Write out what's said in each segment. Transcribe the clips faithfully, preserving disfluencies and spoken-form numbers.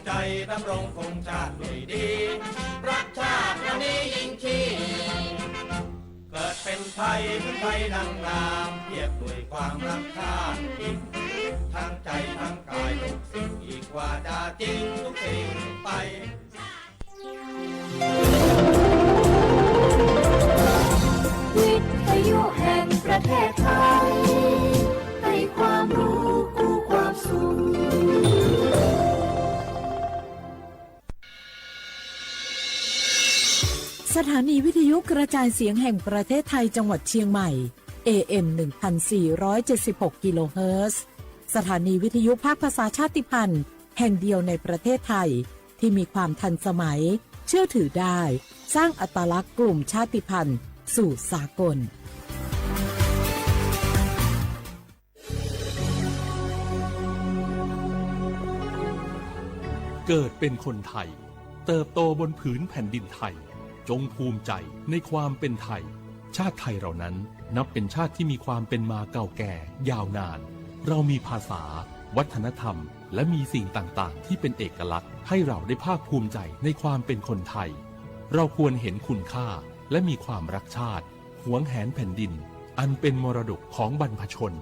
ใจดำรงคงชาติด้วยดี รักชาติเท่านี้ยิ่งชี เกิดเป็นไทยเหมือนไทยนางงาม เทียบด้วยความรักชาติยิ่ง ทั้งใจทั้งกายทุกสิ่ง อีกว่าจะจริงทุกสิ่งไป วิทยุแห่งประเทศไทย ให้ความรู้คู่ความสุข สถานีวิทยุกระจายเสียงแห่งประเทศไทยจังหวัดเชียงใหม่ เอ เอ็ม หนึ่งพันสี่ร้อยเจ็ดสิบหก กิโลเฮิรตซ์ สถานีวิทยุภาคภาษาชาติพันธุ์แห่งเดียวในประเทศไทย ที่มีความทันสมัย เชื่อถือได้ สร้างอัตลักษณ์กลุ่มชาติพันธุ์สู่สากล เกิดเป็นคนไทย เติบโตบนผืนแผ่นดินไทย จงภูมิใจในความเป็นไทย ชาติไทยเรานั้นนับเป็นชาติที่มีความเป็นมาเก่าแก่ยาวนาน เรามีภาษา วัฒนธรรม และมีสิ่งต่างๆ ที่เป็นเอกลักษณ์ ให้เราได้ภาคภูมิใจในความเป็นคนไทย เราควรเห็นคุณค่า และมีความรักชาติ หวงแหนแผ่นดิน อันเป็นมรดกของบรรพชน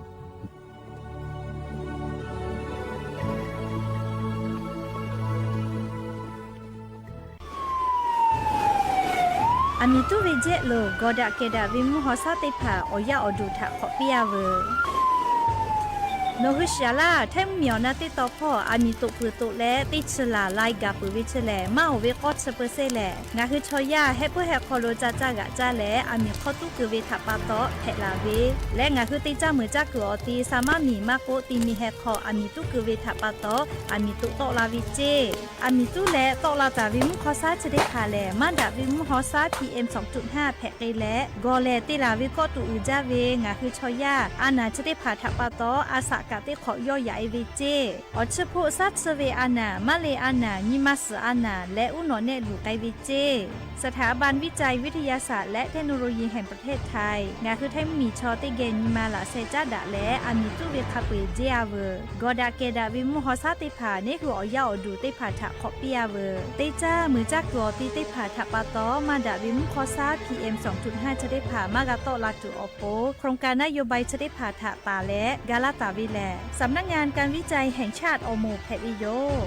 อะ မီၤတူၣ်ဝ့ၤကဵတ်လိၤ ဂီၤဒၣ်ကဲဒၣ်ဝ့ၤမုၣ်ဟီၣ်ဆၣ်သ့ၣ်တဖၣ် အီၣ်ယၣ်အီၣ်ဒူၣ်ထးခီးပ့ၢ်အါဝဲ နီၣ်ဂံၢ်စှၤလၢ် ထဲမုၢ်မံၤအီၣ်နၢ်သ့ၣ်တီဖီၣ် အမံၤသိးပၢၤသိးလဲၣ် သ့ၣ်ဆၢလၢ် လိုင်းဂၤပၢၤဝဲဆၢလဲၣ် မၢ်အိၣ်ဝဲကီၢ်ဆၢပၢဆဲလဲၣ် ငါဟုဆီယၢ် ဟဲပၢၢ်ဟဲခီလိာ်ကၢ်ကၢ်ဂၤကၢ်လဲၣ် အမံၤခီတူၣ်က့ၤဝဲထးပာ်တီ ဖဲးလၢ်ဝဲ လၢငါဟုသ့ၣ်ကၢ်မုာ်ကၢ်ခုၣ်အီၤသ့ စးမၢ်မံၤမၢ်ကိးသံမံၤဟဲခီ အမံၤတူၣ်က့ၤဝဲထးပာ်တီ အမံၤသိးတီၣ်လၢ်ဝဲကၠ့ အမံၤတူၣ်လဲၣ် တီၣ်လၢ်တၢ်ဝ့ၤမုၣ်ဟီၣ်ဆၣ်ဆၢသ့ၣ်တဖၣ်လဲၣ် မၢ်ဒၣ်ဝ့ၤမုၣ်ဟီၣ်ဆၣ် ပီႇအဵမ် သွင်จุดห้า ဖဲးက့ၤလဲၣ် ဂီၤလဲၣ်တ့ၢ်လၢ်ဝဲကီၢ်တူၣ်အုးကၢ်ဝဲ ငါဟုဆီယၢ် အါနၢ်ဆၢသ့ၣ်တဖၣ်ထးပာ်တီ အစးကးသ့ၣ်ခီးယီၢ်ယၤအ့ဝဲကၠ့ အီၣ်ဆၢၣ်ဖှိၣ်ဆၣ်ဆၢဝ့ၤအါနၢ် မၢ်လ့ၤအါနၢ် နံၤမၤစၢၤအါနၢ် လဲၤအူနီၣ်နဲၣ်လူၤကဲဝဲကၠ့ สถาบันวิจัยวิทยาศาสตร์และเทคโนโลยีแห่งประเทศไทย ငါဟုထဲမုၢ်မံၤဆီသ့ၣ်ဂဲၤနံၤမၤလၢ်ဆဲးကၠၢ်ဒၣ်လဲၣ် အမံၤတူၣ်ဝ့ၤခးပှ့ၤကၠ့အါဝဲ ဂီၤဒၣ်ကဲဒၣ်ဝ့ၤမုၣ်ဟီၣ်ဆၣ်သ့ၣ်တဖၣ် န့ၢ်ဟုၣ်အီၣ်ယၣ်အီၣ်ဒူၣ်သ့ၣ်တဖၣ်ထးခီးပ့ၢ်အါဝဲ သ့ၣ်ကၢ်မုာ်ကၢ်ခုၣ်အီၤသ့သ့ၣ်တဖၣ်ထးပာ်တီ မၢ်ဒၣ်ဝ့ၤမုၣ်ဟီၣ်ဆၣ် ပီၣ်အၢမ်ၣ် သွင်จุดห้า ဆၢသ့ၣ်တဖၣ် မၤဂၤတီၣ်လၢ်တုၤအီၤဖိ โครงการนโยบาย ဆၢသ့ၣ်တဖၣ်ထးသးလဲၣ် ကၤလၢ်တၢ်ဝဲလဲၣ် สำนักงานการวิจัยแห่งชาติ အီၣ်မိၣ်ဖဲးဝဲယိာ်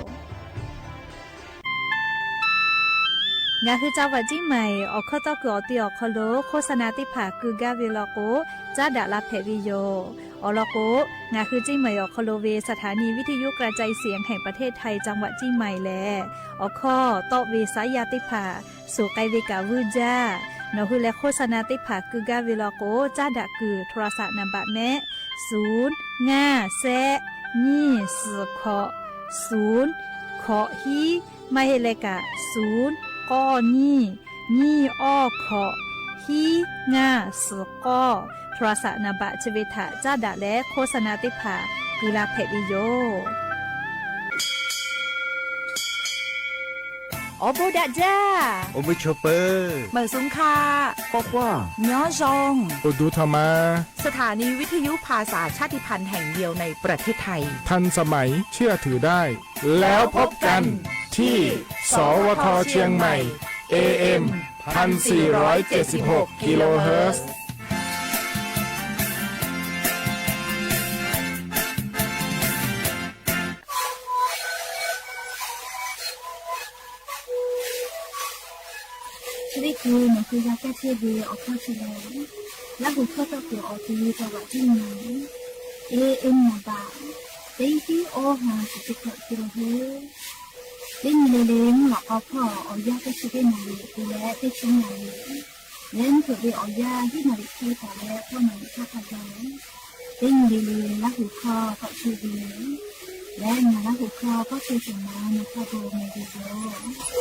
ငါဟု จังหวัดเชียงใหม่ အီၣ်ခၢၣ်သီၣ်ကွံာ်အီၤသ့အီၤခီလိာ် โฆษณาသ့ၣ်တဖၣ် ကုာ်ကါဝဲလီၤကိး ကၠၢ်ဒၣ်လၢဖဲးဝဲယိာ် အီၤလီၤကိး ငါဟု เชียงใหม่ အီၤခီလိာ်ဝဲ สถานีวิทยุกระจายเสียงแห่งประเทศไทย จังหวัดเชียงใหม่ လဲၣ် အီၣ်ခီၣ်သီၣ်ဝဲစါယၤသ့ၣ်တဖၣ် ဆိၣ်ကဲဝဲကးဝုၢ်ကၠၢ် နီၣ်ဟုလဲၤ โฆษณาသ့ၣ်တဖၣ် ကုာ်ကါဝဲလီၤကိး ကၠၢ်ဒၣ်ကုာ် โทรศัพท์ နံပါတ် မ့ၢ် ศูนย์ ငါး ဆယ့် နှစ် ဆယ့် ခုနစ် ศูนย์ ခုနစ် ဟံး မ့ၢ်ဟ့ၣ်လဲၣ်ကး ศูนย์ ကိုး နှစ် နှစ် ကိုး ခုနစ် ဟံး ငါး ဆယ့် ကိုး โทรศัพท์ နံပါတ် ဆၢဝ့ၤထး ကၠၢ်ဒၣ်လဲၣ် โฆษณาသ့ၣ်တဖၣ် ကုာ်လၢဖဲးဝဲယိာ် အိၣ်ဘူးဒၣ်ဒၣ် အိၣ်မုာ်ဆိးပၢၤ မုာ်သုင်ခါ ကွၢ်ကွၢ် ညီယွင် အိၣ်ဒူထီၣ်မး สถานีวิทยุภาษาชาติพันธุ์แห่งเดียวในประเทศไทย ทันสมัย เชื่อถือได้ แล้วพบกันที่ สวท เชียงใหม่ เอ เอ็ม พันสี่ร้อยเจ็ดสิบหก กิโลเฮิรตซ์ ဆၢဝ့ၤကိး နီၣ်ဟုယၤကၠၢ်ဆၢဝ့ၤ အီၣ်ခီၣ်ဆၢလီၤ လၢဟူၣ်ခီၣ်သီၣ်ကိးအီၤသ့ จังหวัดเชียงใหม่ เอ เอ็ม นำบาท เต็งตี้ โอ ห้า สิบเจ็ด กิโลเฮิรตซ์ เต็งเลเล မုၢ်လၢ်ကီၢ်ဖီၣ် အီၣ်ယၣ်ကၠၢ်ဆၢသ့ၣ်နၣ်ရံၣ် တုၤလၢသ့ၣ်ဆံနၣ်ရံၣ် လၢမုၢ်ထီၣ်ဝဲအီၣ်ယၣ် ဟံၣ်နၣ်ရံၣ်ခံကပၤလၢ သီၣ်နၣ်ရံၣ်တခါခါယၤ သ့ၣ်နံၤလံၤလံၤ လၢဟူၣ်ခီၣ်သီၣ်ဆၢဝ့ၤ လၢနၤလၢဟူၣ်ခီၣ်သီၣ်ဆၢဝ့ၤ နခီၣ်ဘိမ့ၢ်ဂ့ၤဂ့ၤ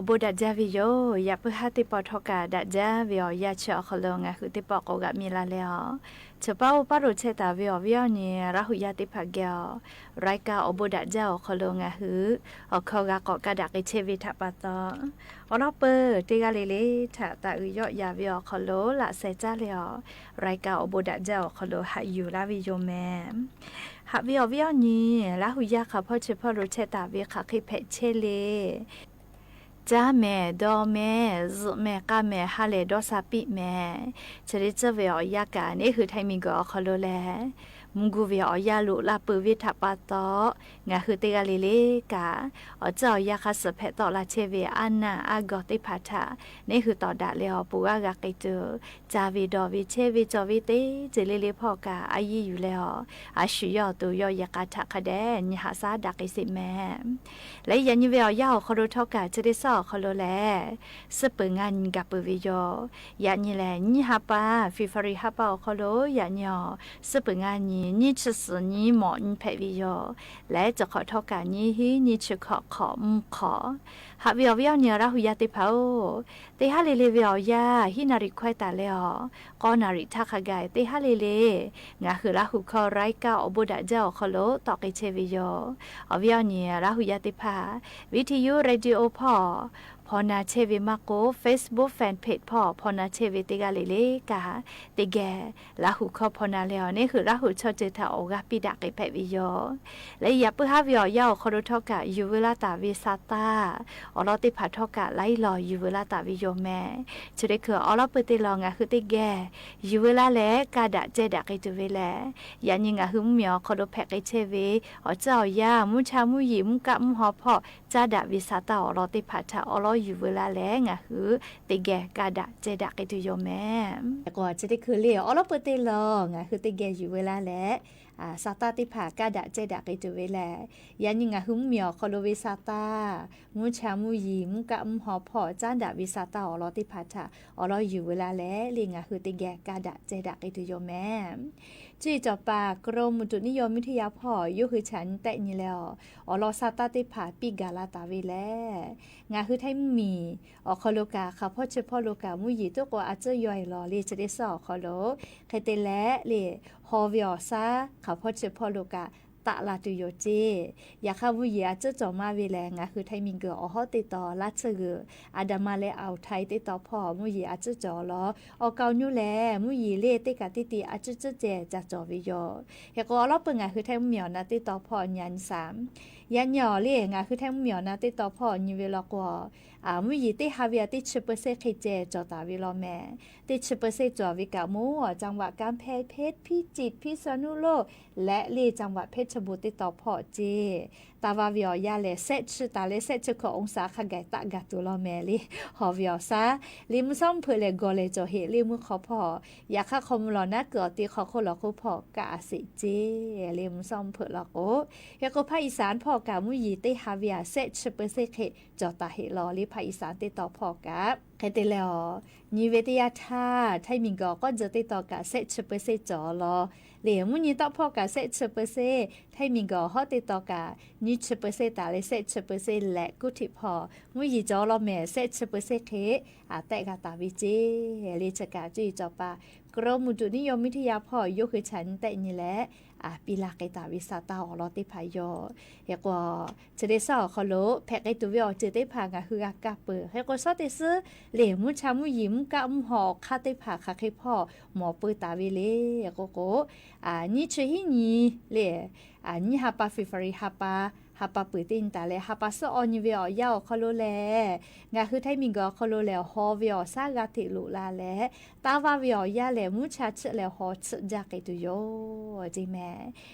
ဘူးဒးဒၢၣ်ဝဲယိာ် ယၢပ်ၢၢ်ဟၢၣ်သ့ၣ်ပီၣ် ထောက်ခံဒးဒၢၣ်ဝဲအီၤ ယၢ်ဆၢအီၤခီလိာ် ငါဟုသ့ၣ်ပီၣ်ကိးဂၤမံၤလၢ်လၢ်အီၤ ဆၢပၢ်အိၣ်ပၢ်ရိၤဆဲးတၢ်ဝဲအီၤ ဝဲအီၤန့ၣ် လါဟူယၢ်သ့ၣ်တဖၣ်ဂဲၤ ရၢၢ်ကၢၣ် အိၣ်ဘူးဒးဒၢၣ်အီၤခီလိာ် ငါဟု အခီဂၤကိး ကဒါက့ၤဆဲးဝဲထးပာ်သီ အီလီၢ်ပၢၢ်တ့ၢ်ဂၤလံလၢ် ထးသးအုးယီၣ်ယၤဝဲအီၤခီလိာ် လၢ်ဆဲးကၢ်လၢ်အီၤ ရၢၢ်ကၢၣ် အိၣ်ဘူးဒးဒၢၣ်အီၤခီလိာ် ဟးယူၤလၢ်ဝဲယိာ်မဲာ် ဟးဝဲအီၤဝဲအီၤန့ၣ် လါဟူယၢ်ခီဖီဆၢဖီလိာ်ဆဲးတၢ်ဝဲ ခးဃ့ဖဲးဆဲးလၢ် ကၠါမဲာ် ဒီးမဲာ် စူးမဲာ် ကၣ်မဲာ် ဟါလဲၢ် ဒီးဆါပံၣ်မဲာ် ဆၢဒ့ဆၢဝဲအီၤယၢ်ကၣ် န့ၣ်ဟု ထၢၣ်မံၤကီၢ်အီၤခီလိာ်လၢ် မူဂူၤဝဲအီၤယၢ်လိာ် လၢ်ပၢၢ်ဝဲထးပာ်သီ ငါဟုတ့ၢ်ဂၤလံလၢ်ကၣ် အီၣ်စၢၣ်အီၤယၢ်ခါ စၢးဖဲးသီၣ်လၢ်ဆဲးဝဲ အါနၢ်အါဂီၤသ့ၣ်တဖၣ်ထၣ် န့ၣ်ဟု တီၢ်ဒၣ်လဲာ်အီၤ ပူၤဂၤဂၤက့ၤတုၤ ကၠါဝဲဒီးဝဲဆဲးဝဲ ကၠီဝဲသ့ စ့လ့လ့ဖီၣ်ကၣ် အါယံၢ်ယူၤလၢ်အီၤ အါဆှုၣ်ယီၣ်အသိး ယီၣ်ယဲၢ်ကၣ်ထးခါဒဲး နံၣ်ဟးဆါဒၣ်က့ၤစ့းမဲာ် လၢယၤန့ၣ်ဝဲအီၤယၢ်အီၤခီလိာ် ထောက်ခံ ဆၢဒ့ဆၢအီၤခီလိာ်လၢ် စ့းပၢၤ ငါနံၤ ကးပၢၤဝဲယိာ် ယၤန့ၣ်လၢ် နံၣ်ဟါပၢၢ် February ဟါပၢၢ်အီၤခီလိာ် ယၤန့ၣ်အီၤ စ့းပၢၤ ငါနံၤ နံၣ်ဆံသၢနံၣ် မီၣ်နံၣ်ဖဲးဝဲယိာ် လၢတခီ ထောက်ခံ နံၣ်ဟံၣ် နံၣ်ဆံခီ ခီမူၣ်ခီ ဟးဝဲအီၤဝဲအီၤန့ၣ် လါဟူယၢ်သ့ၣ်တဖၣ်ဧၢ တ့ၢ်ဟါလံလ့လ့ဝဲအီၤယၢ် ဟံၣ်နၣ်ရံၣ်ခွဲးတၢ်လၢ်အီၤ ဃိးနၣ်ရံၣ်ထၣ်ခါဂၤ တ့ၢ်ဟါလံလ့လ့ ငါဟုလါဟူခီ ရၢၢ်ကၢၣ် အိၣ်ဘူးဒးဒၢၣ်အီၤခီလိာ် တီၣ်က့ၤဆဲးဝဲယိာ် အီၤဝဲအီၤန့ၣ် လါဟူယၢ်သ့ၣ်တဖၣ် ဝံထယု ရေဒီယို ဖီၣ် ဖီၣ်နၢ်ဆဲးဝဲမးကိး Facebook Fan Page ဖီၣ် ဖီၣ်နၢ်ဆဲးဝဲတ့ၢ်ဂၤလံလၢ်ကၣ် တ့ၢ်ဂဲၤ လါဟူခီဖီၣ်နၢ်လၢ်အီၤ န့ၣ်ဟု လါဟူဆီၣ်တၢၢ်ထၣ်အီၤ ဂၤပံၣ်ဒၣ်က့ၤဖဲးဝဲယိာ် လၢယၤပၢၢ်ဟါဝဲအီၤယၢ်အီၤခီလိာ် ထောက်ခံ ယူၤဝဲလၢ်တၢ်ဝဲ ဆါတၢ် အီလီၢ်သ့ၣ်တဖၣ် ထောက်ခံ လၢယလီၤ ယူၤဝဲလၢ်တၢ်ဝဲယိာ်မဲာ် ဆၢဒ့ခု အီလီၢ်ပၢၢ်တ့ၢ်လီၤ ငါဟုတ့ၢ်ဂဲၤ ယူၤဝဲလၢ်လၢ် ကဒါက့ၤဒၣ်က့ၤတုၤဝဲလၢ် ယၤန့ၣ် ငါဟုမုၢ်မံၤအီၤခီလိာ် ဖဲးက့ၤဆဲးဝဲ အီၣ်စၢၣ်အီၤယၢ် မူဆါမူယံာ် မူကၣ်မူဟီဖီၣ် ကဒါဝဲဆါတၢ် အီလီၢ်သ့ၣ်တဖၣ်ထၣ် အီလီၢ်ယူၤဝဲလၢ်လၢ် ငါဟုတ့ၢ်ဂဲၤ ကဒါက့ၤဒၣ်က့ၤတုၤယိာ်မဲာ် ကီး ဆၢဒ့ခုလံ အီလီၢ်ပၢၢ်တ့ၢ်လီၤ ငါဟုတ့ၢ်ဂဲၤ ယူၤဝဲလၢ်လၢ် ဆါတၢ်သ့ၣ်တဖၣ် ကဒါက့ၤဒၣ်က့ၤတုၤဝဲလၢ် ယၤန့ၣ် ငါဟုမုၢ်မံၤအီၤခီလိာ်ဝဲ ဆါတၢ် မူဆါမူယံၤ မူကၣ်မူဟီဖီၣ် ကဒါဝဲဆါတၢ် အီလီၢ်သ့ၣ်တဖၣ်ထၣ် အီလီၢ်ယူၤဝဲလၢ်လၢ် လၢ် ငါဟုတ့ၢ်ဂဲၤ ကဒါက့ၤဒၣ်က့ၤတုၤယိာ်မဲာ် ကၠုၢ်စီၤပၤ กรมอุตุนิยมวิทยา ဖီၣ် ယိၤဟုဆၣ် နံၣ်တဲးနံၤလၢ်အီၤ အီလီၢ်ဆါတၢ်သ့ၣ်တဖၣ် ပံၣ်ဂၤလၢ်တၢ်ဝဲလၢ် ငါဟုထၢၣ်မံၤ အီၤခီလိာ်ကၣ် ခီဖီဆၢဖီလိာ်ကၣ် မူယံၤသ့ၣ်ကိး အစၢၢ်ယွၤအံၤလီၤ လၢ် ဆၢဒ့ဆၢအီၤခီလိာ် ခဲတဲလၢ် လၢ် ဟီၣ်ဝဲအီၤဆါ ခီဖီဆၢဖီလိာ်ကၣ် သးလၢ်တုၤယိာ်က့ၤ ယခါမူယံၤအစၢၢ်ကၠီၤမးဝဲလၢ် ငါဟုထၢၣ်မံၤကၢၢ် အီၤဟီၣ်တ့ၢ်တီၤ လၢ်ဆၢၣ်ဂုၢ် အဒမၤလၢ် အီၣ်ထဲး သ့ၣ်တီၤဖီၣ် မူယံၤအစၢၢ်ကၠီၤလီၤ အီၣ်ကဝ်ညိလၢ် မူယံၤလၢ် သ့ၣ်ကးတံၢ်တံၢ် အစၢၢ်စၢၢ်ကဲး ကၠီၤကၠီၤဝဲယိာ် ဟဲကိးအီလီၢ်ပၢၢ် ငါဟုထၢၣ်မံၤအီၤ နၢ်သ့ၣ်တီၤဖီၣ် ညါနံၣ်စၢ် ယၤန့ၣ်အီၤလၢ် ငါဟုထၢၣ်မံၤအီၤ နၢ်သ့ၣ်တီၤဖီၣ် နံၤဝဲလီၤကိး မူယံၤသ့ၣ်ဟးဝဲအသ့ၣ်ဆၢပၢၢ်စ့ၣ်ဃ့ကဲး ကၠီၤတၢ်ဝဲလီၤမဲာ် သ့ၣ်ဆၢပၢၢ်စ့ၣ်ကၠီၤဝဲကၣ်မူ အီၤ จังหวัดกำแพงเพชร พิจิตร พิษณุโลก လၢ် လၢ် จังหวัดเพชรบูรณ์ သ့ၣ်တီၤဖီၣ်က့ၤ တၢ်ဝါဝဲအီၤယၢ်လၢ် စဲးဆၢတၢ်လၢ် စဲးဆၢခီ องศา ခါဂၤ သးဂၤတုၤလီၤမဲာ်လၢ် ဟီၣ်ဝဲအီၤဆါ လၢ် မုၢ်စီၤမုၢ်ဖုးလၢ် ဂီၤလၢ်ကၠီၤဟ့ၣ် လၢ် မူခီဖီၣ် ယခါခီမူလီၤ နၢ်ကုၢ်အီၤသ့ၣ် ခီခိၣ်လီၤခိၣ်ဖီၣ် ကၣ်အစ့ၣ်က့ၤ လၢ် မုၢ်စီၤမုၢ်ဖုးလီၤကိး ဟဲကိး ภาคอีสาน ဖီၣ်ကၣ် မူယံၤသ့ၣ်ဟးဝဲအသ့ၣ်ဆၢပၢၢ်စ့ၣ်ဃ့ ကၠီၤတၢ်ဟ့ၣ်လီၤ လၢ် ภาคอีสาน သ့ၣ်တီၤဖီၣ်ကၣ် ခဲတဲလၢ်အီၤ နံၤဝဲတယၢ်ထါ ထၢၣ်မံၤကီၢ် ကီၢ်စဲၣ်သ့ၣ်တီၤကၣ် သ့ၣ်ဆၢပၢၢ်စ့ၣ်ကၠီၤလီၤ လၢ် မူနံၤသ့ၣ်ဖီၣ်ကၣ် သ့ၣ်ဆၢပၢၢ်စ့ၣ် ထၢၣ်မံၤကီၢ် ဟီၣ်သ့ၣ်တီၤကၣ် နံၣ်ဆၢပၢၢ်စ့ၣ်တၢ်လၢ် သ့ၣ်ဆၢပၢၢ်စ့ၣ် လၢ် ကူၣ်ထံးဖီၣ် မူယံၤကၠီၤလီၤမဲာ် သ့ၣ်ဆၢပၢၢ်စ့ၣ်ဃ့ အသးဂၤတၢ်ဝဲက့ၤ လၢ် ဆၢကၣ် ကၠုၢ်စီၤပၤ กรมอุตุนิยมวิทยา ဖီၣ် ယိၤဃုာ်ဆၣ် နံၣ်တဲးနံၤလၢ် အပံလၢ်က့ၤတၢ်ဝဲ စးတၢ်အီၤလီၤသ့ၣ်တဖၣ်ယီၤ ဟဲကိး ဆၢဒ့ဆၢအီၤခီလိာ် ဖဲးက့ၤတုၤဝဲအီၤစ့ၢ်သ့ၣ်တဖၣ် ငါးဟုဂၤကၢ်ပၢၢ် ဟဲကိး စီၤတ့ၢ်စု လၢ် မူဆၣ်မူယံၤ မူကၣ်မူဟီၣ်အခါသ့ၣ်တဖၣ် ဃးဃ့ဖီၣ် မီၤပၢတၢ်ဝဲလၢ် ဟဲကိးကိး အနံၣ်ဆၢဟံၣ်နံၤ လၢ် အနံၣ်ဟါပၢၢ် February ဟါပၢၢ် ဟါပၢၢ်ပၢၢ်သ့ၣ်နံၤတၢ်လၢ် ဟါပၢၢ်ဆၢအီၤနံၤဝဲအီၤယၢ်အီၤခီလိာ်လၢ် ငါးဟုထၢၣ်မံၤကီၢ်ခီလိာ်လၢ် ဟီၣ်ဝဲအီၤဆါဂၤထံးလိာ်လၢ်လၢ် တၢ်ဝါဝဲအီၤယၢ်လၢ် မူဆၣ်ဆၢလၢ် ဟီၣ်ဆၢယၢ်က့ၤတုၤယိၤ က့ၤမဲာ်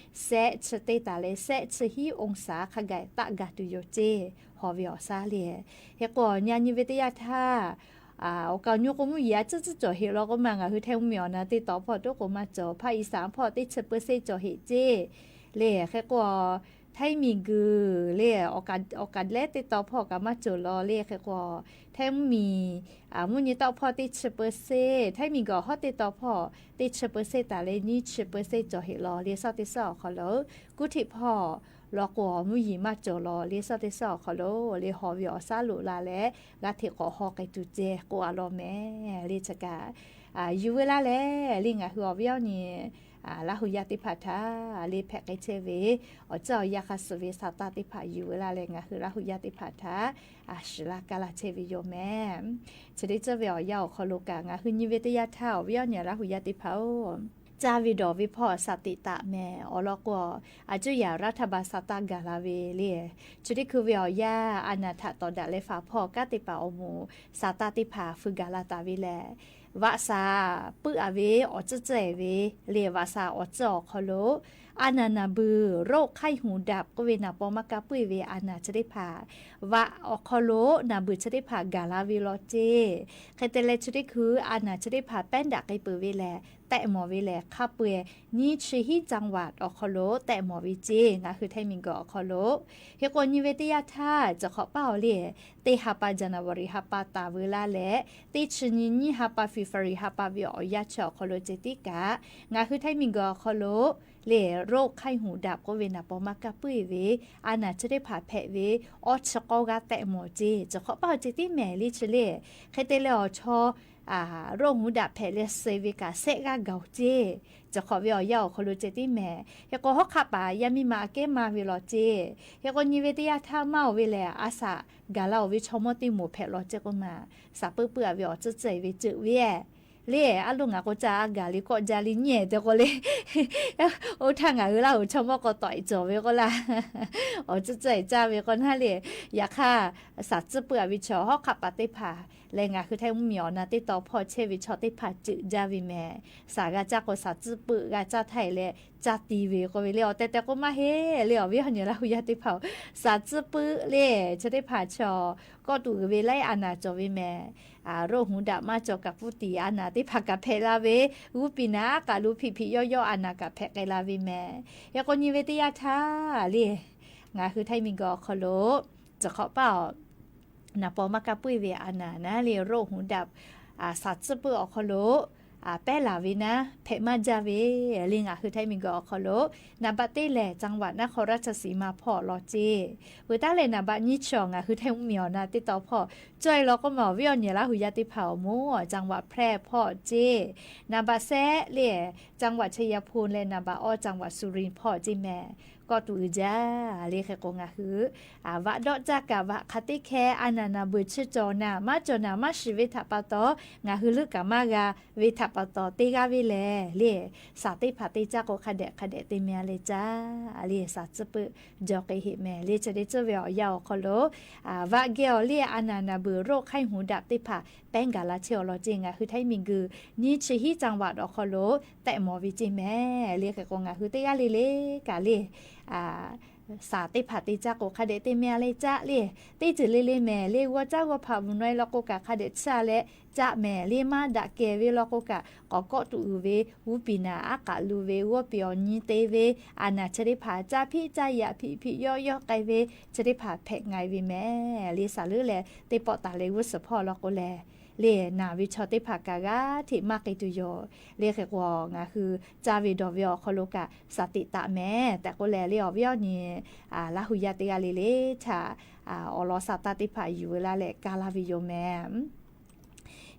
သ့ၣ်ဆၢသ့ၣ်တၢ်လၢ် သ့ၣ်ဆၢဟံၣ် องศา ခါဂၤ သးဂၤတုၤယိၤက့ၤ ဟီၣ်ဝဲအီၤဆါလၢ် ဟဲကိး ညါနံၤဝဲတယၢ်ထါ အကီၢ်ညိကိးမူယံၤ အစၢၢ်စၢၢ်ကၠီၤဟ့ၣ်လီၤ ကိးမး ငါးဟုထၢၣ်မံၤအီၤ နၢ်သ့ၣ်တီဖီၣ် တိခိၣ်မးကၠီၤ ဖးအံၣ်စၣ်ဖီၣ် သ့ၣ်ဆၢပၢၢ်စ့ၣ်ကၠီၤဟ့ၣ်က့ၤ လၢ် ဟဲကိး ထၢၣ်မံၤဂုၤ လၢ် အီၣ်ကးလဲသ့ၣ်တီဖီၣ် ကမးကၠီၤလီၤ လၢ် ဟဲကိး ထၢၣ်မံၤ မူနံၤသ့ၣ်ဖီၣ် သ့ၣ်ဆၢပၢၢ်စ့ၣ် ထၢၣ်မံၤဂီၤဟီၣ် သ့ၣ်တီဖီၣ် သ့ၣ်ဆၢပၢၢ်စ့ၣ်တၢ်လၢ် နံၣ်ဆၢပၢၢ်စ့ၣ်ကၠီၤဟ့ၣ်လီၤ လၢ် စီၤတ့ၢ်စုအီၤခီလိာ် ကူၣ်ထံးဖီၣ် လီၤကူၺ်း မုၢ်ယီၤမး ကၠီၤလီၤ လၢသီသီ သီသီ ခီလိာ် လၢဟီၣ်ဝဲအီၤ သးလိာ်လၢ်လၢ် ဂၤထံးကီးဟီၣ်ကဲၤတူၢ်စဲး ကိးအလီၢ်မဲာ် လၢဆကး ယူၤဝဲလၢ်လၢ် လၢငါဟုၣ်အီၤဝဲအီၤန့ၣ် လၢဟူယၢ်သ့ၣ်တဖၣ်ထၢ လၢဖဲးကဲဆဲးဝဲ အီၤစ့ၢ်အီၤ ယၤဃးစၢၤဝဲ သးတၢ်သ့ၣ်တဖၣ် ယူၤဝဲလၢ်လၢ် ငါဟုၣ်လၢဟူယၢ်သ့ၣ်တဖၣ်ထၢ အစှၤလၢ်ကါလၢ်ဆဲးဝဲယိာ်မဲာ် ဆၢဒ့ၣ်စၢၣ်ဝဲအီၤ ယၤအီၤခီလိာ်ကး ငါဟုၣ်နံၤဝဲတယၢ်ထၢ အီၤဝဲအီၤန့ၣ် လၢဟူယၢ်သ့ၣ်တဖၣ်အိၣ် စၢ်ဝဲဒီးဝဲဖီၣ် သးသ့ၣ်တၢ်မဲာ် အီၤလီၤကူၺ်း အစူယၤ ရၤထဘၢၣ် သးတၢ်ဂၤလၢ်ဝဲလၢ် ဆၢဒ့ၣ်ခုၣ်ဝဲအီၤ ယၤအနၢ်ထးတီၣ်ဒၣ်လၢ ဖးဖီၣ်ကါသ့ၣ်တဖၣ်အီၤမူး သးတၢ်သ့ၣ်တဖၣ် ဖုးဂၤလၢ်တၢ်ဝဲလၢ် ဘၣ်ဆၣ် ပုၢ်အဝဲ အီၤစ့ၢ်စ့ၢ်ဝဲ လၢဘၣ်ဆၣ် အီၤစ့ၢ်အီၤခီလိာ် အနၢ်နၢ်ဘုၣ် ရိၣ်ခၢၣ်ဟူဒၣ် ကိးဝဲနၢ်ပီမၤကါပှ့ၢ်ဝဲ အနၢ်ဆၢဒ့ၣ်တဖၣ် ဘၣ်အီၤခီလိာ် နၢ်ဘုၣ်ဆၢဒ့ၣ်တဖၣ် ဂၤလၢ်ဝဲလီၤစ့ၢ် ခဲတဲလဲၣ် ဆၢဒ့ၣ်ခုၣ် အနၢ်ဆၢဒ့ၣ်တဖၣ် ပဲဒၣ်က့ၤပၢၢ်ဝဲလၢ် တဲာ်မီၢ်ဝဲလၢ် ခါပှဲၤ နံၣ်ဆံဟံၣ် จังหวัด အီၤခီလိာ် တဲာ်မီၢ်ဝဲစ့ၢ် ငါဟုၣ်ထဲမံၤကီၢ်အီၤခီလိာ် ဟ့ၣ်ကိးနံၤဝဲတယၢ်ထၢ စခီပာ်အီၤလၢ် သ့ၣ်ဟးပာ် ဇန်နဝါရီ ဟးပာ်တၢ်ဝဲလၢ်လၢ် သ့ၣ်ဆံနံၤနံၣ် ဟးပာ် ဖေဖော်ဝါရီ ဟးပာ်ဝဲအီၤ ယၤဆၢအီၤခီလိာ်စ့ၢ်ကီး ငါဟုၣ်ထဲမံၤကီၢ်အီၤခီလိာ် လၢ် ရိၣ်ခၢၣ်ဟူဒၣ် ကိးဝဲနၢ်ပီမၤကါပှ့ၢ်ဝဲ အနၢ်ဆၢဒ့ၣ်တဖၣ်ဖဲးဝဲ အီၣ်ဆၢကီးဂၤ တဲာ်မီၢ်စ့ၢ် စခီပာ်အီၤစ့ၢ်ကီး တမ့ၢ်လၢ်ဆၢလၢ် ခဲတဲလဲၣ် အီၤဆီ ရိၣ်ဟူဒၣ်ဖဲးလၢ် စဲးဝဲကး စဲးဂၤဂီၤစ့ၢ် စခီဝဲအီၤ ယၤအီၤခီလိာ်စ့ၢ်ကီး တမ့ၢ် ဟ့ၣ်ကိးဟီၣ်ခးပာ် ယၤမံမၤအကဲမၤဝဲလီၤစ့ၢ် ဟ့ၣ်ကိးနံၤဝဲတယၢ်ထၢ မၤအီၤဝဲလၢ် အစး ဂၤလၢ်အီၤဝဲ ဆီမိၣ်သံမိၣ်ဖဲးလီၤစ့ၢ်ကီးမး သးပုၢ်ပုၢ်အဝဲ အီၤစ့ၢ်စ့ၢ်ဝဲ စဲးဝဲ လၢ် အလိၤ ငါကိးကၢ်အဂၤလံ ကိးကၢ်လံ ညဲတဲကိးလၢ် အိၣ်ထီၣ် ငါဂ့ၤလၢ် အိၣ်ဆီမိၣ်ကီးတီၢ်အံၤ စဲးဝဲကိးလၢ် အီၤစ့ၢ်စ့ၢ်စဲးဝဲကိးနၤလၢ် ယၤခါ သးစံးပၢၢ်အဝဲ ဆီဟီၣ်ခးပာ်သ့ၣ်တဖၣ် လၢငါဟုၣ်ထဲမံၤအီၤ နၢ်သ့ၣ်တီဖီၣ်ဆဲးဝဲ ဆီသ့ၣ်တဖၣ် စဲးဒၣ်ဝဲမဲာ် သးဂၤကၢ်ကိး သးစံးပၢၢ် ဂၤကၢ်ထဲလဲၣ် ကၢ်တံၢ်ဝဲ ကိးဝဲလၢ် အီၤတဲတဲကိးမး ဟ့ၣ် လၢ်အီၤဝဲအီၤန့ၣ် လၢဟူယၤသ့ၣ်တဖၣ် သးစံးပၢၢ်လၢ် ဆၢသ့ၣ်တဖၣ်ဆီ ကီၢ်တူၢ်အုးဝဲလၢ် အနၢ်ကၠီၤဝဲမဲာ် ရိၣ်ဟူဒၣ်မၤကၠီၤကးပူတံၢ် အနၢ်သ့ၣ်တဖၣ်ကးဖဲးလၢ်ဝဲ ဂူပံၢ်နၤအကးလူၤ ဖံးဖံးယီၢ်ယီၢ် အနၢ်ကးဖဲးကဲလၢ်ဝဲမဲာ် ဟ့ၣ်ကိးနံၤဝဲတယၢ်ထၢ လၢ် ငါဟုၣ်ထဲမံၤကီၢ်အီၤခီလိာ် စခီပာ်အီၤ နၢ်ပီမၤကါပှ့ၢ်ဝဲအနၢ်နၤလၢ် ရိၣ်ဟူဒၣ် သးစံးပၢၢ်အီၤခီလိာ် ပဲလၢ်ဝဲနၤ ဖဲးမၤကၢ်ဝဲ လၢ် ငါဟုၣ်ထဲမံၤကီၢ်အီၤခီလိာ် နံပါတ် သ့ၣ်လဲၣ် จังหวัดนครราชสีมา ဖီၣ်လီၤစ့ၢ် ဝဲတၢ်လဲၣ် နံပါတ် နံၣ်ဆၢ ငါဟုၣ်ထဲမံၤအီၤ နၢ်သ့ၣ်တီဖီၣ် ကၠီၤလီၤကိးမး အီၤဝဲအီၤန့ၣ် လၢဟူယၤသ့ၣ်တဖၣ်အီၤမူး จังหวัดแพร่ ဖီၣ်စ့ၢ် နံပါတ် သၢ လၢ် จังหวัดชัยภูมิ လၢ် နံပါတ် အီၣ် จังหวัดสุรินทร์ ဖီၣ်စ့ၢ်မဲာ် ကီၢ်တူၢ်အုးကၢ် လၢ် ဟ့ၣ်ကိးငါဟုၣ် အဝဲဒီးကၢ်ကးဝဲ ခါသ့ၣ်ခဲ အနၢ်နၢ်ဘုၣ်ဆၢကၠီၤနၤ မၤကၠီၤနၤ မၤစံးဝဲထးပာ်တီၤ ငါဟုၣ်လၢကးမၤဂၤဝဲထးပာ်တီၤ သ့ဂၤဝဲလဲၣ် လၢ် သးသ့ၣ်တဖၣ်သ့ၣ်ကၢ်ကိးခါဒဲးခါဒဲး သ့ၣ်မ့ၢ်အါလဲၣ်ကၢ် လၢ် သးစံးပၢၢ် ကၠီၤက့ၤဟ့ၣ်မဲာ် လၢ် ဆၢသ့ၣ်စၢ်ဝဲအီၤ ယၤအီၤခီလိာ် အဝဲကဲအီၤလၢ် အနၢ်နၢ်ဘုၣ် ရိၣ်ခၢၣ်ဟူဒၣ်သ့ၣ်တဖၣ် ပဲဂၤလၢ်ဆဲးအီၤလီၤစ့ၢ် ငါဟုၣ်ထဲမံၤကီၢ် နံၣ်ဆံဟံၣ် จังหวัด အီၤခီလိာ် တဲာ်မီၢ်ဝဲစ့ၢ်မဲာ် လၢ် ဟ့ၣ်ကိးငါဟုၣ်သ့ၣ်ဂၤလၢ်လၢ်ကၢ်လၢ် သးသ့ၣ်တဖၣ်သ့ၣ်ကၢ်ကိးခါဒဲး သ့ၣ်မ့ၢ်အါလဲၣ်ကၢ်လၢ် သ့ၣ်စၢ်လၢ်လၢ်မဲာ် လၢ်ဂီၤကၢ်ဂီၤဖးမုၢ်နွံလီၤကိးကး ခါဒဲးဆၢလၢ် ကၢ်မဲာ် လၢ်မၤဒၣ်ကဲဝဲလီၤကိးကး ကိးကီၢ်တူၢ်အုးဝဲ ဂူပံၢ်နၤအကးလူၤဝဲ ဂီၢ်ပံၤအီၤနံၤသ့ဝဲ အနၢ်ဆၢသ့ၣ်တဖၣ် ကၢ်ဖံးကၢ်ယာ်ဖံးဖံးယီၢ်ယီၢ်ကဲဝဲ ဆၢသ့ၣ်တဖၣ်ဖဲးငါဝဲမဲာ် လၢ် သးလၢ်လၢ် သ့ၣ်ပီၣ်တၢ်လၢဂုၢ်သဖီၣ်လီၤကိးလၢ် လၢ် နၢ်ဝဲဆီသ့ၣ်တဖၣ်ကးဂၤထံးမၤက့ၤတူၢ်ယိာ် လၢ် ဟ့ၣ်ကိးငါဟုၣ် ကၢ်ဝဲဒီးဝဲအီၤခီလိာ်ကး သးသ့ၣ်တၢ်မဲာ် တဲာ်ကိးလၢ် လၢ် အီၤဝဲအီၤန့ၣ် လၢဟူယၤသ့ၣ်ဂၤလၢ်လၢ် ထး အီၤလီၤသးတၢ်သ့ၣ်တဖၣ် ယူၤဝဲလၢ်လၢ် ကၢ်လၢ်ဝဲယိာ်မဲာ်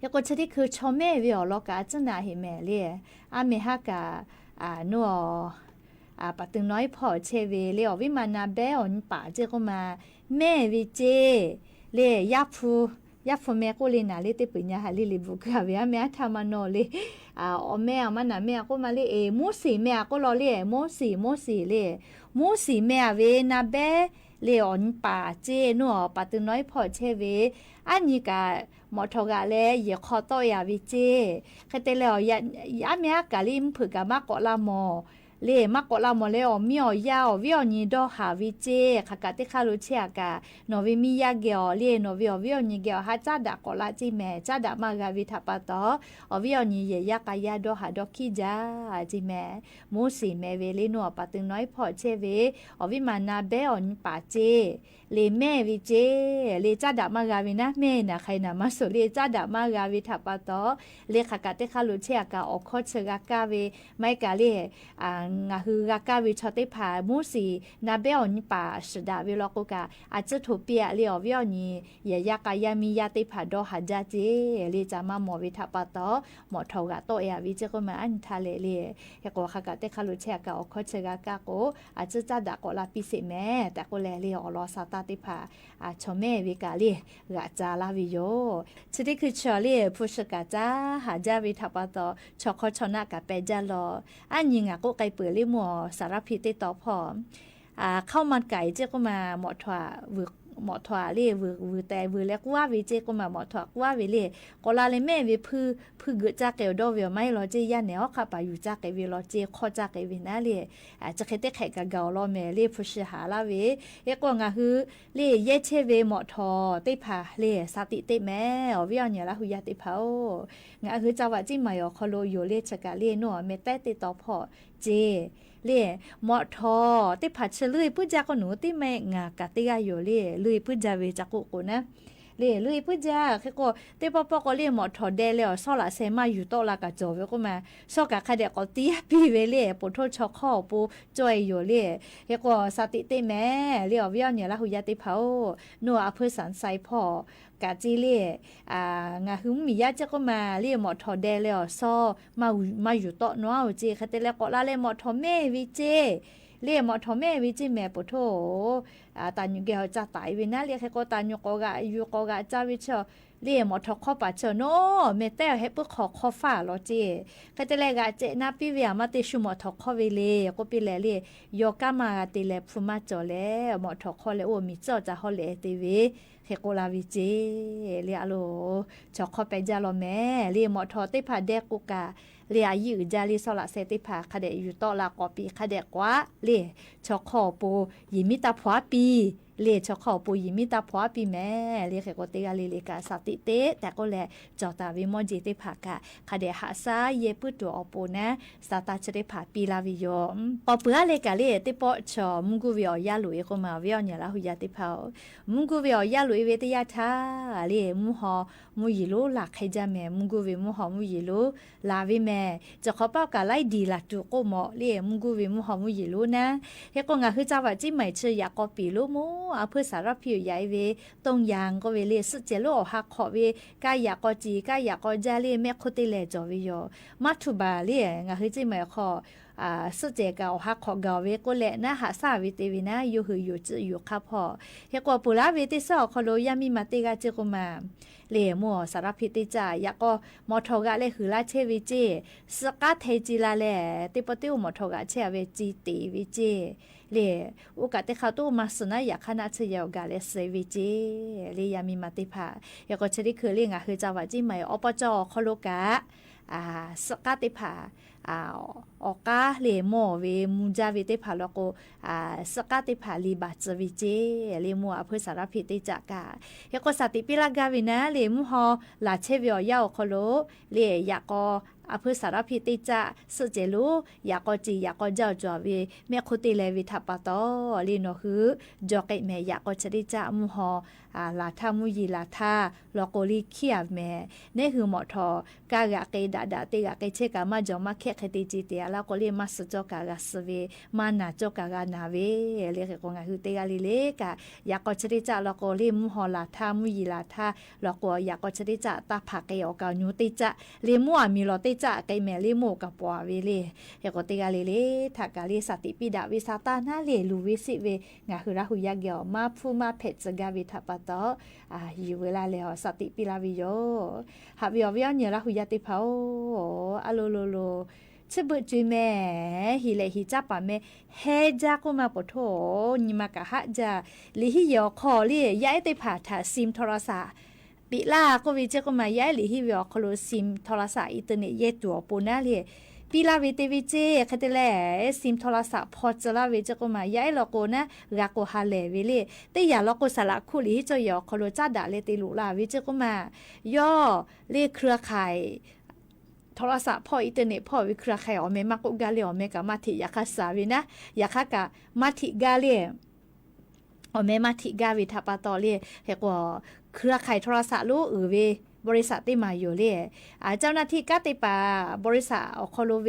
ဟ့ၣ်ကိးဆၢသ့ၣ်ခုၣ် ဆီမဲာ်ဝဲအီၤလီၤကး အစနၢ်ဟ့ၣ်မဲာ်လၢ် အါမ့ၢ်ဟါကး နအိၣ် ပှၤသုးနီၣ်ဖီၣ်ဆဲးဝဲလၢ် အီၤဝဲမၤနၢ်ဘဲအီၤနံၤပၢ်စ့ၢ်ကိးမး မဲာ်ဝဲစ့ၢ် လၢ် ယါဖူ ယါဖူမဲာ်ကိးလၢ်နၤလၢ် သ့ၣ်ပညါဟးလၢ်လၢ်ဘူးကၢ်ဝဲ အါမ့ၢ်အါထၢ်မၤနီၣ်လၢ် အီၤမဲာ်အမၤနၢ်မဲာ်အကိးမးလၢ် အ့ၣ် မိၢ်စံၣ်မဲာ်အကိးလီၤလၢ် မိၢ်စံၣ် မိၢ်စံၣ်လၢ် မိၢ်စံၣ်မဲာ်အဝဲနၢ်ဘဲ လၢ်အီၤနံၤပၢ်စ့ၢ် နအိၣ် ပှၤသုးနီၣ်ဖီၣ်ဆဲးဝဲ အါနံၤကး မီၣ်ထီၣ်ဂၤလၢ် ယဲၢ်ခီတီၢ်ယၤဝဲစ့ၢ် ခဲတဲလဲၣ် အီၤ အါမ့ၢ်အါကးလၢ် မုၢ်ဖုးကးမၤကိးလၢ်မီၢ် လၢ် မၤကိးလၢ်မီၢ်လၢ် အီၤမံအီၤယါအီၤဝဲအီၤနံၤ ဒီဟးဝဲစ့ၢ် ခးကးသ့ၣ်ခါလိာ်ဆဲးအကး နီၢ်ဝဲမံယါဂ့ၤအီၤလၢ် နီၢ်ဝဲအီၤဝဲအီၤနံၤဂ့ၤအီၤ ဟးကၢ်ဒၣ်ကိးလၢ်စ့ၢ်မဲာ် ကၢ်ဒၣ်မၤဂၤဝဲထးပာ်တီၤ အီၤဝဲအီၤနံၤယဲၢ်ယါကါယါ ဒီဟးဒီခံကၢ်စ့ၢ်မဲာ် မိၢ်စံၣ်မဲာ်ဝဲလၢ် နအိၣ် ပှၤသုးနီၣ်ဖီၣ်ဆဲးဝဲ အီၤဝဲမၤနၢ်ဘဲအီၤနံၤပၢ်စ့ၢ် လၢ် မဲာ်ဝဲစ့ၢ် လၢ် ကၢ်ဒၣ်မၤဂၤဝဲနၤ မဲာ်နၤခါအံၤနၤမၤစိာ်လၢ် ကၢ်ဒၣ်မၤဂၤဝဲထးပာ်တီၤ လၢ် ခးကးသ့ၣ်ခါလိာ်ဆဲးအကး အီၣ်ခီဆၢဂၤကါဝဲ မၤကးလၢ် ငါဟုဂၤကၢ်ဝေချော်သ့ၣ်တဖၣ် မူစံး နၢ်ဘဲအီၤနပာ်စံးဒၣ်ဝဲလီၤကိးကး အစၢထိးပျဲလံအီၤဝဲအီၤန့ၣ် ယဲယါကါယါမံယါသ့ၣ်တဖၣ်ဒီးဟးဒၣ်က့ လၢကၢမၤမီၢ်ဝဲထးပာ်တီၤ မီၣ်ထိးဂၤတီၣ်အဲၣ်ဝဲစ့ၢ်ကီးမး အန့ၣ်ထါလဲၣ်လံ. ဟဲကိးခါကးတဲခါလိာ်ဆဲးအကးအီၣ်ခီဆၢဂၤကၢ်ကိး အစၢတၢ်ဒၣ်ကိးလၢပံစ့းမဲ တၢ်ကိးလဲၣ်လံ အီၣ်လီၤစၢ်တၢ်သ့ၣ်တဖၣ် အဆီၣ်မဲၣ်ဝဲကးလံ ဂၤစၢ်လၢဝဲယိာ် ဆၢထံခုၣ်ဆၢလံ ဖုးစ့ၢ်ကးစၢ်ဟးဒၣ်ဝဲထးပာ်တီၤ ဆီၣ်ခီဆီၣ်နၢ်ကးပဲာ်ဒၣ်လီၤ. အန့ၣ်ငါကိးကဲပၢၢ်လံ မုၢ်အီၤ စၢ်ရၢဖံးသ့ၣ်တီဖီၣ် ခီၣ်မၢ်ကၢ်အံၤစ့ၢ်ကီးမး မီၣ်ထိးဝဲ မီၣ်ထိးလံ ဝဲ ဝဲတဲဝဲလဲၤကွၢ်ဝဲစ့ၢ်ကီးမး မီၣ်ထိးကွၢ်ဝဲလံ ကိးလါလဲၤမဲာ်ဝဲဖု ဖုဂုာ်စၢ်ကဲအီၤဒီးဝဲအီၤမးလီၤစ့ၢ် ယါနဲၣ်အီၣ်ခါပာ်ယူၤစၢ်ကဲဝဲလီၤစ့ၢ် ခီၣ်စၢ်ကဲဝဲနၤလံ. စဲးဃဲးတဲဃဲးကးဂၤအီၤလီၤမဲာ်လံ ဖုးစ့ၢ်ဟးလၢဝဲ ဟဲကိးငါဟု လံ ယဲၢ်ဆဲးဝဲမီၣ်ထိးသ့ၣ်တဖၣ်လံ စးတံးတ့ၢ်မဲာ် အီၣ်ဝဲအီၣ်ညၣ်လၢဟူယါသ့ၣ်တဖၣ်အိၣ် ငါဟုစၢ်ဝဲကံမၤအီၤခီလိာ်ယိာ်လံ ဆ့ကၤလံ နီၢ်အီၤ မဲာ်တဲသ့ၣ်တီဖီၣ်စ့ၢ် လံ မီၣ်ထိးသ့ၣ်တဖၣ်ဆၢလုၢ်အံၤပုၢ်ယါကိးနူာ် တ့ၢ်မ့ၢ်ငါကးတ့ၢ်ဂၤယိာ်လံ လုၢ်အံၤပုၢ်ယါဝဲစ့ၢ်ကိးကိးနၤ လံ လုၢ်အံၤပုၢ်ယါ ဟဲကိး တ့ၢ်ပီၣ်ပီၣ်ကိးလံ မီၣ်ထိးဒဲးလၢအီၤ ဆီလၢ်စဲးမၤယူၤတီၣ်လၢကစီၤဝဲကိးမး ဆီကးခါဒဲးကိးတံၢ်ပံဝဲလံ ပိာ်ထိၣ်ဆီခီၣ်အပူၤ ကၠီအံၤယိာ်လံ ဟဲကိးစးတံးတ့ၢ်မဲာ်လံ အီၣ်ဝဲအီၣ်ညၣ်လၢဟူယါသ့ၣ်တဖၣ်အိၣ် နီၢ်အဖၢစၢ်စဲးဖီၣ် ကးစ့ၢ်လံ ငါဟုမ့ၢ်ယါစ့ၢ်ကိးမးလံ မီၣ်ထိးဒဲးလၢအီၤ ဆီ မၤယူၤတီၣ်နီၢ်အိၣ်စ့ၢ် ခဲတဲလဲၤကိးလါလဲၤမီၣ်ထိးမဲာ်ဝဲစ့ၢ် လံ မီၣ်ထိးမဲာ်ဝဲစ့ၢ်မဲာ် ပိာ်ထိၣ် တၢ်ညိးကဲအီၤစၢ်တၢ်အံၤဝဲနၤလံ ဟဲကိးတၢ်ညိးကိးဂၤယူၤကိးဂၤစၢ်ဝဲဆၢ လံ မီၣ်ထိးခီၣ်ပာ်ဆၢ နီၢ် မဲာ်တဲအီၤဟဲပၢၢ်ခီၣ်ခီၣ်ဖးလီၤစ့ၢ် ခဲတဲလဲၤဂၤစဲးနါပံဝဲအမါတ့ၢ်ဆူမီၣ်ထိးခီၣ်ဝဲလံ ကိးပံလဲၣ်လံ ယီၤကါမၤဂၤတ့ၢ်လဲၤဖုးမၤကၠီၤလဲၣ် မီၣ်ထိးခီၣ်လဲၣ် အိၣ်မံၤစၢ်တၢ်ဟီၣ်လဲၣ်အဲၣ်တ့ၢ်ဝဲ ဟဲကိးလၢဝဲစ့ၢ် လံအလိၤ ဆီခီၣ်ပဲာ်ဒၣ်လီၤမဲာ် လံ မီၣ်ထိးသ့ၣ်တဖၣ်ဒဲးကိးကး လံ အယံာ်အုၣ်ဒၣ်လံ ဆီလၢ်စဲးသ့ၣ်တဖၣ် ခါဒဲးယူၤတီၣ်လၢကိးပံ ခါဒဲးကွၢ် လံ ဆီခီၣ်အပူၤ ယံာ်မံတၢ်ဖှီၣ်ပံ လံ ဆီခီၣ်အပူၤ ယံာ်မံတၢ်ဖှီၣ်ပံမဲာ် လံ ဟဲကိးတ့ၢ်ဂၤလံလံကး စးတံးတ့ၢ် တၢ်ကိးလဲၣ် ကၠီၤတၢ်ဝဲမီၢ်ကၠ့သ့ၣ်တဖၣ်ကး ခါဒဲးဟးစၢ်ယဲၢ်ပုၢ်တိၤအီၤပိၤနၤ စးတၢ်ဆၢသ့ၣ်တဖၣ်ပံလၢဝဲယိာ် ပီၣ်ပှၢ်လၢကးလံ တ့ၢ်ပီၣ်ဆီၣ် မူၢ်ကူၣ်ဝဲအီၤယါလိာ်အံၤကိးမး ဝဲအီၣ်ညၣ်လၢဟူယါသ့ၣ်တဖၣ်အိၣ် မူၢ်ကူၣ်ဝဲအီၤယါလိာ်အံၤဝဲတယၣ်ထါ လံ မုၢ်ဟီၣ်မူၢ်ယံာ်လိၤလၢ်ခဲကၠၢ်မဲာ် မူၢ်ကူၣ်ဝဲမုၢ်ဟီၣ်မူၢ်ယံာ်လိၤ လၢ်ဝဲမဲာ် ကၠီၤခီပၣ်ကးလၢဒံးလၢ်တူာ်ကိးမး လံ မူၢ်ကူၣ်ဝဲမုၢ်ဟီၣ်မူၢ်ယံာ်လိၤနၤ ဟဲကိးငါဟုစၢ်ဝဲကံမၤဆၢယၤကီၢ်ပံာ်လိၤမး အဖၢစၢ်ရၢဖံးယၤအံၤဝဲ တိၢ်ယၢင်ကိးဝဲလံ စ့ၢ်ကဲးလိၤအီၣ်ဟးခီၣ်ဝဲ ကါယၤကီၢ်စံၣ် ကါယၤကီၢ်ကၠၢ်လံ မဲာ်ခိၣ်တ့ၢ်လဲၤကၠီၤဝဲယိာ် မၤထူၣ်ဘၣ်လံ ငါဟုကံမၤအီၤခီၣ် စ့ၢ်ကဲးကအီၣ်ဟးခီၣ်ဂၤဝဲကိးလဲၣ်နၤ ဟးစၢ်ဝဲတ့ၢ်ဝဲနၤ ယိၤဟုၣ်ယိၤစုယိၤခါဖီၣ် ဟဲကိးပှၤလၢဝဲတ့ၢ်စၢ်အီၤခီလိာ် ယါမံမၤတ့ၢ်ဂၤစ့ၢ်ကိးမး လံ မုၢ်အီၤစၢ်ရၢဖံးတ့ၢ်စၢ် ယၤကီၢ်မီၣ်ထိးဂၤလဲၤဟုၣ်လၢ်ဆဲးဝဲစ့ၢ် စ့ၢ်ကါထဲစ့ၢ်လၢ်လဲၣ် တ့ၢ်ပီၣ်တ့ၢ်အိၣ်မီၣ်ထိးဂၤဆဲးအဝဲစ့ၢ်တ့ၢ်ဝဲစ့ၢ် လံ အိၣ်ကးတ့ၢ်ခါတအိၣ်မၤစၢၤနၤ ယၤခါနၢ်ဆၢယဲၢ်အီၤဂၤလဲၤစ့ၢ်ဝဲစ့ၢ် လံ ယါမံမၤတ့ၢ်ဖး ဟဲကိးဆၢထံခုၣ်လံ ငါဟုစၢ်ဝဲကံမၤအီၤပီၣ်ပီၣ်ကၠီအီၤခီလိာ်ကး စ့ၢ်ကါသ့ၣ်တဖၣ် အီၣ်ကါလံ မုၢ်ဝဲမူဒါဝဲသ့ၣ်တဖၣ်လီၤကိး စ့ၢ်ကါသ့ၣ်တဖၣ်လံဘၣ်စၢၤဝဲစ့ၢ် လံမုၢ်အဖၢစၢ်ရၢဖံးတ့ၢ်စၢ်ကး ဟဲကိးစးတံးပံလၢ်ဂၤဝဲနၤလံ မုၢ်ဟီၣ်လၢ်ဆဲးဝဲအီၤယါအီၤခီလိာ် လံ ယၤကီၢ်အဖၢစၢ်ရၢဖံးတ့ၢ်စၢ် စ့ၢ်ကဲးလိၤ ယၤကီၢ်စံၣ် ယၤကီၢ်ကၠၢ်ကၠီၤဝဲ မဲာ်ခိၣ်တ့ၢ်လဲၤဝဲထးပာ်တီၤ လံနီၢ်ဟု ကၠီၤကဲးမဲာ် ယၤကီၢ်ဆၢထံးစၢ် မုၢ်ဟီၣ် လၢ်ထါမုၢ်ယံာ်လၢ်ထါ လီၤကိးလံခံဂၤမဲာ် နဲဟုမီၣ်ထိး ကါဂၤက့ၤဒၣ်ဒၣ် တ့ၢ်ဂၤက့ၤဆ့ကၤ မၤကၠီၤမၤခဲးဃဲးတ့ၢ်စ့ၢ်တ့ၢ်အလီၤကိးလံ မၤစၢၤကၠီၤကးဂၤစၢၤဝဲ မၤနၢ်ကၠီၤကးဂၤနၢ်ဝဲ လံ ဟဲကိးငါဟုတ့ၢ်ဂၤလံလံကး ယၤကီၢ်ဆၢထံးစၢ်လီၤကိးလံ မုၢ်ဟီၣ်လၢ်ထါမုၢ်ယံာ်လၢ်ထါ လီၤကိးယၤကီၢ်ဆၢထံးစၢ် တၢ်ဖးက့ၤအီၣ်ကၢညိတ့ၢ်စၢ် လံမုၢ်အမံၤလီၤတ့ၢ်စၢ် က့မဲာ်လံမုၢ်ကပှၤဝဲလံ ဟဲကိးတ့ၢ်ဂၤလံလံ ထးကးလံ စးတံးပံဒၣ်ဝဲ စးတၢ်နါလံ လူၤဝဲစံးဝဲ ငါဟုရၢ်ဟူယါက့ၤအီၤ မၤဖှူမၤဖဲးစၢၤဂၤဝဲထးပာ်တီၤ ယံာ်ဝဲလၢ်လဲၣ်အီၤ စးတံးပံလၢ်ဝဲယိာ် ဟးဝဲအီၤဝဲအီၤ ညၣ်ရၢ်ဟူယါသ့ၣ်တဖၣ်အိၣ် အလိၤလိၤလိၤ ဆၢဘၢၣ်စၢၤမဲာ် ဟံၣ်လဲၣ်ဟံၣ်ကၠၢ်ပာ်မဲာ် ဟဲကၠၢ်ကိးမးပိာ်ထိၣ် နံၤမၤကဟးကၠၢ် လံာ်ဟံၣ်ယဲၢ်အီၤခီၣ်လံ ယဲၢ်သ့ၣ်တဖၣ်ထး SIM ထီရစၣ် ပံလၢ်ကိးဝဲစ့ၢ်ကိးမး ယဲၢ်လံာ်ဟံၣ်ဝဲအီၤခီလိာ် SIM ထီရစၣ် အံၣ်တနဲၣ် ယဲၢ်တူာ်အပူၤနၤလံ ပံလၢ်ဝဲတ့ၢ်ဝဲစ့ၢ် ခဲတဲလဲၣ် SIM ထီရစၣ်ဖီၣ်စၢၤလၢ်ဝဲစ့ၢ်ကိးမး ယဲၢ်လီၤကိးနၤ ဂၤကိးဟးလဲၣ်ဝဲလံ တ့ၢ်ယၤလီၤကိးစၢ်လၢ်ခူၣ်လံာ်ဟံၣ်ကၠီယဲၢ်အီၤခီလိာ် ကၠၢ်ဒၣ်လဲာ်တ့ၢ်လိာ်လၢ်ဝဲစ့ၢ်ကိးမး ယီၢ် လံာ် เครือข่าย ထီရစၣ်ဖီၣ် အံၣ်တနဲၣ်ဖီၣ်ဝဲ เครือข่าย အီၣ်မဲာ်မၤကိးဂၤလံ အီၣ်မဲာ်ကမၤထံး ယၤခါစၢ်ဝဲနၤ ယၤခါကမၤထံးဂၤလံ အီၣ်မဲာ်မၤထံးဂၤဝဲထးပာ်တီၤလံ ဟဲကိး เครือข่าย ထီရစၣ်လိၤအုးဝဲ บริษัทตี้มาอยู่เล่ อ่า เจ้าหน้าตี้ก๊าดเตยปา บริษัทอ่อคอโลเว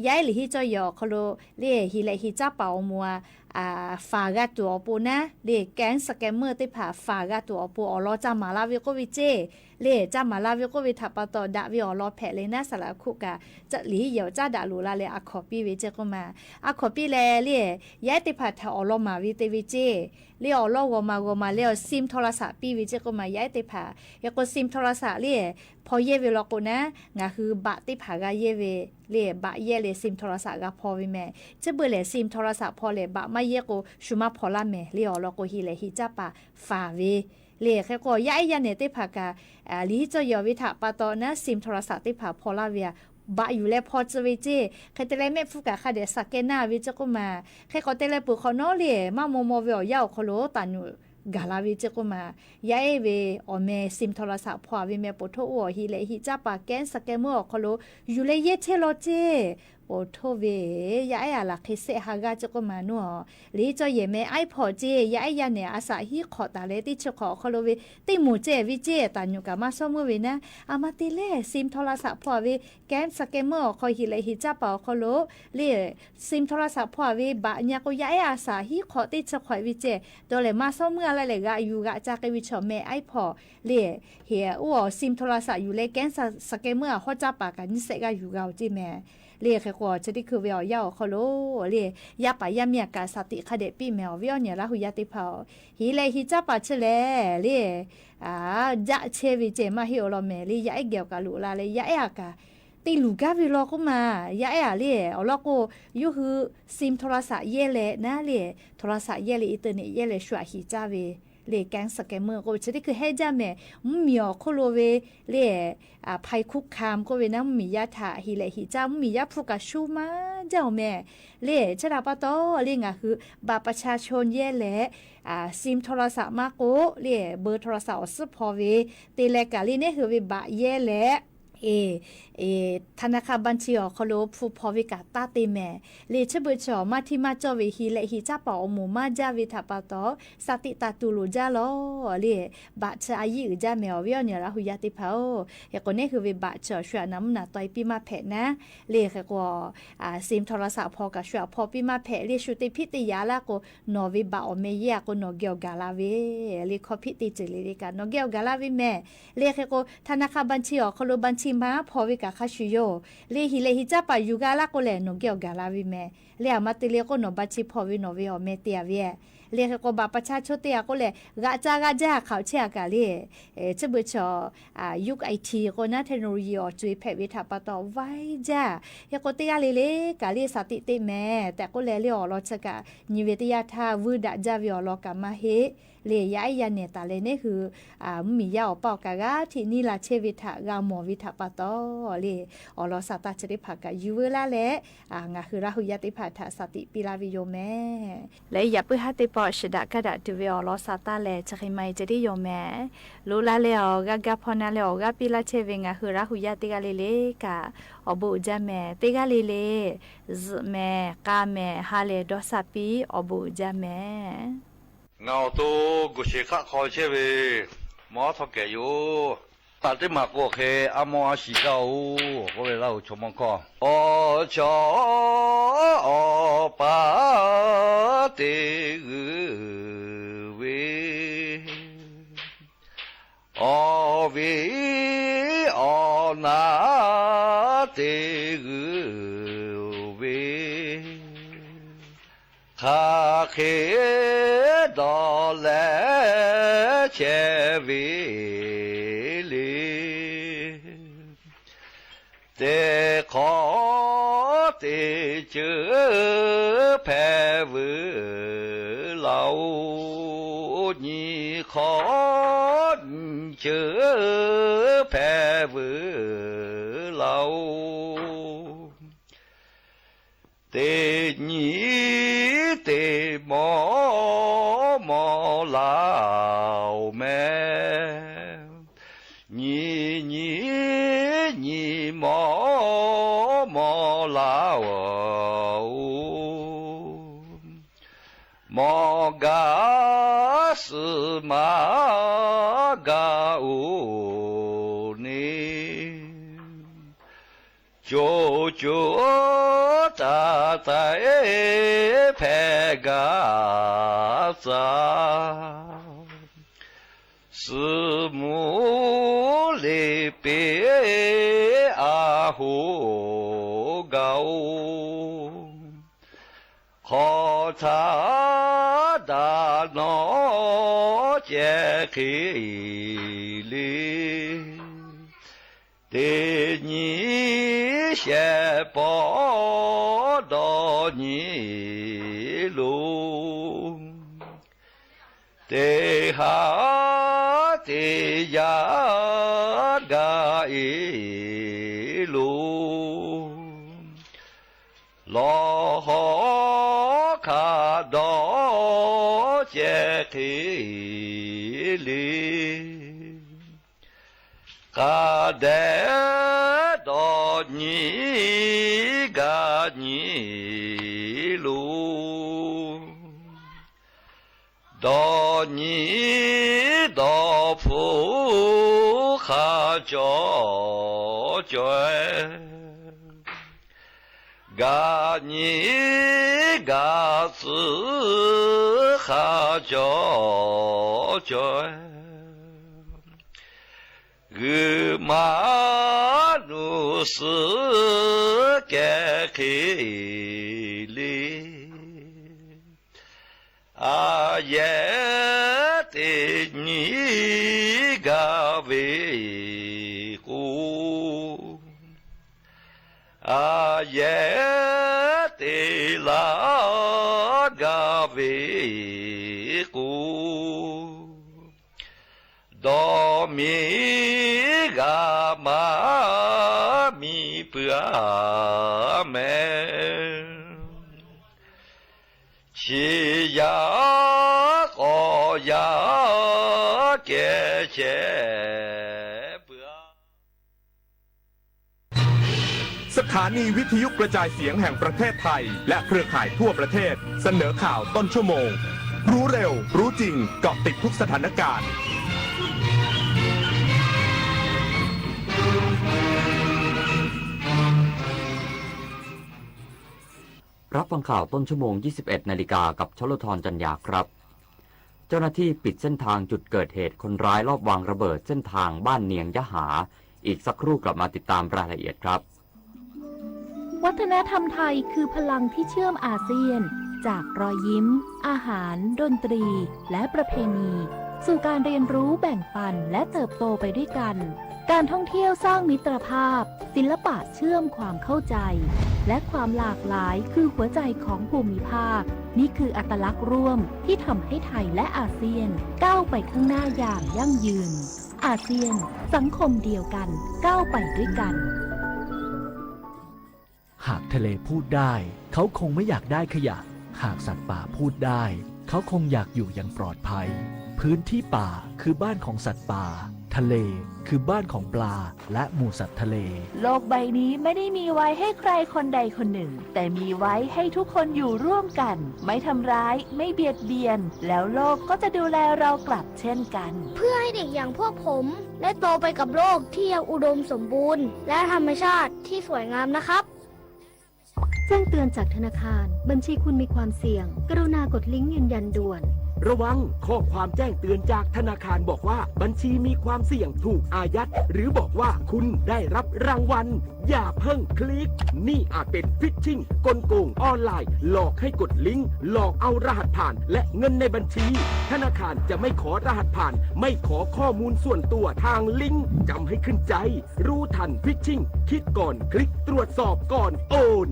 ย้ายหลีฮิจ้อยเหี่ยวอ่อคอโลเล่ หีแหละหีจ้าป่าอ่อหมู่อ่ะ อ่า ฝ่ากั๋นตั๋วอ่อปูนะ เล่ แก๊งสแกมเมอร์เตยผ่า ฝ่ากั๋นตั๋วอ่อปู อ่อลอจ้าหมาลาเวโก้เวเจ้ เล่ จ้าหมาลาเวโก้เวถาปาต่อ ดะเวอ่อลอแผะเลยนะ สาระคุกะ จะหลีเหี่ยวจ้าดะหลูลาเลย อะขอปี้เวเจ้าก็มา อะขอปี้แล เล่ ย้ายเตยผ่าถาอ่อลอหมาเวเตยเวเจ้ เล่ อ่อลอวอมา วอมาเล่ ซิมโทรศัพท์ปี้เวเจ้าก็มา ย้ายเตยผ่า เฮโกซิมโทรศัพท์เล่ ผ่อเย้เวลอโกนะ งาคือบ่าเตยผ่ากั๋นเย้เว เล่ บ่าเย้เล่ ซิมโทรศัพท์กั๋นผ่อเวแม เจ้าเบอร์แหละ ซิมโทรศัพท์ผ่อเล่ บ่ามาเย้โก สุมาผ่อละแม เล่ อ่อลอโก หีแหละหีจ้าป่า ฝ่าเว เล่ เฮโก ย้ายยาเนี่ยเตยผ่ากะ อ่า หลีจ้อยเหี่ยวเวถาปาต่อนะ ซิมโทรศัพท์เตยผ่าผ่อละเว บ่าอยู่แลผ่อเจ้าเวเจ้ เฮเตยแลแม่ฟูกะ ข้าเดียสแกนหน้าเวเจ้าก็มา เฮโกเตยแลเปิดคอเนาะเล่ มามัวมัวเวอ่อย่าอ่อคอโล ต๋าหนู กาลาเวเจ้าก็มา ย้ายเวอ่อแม ซิมโทรศัพท์ผ่อเวแม โปโทอ่อ หีแหละหีจ้าป่า แก๊งสแกมเมอร์อ่อคอโล อยู่แลเย้เช่ลอเจ้ โปโทเว ย้ายอะละ เคเซะฮาก้าเจ้าก็มาหนัว หลีจ้อยเหี่ยวแม ไอผ่อเจ้ ย้ายยาเนี่ย อาสาฮีขอต๋าแล ตี้เชิงขออ่อคอโลเว ตี้หมู่เจ้เวเจ้ ต๋าหนูกะมาซ้อมเมื่อเวนะ อะมาเตยแล ซิมโทรศัพท์ผ่อเว แก๊งสแกมเมอร์อ่อคอ หีแหละหีจ้าป่าอ่อคอโล เล่ ซิมโทรศัพท์ผ่อเว บ่าเนี่ยโก ย้ายอาสาฮีขอตี้เชิงขอเวเจ้ ต๋อแหละมาซ้อมเมื่อละแหละ กะอยู่กะจาเกวิชอแม ไอผ่อ เล่ เหีย อู้อ่อ ซิมโทรศัพท์อยู่แล แก๊งสแกมเมอร์อ่ะ ฮอดจ้าป่ากะนี่เสะกะอยู่กะเอาเจ้าแม เล่ เฮโก เจ้าตี้คือเวอ่อย่าอ่อคอโล เล่ ย้าป่าย้าเมียกะ สติข้าเดียปี้แม อ่อเวอ่อเนี่ยละฮูย้าเตยผ่า หีแหละหีจ้าป่าเชอแล เล่ อ่า จะเชเวเจ้ มาเฮอ่อลอแม เล่ ย้ายเกี่ยวกะหลูลาเลย ย้ายอะกะ ตี้หลูก้าเวลอก็มา ย้ายอะเล่ อ่อลอโก ยู้คือ ซิมโทรศัพท์เย้แลนะ เล่ โทรศัพท์เย้แล อินเทอร์เน็ตเย้แล ชั่วหีจ้าเว เล่ แก๊งสแกมเมอร์โก เจ้าตี้คือแฮะจ้าแม มุ้งหมีอ่อคอโลเว เล่ อ่า ภัยคุกคามโกเวนะ มุ้งหมีย้าถา หีแหละหีจ้า มุ้งหมีย้าผูกกะชูมาเจ้าแม เล่ เจ้าดาปาต่อ เล่ งาคือ บัตรประชาชนเย้แล อ่า ซิมโทรศัพท์มาโก เล่ เบอร์โทรศัพท์อ่อซื้อผ่อเว เตยแลกะ เล่ เน่หือเวบ่าเย้แล เอ เอ ธนาคารบัญชีอ่อคอโล ผูกผ่อเวกะตาเตยแม เล่ เจ้าเบอร์เจ้า มาตี้มาจ้อเว หีแหละหีจ้าป่าอ่อหมู่มาจ้าเวถาปาต่อ สติตาตูหลูจ้าลอ เล่ บ่าเจ้าอะยี่อือจ้าแม อ่อเวอ่อเนี่ยละฮูย้าเตยผ่า เฮโก เน่หือเวบ่าเจ้า ชั่วหนามุ้นหนาตอยปี้มาแผะนะ เล่ เฮโก อ่า ซิมโทรศัพท์ผ่อกะชั่วผ่อปี้มาแผะ เล่ ชูเตยผิดเตยยาละโก หนอเวบ่าอ่อแมเย้โก หนอเกี่ยวกาลาเว เล่ ข้อผิดเตยเจ๋อเล่ เล่กะ หนอเกี่ยวกาลาเวแม เล่ เฮโก ธนาคารบัญชีอ่อคอโล บัญชีมาผ่อเวกะข้าชูโย เล่ หีแหละหีจ้าป่าอยู่กาละโกแล หนอเกี่ยวกาลาเวแม เล่ อะมาเตยเล่โก หนอบัญชีผ่อเว หนอเวอ่อแมเตยเว เล่ เฮโก บัตรประชาชนเตยโกแล กะจากะจา เขาเช่กะ เล่ เอ เจ้าเบอร์เจ้า อ่า ยุคไอทีโกนะ เทคโนโลยีอ่อจุยแผะเวถาปาต่อไวจ้า เฮโกเตยกะเล่เล่กะ เล่ สติเตยแม แต่โกแล เล่ อ่อลอเชกะ ยีเวเตยาถ้า วื้อดะจ้าเว อ่อลอกะมาเฮ เล่ ย้ายยาเนี่ยต๋าแล เน่หือ อ่า มุ้งหมีย้าอ่อเป้ากะ กาตี้นี่ละเชเวถากาหมอเวถาปาต่อ เล่ อ่อลอสาตาเจ้าเตยผ่ากะ อยู่เวลาแล อ่า งาคือละฮูย้าเตยผ่าถา สติปี้ละเวโยแม และอย่าปื้อหาเตยปอด เสยดายกาดะ ถือเวอ่อลอสาตาแล จะใค่ไมจะได้โยแม หลูลาแล อ่อก้าก้าผ่อนาแล อ่อก้าปี้ละเชเว งาคือละฮูย้าเตยกะเล่เล่กะ อ่อบุญจ้าแม เตยกะเล่เล่ จื้อแม กาแม ฮาแล ดอสาปี้ อ่อบุญจ้าแม ငါတို့ ကိုယ်ချစ်ခတ်ခေါ်ချစ်ပြီ မော်ထော်ကဲယူ တၢ်တမၢ်ကိုခဲ အမော်အရှိကောက် ကိုယ်ဝဲလာကို ချော်မော်ခီ အီၣ်ချီၣ်အီၣ်ပၢ်တ့ၢ်ဂုာ်ဝဲ အီၣ်ဝံၣ် အီၣ်နၢ် တ့ၢ်ဂုာ်ဝဲ ခါခဲ ဒီးလဲၤဆဲးဝံၣ်လံ တဲခီ တ့ၢ်စၢၤဖဲဝဲလီၤ ညီခီ ညီစၢၤဖဲဝဲလီၤ တ့ၢ်ညီ တ့ၢ်မီၢ် မီၢ်လၢ်မဲ ညီ ညီ ညီမီၢ် မီၢ်လၢ်ဧိၤ မီၢ်ဂၤ စူၢ်မးဂၤအိၣ် ကၠိကၠိတၢ်တၢ်အဲၣ်ဖဲၣ်ဂါစၢ် စူၣ်မူလ့ပ့အဟူးဂီၤ ခီၣ်ထါဒၣ်နီၢ်ကဲၣ်ဃ့လံ တ့ညံၣ်ရှဲၣ်ပီဒီးညံၣ်လူ တ့ဟးတ့ယၤဂၤအ့လူ လီၤဟီခးဒီးကဲၣ်ဃ့လံ ဃးဒဲးဒီးညံၣ်ဂၤညံၣ်လူ ဒီးညံၣ်ဒီးဖိခးကၠီကၠီ ဂၤညံၣ်ဂၤစူၣ်ခးကၠီကၠီ ဂုာ်မးနုာ်စူၣ်ကဲၣ်ဃ့လံ အယဲၢ်တ့ညံၣ်ဂၤဝ့ၢ်ကူ အယဲၢ်တ့လါဂၤဝ့ၢ်ကူ ဒီးမ့ၢ်ဂၤမါမံပှၤမဲ ဆံးယၤဃီယၤ ကဲၣ်ကဲၣ်ပှၤ สถานีวิทยุกระจายเสียงแห่งประเทศไทย และเครือข่ายทั่วประเทศ เสนอข่าวต้นชั่วโมง รู้เร็ว รู้จริง เกาะติดทุกสถานการณ์ รับฟังข่าวต้นชั่วโมง ยี่สิบเอ็ดนาฬิกา กับชลธร จันยาครับ เจ้าหน้าที่ปิดเส้นทางจุดเกิดเหตุคนร้ายลอบวางระเบิดเส้นทางบ้านเนียงยะหา อีกสักครู่กลับมาติดตามรายละเอียดครับ วัฒนธรรมไทยคือพลังที่เชื่อมอาเซียน จากรอยยิ้ม อาหาร ดนตรี และประเพณี สู่การเรียนรู้แบ่งปันและเติบโตไปด้วยกัน การท่องเที่ยวสร้างมิตรภาพ ศิลปะเชื่อมความเข้าใจ และความหลากหลายคือหัวใจของภูมิภาค นี่คืออัตลักษณ์ร่วมที่ทำให้ไทยและอาเซียนก้าวไปข้างหน้าอย่างยั่งยืน อาเซียน สังคมเดียวกัน ก้าวไปด้วยกัน หากทะเลพูดได้ เขาคงไม่อยากได้ขยะ หากสัตว์ป่าพูดได้ เขาคงอยากอยู่อย่างปลอดภัย พื้นที่ป่าคือบ้านของสัตว์ป่า ทะเลคือบ้านของปลา และหมู่สัตว์ทะเล โลกใบนี้ไม่ได้มีไว้ให้ใครคนใดคนหนึ่ง แต่มีไว้ให้ทุกคนอยู่ร่วมกัน ไม่ทำร้าย ไม่เบียดเบียน แล้วโลกก็จะดูแลเรากลับเช่นกัน เพื่อให้เด็กอย่างพวกผมได้โตไปกับโลกที่ยังอุดมสมบูรณ์ และธรรมชาติที่สวยงามนะครับ แจ้งเตือนจากธนาคาร บัญชีคุณมีความเสี่ยง กรุณากดลิงก์ยืนยันด่วน ระวัง ข้อความแจ้งเตือนจากธนาคารบอกว่าบัญชีมีความเสี่ยงถูกอายัด หรือบอกว่าคุณได้รับรางวัล อย่าเพิ่งคลิก นี่อาจเป็น phishing กลโกงออนไลน์ หลอกให้กดลิงก์ หลอกเอารหัสผ่าน และเงินในบัญชี ธนาคารจะไม่ขอรหัสผ่าน ไม่ขอข้อมูลส่วนตัวทางลิงก์ จำให้ขึ้นใจ รู้ทัน phishing คิดก่อนคลิก ตรวจสอบก่อนโอน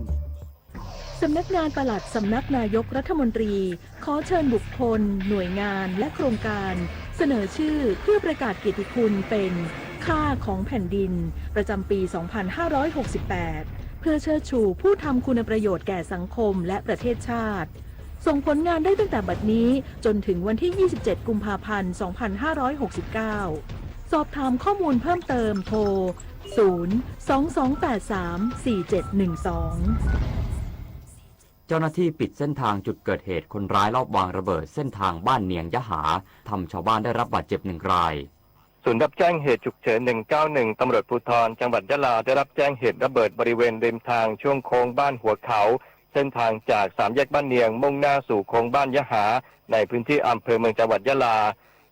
สำนักงานปลัดสำนักนายกรัฐมนตรี ขอเชิญบุคคล หน่วยงาน และโครงการ เสนอชื่อเพื่อประกาศเกียรติคุณเป็น ค่าของแผ่นดิน ประจำปี สองพันห้าร้อยหกสิบแปด เพื่อเชิดชูผู้ทำคุณประโยชน์แก่สังคมและประเทศชาติ ส่งผลงานได้ตั้งแต่บัดนี้จนถึงวันที่ ยี่สิบเจ็ด กุมภาพันธ์ สองพันห้าร้อยหกสิบเก้า สอบถามข้อมูลเพิ่มเติมโทร ศูนย์ สองสองแปดสาม สี่เจ็ดหนึ่งสอง เจ้าหน้าที่ปิดเส้นทางจุดเกิดเหตุคนร้ายลอบวางระเบิดเส้นทางบ้านเนียงยะหา ทำชาวบ้านได้รับบาดเจ็บหนึ่งราย ศูนย์รับแจ้งเหตุฉุกเฉิน หนึ่งเก้าหนึ่ง ตำรวจภูธรจังหวัดยะลา ได้รับแจ้งเหตุระเบิดบริเวณริมทางช่วงโค้งบ้านหัวเขา เส้นทางจากสามแยกบ้านเนียง มุ่งหน้าสู่โค้งบ้านยะหา ในพื้นที่อำเภอเมืองจังหวัดยะลา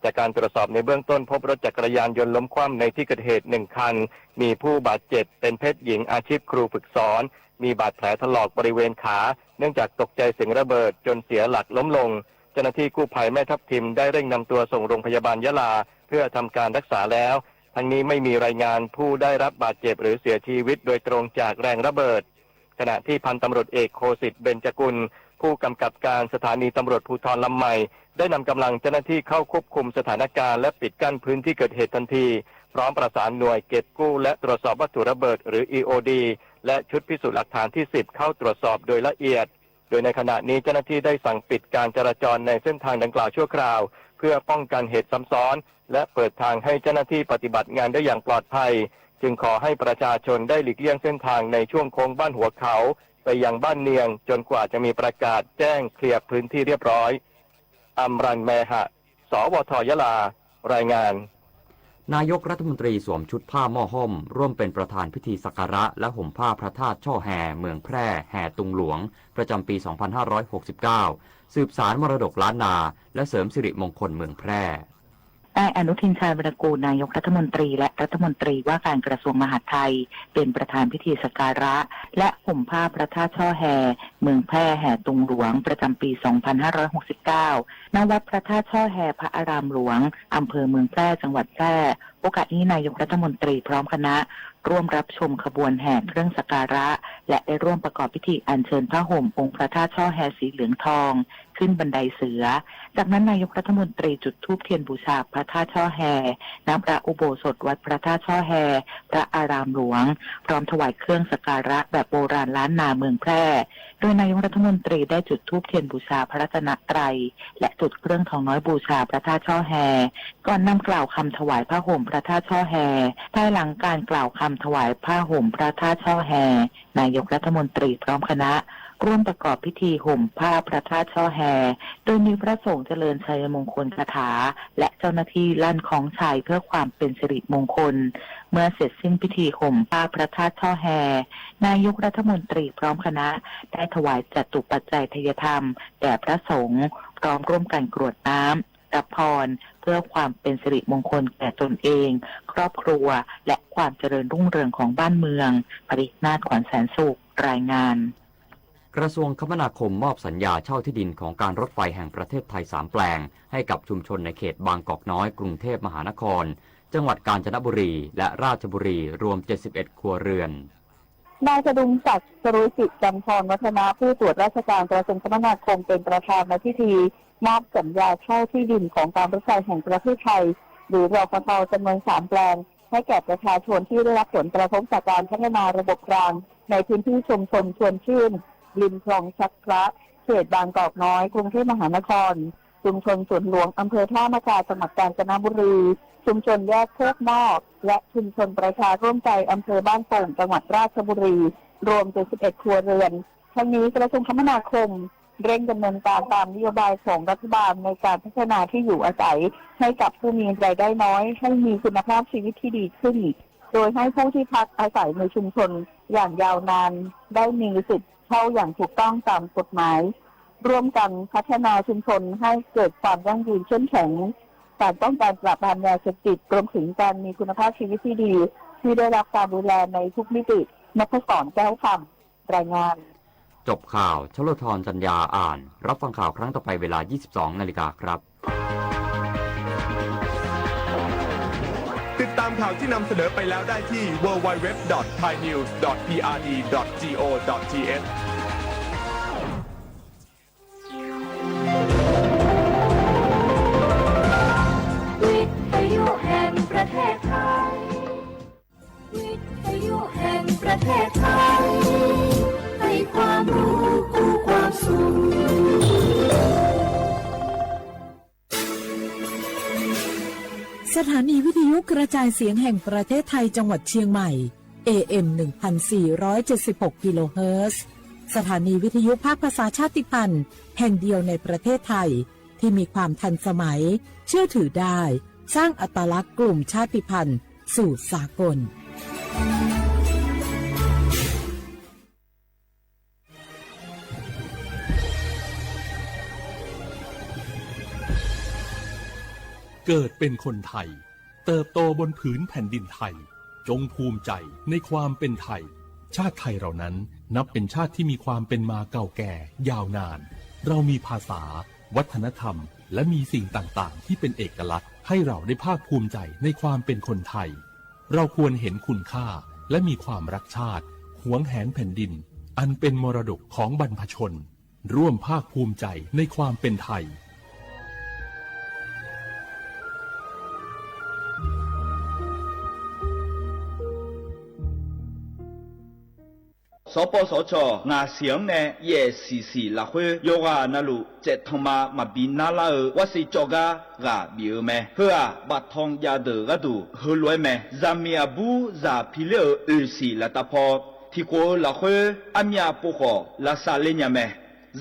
จากการตรวจสอบในเบื้องต้น พบรถจักรยานยนต์ล้มคว่ำในที่เกิดเหตุหนึ่งคัน มีผู้บาดเจ็บเป็นเพศหญิงอาชีพครูฝึกสอน มีบาดแผลถลอกบริเวณขา เนื่องจากตกใจเสียงระเบิดจนเสียหลักล้มลง เจ้าหน้าที่กู้ภัยแม่ทับทิมได้เร่งนำตัวส่งโรงพยาบาลยะลา เพื่อทำการรักษาแล้ว ทั้งนี้ไม่มีรายงานผู้ได้รับบาดเจ็บหรือเสียชีวิตโดยตรงจากแรงระเบิด ขณะที่พันตำรวจเอกโคสิทธิ์ เบญจกุล ผู้กำกับการสถานีตำรวจภูธรลำใหม่ ได้นำกำลังเจ้าหน้าที่เข้าควบคุมสถานการณ์และปิดกั้นพื้นที่เกิดเหตุทันที พร้อมประสานหน่วยเก็บกู้และตรวจสอบวัตถุระเบิดหรือ อี โอ ดี และชุดพิสูจน์หลักฐานที่ สิบ เข้าตรวจสอบโดยละเอียด โดยในขณะนี้เจ้าหน้าที่ได้สั่งปิดการจราจรในเส้นทางดังกล่าวชั่วคราว เพื่อป้องกันเหตุซ้ำซ้อน และเปิดทางให้เจ้าหน้าที่ปฏิบัติงานได้อย่างปลอดภัย จึงขอให้ประชาชนได้หลีกเลี่ยงเส้นทางในช่วงโค้งบ้านหัวเขา ไปยังบ้านเนียง จนกว่าจะมีประกาศแจ้งเคลียร์พื้นที่เรียบร้อย อำรัน แมหะ สวท ยะลา รายงาน นายกรัฐมนตรีสวมชุดผ้าหม้อห้อม ร่วมเป็นประธานพิธีสักการะและห่มผ้าพระธาตุช่อแฮเมืองแพร่ แห่ตุงหลวง ประจำปี สองพันห้าร้อยหกสิบเก้า สืบสานมรดกล้านนา และเสริมสิริมงคลเมืองแพร่ นายอนุทิน ชาญวีรกูร นายกรัฐมนตรี และรัฐมนตรีว่าการกระทรวงมหาดไทย เป็นประธานพิธีสักการะ และห่มผ้าพระธาตุช่อแฮ เมืองแพร่ แห่ตุงหลวง ประจำปี สองพันห้าร้อยหกสิบเก้า ณ วัดพระธาตุช่อแฮ พระอารามหลวง อำเภอเมืองแพร่ จังหวัดแพร่ โอกาสนี้นายกรัฐมนตรีพร้อมคณะ ร่วมรับชมขบวนแห่เครื่องสักการะ และได้ร่วมประกอบพิธีอัญเชิญผ้าห่มองค์พระธาตุช่อแฮสีเหลืองทอง ขึ้นบันไดเสือ จากนั้นนายกรัฐมนตรีจุดธูปเทียนบูชาพระธาตุช่อแฮ ณ พระอุโบสถวัดพระธาตุช่อแฮ พระอารามหลวง พร้อมถวายเครื่องสักการะแบบโบราณล้านนาเมืองแพร่ โดยนายกรัฐมนตรีได้จุดธูปเทียนบูชาพระรัตนตรัย และจุดเครื่องทองน้อยบูชาพระธาตุช่อแฮ ก่อนนำกล่าวคำถวายผ้าห่มพระธาตุช่อแฮ ภายหลังการกล่าวคำถวายผ้าห่มพระธาตุช่อแฮ นายกรัฐมนตรีพร้อมคณะ ร่วมประกอบพิธีห่มผ้าพระธาตุช่อแฮ โดยมีพระสงฆ์เจริญชัยมงคลคาถา และเจ้าหน้าที่ลั่นฆ้องชัยเพื่อความเป็นสิริมงคล เมื่อเสร็จสิ้นพิธีห่มผ้าพระธาตุช่อแฮ นายกรัฐมนตรีพร้อมคณะ ได้ถวายจตุปัจจัยทายธรรมแด่พระสงฆ์ พร้อมร่วมกันกรวดน้ำ รับพร เพื่อความเป็นสิริมงคลแก่ตนเอง ครอบครัว และความเจริญรุ่งเรืองของบ้านเมือง ปรินาถ ขวัญแสนสุข รายงาน กระทรวงคมนาคมมอบสัญญาเช่าที่ดินของการรถไฟแห่งประเทศไทยสามแปลง ให้กับชุมชนในเขตบางกอกน้อย กรุงเทพมหานคร จังหวัดกาญจนบุรี และราชบุรี รวมเจ็ดสิบเอ็ดครัวเรือน นายพดุงศักดิ์ สรุยสิทธิ์ จันทรวัฒนะ ผู้ตรวจราชการกระทรวงคมนาคม เป็นประธานในพิธีมอบสัญญาเช่าที่ดินของการรถไฟแห่งประเทศไทย หรือ รพท จำนวนสามแปลง ให้แก่ประชาชนที่ได้รับผลกระทบจากการพัฒนาระบบราง ในพื้นที่ชุมชนชวนชื่น ริมคลองชักพระ เขตบางกอกน้อย กรุงเทพมหานคร ชุมชนสวนหลวง อำเภอท่ามะกา จังหวัดกาญจนบุรี ชุมชนแยกโคกหม้อ และชุมชนประชาร่วมใจ อำเภอบ้านโป่ง จังหวัดราชบุรี รวมเจ็ดสิบเอ็ดครัวเรือน ทั้งนี้กระทรวงคมนาคมเร่งดำเนินการตามนโยบายของรัฐบาลในการพัฒนาที่อยู่อาศัยให้กับผู้มีรายได้น้อย ให้มีคุณภาพชีวิตที่ดีขึ้น โดยให้ผู้ที่พักอาศัยในชุมชนอย่างยาวนานได้มีสิทธิ์เช่าอย่างถูกต้องตามกฎหมาย ร่วมกันพัฒนาชุมชนให้เกิดความยั่งยืนเข้มแข็ง การป้องกันปราบปรามยาเสพติด รวมถึงการมีคุณภาพชีวิตที่ดี ที่ได้รับการดูแลในทุกมิติ นพศร แก้วคำ รายงาน จบข่าว ชลธร จันยาอ่าน รับฟังข่าวครั้งต่อไปเวลา ยี่สิบสองนาฬิกาครับ ติดตามข่าวที่นำเสนอไปแล้วได้ที่ ดับเบิลยู ดับเบิลยู ดับเบิลยู ดอท ไทยนิวส์ ดอท พีอาร์ดี ดอท จีโอ ดอท ทีเอช วิทยุแห่งประเทศไทย วิทยุแห่งประเทศไทย ให้ความรู้คู่ความสุข สถานีวิทยุกระจายเสียงแห่งประเทศไทยจังหวัดเชียงใหม่ เอ เอ็ม หนึ่งพันสี่ร้อยเจ็ดสิบหก กิโลเฮิรตซ์ สถานีวิทยุภาคภาษาชาติพันธุ์แห่งเดียวในประเทศไทย ที่มีความทันสมัย เชื่อถือได้ สร้างอัตลักษณ์กลุ่มชาติพันธุ์สู่สากล เกิดเป็นคนไทย เติบโตบนผืนแผ่นดินไทย จงภูมิใจในความเป็นไทย ชาติไทยเรานั้นนับเป็นชาติที่มีความเป็นมาเก่าแก่ยาวนาน เรามีภาษา วัฒนธรรม และมีสิ่งต่างๆ ที่เป็นเอกลักษณ์ ให้เราได้ภาคภูมิใจในความเป็นคนไทย เราควรเห็นคุณค่า และมีความรักชาติ หวงแหนแผ่นดิน อันเป็นมรดกของบรรพชน ร่วมภาคภูมิใจในความเป็นไทย สปสช. ငါးစင်နဲ့ ယဲၢ်ဆံဆံ လၢ်ဃွဲ ယိၤဂာ်နၢ်လူၢ် စဲးထီးမး မၤဘံနါလၢ်ဧိၤ ဝဲစ့ၣ်ကၠီၣ်ကါ ဂာ်ဘံၣ်ဧိၤမ့ၢ် ဟ့ၣ်ဂံၢ်ဘါထွဲယၤဒၢးဂၤဒူၣ် ဟ့ၣ်လွဲမ့ၢ် စၢ်မ့ၢ်အဘူး စၢ်ဖံးလၢၢ်ဧိၤ အၢၣ်စံၣ်လၢတၢ်ဖီ ထံၣ်ကိးလၢ်ဃွဲ အမၠၣ်ပိာ်ဃီၣ် လၢစၢ်လၢညါမ့ၢ်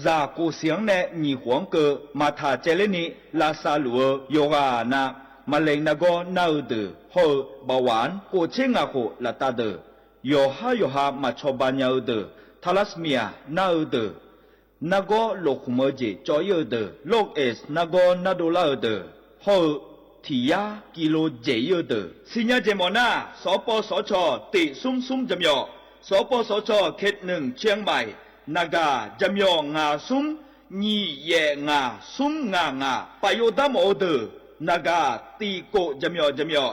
စၢ်ကိၣ်စ့ၣ်န့ၣ် ညံၣ်ဃီကၢ မၤထၣ်ကဲလဲၣ်န့ၣ် လၢစၢ်လိၣ်ဧိၤ ယိၤဂာ်နၢ် မလ့ၣ်နၢ်ဂီၢ်နၢ်ဧိၤဒၢး ဟီၣ်ဧိၤ ဘၣ်ဝၣ် ကိၣ်ဆံငါးဃိး လၢတၢ်ဒၢး ယီၤဟါယီၤဟါ မၤဆီၣ်ဘၣ်ညၣ်ဧိၤဒၢး ထါလါစမံယၣ် နၢ်ဧိၤဒၢး နၢ်ဂီၢ်လိာ်ဃုာ်မၢကၠ့ၣ် ကၠီအ့ၣ်ဧိၤဒၢး လိၣ်အဲး နၢ်ဂီၢ်နၢ်ဒိၣ်လၢ်ဧိၤဒၢး ဟီၣ်ဧိၤ ထံၣ်ယါ ကံလိကၠ့ၣ်အ့ၣ်ဧိၤဒၢး စံညါကၠ့ၣ်မီၣ်နၢ် စပစချ. တ့ၢ်သုံသုံ ကၠၢမ်းယီၣ် စပစချ. ခေတ်นึ่ง เชียงใหม่ နဂါၢ် ကၠၢမ်းယီၣ် ငါးသုံ ညံၣ်ယဲၢ်ငါး သုံငါးငါး ပာ်ယိၣ်ဒါမီၣ်ဧိၤဒၢး နဂါၢ် တံၣ်ကိၣ် ကၠၢမ်းယီၣ် ကၠၢမ်းယီၣ်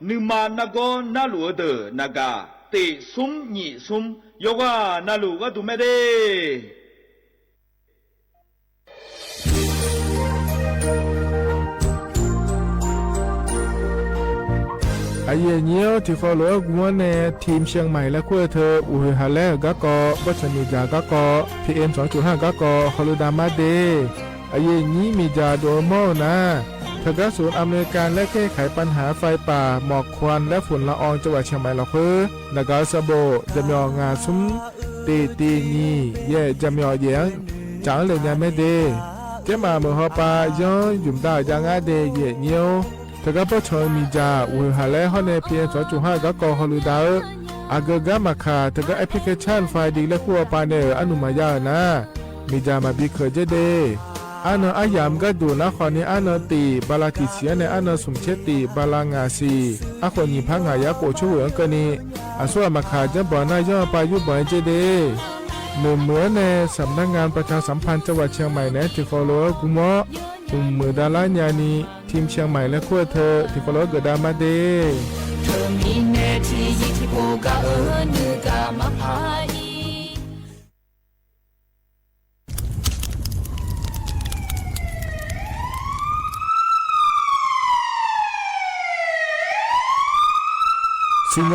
နုာ်မၤနၢ်ဂီၢ်နၢ်လိၣ်ဧိၤဒၢး နဂါၢ် တ့ၢ်သုံညံၣ်သုံ ယိၤဂာ်နၢ်လိၣ်ဂၤဒူၣ်မ့ၢ်ဒ့ၣ် အယဲၢ်ညိ ထံၣ်ဃီလိာ်ဝဲဂီၤမီၢ်န့ၣ် ထံၣ် เชียงใหม่ လၢခူၣ်ထၢ အိၣ်ဟ့ၣ်ဟးလဲၢ်ဂၤကီၢ် ဘီၣ်ဆၣ်မ့ၢ်ယၢ်ဂၤကီၢ် PM สองจุดห้า ဂၤကီၢ် ဟီၣ်လူၢ်ဒၣ်မးဒ့ၣ် အယဲၢ်ညိ မ့ၢ်ယၢ်ဒိၣ်မီၢ်နၢ် ထၢၣ်ကါ ศูนย์อำนวยการและแก้ไขปัญหาไฟป่าหมอกควันและฝุ่นละอองจังหวัดเชียงใหม่ လီၤဃိ နဂါၢ် စဘိၣ် ကၠၢမ်းယီၣ် ငါးသုံ တ့ၢ်တ့ၢ်ညံၣ်ယဲၢ် ကၠၢမ်းယီၣ်ယဲၢ် ကၠၢမ်းလဲၣ်ညါမ့ၢ်ဒ့ၣ် ကဲမးမုၢ်ဟီၣ်ပၢ် ယီၤယုၢ်မဒါယါငါဒ့ၣ် ယဲၢ်ညိ ထၢၣ်ကါ ဘီၣ်ဆၣ်မ့ၢ်ယၢ် အိၣ်ဟ့ၣ်ဟးလဲၢ်ဟီၣ်န့ၣ် PM สองจุดห้า ဂၤကီၢ် ဟီၣ်လူၢ်ဒၣ်ဧိၤ အဂုၤအဂၤမၤခၣ် ထၢၣ်ကါ application ဖိုင်ဒံး လၢခူၣ်အပၢ်န့ၣ် အနုာ်မၤယါဧိၤနၢ် မ့ၢ်ယၢ် မၤဘံၣ်ခၢၣ်ကဲဒ့ၣ် အါနၢၤအါယၢ်မ့ၢ်ဂၤဒိၣ်နၢ်ဃီန့ၣ် အါနၢၤတ့ၢ် ဘၤလးတံၢ်ဆံးန့ၣ် အါနၢၤ ศูนย์เจ็ด တ့ၢ် ဘၤလး ငါးဆံး အဃိ ငိၣ်ဖး ငါးယါကိၣ်ဆိဝဲၢ်အကၢန့ၣ် အစိအမၤခၣ် ကၠၢမ်းဘီၣ်နၢ် ယီၤပၢ်ယူၢ်ဘီၣ်ကဲဒ့ၣ် မုၢ်မုၢ်န့ၣ် สำนักงานประชาสัมพันธ์จังหวัดเชียงใหม่ န့ၣ် ထံၣ်ဃီလိာ်ဝဲဂီၤမီၢ် အိၣ်မုၢ်ဒၣ်လၢညါန့ၣ် ထံၣ် เชียงใหม่ လၢခူၣ်ထၢ ထံၣ်ဃီလိာ်ဝဲဂၤဒၣ်မးဒ့ၣ် စံၣ်ညီၣ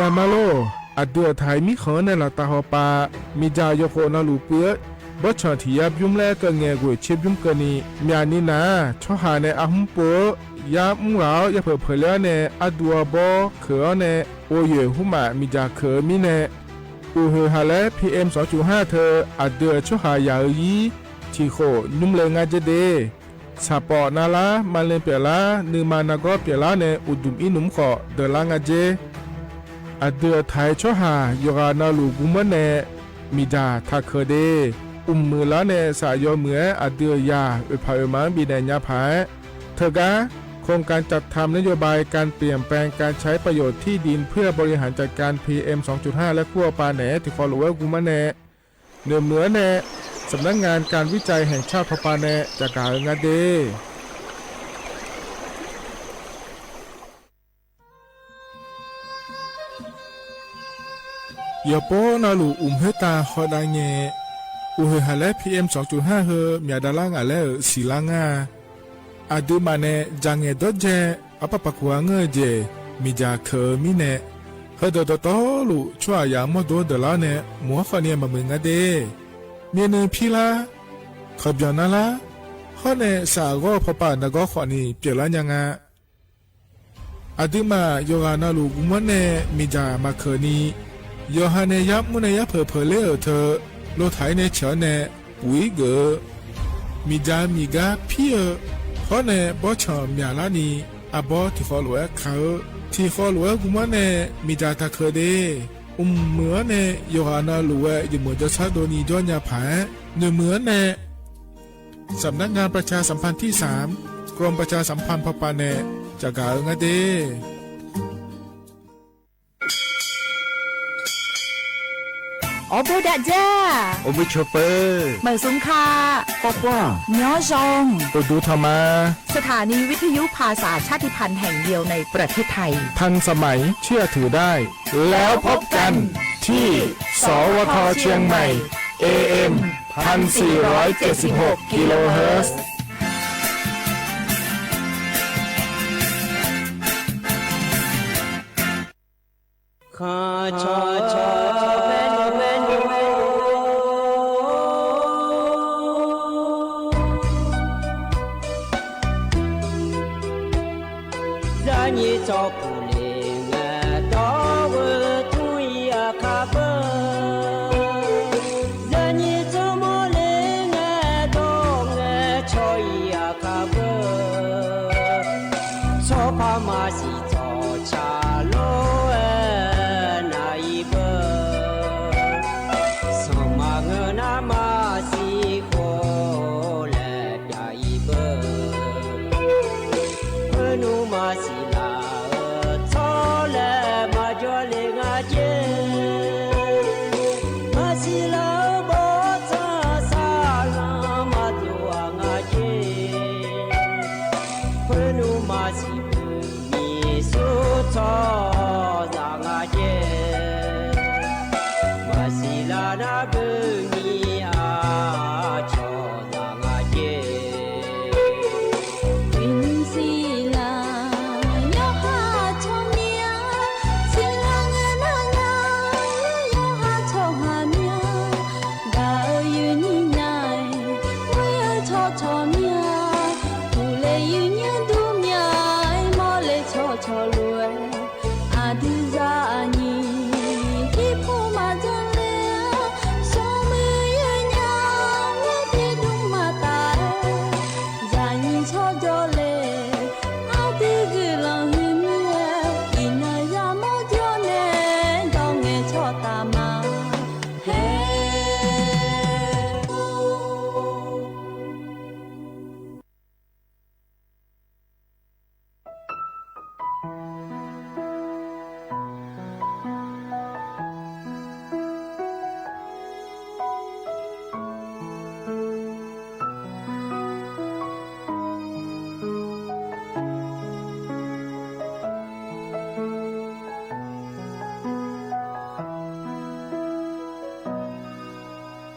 ်မးလိၤ အဒုးအထၢၣ်မံဃီန့ၣ် လၢတၢ်ဟီၣ်ပၢၢ် မ့ၢ်ယၢ်ယိၤဃိၣ်နီၢ်လူၢ်ပှဲၤ ဘီၣ်ဆၣ်ထံၣ်ယါဘျုးလၢကငဲၢ်ကွံာ်ဆ့ဘျုးကၢန့ၣ် မၠၣ်န့ၣ်နၢ် ဆီဟၣ်န့ၣ်အဟူးပိာ် ယါမူဂၤ ယါဖၢၣ်ဖၢၣ်လၢအီၤန့ၣ် အါဒူအီၤဘီ ခၢၣ်အီၤန့ၣ် အိၣ်ယဲၢ်ဟူမး မ့ၢ်ယၢ်ခၢၣ်မံန့ၣ် အိၣ်ဟ့ၣ်ဟးလဲၢ် PM สองจุดห้า ထၢၣ် အဒုးအဆီဟၣ်ယၢ်ဧိၤယံၤ ထံၣ်ဃိၣ် နွံလၢငါးကဲဒ့ၣ် ဆၣ်ပီၣ်နါလါ မၤလ့ၣ်ပျဲၢ်လါ နုာ်မၤနၢ်ဂီၢ်ပျဲၢ်လါန့ၣ် အိၣ်ဒုးအံၤနုာ်ဃီၣ် ဒၢးလါငါးကဲ အဒုးအထၢၣ်ဆီဟၣ် ယိၤဂၤနီၢ်လူၢ်ဂီၤမီၢ်န့ၣ် မ့ၢ်ယၢ်ထၢၣ်ခၢၣ်ဒ့ၣ် အိၣ်မုၢ်လၢန့ၣ် စးယီၤမုၢ်ဧဲ အဒုးယၢ် အိၣ်ဖးအိၣ်မၤဘံၣ်နဲၣ်ညါဖး ထၢၣ်ကါ โครงการจัดทำนโยบายการเปลี่ยนแปลงการใช้ประโยชน์ที่ดินเพื่อบริหารจัดการ PM สองจุดห้า လၢခူၣ်အပၢၢ်န့ၣ် ထံၣ်ဃီလိာ်ဝဲဂီၤမီၢ်န့ၣ် နုာ်မုၢ်န့ၣ် สำนักงานการวิจัยแห่งชาติ ဖီၣ်ပၢ်န့ၣ် တၢ်ကၤဧိၤငါဒ့ၣ် ယီၤပီနီၢ်လူၢ်အိၣ်မူတၢ်ဃီဒၣ်ငဲၣ် အိၣ်ဟ့ၣ်ဟးလဲၢ် PM สองจุดห้า ဟၢ မၠၣ်ဒၣ်လါငါးလၢ စံၣ်လါငါး အဒုးမးန့ၣ် ယၢ်ငဲၢ်ဒီးယဲၢ် အပၢ်ပာ်ကူၣ်အါငၢၢ်ယဲၢ် မ့ၢ်ယၢ်ခၢၣ်မံန့ၣ် ဟၢဒၢးတီတီလိာ် ဆီဟၣ်ယၢ်မီၢ်ဒိၣ်ဒၢးလါန့ၣ် မုၢ်ဟီၣ်ဃီန့ၣ်မၤမုၢ်ငါဒ့ၣ် မ့ၢ်နုၤဖံလါ ခီၣ်ဘျီၣ်နါလါ ဟီၣ်န့ၣ် စးအဂီၢ်ဖီၣ်ပၢ်နၢ်ဂီၢ်ဃီန့ၣ် ပျဲၢ်လါညါငါ အဒုးမး ယိၤဂၤနီၢ်လူၢ်ဂီၤမီၢ်န့ၣ် မ့ၢ်ယၢ်မၤခၢၣ်န့ၣ် ယီၤဟါန့ၣ် ယါမူန့ၣ် ယါဖၢၣ်ဖၢၣ်လၢအၢၣ်ထၢၣ် လိၣ်ထးအံၤန့ၣ် ဆၢန့ၣ် ပူၤအံၤဂၢၢ် မ့ၢ်ယၢ်မံၤဂၤဖံဧိၤ ဟီၣ်န့ၣ် ဘီၣ်ဆီၣ်မၠၣ်လါန့ၣ် အဘီ ထီၣ်ဃော်လူၺ်ၵၢၼ် ထီၣ်ဃော်လူၺ်ဂုမ်မၢ်န့ၣ် မ့ၢ်တၢ်တၢ်ခဲဒၣ် အိၣ်မုာ်န့ၣ် ယိၤဟၣ်နၢ်လူဝဲ ယမိၢ်ကၠီဆၢဒိၣ်နံၤ ဒိၣ်ညါဖး နုၢ်မုာ်န့ၣ် สำนักงานประชาสัมพันธ์ที่สาม กรมประชาสัมพันธ์พป.နဲ့ จะกล่าวงานเด အိၣ်ဘူးဒၣ်ယဲၢ် အိၣ်ဘူးဆိးပၢၤ မႂ်ႇသုင်ခါ ကွၢ်ကွၢ် ညီယွင် အိၣ်ဒူထီၣ်မး สถานีวิทยุภาษาชาติพันธุ์แห่งเดียวในประเทศไทย ทันสมัย เชื่อถือได้ แล้วพบกันที่ สวท เชียงใหม่ เอเอ็ม พันสี่ร้อยเจ็ดสิบหก กิโลเฮิรตซ์ ထံ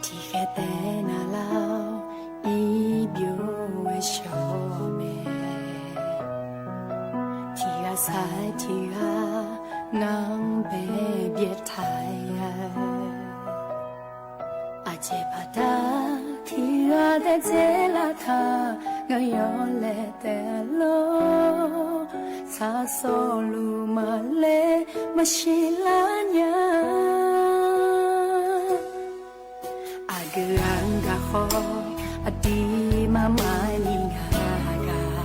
ၣ်ဃဲတဲနၤလၢ အံၤဘျိဝဲဆှီမဲာ် ထံၣ်ဂၤဆဲးထံၣ်ဂၤ နၢ်ပဲဘျဲၣ်ထါယၤ အစဲးဖးတၢ် ထံၣ်ဂၤတဲစဲးလၢထါ ငါယီၤလဲၤတဲလိၤ ဆၣ်စီလူၤမၤလဲၤ မၤရှံလၢညါ အဂ့ၢ်အဂၤဃီ အဒံးမၤမၤနံၤဂၤဂၤ ထံၣ်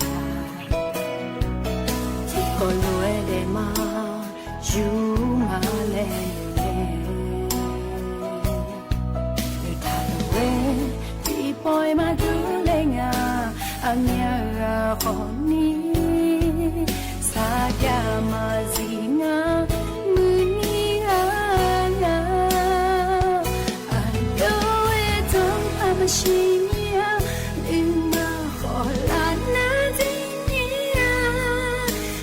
ကီးလိၤဝဲဒဲးမး ယူၤမၤလဲၤလဲၤ နထါလိၤဝဲ ဒ်ပီၢ်မၤဒုးလဲၤငါ အမံၤဂၤဃီနံၤ ဆၢကမၤစံးနၤ မုၢ်နံၤဂၤဂၤ အဒိဝဲတၢ် အမၤရှံမံၤဧါ မုၢ်မၤဃီလၢနၤဒ်န့ၣ်ဧါ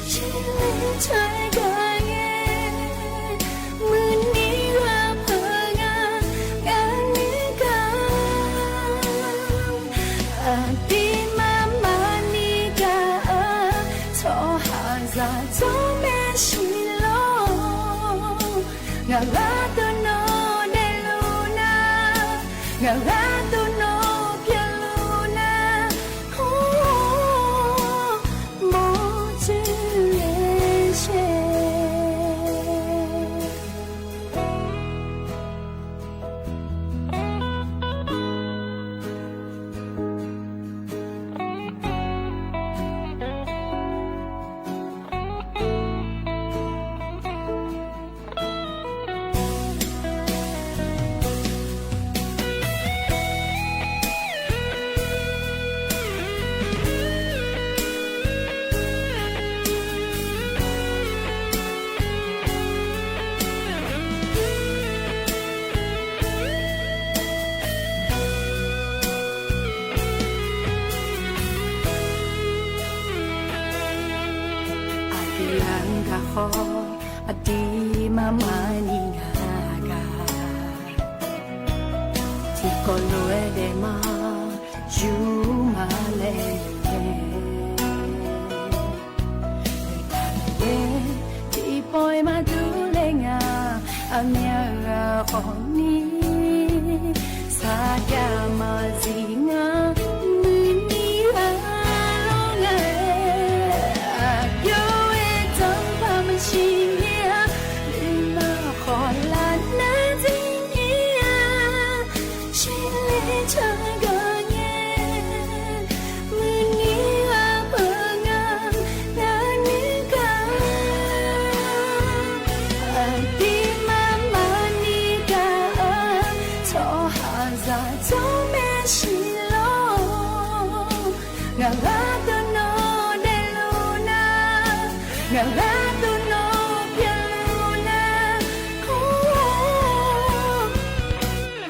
ရှံလဲၤထွဲကဂ့ၤ မုၢ်နံၤဂၤဖၢဂၤ ဂၤန့ၣ်ဂၤ အဒံးမၤမၤနံၤဂၤအၢ ထီၣ်ဟးစၢ်ထီၣ်မဲာ်ဆံးလီၤ ငါဂၤတနီၤဒဲးလိာ်နၤ ငါဂၤတနီၤပျဲလိာ်နၤ ဟိ မ်သုလဲၤဆဲး ကဟီ အတံၤမၤမၤနံၤဂၤဂၤ ထံကီၢ်လိၤဝဲဒဲးမး ယူၢ်မၤလဲၣ်လဲၣ် တၢ်လၢယဲ ဒ်ပီၢ်ယဲမၤဒူလဲၣ် ငါအမံၤဂၤဃီနံၤ ဆၢကမၤစံး ငါမုၢ်နံၤအလီၢ် ငါအပျိဝဲ တၢ်ဖးမၢဆံမံၤ မုၢ်မၤဃီလၢ်နၤတနံၤ ဆံလ့ဆၢကငဲ မုၢ်နံၤအပၢ်ငါ ငါနုၢ်ကါ အတံၤမၤမၤနံၤဂၤ ထီၣ်ဟါစၢ် ထီၣ်မဲာ်ဆံလီၤ ငါဂၤတနီၤဒဲးလိာ်နၤ ငါဂၤတနီၤပျဲလိာ်နၤ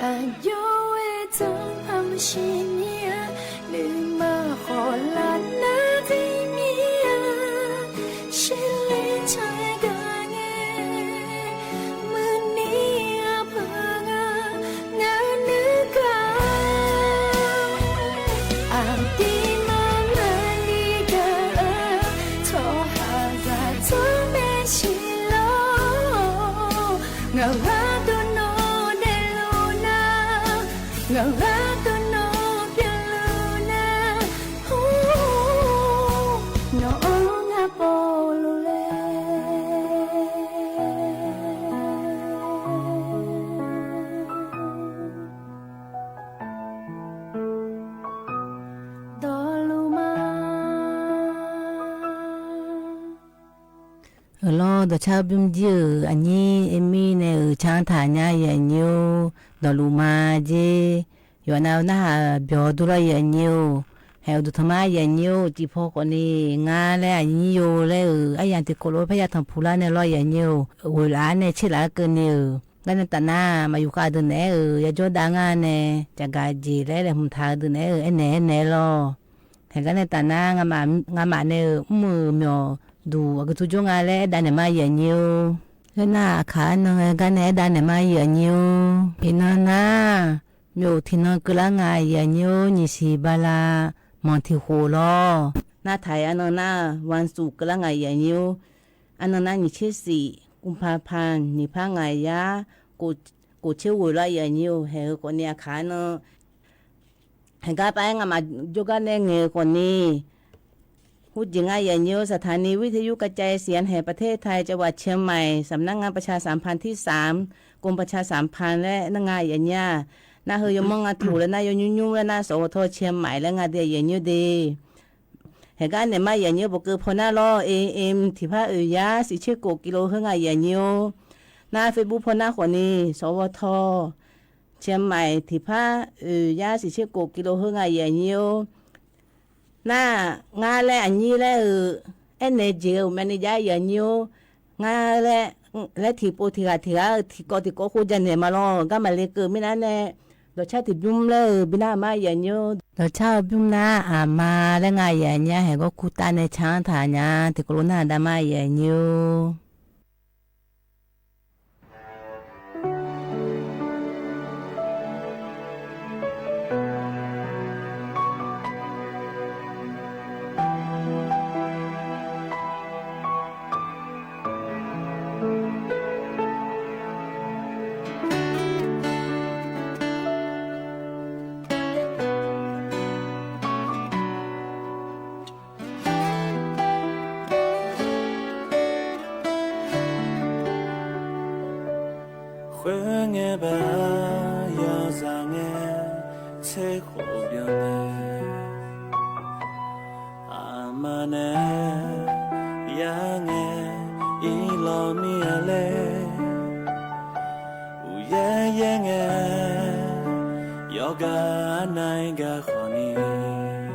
အယိဝဲတၢ်ဖးမၢဆံမံၤ မုၢ်မၤဃီလၢ်နၤတနံၤ ဆံလ့ဆၢကငဲ မုၢ်နံၤအပၢ်ငါ ငါနုၢ်ကါ အတံၤမၤမၤနံၤဂၤ ထီၣ်ဟါစၢ် ထီၣ်မဲာ်ဆံလီၤ ငါဂၤတနီၤဒဲးလိာ်နၤ ငါဂၤတနီၤပျဲလိာ်နၤ နီၢ်အီၣ်ငါပီၣ်လိၤလဲၣ် ဒီးလူၤမၤ အၢ လီၤ ဒီးဆၢဘျုးက့ၤဧၢ အညိ အ့မံန့ၣ်ဧၢ ဆါထၢၣ်ညါ ယဲၢ်ညိ ဒီးလူၤမၤက့ၤ ယွၤနၢ်ဟူနၢ်ဟး ပျီဒူလီၤ ယဲၢ်ညိဧၢ ဟဲအိၣ်ဒူထီၣ်မး ယဲၢ်ညိဧၢ တံၤဖိဃီန့ၣ် ငါလၢအညိယိလၢဧၢ အယၢၢ်တံၤကိးလိာ်ဖဲယၤထီၣ်ဖူလၢ်န့ၣ်လီၤ ယဲၢ်ညိဧၢ ဝဲလၢအန့ၣ်ဆ့လၢက့ၤန့ၣ်ဧၢ ကန့ၣ်တၢ်နါ မၤယူၤဃာ်ဒုးနဲၣ်ဧၢ ယဲၢ်ညိဒါငါန့ၣ် ကဂၤက့ၤလဲၣ်လဲၣ် မုၢ်ထါဒုးနဲၣ်ဧၢ အဲၣ်နဲၣ်အဲၣ်နဲၣ်လီၤ ဟဲကန့ၣ်တၢ်နါ ငါမး ငါမးန့ၣ်ဧၢ မုၢ်မၠီၤဒူ အကသူကၠိငါလၢအဲၣ်ဒၣ်နဲၣ်မး ယဲၢ်ညိဧၢ လၢနအခါအနီၢ် ဟဲကန့ၣ်အဲၣ်ဒၣ်နဲၣ်မး ယဲၢ်ညိဧၢ ဖံနီၢ်နါ မ့ၢ်အိၣ်ထံနီၢ်ကၢလၢငါ ယဲၢ်ညိဧၢ နံၣ်ဆံဘၣ်လၢ မီၤထံဃိးလီၤ နါထၢၣ်အနီၢ်နါ ဝါစူၣ်ကၢလၢငါ ယဲၢ်ညိဧၢ အနီၢ်နါ နံၣ်ဆံဆံ ကုမ်ၽါဖါ နံၣ်ဖးငါယါ ကိး ကိးဆၢဝဲလီၤ ယဲၢ်ညိဧၢ ဟဲဧၢ ကိးန့ၣ်အခါနီၢ် ဟဲကါပာ် ငါမး ယိၤကါနဲၣ် ငဲၤကိးန့ၣ် ဟူးက့ၤငါ ယဲၢ်ညိဧၢ สถานีวิทยุกระจายเสียงแห่งประเทศไทย จังหวัดเชียงใหม่ สำนักงานประชาสัมพันธ์ที่สาม กรมประชาสัมพันธ์ လၢနငါ ယဲၢ်ညိဧၢ နၢ်ဟူယမိၢ်ငါထူၣ်လၢနၢ်ယိညိညိလၢနၢ် สวท เชียงใหม่ လၢငါဒဲး ယဲၢ်ညိဒဲး ဟဲကါနဲၣ်မး ယဲၢ်ညိဧၢ ပကၢၢ်ဖီနၢ်လီၤ AM ထံၣ်ဖး အုၣ်ယါ စံးဆ့ကိး ကံလိၣ်ဟၢ ငါ ယဲၢ်ညိဧၢ နါ Facebook ဖီနၢ်ဃီန့ၣ် สวท เชียงใหม่ ထံၣ်ဖး အုၣ်ယါ စံးဆ့ကိး ကံလိၣ်ဟၢ ငါ ယဲၢ်ညိဧၢ နါ ငါလၢအညိလၢဧၢ အဲၣ်နဲၣ်က့ၤဧၢ မ့ၢ်န့ၣ်ယါ ယဲၢ်ညိဧၢ ငါလၢ လၢထံၣ်ပိာ်ထံၣ်ဂၤထံၣ်ဂၤ ထံၣ်ကိးထံၣ်ကိးဃိ ယါနဲၣ်မးလီၤ ကါမးလ့ၤကၢၢ် မ့ၢ်နါနဲၣ် ဒီးဆၣ်ထံၣ်ဘျုးလၢဧၢ ဘုန်းကြီးမး ယဲၢ်ညိဧၢ ဒီးဆၣ်ဘျုးနါ အမါလၢငါ ယဲၢ်ညိဧၢ ဟဲကီၢ်ကူၣ်တၢ်နဲၣ် ဆါထၢၣ်ညါ ထံၣ်ကိးလိာ်နၢ်ဒါမး ယဲၢ်ညိဧၢ ခွဲငဲဘၣ် ယီၤစၢ်ငဲ ဆဲးဃိးဘျီန့ၣ် အမါနဲၣ် ယါငဲ အံၤလီၤမံၤအလဲၣ် အူယဲယဲငဲ ယီၤကါနၤဂၤဃီန့ၣ်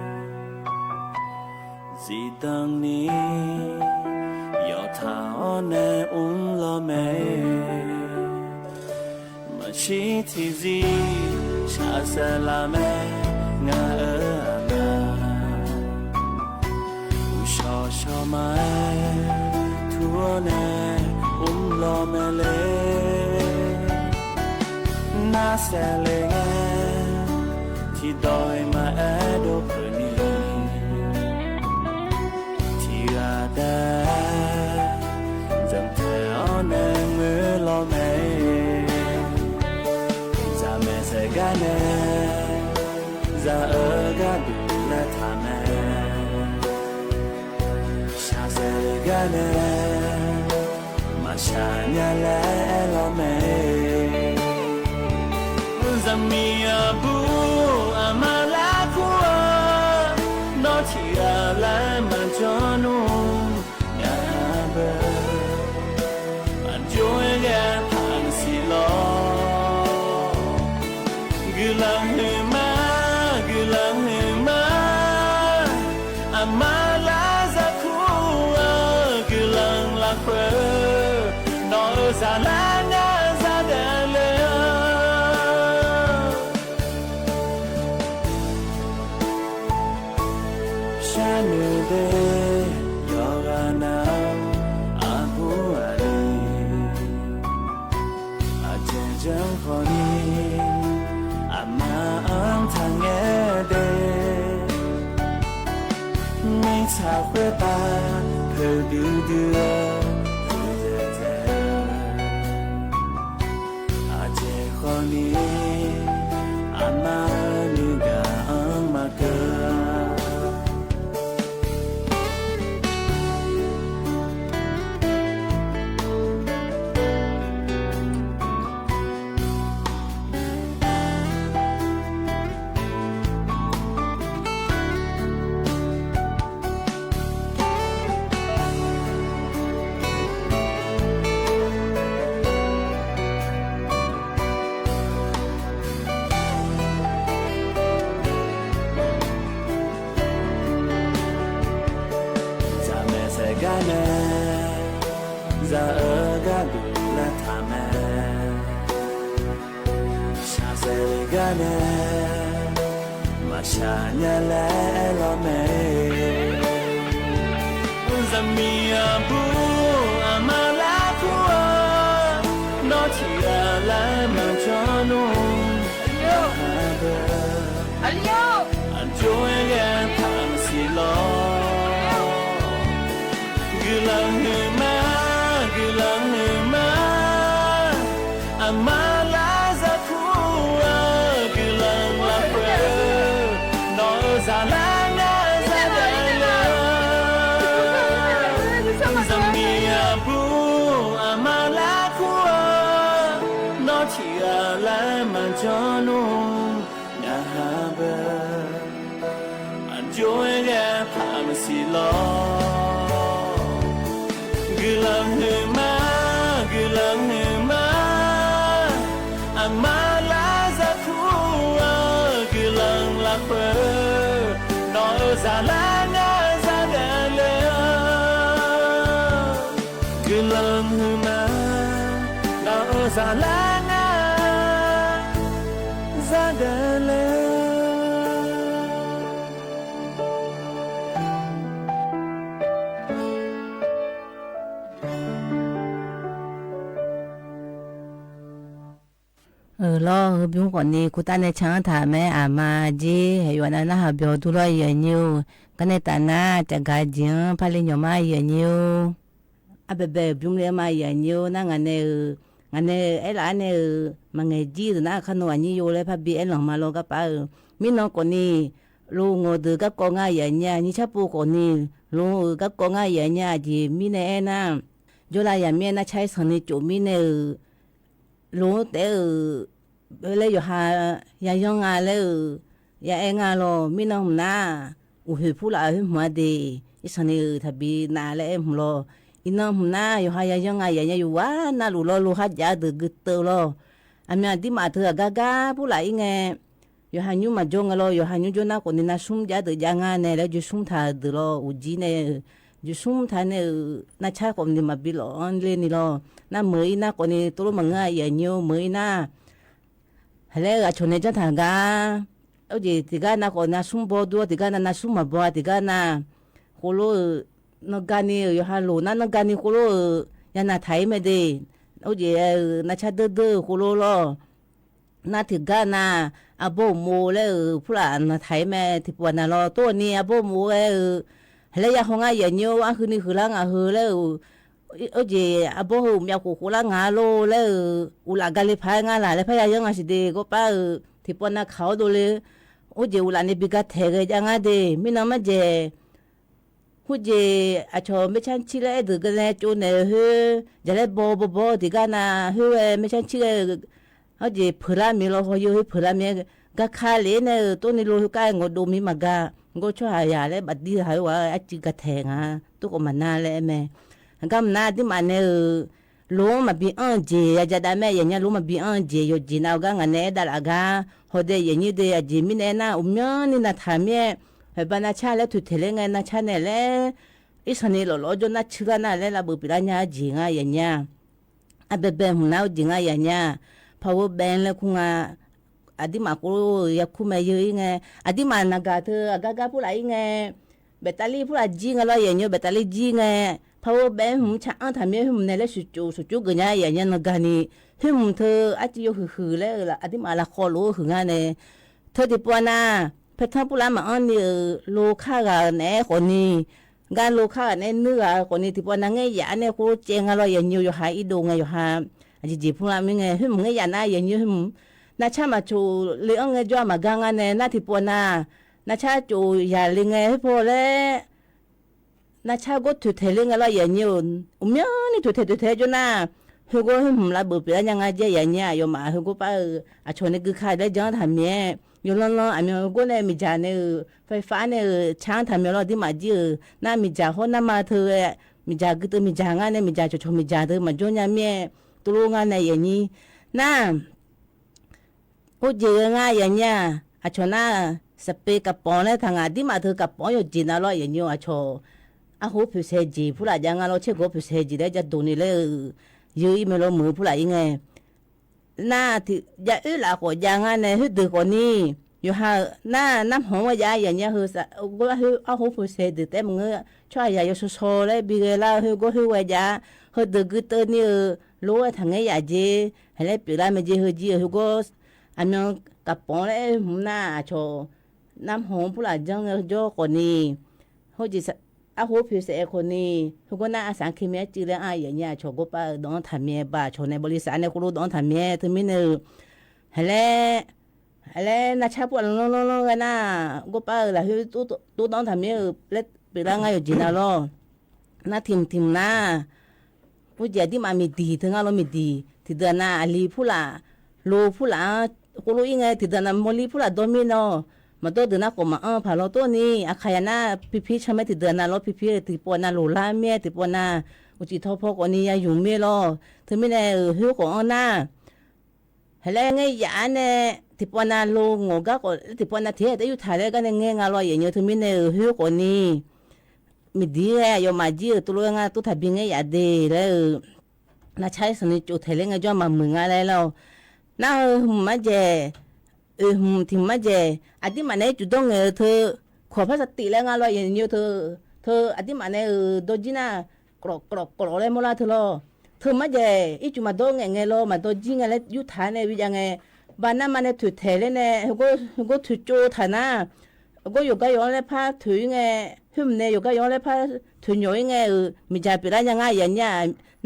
စံးတၢ်န့ၣ် ယီၤထါအီၤနဲၣ် အူလီၤမဲာ် မၤဆံထံၣ်စံး ဆါစၢလၢမဲာ် ငါအၢအမါ အူဆီဆီမၤ ထူအီၤ တၢ်လဲၤငါ ထံဒိၣ်မၤအဲၣ်ဒိးဖုးနံၤ ထံဂၤတၢ် ယံာ်ထဲအီၤနၢမုၢ်လီၤမဲ ယမဲာ်ဆှဲကါနဲ ယအၢကါဒူလၢထးမဲ ဆှးဆဲးကါနဲ မၤဆှးညါလၢအဲၣ်လီၤမဲ ယမံၤအဘူး အမါလၢခူဧၢ နီၢ်ထံဂၤလၢမၤကၠီနူ ညါဘၢ အကၠိဝဲဂဲၤဖးနစံလီၤ ဂုာ်လၢဟုမါ ဂုာ်လၢဟုမါ အမါလၢယခူဧၢ ဂုာ်လၢလၢဃၢၤ နီၢ်ဧၢ စၤလါညါ စၤဒၢလဲၣ် ဆၢနုၤဒ့ ယီၤဂၤနၤ အဘူးအလံၤ အကဲကၠီဃီနံၤ အမါအၢထးငဲဒဲ မ့ၢ်ဆါဃဲၤပာ် ဖုဒုဒုဧၢ အကဲဃီနံၤ အမါနုၤဂၤအၢမၤကၢ ယမဲာ်ဆှဲကါနဲ ယအၢကါဒူလၢထးမဲ ဆှးဆဲးကါနဲ မၤဆှးညါလၢအဲၣ်လီၤမဲ ယမံၤအဘူး အမါလၢခူဧၢ နီၢ်ထံဂၤလၢမၤကၠီနူ ညါဘၢ အကၠိဝဲဂဲၤဖးနစံလီၤ ဂုာ်လၢဟုမါ ဂုာ်လၢဟုမါ အမါလၢယခူဧၢ ဂုာ်လၢလၢဃၢၤ နီၢ်ဧၢ စၤလါညါ စၤဒၢလဲၣ် ယမံၤအဘူး အမါလၢခူဧၢ နီၢ်ထံဂၤလၢမၤကၠီနူ ညါဘၢ အကၠိဝဲဂဲၤဖးနစံလီၤ ဂုာ်လၢဟုမါ ဂုာ်လၢဟုမါ အမါလၢယခူဧၢ ဂုာ်လၢလၢဃၢၤ နီၢ်ဧၢ စၤလါညါ စၤဒၢလဲၣ် ဂုာ်လၢဟုမါ နီၢ်ဧၢ စၤလါညါ စၤဒၢလဲၣ် အၢ လီၤ ပူၤကိးနံၤ ကူၣ်တၢ်နဲၣ်ဆၢထၢၣ်မ့ၢ်အမါကၠီ ဟဲယွၤနၤ နၢ်ဟးပျီၤဒူလီၤ ယဲၢ်ညိၣ် ကနဲၣ်တၢ်နၤ တဂၤကၠီ ဖးလံညီမါ ယဲၢ်ညိၣ် အဘဲဘဲ ပူၤလၢမါ ယဲၢ်ညိၣ် နၤ ငါနဲၣ်ဧၢ ငါနဲၣ်အဲၣ်လၢအနဲၣ်ဧၢ မၤငဲၤကၠံၣ်တနၤ ခါနီၤ အညိၣ်ယိလၢဖးဘံအဲၣ်လီၤမါလီၤ ကပၤဧၢ မ့ၢ်နီၢ်ကိးနံၤ လိၤငိၤဒုး ကၣ်ကိးငါ ယဲၢ်ညိၣ် နံၣ်ဆၣ်ပူၤကိးနံၤ လိၤဧၢ ကၣ်ကိးငါ ယဲၢ်ညိၣ် အကၠီ မံန့ၣ်အဲၣ်နၤ ယိလၢယၤမံအဲၣ်နၤ ဆၢအံၤဆၢန့ၣ် ကၠီမံန့ၣ်ဧၢ လိၤတဲဧၢ လၢယွၤဟး ယၤယီၢ်ငါလၢဧၢ ယၤအဲၣ်ငါလီၤ မ့ၢ်နီၢ်မနုၤ အိၣ်ဟုၣ်ဖူလၢအဟုၣ်မၤဒံး အံၤဆၢန့ၣ်ဧၢ တဘျီနၤလၢအဲၣ်မုၢ်လီၤ အံၤနီၢ်မနုၤ ယွၤဟး ယၤယီၢ်ငါ ယၤညိၣ် ယဝၤနၢ်လူၤလီၤ လိၤဟးကၠးဒုး ဂုာ်တၢၢ်လီၤ အမ့ၢ်အဒံးမးတၢ်အဂၤဂၤ ဖူလၢအံၤငဲ ယွၤဟးညိၣ်မၤကၠီငဲလီၤ ယွၤဟးညိၣ်ကၠီနၤကိးနံၤ နၤဆူၣ်မးကၠးဒုးကၠးငါနဲ လၢယဆူၣ်မးထးဒုးလီၤ အိၣ်ကၠံၣ်နဲ ယဆူၣ်မးထးနဲဧၢ နၤဆၢကိးနံၤ မၤဘံလီၤအီၤလၢန့ၣ်လီၤ နၤမၤအံၤနၤကိးနံၤ တလိၣ်မၤငါ ယဲၢ်ညိၣ် မၤအံၤနၤ ဟဲလၢအဂၤဆိၣ်န့ၢ်ကၠၢထၢၣ်ဂၤ အိၣ်ကၠံၣ် တဂၤနၤကိးနၤဆူၣ်မးဘီဒိ တဂၤနၤ နၤဆူၣ်မးဘီ တဂၤနၤ ဃိလိဧၢ နီၢ်ဂၤနံၤဧၢ ယွၤဟးလိၤနၤ နီၢ်ဂၤနံၤဃိလိဧၢ ယၤနၤထးအံၤမ့ၢ်ဒံး အိၣ်ကၠံၣ် နၤဆၢဒၢဒၢဃိလိလီၤ นาถือก้านา อาโบ้หมู่เลยเออ ผู้หลานนาไถแม่ ถิบปัวนาลอ โต้นี้อาโบ้หมู่เลยเออ แล้วยาของอาใหญ่เนี้ย อันคืนนี้คือล้างอาหือเลยเออ โอ้เจ อาโบ้หือ มียาโขกโขกล้างงาโลเลยเออ อุหลาก้าเลยพายงาหลาย แล้วพายายังอาสิเดก็ป้าเออ ถิบปัวนาเขาโดเลย โอ้เจ อุหลาเนี่ยปีกาแถกเลยจางาเด มิน้องมาเจ ฮู้เจ อาชอแม่ช้างชี้แล้วเออ ดื้อกันแลโจนแหน่เฮ้ย อย่าแล้วบอบอบอ ถิก้านา เฮ้ย แม่ช้างชี้เลย ฮู้เจ เผลอละมีลอ ฮอเยอะ เฮ้ย เผลอละมี ก้าคาเลยเนี่ย โต้นี้โล ก้างอโดมีมากา ก็ชั่วหายาแล้ว บัดนี้หายว่า อาจื้อก้าแถงหา ตุ๊กออกมานาแล้วแม่ ก้ามนาตี้มาเนี่ย โลมาบีอั้นเจ ยาจะได้แม่ อย่างเนี้ย โลมาบีอั้นเจ โยจีนเอาก้างานแน่ ดาราก้า ฮอเด อย่างเนี้ยเด อาเจ มีแน่นา อุมยานี่นาถามเมีย เฮ้ย บ้านนาชาแล้วถูกเทเลงไง นาชาเนี่ยแหละ อีสานนี่หล่อๆ จนนาชื่อละนาแล้ว ละเบอร์ปีละเนี้ย เจ๋งอ่ะ อย่างเนี้ย อ่ะ แบนๆ หูนา เจ๋งอ่ะ อย่างเนี้ย พาวเวอร์แบนก์ แล้วคุงอ่ะ อาตี้มาโก ยาคู่แม่เยอะอีไง อาตี้มานากาเธอ อากากาผู้หลายอีไง แบตเตอรี่ผู้หลายจี้ไงลอ อย่างเนี้ย แบตเตอรี่จี้ไง พาวเวอร์แบนก์ หืม ชาอั้นถามเมีย หืม ในแล้วสุดจูสุดจูเกินเนี้ย อย่างเนี้ย นากานี่ หืม เธอ อาจจะโยหือๆ แล้วละ อาตี้มาละคอโลหืองาเนี่ย เธอถิบปัวนา แพทเทิร์นผู้หลานมาอั้นนี่เออ โลค่ากันแน่คนนี้ ก้าโลค่ากันแน่ นึ่งอ่ะ คนนี้ ถิบปัวนา เงยหยาเนี่ย โคตรเจ๋งอ่ะลอ อย่างเนี้ย โยหาอีโดไง โยหา อาจจะจีบผู้หลานมีไง หืม เงยหยานา อย่างเนี้ย หืม นาชามาโจเลยอั้นไง จ้อมากางานเนี่ย นาถิบปัวนา นาชาโจหยาเลยไง เฮ้ย พอแล้ว นาชาก็ถูกเทเลงไงลอ อย่างเนี้ย อุมเมียนี่ถูกเทถูกเทจนนา เฮ้ย ก็ หืม ละเบอร์ปีละยังไงเจ๊ อย่างเนี้ย โยมา เฮ้ย ก็ป้าเออ อาชอเนี่ยคือใครแล้ว จ้างถามเมีย โยลองๆ อ่ะ เมียก็เนี่ย มีจ๋าเนี่ยเออ ไฟฟ้าเนี่ยเออ ช้างถามเมียลอ ตี้มาจี้เออ นามีจ๋า ฮอนามาเธอ มีจ๋าคือเธอ มีจ๋างานเนี่ย มีจ๋า ชอชอ มีจ๋า เธอมาจ้องยาเมีย ตกลงงานเนี่ย อย่างนี้ นา โอ้เจ๋งอ่ะ อย่างเนี้ย อาชอนา สเปรย์กระป๋องแล้ว ถางอ่ะ ตี้มาเธอกระป๋อง โยจีนอ่ะลอ อย่างเนี้ย อาชอ อ่ะ โห ผิวแสจีผู้หลานยังอ่ะลอ เช็ค โห ผิวแสจีแล้ว จะดูนี่เลย เออ ยื้ออีเมลมือผู้หลานอีไง นาถิ ยาอื้อหลาก่อยังอ่ะเนี่ย หื้อดื้อก่อนนี่ โยหา นา น้ำหอมว่ายา อย่างเนี้ย เฮ้ย สะ ก็หื้อ อ่ะ โห ผิวแสดื้อแต่มึงเออ ชั่วยาโยโซโซแล้ว บีเกล่า เฮ้ย ก็หื้อว่ายา เฮ้ย ดื้อคือเตอร์นี่เออ โลไอ้ถางเงยหยาเจ เฮ้ย แล้วปีละเมเจ เฮ้ย จี เฮ้ย ก็ อันนั้นกระป๋องแล้ว หืม นา อาชอ น้ำหอมผู้หลานยังจ่อก่อนนี่ โห จี สะ อ่ะ โห ผิวแสก่อนนี่ เฮ้ย ก็นา อาสารเคมีจื้อแล้วอ่ะ อย่างเนี้ย อาชอก็ป้าดองถามเมีย บ่าชอในบริษัทเนี่ย ก็รู้ดองถามเมีย เธอมีเนี่ย เฮ้ย แล้ว เฮ้ย แล้วนาชาผู้หลานลองๆๆ กันนา ก็ป้าเออ ละ เฮ้ย ตู้ ตู้ดองถามเมียเออ แล้วปีละไง โยจีนอ่ะลอ นาถิม ถิมนา ผู้เจ๋งตี้มามีดี เธองาลอ มีดี ถิดเดือนนา อาลีผู้หลาน โลผู้หลาน ก็รู้อีไง ถิดเดือนนา มอลลี่ผู้หลาน โดมิโน มาโต้เดือนนา ก็มา เออ ผ่าลอ โต้นี้ อาขายนา พีพี ใช่ไหม ถิดเดือนนาลอ พีพี ถิดปัวนา โลล่าเมีย ถิดปัวนา อุจิทอพอก่อนนี่ ยาหยุ่มเมียลอ เธอมีเนี่ย เออ หื้อก่อนนา เฮ้ย แล้วเงยหยาเนี่ย ถิบปัวนา โลงอก้าก่อน ถิบปัวนา เทแต่อยู่ถ่ายแล้วก็เนี่ย เงยงาลอ อย่างเนี้ย เธอมีเนี่ย เออ หื้อก่อนนี่ มีดีแหละ โยมาจี้เออ ตกลงงาน ตู้ถ่ายบีเงยหยาเด แล้ว เออ นาใช้สนิทจุดไทยเล่นไง จ้อมามึงอะไรแล้ว นา เออ หืม มาเจ เออ หืม ถิมมาเจ อาตี้มาเนี่ย จุดดองเออ เธอ ขอพลาสติกแล้วงาลอ อย่างเนี้ย เธอ เธอ อาตี้มาเนี่ย เออ โดนจี้นา กรอกกรอกกรอกแล้วมอลล่าเธอลอ เธอมาเจ อีจุมาโดนไงไงลอ มาโดนจี้ไงแล้ว อยู่ถ่ายเนี่ย วิญญาณไง บ้านนั้นมาเนี่ย ถูกแถเลยเนี่ย เฮ้ย ก็ เฮ้ย ก็ถูกโจถ่ายนา ก็โยก้าโยนแล้วผ้าถือไง หืม เนี่ย โยก้าโยนแล้วผ้าถือหน่อยไง เออ มีจ๋าปีละยังไง อย่างเนี้ย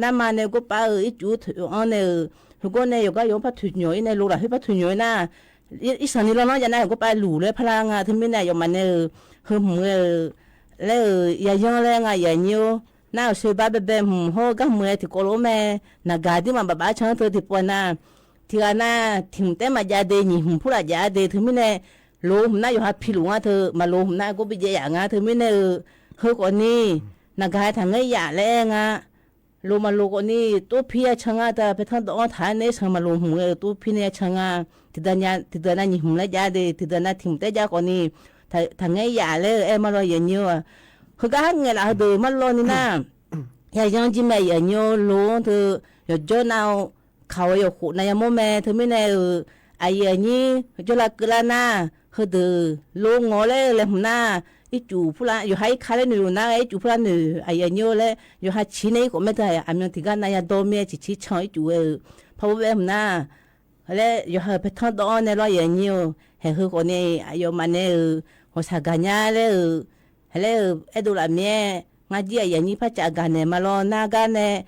นามาเนี่ย ก็ป้าเออ อีจูถืออันเนี่ย เออ หื้อก็เนี่ย โยก้าโยนผ้าถือหน่อยเนี่ย โลละ หื้อ ผ้าถือหน่อยนา อี อีสานนี่ลอเนาะ อย่างนั้น ก็ป้าหลู่เลย พลังงาน เธอมีเนี่ย โยมาเนี่ย เออ หืม เออ แล้ว เออ ยายังแล้วไง อย่างเนี้ย นา เออ เซบาแบแบ หืม โห ก้าเมือ ถิโกโลแม่ นากาตี้มา บาบา ช่างเธอ ถิบปัวนา ถิดเดือนนา ถิมแต่มายาเด หยี่หืมผู้หลานยาเด เธอมีเนี่ย โลหืมนา โยหาพีหลู่งาเธอ มาโลหืมนา ก็ไปเจอยางา เธอมีเนี่ย เออ เฮ้ย ก่อนนี่ นากาถางเงยหยาแล้วงา โลมาโลก่อนนี่ ตู้พีอาชังงา แต่ไปทางตะอ้อถ่ายเนี่ย ชังมาโลหืม เออ ตู้พีเนี่ยชังงา ถิดเดือนนา ถิดเดือนนา หยี่หืมแล้วยาเด ถิดเดือนนา ถิมแต่ยาก่อนนี่ ถาง ถางเงยหยาแล้ว เออ มาลอ อย่างเนี้ย เฮ้ย ก็หักเงยละ เฮ้ย เดอ มาลอ นี่นา ยายังจี้แม่ อย่างเนี้ย โลเธอ โยโจ้นเอา เขาโยขุนายาโมแม่ เธอมีเนี่ย เออ อาเยียนี้ โจลาเกลานา เฮอเดอ โลงอแล้ว แลหืมนา อีจูผู้ละ โยหาอีคาแล้วหนูนา อีจูผู้ละหนู อาเยียนี้แล้ว โยหาชี้ในก็แม่เธอ อาเมียงถิงก้านายาโดเมีย ชี้ชี้ช่องอีจู เออ พอแวหืมนา လၢယွၤဟဲပထီၣ်ဒီးအီၤန့ၣ်လီၤ ယဲၢ်ညိၣ်ဧိၤ, ဟဲဟ့ၣ်ဃီန့ၣ် အယီၤမးန့ၣ်ဧိၤ ဟီၣ်ဆၣ်ဂၤညါလၢဧိၤ ဟဲလၢဧိၤ အဲၣ်ဒိးလၢအမ့ၢ် ငါဒ်အယဲၢ်ညိၣ်ဖးစၢ်အဂၤန့ၣ်မးလီၤ နၢ်ဂၤန့ၣ်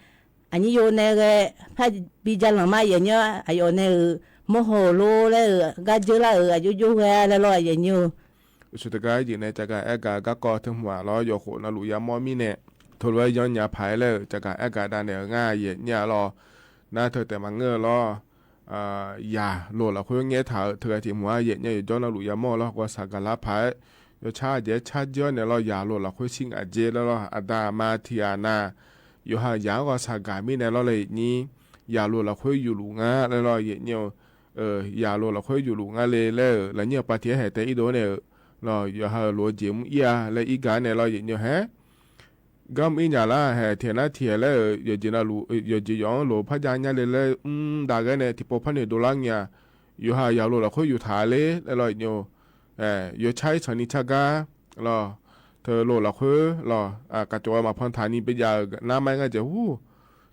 အညိၣ်ယိၤန့ၣ်ဂ့ၤ ဖးဘံၣ်ကၠၢ်လီၤမး ယဲၢ်ညိၣ်ဧိၤ အယီၤန့ၣ်ဧိၤ မိၢ်ဟီၣ်လိလၢဧိၤ ဂၤကၢလၢဧိၤ အယိယိဝဲလၢလီၤ ယဲၢ်ညိၣ်ဧိၤ. ဆူတဂၤယံၤန့ၣ် စၢ်ဂၤအဲၣ်ဂၤ ဂၤကီၢ်ထၢမုၢ်လီၤ ယိၤဃိးနလူးယါမီၢ်မံၤန့ၣ် ထိၣ်လွဲယီၢ်ညါဖးလၢ စၢ်ဂၤအဲၣ်ဂၤဒၣ်နဲၣ်ဧိၤ ငါယဲၢ်ညိၣ်ဧိၤလီၤ နၢ်ထဲတဲမၤငၢၢ်လီၤ ယၤလိာ်လီၤဃိငဲထးဧိၤ ထဲဂၤထံၣ်မီၢ်ဧါ ယဲၢ်ညိၣ် ယီၤနလူးယါမီၢ်လီၤ ဂီၤဆၣ်ဂၤလါဖး ယီၤဆၣ်ကဲဆၣ်ကၠီန့ၣ်လီၤ ယၤလိာ်လီၤဃိဆံးငါကၠီလၢလီၤ အတၢ်မၤထံၣ်အနၢ် ယိၤဟၣ်ယၤဂီၤဆၣ်ဂၤမံၤန့ၣ်လီၤ လၢယဲၢ်ညိၣ် ယၤလိာ်လီၤဃိယူၢ်လူးငါလၢလီၤ ယဲၢ်ညိၣ်ဧိၤ ယၤလိာ်လီၤဃိယူၢ်လူးငါလၢလီၤ လၢညိၣ်ပှၤထံၣ်ဟဲတဲအံၤဒိၣ်န့ၣ်ဧိၤ လီၤ ယိၤဟၣ်လိာ်ကၠ့မူအံၤဧါ လၢအံၤဂၤန့ၣ်လီၤ ယဲၢ်ညိၣ်ဧိၤ ဟဲ ဂီၢ်မ့ၢ်ညါလၢ ဟဲထံၣ်နၢ်ထံၣ်လၢ ယီၤကၠ့နလူး ယီၤကၠ့ယီၤလိာ်ဖးယါညါလၢလၢ အုမ် ဒၣ်ဂ့ၤန့ၣ် ထံၣ်ပိာ်ဖီၣ်န့ၣ်ဒိၣ်လၢညါ ယိၤဟၣ်ယၤလိာ်လီၤဃိယူၢ်ထးလၢလီၤ ယိၤ ယီၤဆၣ်အံၤဆီၣ်နံၤဆၣ်ဂၤ လီၤ ထၢလိာ်လီၤဃိ လီၤ ကၠီဝဲမၤဖီၣ်ထးနံၤ ပယီၤနါမါငါကၠ့ဟူ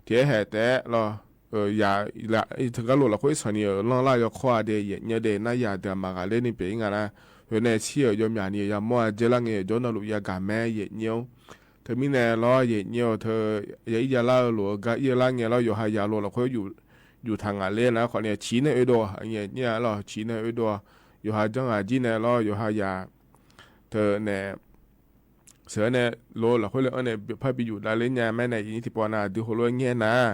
ထံၣ်ဟဲတဲလီၤ ယၤ ထဲဂၤလိာ်လီၤဃိဆီၣ်နံၤဧိၤ လီၢ်လၢယီၤခီဒဲး ယဲၢ်ညိၣ်ဒဲး နၢ်ယၤဒၢးမၤဂၤလၢန့ၣ် ပှၤအံၤဂၤနၤ ဖဲန့ၣ်ဆံးဧိၤ ယီၤမၠးနံၤ ယၤမီၢ်အကၠ့လၢငဲ ယီၤနလူးယါဂၤမ့ၢ် ယဲၢ်ညိၣ်ဧိၤ ထဲမံၤန့ၣ်လီၤ ယဲၢ်ညိၣ်ဧိၤ ထၢ ယၤအံၤယၤလၢလိာ်အဂၤအံၤလၢငဲလီၤ ယိၤဟၣ်ယၤလိာ်လီၤဃိယူၢ် ယူၢ်ထးငါလၢန့ၣ် ခီန့ၣ် ဆံးန့ၣ်အၢဒိၣ် ယဲၢ်ညိၣ်လီၤ ဆံးန့ၣ်အၢဒိၣ် ယိၤဟၣ်ကၠီဂၤကၠံန့ၣ်လီၤ ယိၤဟၣ်ယၤ ထၢန့ၣ် စၢၤန့ၣ် လိာ်လီၤဃိလၢအၢန့ၣ် ဖးဘံၣ်ယူၢ်ဒၣ်လၢညါမ့ၢ်န့ၣ် ယဲၢ်ညိၣ်ထံၣ်ပိာ်နၤ ဒုးဟိလိာ်ငဲနၤ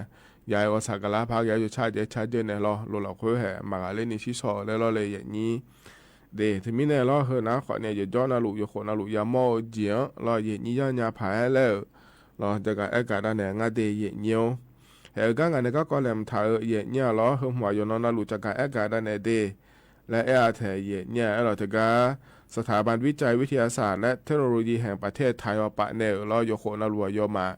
ယၤဂီၤဆၣ်ဂၤလါဖးဂ့ၤ ယီၤဆၣ်ကဲဆၣ်ကၠီန့ၣ်လီၤ လိာ်လီၤဃိဟဲ မၤဂၤလၢန့ၣ်ဆံးဆီၣ်လၢလီၤလၢယဲၢ်ညိၣ် ဒဲး ထဲမံၤန့ၣ်လီၤ ဟၢနၤခီန့ၣ် ယီၤနလူး ယီၤဃိးနလူး ယၤမီၢ်အကၠ့လီၤ ယဲၢ်ညိၣ်ယီၤညါဖးလၢ လီၤ စၢ်ဂၤအဲၣ်ဂၤဒၣ်နဲၣ် ငါဒဲး ယဲၢ်ညိၣ်ဧိၤ ဟဲအဂၤဂၤန့ၣ် ကၢ်ကီလဲၤမထးဧိၤ ယဲၢ်ညိၣ်လီၤ ဟၢမုၢ်ယီၤနီၢ်နလူး စၢ်ဂၤအဲၣ်ဂၤဒၣ်နဲၣ်ဒဲး လၢအဲၣ်အါထဲယဲၢ်ညိၣ်လီၤ တဂၤ สถาบันวิจัยวิทยาศาสตร์และเทคโนโลยีแห่งประเทศไทย ဟီၣ်ပာ်န့ၣ်ဧိၤလီၤ ယီၤဃိးနလူးအယီၤမး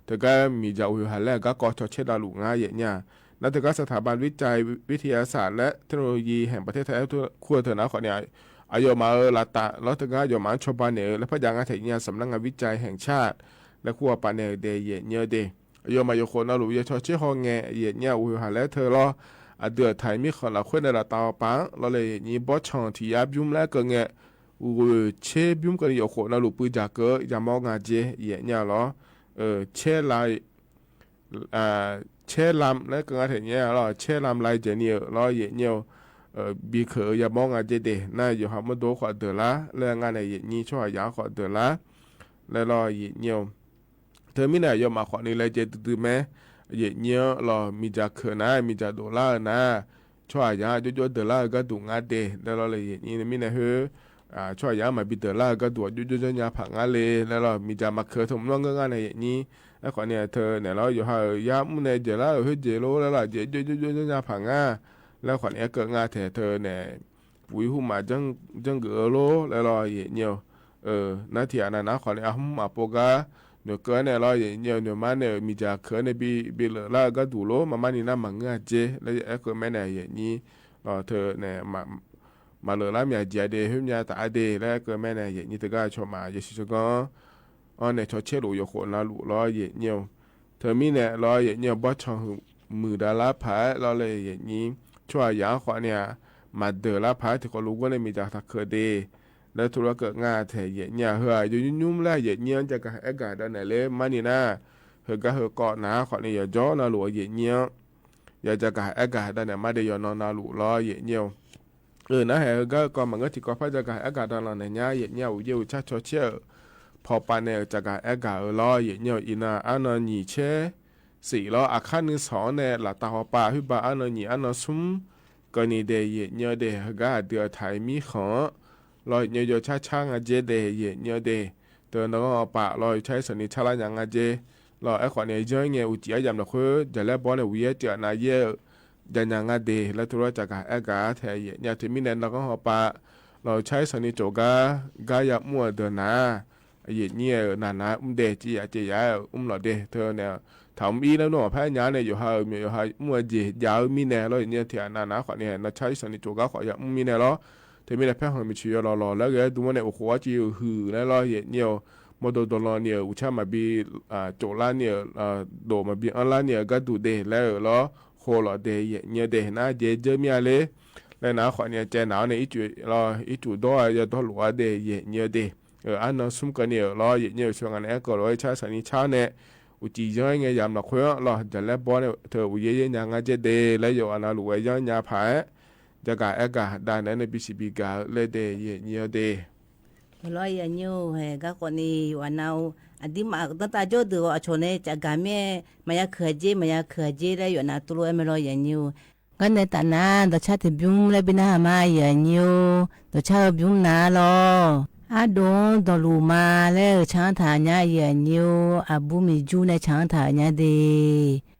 တဂၤ မံၤယၤအိၣ်ဟ့ၣ်ဟးလၢအဂၤကီၢ်ဆီၣ်ဆဲဒၣ်လူးငါယဲၢ်ညိၣ် နတဂၤ สถาบันวิจัยวิทยาศาสตร์และเทคโนโลยีแห่งประเทศไทย ခူၣ်ထၢၣ်နၤခီန့ၣ် အယီၤမးဧိၤလၢတၢ်လီၤ တဂၤ ယီၤမးဆီၣ်ဘၣ်န့ၣ်ဧိၤ လၢဖးယါငါထဲယဲၢ်ညိၣ် สำนักงานวิจัยแห่งชาติ လၢခူၣ်ဟီၣ်ပာ်န့ၣ်ဒဲး ယဲၢ်ညိၣ်ဒဲး အယီၤမးယီၤဃိးနလူး ယီၤဆီၣ်ဆဲဟီၣ်ငဲ ယဲၢ်ညိၣ်အိၣ်ဟ့ၣ်ဟးလၢထၢၣ်လီၤ အဒုးအထၢၣ်မံၣ်ဃီလၢခွဲးန့ၣ် လၢတၢ်အီၣ်ပာ်လီၤလၢယဲၢ်ညိၣ် ဘီၣ်ဆီၣ်ထံၣ်ယါဘျုးလၢကငဲ ဂုာ်ဆဲဘျုးကန့ၣ် ယီၤဃိးနလူး ပုၢ်ယၤကၢ ယၤမီၢ်ငါကၠ့ ယဲၢ်ညိၣ်လီၤ ဆဲလၢ ဆဲလၢ်လၢကငါထဲယဲၢ်ညိၣ်လီၤ ဆဲလၢ်လၢယဲၢ်ညိၣ်လီၤ ယဲၢ်ညိၣ် ဘံၣ်ခၢၣ်ယၤမီၢ်ငါကၠ့ဒဲး နယီၤဟးမၢဒိၣ်ဃီဒၢးလၢ လၢငါန့ၣ် ယဲၢ်ညိၣ် ဆီၣ်ယၤဃီဒၢးလၢ လၢလီၤ ယဲၢ်ညိၣ် ထဲမံၤန့ၣ် ယီၤမးဃီန့ၣ် လၢကၠ့ဒုးဒုးမ့ၢ် ယဲၢ်ညိၣ်လီၤ မံၤယၤခၢၣ်နၤ မံၤယၤဒိၣ်လၢနၤ ဆီၣ်ယၤဒိၣ်ဒိၣ်ဒၢးလၢအဂၤဒူၣ်ငါဒဲး လၢလီၤလၢယဲၢ်ညိၣ် မံၤန့ၣ်ဟၢ ဆီၣ်ယၤမၤဘံၣ်ဒၢးလၢအဂၤဒူၣ်ဒိၣ်ဒိၣ်ညါဖးငါလၢ လၢလီၤ မံၤယၤမၤခၢၣ်ထီၣ်မနီၢ်ငါန့ၣ် ယဲၢ်ညိၣ် လၢဃီန့ၣ် ထဲန့ၣ်လီၤ ယီၤဟးဧိၤ ယါမူန့ၣ် ကၠ့လၢဧိၤ ဟ့ၣ်ကၠ့လိလၢလီၤ ကၠ့ဒိၣ်ဒိၣ်ဒိၣ်ညါဖးငါ လၢဃီန့ၣ် ကၢၣ်ငါထဲထဲန့ၣ် ပူၤဟူးမး ကၠၢ်ကၢၣ်ဧိၤလိ လၢလီၤ ယဲၢ်ညိၣ် နထံၣ်အနၢ်နၤဃီန့ၣ် အဟူးမးပိာ်ဂၤ နကၢၣ်န့ၣ်လီၤ ယဲၢ်ညိၣ် နမါန့ၣ် မံၤယၤခၢၣ်န့ၣ် ဘံၣ်ဘံၣ်လၢလၢအဂၤဒူၣ်လိ မၤမါနံၤနၢ်မၤငါကၠ့ လၢအဲၣ်ကၢၣ်မဲန့ၣ် ယဲၢ်ညိၣ် လီၤ ထဲန့ၣ် မၤလၢာ်လၢမံၤယၤဒဲး ဟ့ၣ်မံၤတၢ်အါဒဲး လၢအဲၣ်ကၢၣ်မဲန့ၣ် ယဲၢ်ညိၣ် တဂၤဆီၣ်မး ယဲၢ်ဆံဆၢကီ အီၤန့ၣ် ဆီၣ်ဆဲလိာ်ယီၤဃိးနၤလူးလီၤ ယဲၢ်ညိၣ် ထဲမံၤန့ၣ်လီၤ ယဲၢ်ညိၣ် ဘီၣ်ဆီၣ်မုာ်ဒၣ်လၢဖးလီၤလၢယဲၢ်ညိၣ် ဆီၣ်ယၤဃီန့ၣ် မၤဒၢးလၢဖး ထံၣ်ဃီလူၤဂီၢ်န့ၣ် မံၤယၤတၢ်ခၢၣ်ဒဲး လၢထူလၢကၢၣ်ငါထဲယဲၢ်ညိၣ် ဟၢ ယိၤညိုညိုလၢယဲၢ်ညိၣ် စၢ်ဂၤအဲၣ်ဂၤဒၣ်နဲၣ်လၢ မါနံၤနၢ် ဟၢဂၤဟၢကီးနၤဃီန့ၣ် ယီၤကၠီနၤလူးယဲၢ်ညိၣ် ယစၢ်ဂၤအဲၣ်ဂၤဒၣ်နဲၣ် မၤဒဲးယီၤနီၢ်နၤလူးလီၤ ယဲၢ်ညိၣ် အၢ နဟဲဟၢဂၤကီး မၤငၢၢ်ထံကီးဖး စၢ်ဂၤအဲၣ်ဂၤဒၣ်လီၤနဲၣ်ညါ ယဲၢ်ညိၣ် အူယဲၢ်အူဆၣ်ဆီၣ်ဆဲ ဖီၣ်ပာ်န့ၣ် စၢ်ဂၤအဲၣ်ဂၤဧိၤလီၤ ယဲၢ်ညိၣ် အံၤနၤ အါနီၢ်နံၣ်ဆဲ စံးလီၤ အခါနုၤစီၤန့ၣ် လၢတၢ်ဟီၣ်ပာ် ဟုၣ်ဘၣ်အါနီၢ်နံၣ် အါနီၢ်ဆူ ကန့ၣ်ဒဲး ယဲၢ်ညိၣ်ဒဲး ဟၢဂၤအဒုးအထၢၣ်မံၤဃီ လီၤ ယဲၢ်ညိၣ် ယီၤဆၣ်ဆၣ်ငါကၠ့ဒဲး ယဲၢ်ညိၣ်ဒဲး တနီၤဂီၢ်ပာ်လီၤ ယီၤဆၣ်အံၤဆီၣ်နံၤဆၣ်လၢညါငါကၠ့ လီၤ အဲၣ်ဃီန့ၣ် ယဲၢ်ညိၣ် အူစံးအါယၤလီၤဃိ ယလဲၤဘီန့ၣ် ဝံၤယဲၢ်တၢ်နၤယဲၢ် ယၤညါငါဒဲး လၢထူလီၤစၢ်ဂၤအဲၣ်ဂၤထဲယဲၢ်ညိၣ် ထဲမံၤန့ၣ် နီၤဂီၢ်ဟီၣ်ပာ် လီၤ ယီၤဆၣ်အံၤဆီၣ်နံၤကၠိၣ်ဂၤ ဂၤယၤမူအဒၢးနၤ ယဲၢ်ညိၣ် နၤနၤ မူဒဲး စံးယၤစံးယၤ အူမူလီၤဒဲး ထဲန့ၣ် ထၢ်မူအံၤလၢနီၢ်ဖဲညါန့ၣ် ယီၤဟးဧိၤ မ့ၢ်ယီၤဟးမူအဒဲး ယၤဧိၤမံၤန့ၣ် လီၤ ယဲၢ်ညိၣ် ထဲအနၢ်နၤဃီန့ၣ် နီၤဆၣ်အံၤဆီၣ်နံၤကၠိၣ်ဂၤဃီ ယၤမူမံၤန့ၣ်လီၤ ထဲမံၤန့ၣ် ဖဲဟီၣ်မုၢ်ဆ့ၣ်ယီၤလီၤလီၤ လၢဂဲၤဒူၣ်မီၢ်န့ၣ် အိၣ်ဃိအီၤစံးဟုၣ်လၢလီၤ ယဲၢ်ညိၣ် မီၢ်ဒိၣ်ဒိၣ်လီၤန့ၣ် အူဆၣ်မၤဘံၤ ကၠိၣ်လါန့ၣ် ဒိၣ်မၤဘံၤအီလါန့ၣ် အဂၤဒူၣ်ဒဲး လၢလီၤ အိၣ်လီၤဒၣ် ယဲၢ်နံၣ်ဒၣ် နါယဲၢ်ကၠၢမံၤအါလဲၣ် လၢနၤ ခွါန့ၣ် ကဲနၤန့ၣ် အံၣ်စူးလီၤ အံၣ်စူးဒီး ယဲၢ်ဒီလူၤအါဒၣ် ယဲၢ်နံၣ်ဒၣ် အါနီၢ်ဆူၣ်ကန့ၣ်လီၤ ယဲၢ်နံၣ် ဆူၣ်ဂၤန့ၣ် အဲၣ်ကီၢ်လီၤ ဆါစၢ်နံၣ်ဆါန့ၣ် အိၣ်တံၢ်ယီၤငဲယၤမးခွဲးလီၤ ဒ်လဲၣ်ဘီန့ၣ် တၢ်အိၣ်ယဲၢ်ယဲၢ်ညါငါကဲဒၣ် လၢယွၤအနၢ်လူၤဝဲယီၤညါဖး ယကအဲၣ်ကဒါန့ၣ် ပီၣ်စံဘံၣ်ကၤလၢဒၣ် ယဲၢ်နံၣ်ဒၣ် လီၤ ယဲၢ်နံၣ်ဧိၤ ဟဲ ဂၤကီးန့ၣ် ယွၤနၤဧိၤ အဒံးမး တၢ်တၢ်ကၠိဒၣ်အီၤ အဆိန့ၣ် ကကၤမ့ၢ် မၤယါခုၣ်အက့ မၤယါခုၣ်အက့ လၢယွၤနၤတူၢ်လိာ်အဲၣ်မ့ၢ်လီၤ ယဲၢ်နံၣ်ဧိၤ ဂၤနဲတၢ်နၤ ဒီးဆၣ်တဘျုးလၢဘံနၤမး ယဲၢ်နံၣ်ဧိၤ ဒီးဆၣ်ဧိၤဘျုးနၤလီၤ အါဒိၣ်ဒီးလူၤမးလၢ ဆၣ်ထၢၣ်ညါ ယဲၢ်နံၣ်ဧိၤ အဘူးမံၤကၠူနဲဆၣ်ထၢၣ်ညါဒၣ်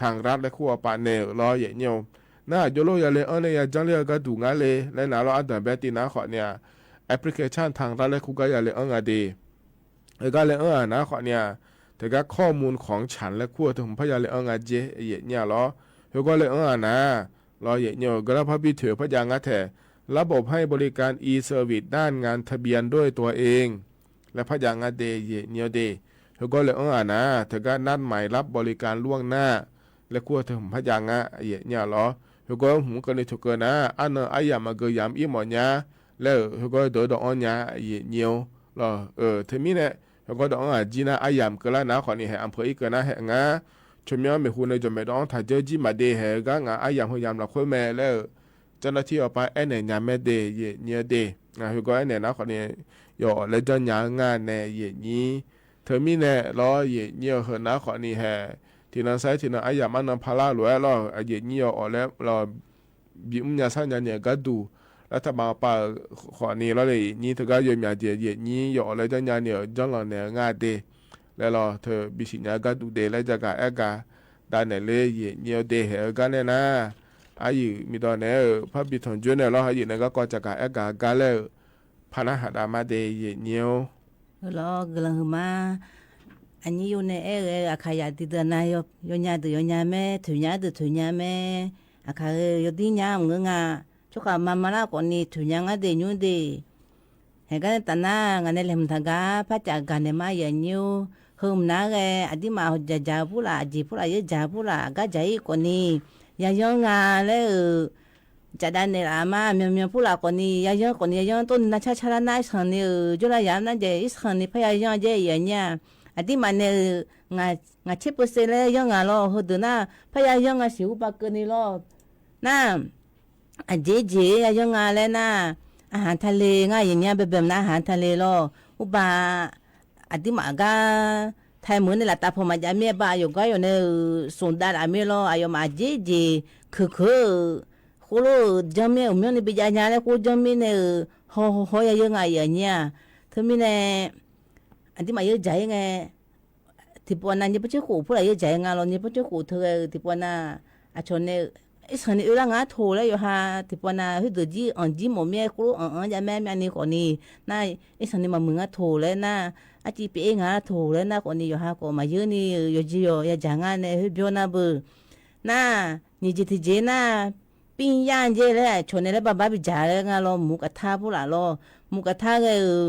ทางรัฐและคู่เอาปะแนว ร้อยเยาะเยี่ยว น่าจะโยโล่ยาเลออนในยาจั้งเลือกก็ดูงานเลย และหนาลออันดับแบตตี้หนาขอเนี่ย แอปพลิเคชันทางรัฐและคู่ก็ยาเลออนอะดี เฮอก๊าเลยเออ อา นา ขอเนีย เถิงก๊าข้อมูลของฉันและขั้วเทิงพระยาเลยเออ อา เจ๊ เหยียดเยียะลอ เฮอก๊าเลยเออ อา นา ลอ เหยียดเยียะ เกอละพระบิดาเถิงพระยา อา แท้ ระบบให้บริการ อี-เซอร์วิส ด้านงานทะเบียนด้วยตัวเอง และพระยา อา เด เหยียดเยียะเด เฮอก๊าเลยเออ อา นา เถิงก๊านัดหมายรับบริการล่วงหน้า และขั้วเทิงพระยา อา เหยียดเยียะลอ เฮอก๊าหงุกรณีถูกเกอ อา นา อั้นเนอ อาหย่ำมาเกยำอี้หมอเยียะ แล้วเฮอก๊าเดินดอกอ้อเยียะ เหยียดเยียะลอ เออ เถิงมี้แหละ เฮอก๊าดอกอ้อ อา จี้นา อาหย่ำเกอละนา ขอเนีย แหอำเภออี้เกอนะ แหงา ชนเมียแม่ฮูในจ๋อมแม่ดอกอ้อ ถ้าเจ๊ จี้มาเด แหงา อาหย่ำเฮอหย่ำละคนแม่ แล้วเจ้าหน้าที่เอาไปแอะแหนยาแม่เด เหยียดเยียะเด อา เฮอก๊าแอะแหนนา ขอเนีย หย่อและเยียะยา อา แหน เหยียดเยียะ เถิงมี้แหละลอ เหยียดเยียะ เฮอ นา ขอเนีย แห ทีนั้นไซร้ายทีนั้นอาหย่ำมาเนินพาราหลวยลอ อา เหยียดเยียะ หย่อและลอ บีบยาซ่านยาเหนี่ยวก๊าดู รัฐบาลเอาไป ขอเนีย ลอ เลย นี่เถิงก๊าโยมยาเจีย เหยียดเยียะ หย่อและเยียะยาเหนี่ยว จ้อนหลอดแหน อา เด แล้วลอ เถิงบีบฉีดยาก๊าดูเด แล้วจะกาแอะกาดาแหนเลย เหยียดเยียะเด แหงา แหนนา อาหยือมีต๋อนแหน เออ พระบิดาเถิงจ้วยแหนลอ อาหยือแหนก๊าก็จะกาแอะกา อา แล้ว พานะหาดามาเด เหยียดเยียะ เออ ลอ เกอละหือมา อันนี้อยู่ในแอะ เออ อาขยะ ติดเตือนนะ ยอ ยอยา ตึงยอยาแม่ ถุงยา ตึงถุงยาแม่ อาขะ เออ ยอดตี้ยา เงอะงา ชั่วคราวมา มาละ ขอเนีย ถุงยา อา เด ยูเด แหงา ตาหน้า งานในแหลมถากา พระจาการแหนมา เหยียดเยียะ เฮิมนาแก อาติมา จ๋าจ๋าผู้ละ จีผู้ละ เย้ยจ๋าผู้ละ ก๊าจ๋าอี้ ขอเนีย ยาเยียะ อา แล้ว เออ จ๋าดาแหนละมา เมียวเมียวผู้ละ ขอเนีย ยาเยียะ ขอเนีย ยาเยียะ ต้นนา ชาชาละนา อีสันนี่ เออ จ้วละยามนาเจ๊ อีสันนี่ พยายามเย้ย เหยียดเยียะ อาติมาเนี่ย เออ งา งาเช็ดเปอร์เซ็นต์แล้ว เยียะ อา ลอ เฮอเดินนา พยายามเย้ย อา สิวอุปาเกินนี่ลอ นา อาเจ๊เจ๊ ยาเยียะ อา แล้วนา อาหารทะเล อา อย่างเงี้ย แบบแบบนา อาหารทะเลลอ อุปา อาติมาก๊า ไทยเหมือนในละตาพอมาจ๋าเมียบ่า หยกก๊าอยู่ใน เออ ส่งดาราเมียลอ อาหยกมาเจ๊เจ๊ คือคือ โคโล เจ้าเมีย อุ๋มเมียนี่ไปยายาแล้ว โคเจ้าเมียเนี่ย เออ ฮอฮอฮอ ยาเยียะ อา อย่างเงี้ย เถิงมี้แหละ อาติมาเย้ยจ๋าไง ทีปอนา เนี่ยป้อเจ้าโขผู้ละ เย้ยจ๋า อา ลอ เนี่ยป้อเจ้าโขเถิง ทีปอนา อาชอนเนี่ย อีสันนี่ เออ ละ อาโถแล้ว ยอหา ทีปอนา เฮ้ย เดี๋ยวจี้ อ่อนจี้หมอเมีย โคโล อ่อนอ่อน ยาแม่ แม่นี่ ขอเนีย นา อีสันนี่ มามึง อาโถแล้วนา อาจีเป อาโถแล้วนา ขอเนีย ยอหา ก็มาเย้ยนี่ ยอจียอ ยาจ๋า อา เนี่ย เฮ้ย เบี้ยวนาเบอร์ นา นี่เจ๊ทีเจ๊นา ปิ้งย่างเจ๊แล้ว ชอนเนี่ยแล้ว บ้าบ้าบิจ๋าแล้ว อา ลอ หมูกระทะผู้ละลอ หมูกระทะ เออ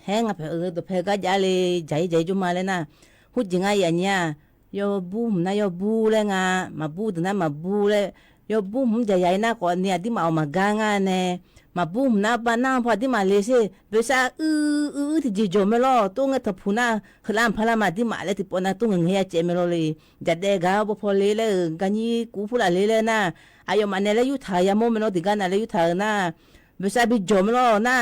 แหงา แผล เออ ตั๋วแผลก๊าจ๋าเลย จ๋าจ๋าจุมาแล้วนา ฮู้จริง อา อย่างเงี้ย ยอบู้หื้อนา ยอบู้แล้ว อา มาบู้ตึงนา มาบู้แล้ว ยอบู้หื้อใหญ่ใหญ่นา ขอเนีย อาติมาเอามาก๊า อา แน่ มาบู้หื้อนา ปานั่ง พออาติมาเลยเซ่ เบซ่า อื้อ อื้อ อื้อ ตี้จีจ๋อแม่ลอ ตู้เงยถะผูนา คือล้านพารามา อาติมาแล้ว ทีปอนา ตู้เงยเงยเจ๊แม่ลอเลย จ๋าแดกา บ่พอเลยแล้ว เออ กานี้กูผู้ละเลยแล้วนา อาหยกมาเนี่ยแล้ว ยู้ถา ยาโม่แม่ลอ ตี้ก๊านา แล้วยู้ถานา เบซ่า บิดจ๋อแม่ลอนา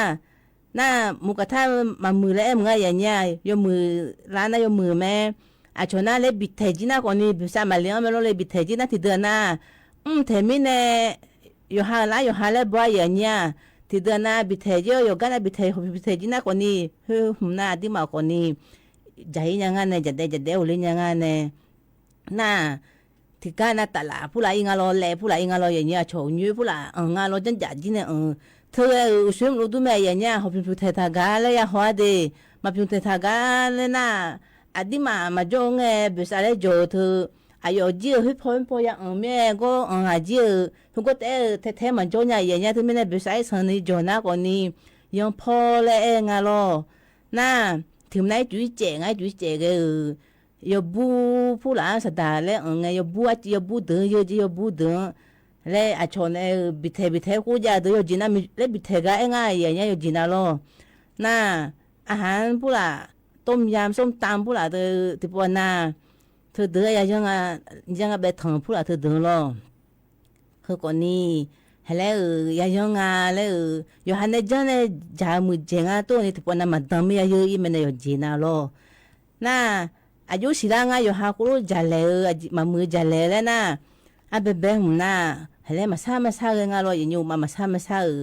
นา หมูกระทะ มามือแล้ว เอ๊ะ มึง อา อย่างเงี้ย ยอมือ ร้านนา ยอมือแม่ อาชอนนา แล้วบิดแถจี้นา ขอเนีย เบซ่า มาเลี้ยงแม่ลอเลย บิดแถจี้นา ทีเดียวนา อืม แถมี้แน่ ยอหาละ ยอหาแล้ว บ่า อย่างเงี้ย ทีเดียวนา บิดแถเย้ย ยอก๊านา บิดแถ บิดแถจี้นา ขอเนีย เฮ้ย หื้อนา อาติมา ขอเนีย จ๋าอี้ อย่างเงี้ยแน่ จ๋าแด จ๋าแด โอเล่น อย่างเงี้ยแน่ นา ตี้ก๊านา ตลาดผู้ละอิง อา ลอ แลผู้ละอิง อา ลอ อย่างเงี้ย โฉงยุ้ยผู้ละ เออ อา ลอ จั้นจ๋าจี้เนี่ย เออ เถิง เออ ช่วยลูกดูแม่ อย่างเงี้ย ฮอพิมพ์พิมพ์แถถากาแล้ว ยาฮอเด มาพิมพ์แถถากาแล้วนา อาติมา มาจ๋อแง เบซ่า แล้วจ๋อเถิง อาหยกจี้ เฮ้ย พอ พอ ยา เออ แม่ก็ เออ หาจี้ เออ ทุกคน เออ แท้แท้ มาจ๋อเนี่ย อย่างเงี้ย เถิงมี้แน่ เบซ่า อีสันนี่จ๋อนา ขอเนีย ยังพอแล้ว เอ๊ะ อา ลอ นา ถึงนา จุ๋ยเจ๋ง อา จุ๋ยเจ๋ง เออ ยอบู้ผู้ละ สะดาแล้ว เออ ไง ยอบู้ อาจี ยอบู้เดิน เย้ยจี ยอบู้เดิน แล้วอาชอน เออ บิดแถ บิดแถ โคจ๋าเถิง ยอจีนา มี แล้วบิดแถก๊า เอ๊ะ อา อย่างเงี้ย ยอจีนาลอ นา อาหารผู้ละ ต้มยำ ส้มตำผู้ละ เถิง ทีปอนา เถิงเถิง ยาเยียะ อา ยัง อา แบะเถิงผู้ละ เถิงเถิงลอ คือก่อนนี้ แหละ เออ ยาเยียะ อา แล้ว เออ ยอหาในเจ้าในจ๋ามือเจ๋ง อา โต้นี่ ทีปอนา มาดำมียาเยียะ อีแม่ใน ยอจีนาลอ นา อายุสีละ อา ยอหา โคโลจ๋าแหละ เออ อาจี มามือจ๋าแหละแล้วนา อาแบะแบะหื้อนา แหละ มาซ่า มาซ่าเอิง อา ลอ อย่างเงี้ย มา มาซ่า มาซ่า เออ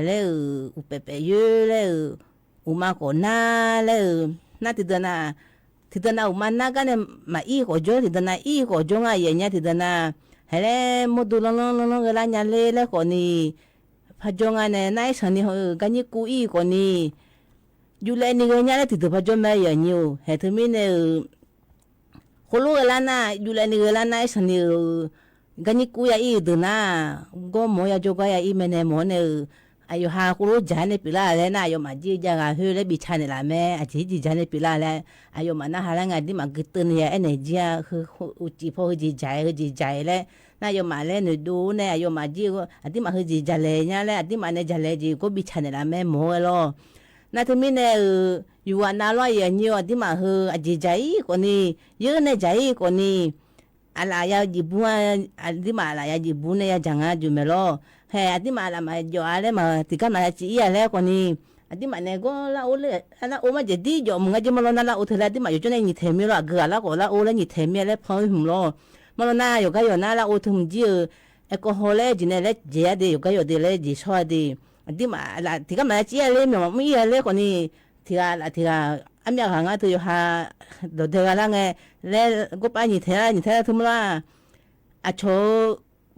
แหละ เออ อุแปะแปะเย้ยแล้ว เออ อุมาก่อนาแล้ว เออ นา ทีเดียวนา ทีเดียวนา อุมานาก๊าเนี่ย มาอี้ก่อจ๋อ ทีเดียวนา อี้ก่อจ๋อ อา อย่างเงี้ย ทีเดียวนา แหละ มดดูร้อนๆๆ เออ ละยาเล่แล้ว ขอเนีย พะจ๋อ อา เนี่ย นา อีสันนี่ เออ กานี้กูอี้ ขอเนีย ယူလဲနံၣ်ဂဲၤညါလၢ တံၤဒုးပာ်ကၠိမၢယဲၢ်နံၣ်ဧိၤ ဟဲ တမံၤန့ၣ်ဧိၤ ဃိလိဂဲၤလၢ်နၢ် ယူလဲနံၣ်ဂဲၤလၢ်နၢ် အ့ၣ် သၢနံၣ်ဧိၤ ကညီကူယၤအံၤဒုးနၢ် ဂီၢ်မီၤယၤကၠိဂီၢ်ယၤအံၤ မ့ၢ်န့ၣ်မီၤန့ၣ်ဧိၤ အယိၤဟးဃိလိယၤန့ၣ်ပျံၤလၢ်လဲၣ်နၢ် အယိၤမးကၠံယၤဂၤဟၢလၢ ဘံၣ်ဆၣ် န့ၣ်လၢ်မ့ၢ် အကၠံယၤန့ၣ်ပျံၤလၢ်လဲၣ် အယိၤမးနၢ်ဟါလၢ်ငါ ဒ်မး ကတၢၢ်န့ၣ်ယၤ အဲၣ်နဲၣ်ကၠံ ဟူးကၠံဖိ ဟူးကၠံယၤ ဟူးကၠံယၤလဲၣ် နၢ် ယိၤမးလဲၣ် နဒိးန့ၣ် အယိၤမးကၠံ အဒ်မး ဟူးကၠံယၤလဲၣ်ညါလဲၣ် အဒ်မးန့ၣ် ယၤလဲၣ်ကၠံ ကိးဘံၣ်ဆၣ် န့ၣ်လၢ်မ့ၢ်မီၤဝဲလီၤ နၢ် တမံၤန့ၣ်ဧိၤ ယူၤဝဲနၢ်လီၤ ယဲၢ်နံၣ်ဧိၤ အဒ်မး ဟူး အကၠံယၤအံၤကိးနံၣ် ယဲၢ်န့ၣ်ယၤအံၤကိးနံၣ် အလၢ်ယၤယံာ်ဘူး အဒ်မး အလၢ်ယၤယံာ်ဘူးန့ၣ် ယၤကၠၤငါ ယုၤမဲာ်လီၤ ဟဲ အဒ်မး အလၢ်မး ယိၤအါလဲၣ်မး တံၤကၢ်မး ကၠံအံၤယၤလဲၣ်ကိးနံၣ် အဒ်မးန့ၣ် ဂီၢ်လၢ်အိၣ်လၢ လၢ်အိၣ်မး ယဒ်ယိးမုၢ်ငါ ကၠံမၢလီၤနၢ် လၢ်အိၣ်ထဲလဲၣ် အဒ်မး ယိၤကၠိန့ၣ် နံၣ်ထဲမံၤလီၤ အဂုၤအဂၤလၢ်ကိး လၢ်အိၣ်လၢ နံၣ်ထဲမံၤလဲၣ် ဖီမုၢ်လီၤ မၢလီၤနၢ် ယိၤကၢ်ယိၤနၢ် လၢ်အိၣ်ထဲမုၢ်ကၠံဧိၤ အဲကီဟီလဲၣ် ကၠံန့ၣ်လဲၣ် ကၠံယၤဒ့ ယိၤကၢ်ယိၤဒ့လဲၣ် ကၠံဆီယၤဒ့ အဒ်မး အလၢ် တံၤကၢ်မး ကၠံယၤလဲၣ် မ့ၢ်မး မ့ၢ်ယၤလဲၣ် ကိးနံၣ် တံၤဂၤ လၢ်တံၤဂၤ အမ့ၢ်ဂၤငါ တုၤယိၤဟး ဒီးဒဲဂၤလၢ်ငဲ လဲၤ ကိးပာ်နံၣ်ထဲ နံၣ်ထဲလၢ် ထဲမုၢ်လီၤ အဆိ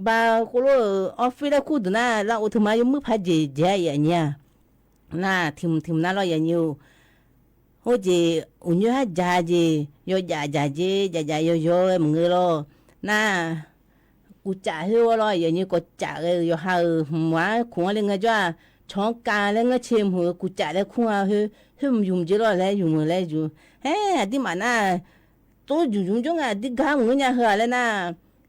ဘၣ်ဃိလိ office လၢ်ခူၣ်ဒုးနၢ် လၢ်အိၣ်ထဲမုၢ် ယမုၢ်ဖးယံာ် ယဲၢ်ယဲၢ်နံၣ်ဧါ နၢ် ထံၣ်မုၢ်ထံၣ်မုၢ်နၢ်လီၤ ယဲၢ်နံၣ်ဧိၤ ဟိုကၠံ အိၣ်ညိဟးကၠၤကၠံ ယိၤကၠၤကၠၤကၠံ ကၠၤကၠၤယိၤယိၤဝဲမုၢ်ဂ့ၤလီၤ နၢ် ကူစးဟ့ဝဲလီၤ ယဲၢ်နံၣ် ကူစးဂ့ၤ ယိၤဟးဧိၤ မၤခွဲးလၢငါယွၤ ဆီကၤလၢငါဆ့မုၢ် ကူစးလၢခွဲး ဟ့ၣ် ဟ့ၣ်မုၢ်ယုမ်ၢ်ကၠံလီၤ လဲၤယုမ်ၢ်လဲၤယုမ်ၢ် ဟဲ အဒ်မးနၢ် တိၢ်ယုမ်ၢ်ယုမ်ၢ်ကၠိငါ ဒ်ဂၤမုၢ်ညါဟ့ၣ်လၢနၢ်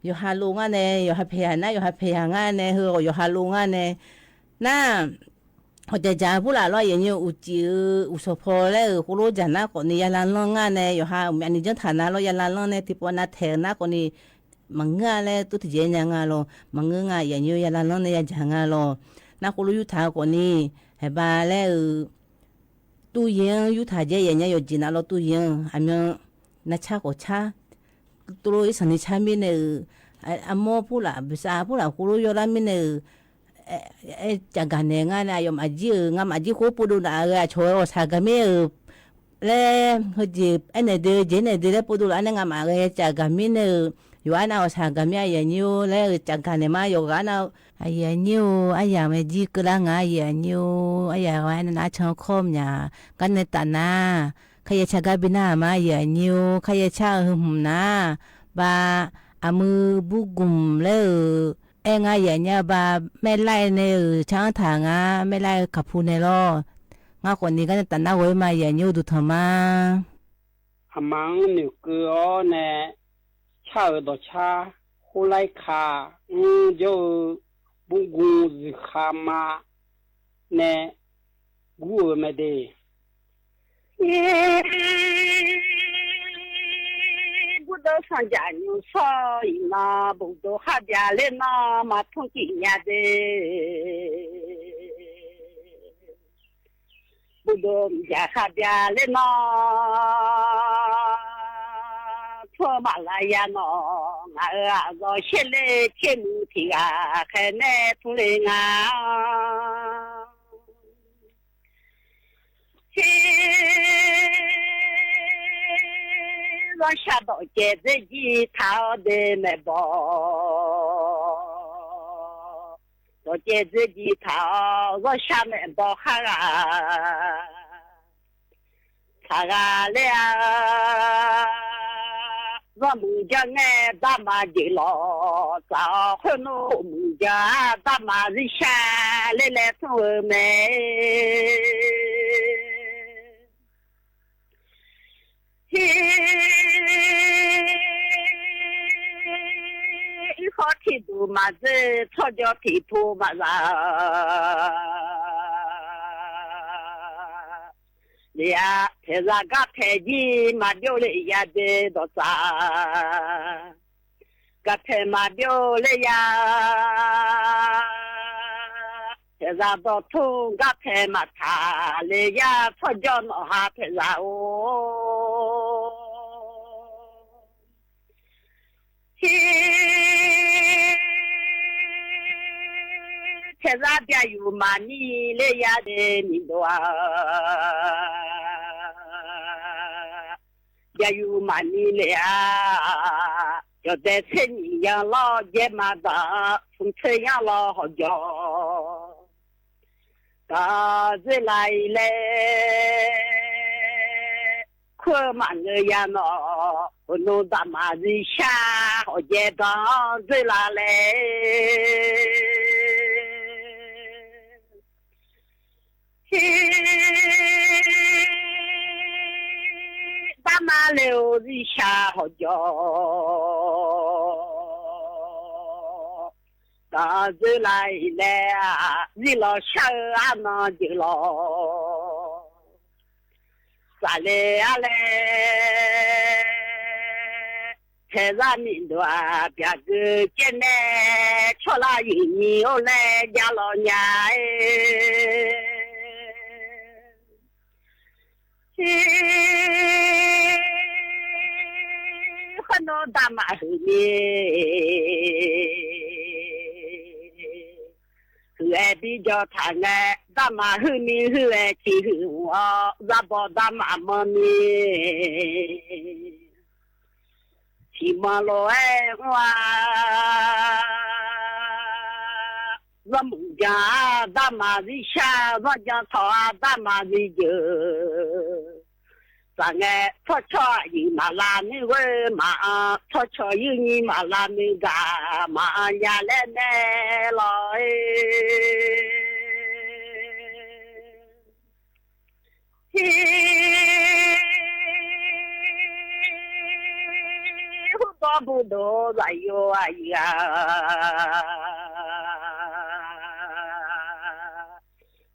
ယိၤဟးလိာ်ငါန့ၣ် ယိၤဟးဖဲးယၤနၢ် ယိၤဟးဖဲးယၤငါန့ၣ် ဟ့ၣ် ယိၤဟးလိာ်ငါန့ၣ် နၢ် ဟိုကၠၤကၠၤဖုလၢ်လီၤ ယဲၢ်နံၣ် အိၣ်ကၠံဧိၤ အိၣ်ဆီဖိလဲၣ်ဧိၤ ဃိလိကၠၤနၢ်ကိးနံၣ် ယၤလၢ်လီၤငါန့ၣ် ယိၤဟး မ့ၢ်အနံၣ်ကၠိထးနၢ်လီၤ ယၤလၢ်လီၤန့ၣ် ထံပီနၢ်ထဲနၢ်ကိးနံၣ် မၤငၢလၢ တိၢ်တယဲၢ်ညါငါလီၤ မၤငၢငါ ယဲၢ်နံၣ် ယၤလၢ်လီၤန့ၣ် ယၤကၠၤငါလီၤ နၢ် ဃိလိယူၢ်ထးကိးနံၣ် ဟဲဘၣ်လဲၣ်ဧိၤ တူၢ်ယ့ၢ် ယူၢ်ထးယဲၢ်ယဲၢ်ညါ ယိၤကၠံနၢ်လီၤ တူၢ်ယ့ၢ် အမ့ၢ် နၢ်ဆၣ်ကိးဆၣ် တိၢ်လိအ့ၣ်ဆၢန့ၣ်ဆၣ်မ့ၢ်န့ၣ်ဧိၤ အမိၢ်ဖုလၢ် ဘၣ်ဆၣ်ဖုလၢ် ဃိလိယိၤလၢ်မ့ၢ်န့ၣ်ဧိၤ အဲ ကၠၤဂၤနဲၣ်ငါန့ၣ် ယိၤမးကၠံဧိၤ ငါမးကၠံဃိ ပှၤဒိၣ်ဒၣ်အဂၤ အဆိ အီၣ်ဆၣ်ဂၤမ့ၢ်ဧိၤ လဲၣ် ဟိုကၠံ အဲၣ်နဲၣ်ဒ့ ကၠံနဲၣ်ဒ့လဲၣ် ပှၤဒိၣ်လၢ်န့ၣ် ငါမးဂၤ ကၠၤဂၤမ့ၢ်န့ၣ်ဧိၤ ယိၤအါန့ၣ် အီၣ်ဆၣ်ဂၤမ့ၢ် အယဲၢ်နံၣ်ဧိၤ လဲၣ် ကၠၤဂၤနဲၣ်မး ယိၤဂၤန့ၣ် အယဲၢ်နံၣ်ဧိၤ အယၤမ့ၢ်ကၠံကလၢ်ငါ အယဲၢ်နံၣ်ဧိၤ အယၤဝဲန့ၣ် နၢ်ဆၣ်ခီမညါ ကၠံန့ၣ်တၢ်နၢ် ခါယဲၢ်ဆၣ်ဂၤဘံၣ်နၢ်မး ယဲၢ်နံၣ်ဧိၤ ခါယဲၢ်ဆၣ်ဧိၤ ဟ့ၣ်မုၢ်နၢ် ဘၣ် အမုၢ်ဘူၣ်ကူၣ်လဲၣ်ဧိၤ အဲၣ်ငါ ယဲၢ်နံၣ်ဧိၤ ဘၣ် မ့ၢ်လဲၣ်န့ၣ်ဧိၤ ဆၣ်ထၢၣ်ငါ မ့ၢ်လဲၣ်ခးဖူန့ၣ်လီၤ ငါကိးနံၣ် ကၠံန့ၣ်တၢ်နၢ်ဝဲမး ယဲၢ်နံၣ်ဧိၤ ဒုးထီၣ်မး အမၤန့ၢ်ကၢအီၤန့ၣ် ဆၣ်ဧိၤဒီးဆၣ် ဃိလၢ်ခါ အၢ ကၠိဧိၤ ဘူၣ်ကူၣ် စူၤခါမး နဲၣ် ကူၣ်ဧိၤ မဲာ်ဒ့ ဘူၣ်ဒိုဆၣ်ယၣ်ညိၣ်ဆီအံၤနီၤ ဘူၣ်ဒိုဟးဘျါလၢနီၤ မၤထူၣ်ကံၣ်ညါဒ့ ဘူၣ်ဒိုယၣ်ဟးဘျါလၢနီၤ ထိၣ်မးလၢယၤနီၤ ငါအၢအဂီၤ ရှဲလ့ ဆ့မုၢ်ထံဂၤ ခဲနဲၣ်ထူလ့ငါ ဟ့ၣ် လီၤရှါဒီးကဲသ့ၣ်ကံထါအီၤဒ့မဲာ်ဘီ ဒီးကဲသ့ၣ်ကံထါအီၤ လီၤရှါမဲာ်ဘီဟးဂၤ ထါဂၤလၢအ လီၤမုၢ်ယါနဲၣ် ဘၣ်မၤယ့ၢ်လီၤ သးအီၤဃုနူမုၢ်ယါ ဘၣ်မၤရံၣ်ရှါ လၢလဲၤထူဝဲမဲာ် ဟ့ၣ် အံၤဃီထံၣ်ဒူၣ်မၤစ့ ထီၣ်ကၠီထံၣ်ထူမၤစၢ် လၢယၤ ဖဲးစၢ်ဂၤဖဲးယံၤ မၤဒိၣ်လၢယၤဒ့ဒီးစၢ် ဂၤဖဲးမၤဒိၣ်လၢယၤ ဖဲးစၢ်ဒီးထူ ဂၤဖဲးမၤထါလၢယၤ ထီၣ်ကၠီနီၤဟးဖဲးစၢ်အိၣ် ဟ့ၣ် ဖဲးစၢ်ဘျါယူၤမၤနံၤလၢယၤဒ့နံၤဒွး ဘျါယူၤမၤနံၤလၢယၤ ယီၤဒဲးဆ့နံၣ်ယါလီၤ ယဲမၤဘၣ် ဖုံဆ့ယါလီၤဟီၣ်ယီၤ တၢ်စွဲလၢ်အံၤလဲၣ် ခွဲးမးငိုယၤနီၢ် ဟိုးနီၢ်တၢ်မၤရံၡါ ဟီၣ်ယဲၢ်တၢ်စွဲလၢ်လဲၣ် ဟ့ၣ် တၢ်မၤလဲၣ်အိၣ်ရံၡါဟီၣ်ယီၢ် တၢ်စွဲလၢ်အံၤလဲၣ် ရံလီၤဆါ အနီၢ်ယၢ်လီၤ စးလဲၣ်အါလဲၣ် ထဲးရၣ်မံၤဒွး ပျၢ်က့ၤကဲနဲ ဆီၣ်လၢယံၤနံၤအိၣ်လဲၣ် ယၢ်လီၤညါ ဟ့ၣ် ဟိုးနီၢ်တၢ်မၤဟုၣ်မံၤ ဟုၣ်အဲၣ်ဘံကၠီထၣ်နဲ တၢ်မၤဟုၣ်မံၤ ဟုၣ်အဲၣ်ထံဟုၣ်အီၤ ရၢ်ဘီတၢ်မၤမီၢ်မံၤ ထံမီၢ်လီၤအဲၣ်ဝါ ရၢ်မုၣ်ကၠီ တၢ်မၤရံၡါ ရၢ်ကၠီထီၣ် တၢ်မၤရံယၢၢ် စးနဲ ထီၣ်ဆီၣ်ယံၤမၤလၢမုၢ်ဝဲမၤ ထီၣ်ဆီၣ်ယုၢ်နံၤမၤလၢမုၢ်ဂၤ မၤညါလဲၣ်နဲလီၤ ဟ့ၣ် ဟူၣ်ဒီဘုၣ်ဒီး ရၤယိၤအယၤ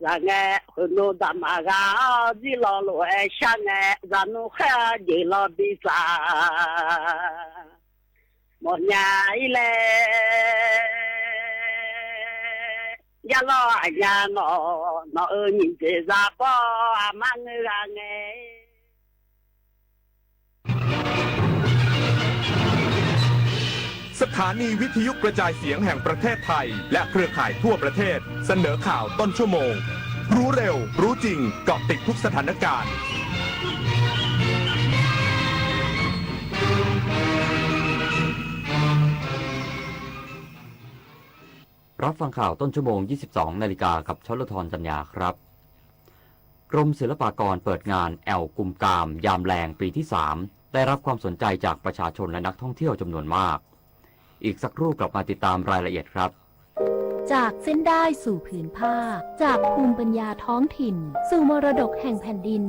စးနဲ ဟိုးနီၢ်တၢ်မၤဂၤ ဒ်လီၤလိာ်အဲၣ်ဆၣ်နဲ စးနုာ်ဃဲယ့ၢ်လီၤဘံၣ်စၢ် မီၢ်ညါအံၤလဲၣ် ယၢ်လီၤအညါနီၢ် နီၢ်အၢနံၣ်စ့စးဘီ အမါငိုဂၤငဲ สถานีวิทยุกระจายเสียงแห่งประเทศไทย และเครือข่ายทั่วประเทศ เสนอข่าวต้นชั่วโมง รู้เร็ว รู้จริง เกาะติดทุกสถานการณ์ รับฟังข่าวต้นชั่วโมง ยี่สิบสองนาฬิกา กับชลธร จันยาครับ กรมศิลปากรเปิดงานแอ่วกุมกามยามแลงปีที่สาม ได้รับความสนใจจากประชาชนและนักท่องเที่ยวจำนวนมาก อีกสักครู่กลับมาติดตามรายละเอียดครับ จากเส้นด้ายสู่ผืนผ้า จากภูมิปัญญาท้องถิ่น สู่มรดกแห่งแผ่นดิน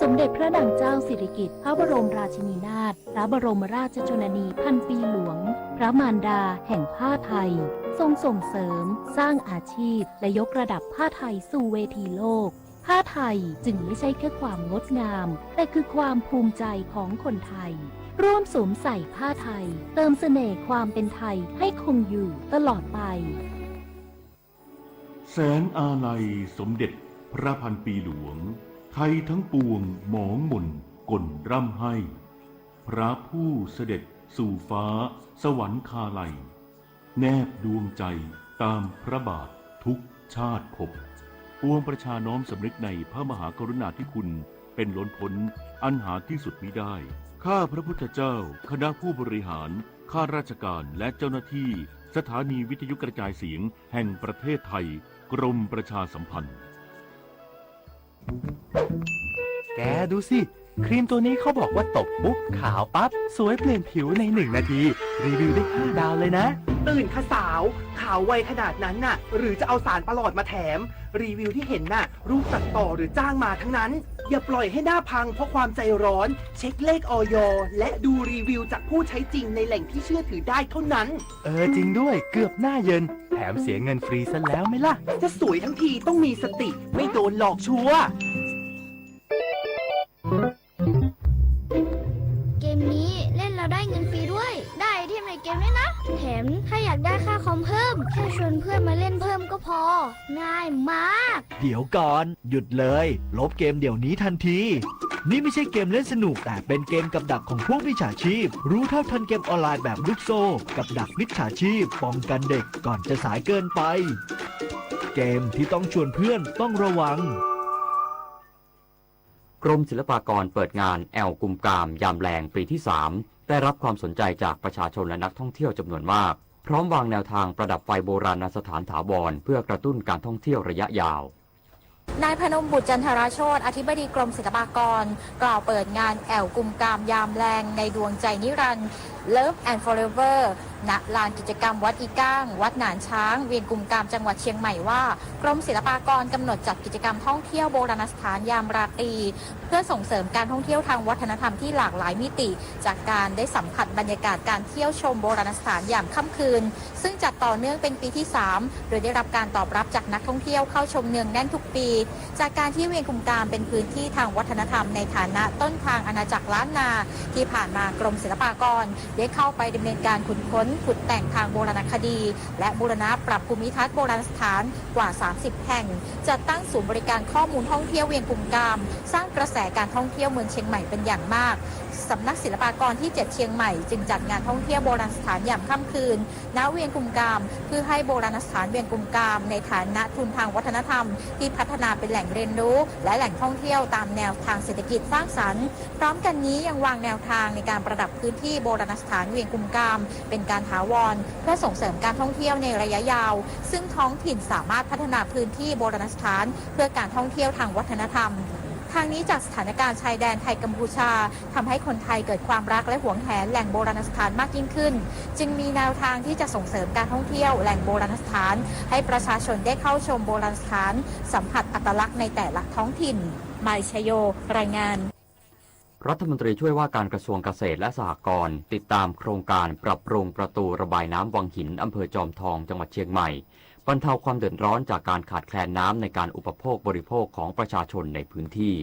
สมเด็จพระนางเจ้าสิริกิติ์ พระบรมราชินีนาถ พระบรมราชชนนีพันปีหลวง พระมารดาแห่งผ้าไทย ทรงส่งเสริม สร้างอาชีพ และยกระดับผ้าไทยสู่เวทีโลก ผ้าไทยจึงไม่ใช่แค่ความงดงาม แต่คือความภูมิใจของคนไทย ร่วมสวมใส่ผ้าไทย เติมเสน่ห์ความเป็นไทยให้คงอยู่ตลอดไป แสนอาลัยสมเด็จพระพันปีหลวง ไทยทั้งปวงหมองหม่นก่นร่ำไห้ พระผู้เสด็จสู่ฟ้าสวรรคาลัย แนบดวงใจตามพระบาททุกชาติภพ ปวงประชาน้อมสำนึกในพระมหากรุณาธิคุณเป็นล้นพ้นอันหาที่สุดมิได้ ข้าพระพุทธเจ้า คณะผู้บริหาร ข้าราชการ และเจ้าหน้าที่สถานีวิทยุกระจายเสียงแห่งประเทศไทย กรมประชาสัมพันธ์ แกดูสิ ครีมตัวนี้เขาบอกว่าตบปุ๊บขาวปั๊บ สวยเปลี่ยนผิวในหนึ่งนาที รีวิวได้ห้าดาวเลยนะ ตื่นค่ะสาว ขาวไวขนาดนั้นน่ะ หรือจะเอาสารประหลอดมาแถม รีวิวที่เห็นน่ะ รูปตัดต่อหรือจ้างมาทั้งนั้น อย่าปล่อยให้หน้าพังเพราะความใจร้อน เช็คเลข อย และดูรีวิวจากผู้ใช้จริงในแหล่งที่เชื่อถือได้เท่านั้น เออ จริงด้วย เกือบหน้าเยิน แถมเสียเงินฟรีซะแล้วไหมล่ะ จะสวยทั้งทีต้องมีสติ ไม่โดนหลอกชัวร์ เกมนี้เล่นแล้วได้เงินฟรีด้วย ได้ไอเทมในเกมด้วยนะ แถมถ้าอยากได้ค่าคอมเพิ่ม แค่ชวนเพื่อนมาเล่นเพิ่มก็พอ ง่ายมาก เดี๋ยวก่อน หยุดเลย ลบเกมเดี๋ยวนี้ทันที นี่ไม่ใช่เกมเล่นสนุก แต่เป็นเกมกับดักของพวกมิจฉาชีพ รู้เท่าทันเกมออนไลน์แบบลูกโซ่ กับดักมิจฉาชีพ ป้องกันเด็กก่อนจะสายเกินไป เกมที่ต้องชวนเพื่อนต้องระวัง กรมศิลปากรเปิดงานแอ่วกุมกามยามแลงปีที่สาม ได้รับความสนใจจากประชาชนและนักท่องเที่ยวจำนวนมาก พร้อมวางแนวทางประดับไฟโบราณสถานถาวร เพื่อกระตุ้นการท่องเที่ยวระยะยาว นายพนมบุตร จันทราโชติ อธิบดีกรมศิลปากร กล่าวเปิดงานแอ่วกุมกามยามแลงในดวงใจนิรันดร์ Love and Forever ณ ลานกิจกรรมวัดอีก้าง วัดหนานช้าง เวียงกุมกาม จังหวัดเชียงใหม่ว่า กรมศิลปากรกำหนดจัดกิจกรรมท่องเที่ยวโบราณสถานยามราตรี เพื่อส่งเสริมการท่องเที่ยวทางวัฒนธรรมที่หลากหลายมิติ จากการได้สัมผัสบรรยากาศการเที่ยวชมโบราณสถานยามค่ำคืน ซึ่งจัดต่อเนื่องเป็นปีที่สาม โดยได้รับการตอบรับจากนักท่องเที่ยวเข้าชมเนืองแน่นทุกปี จากการที่เวียงกุมกามเป็นพื้นที่ทางวัฒนธรรมในฐานะต้นทางอาณาจักรล้านนา ที่ผ่านมากรมศิลปากรได้เข้าไปดำเนินการขุดค้น ขุดแต่งทางโบราณคดี และบูรณะปรับภูมิทัศน์โบราณสถานกว่าสามสิบแห่ง จัดตั้งศูนย์บริการข้อมูลท่องเที่ยวเวียงกุมกาม สร้างกระแสการท่องเที่ยวเมืองเชียงใหม่เป็นอย่างมาก สำนักศิลปากรที่เจ็ดเชียงใหม่จึงจัดงานท่องเที่ยวโบราณสถานยามค่ำคืน ณ เวียงกุมกาม เพื่อให้โบราณสถานเวียงกุมกาม ในฐานะทุนทางวัฒนธรรมที่พัฒนาเป็นแหล่งเรียนรู้ และแหล่งท่องเที่ยวตามแนวทางเศรษฐกิจสร้างสรรค์ พร้อมกันนี้ยังวางแนวทางในการประดับพื้นที่โบราณสถานเวียงกุมกาม เป็นการถาวร เพื่อส่งเสริมการท่องเที่ยวในระยะยาว ซึ่งท้องถิ่นสามารถพัฒนาพื้นที่โบราณสถานเพื่อการท่องเที่ยวทางวัฒนธรรม ทางนี้จากสถานการณ์ชายแดนไทยกัมพูชา ทำให้คนไทยเกิดความรักและหวงแหนแหล่งโบราณสถานมากยิ่งขึ้น จึงมีแนวทางที่จะส่งเสริมการท่องเที่ยวแหล่งโบราณสถาน ให้ประชาชนได้เข้าชมโบราณสถาน สัมผัสอัตลักษณ์ในแต่ละท้องถิ่น มายชโย รายงาน รัฐมนตรีช่วยว่าการกระทรวงเกษตรและสหกรณ์ติดตามโครงการปรับปรุงประตูระบายน้ำวังหิน อำเภอจอมทอง จังหวัดเชียงใหม่ บรรเทาความเดือดร้อนจากการขาดแคลนน้ำในการอุปโภคบริโภคของประชาชนในพื้นที่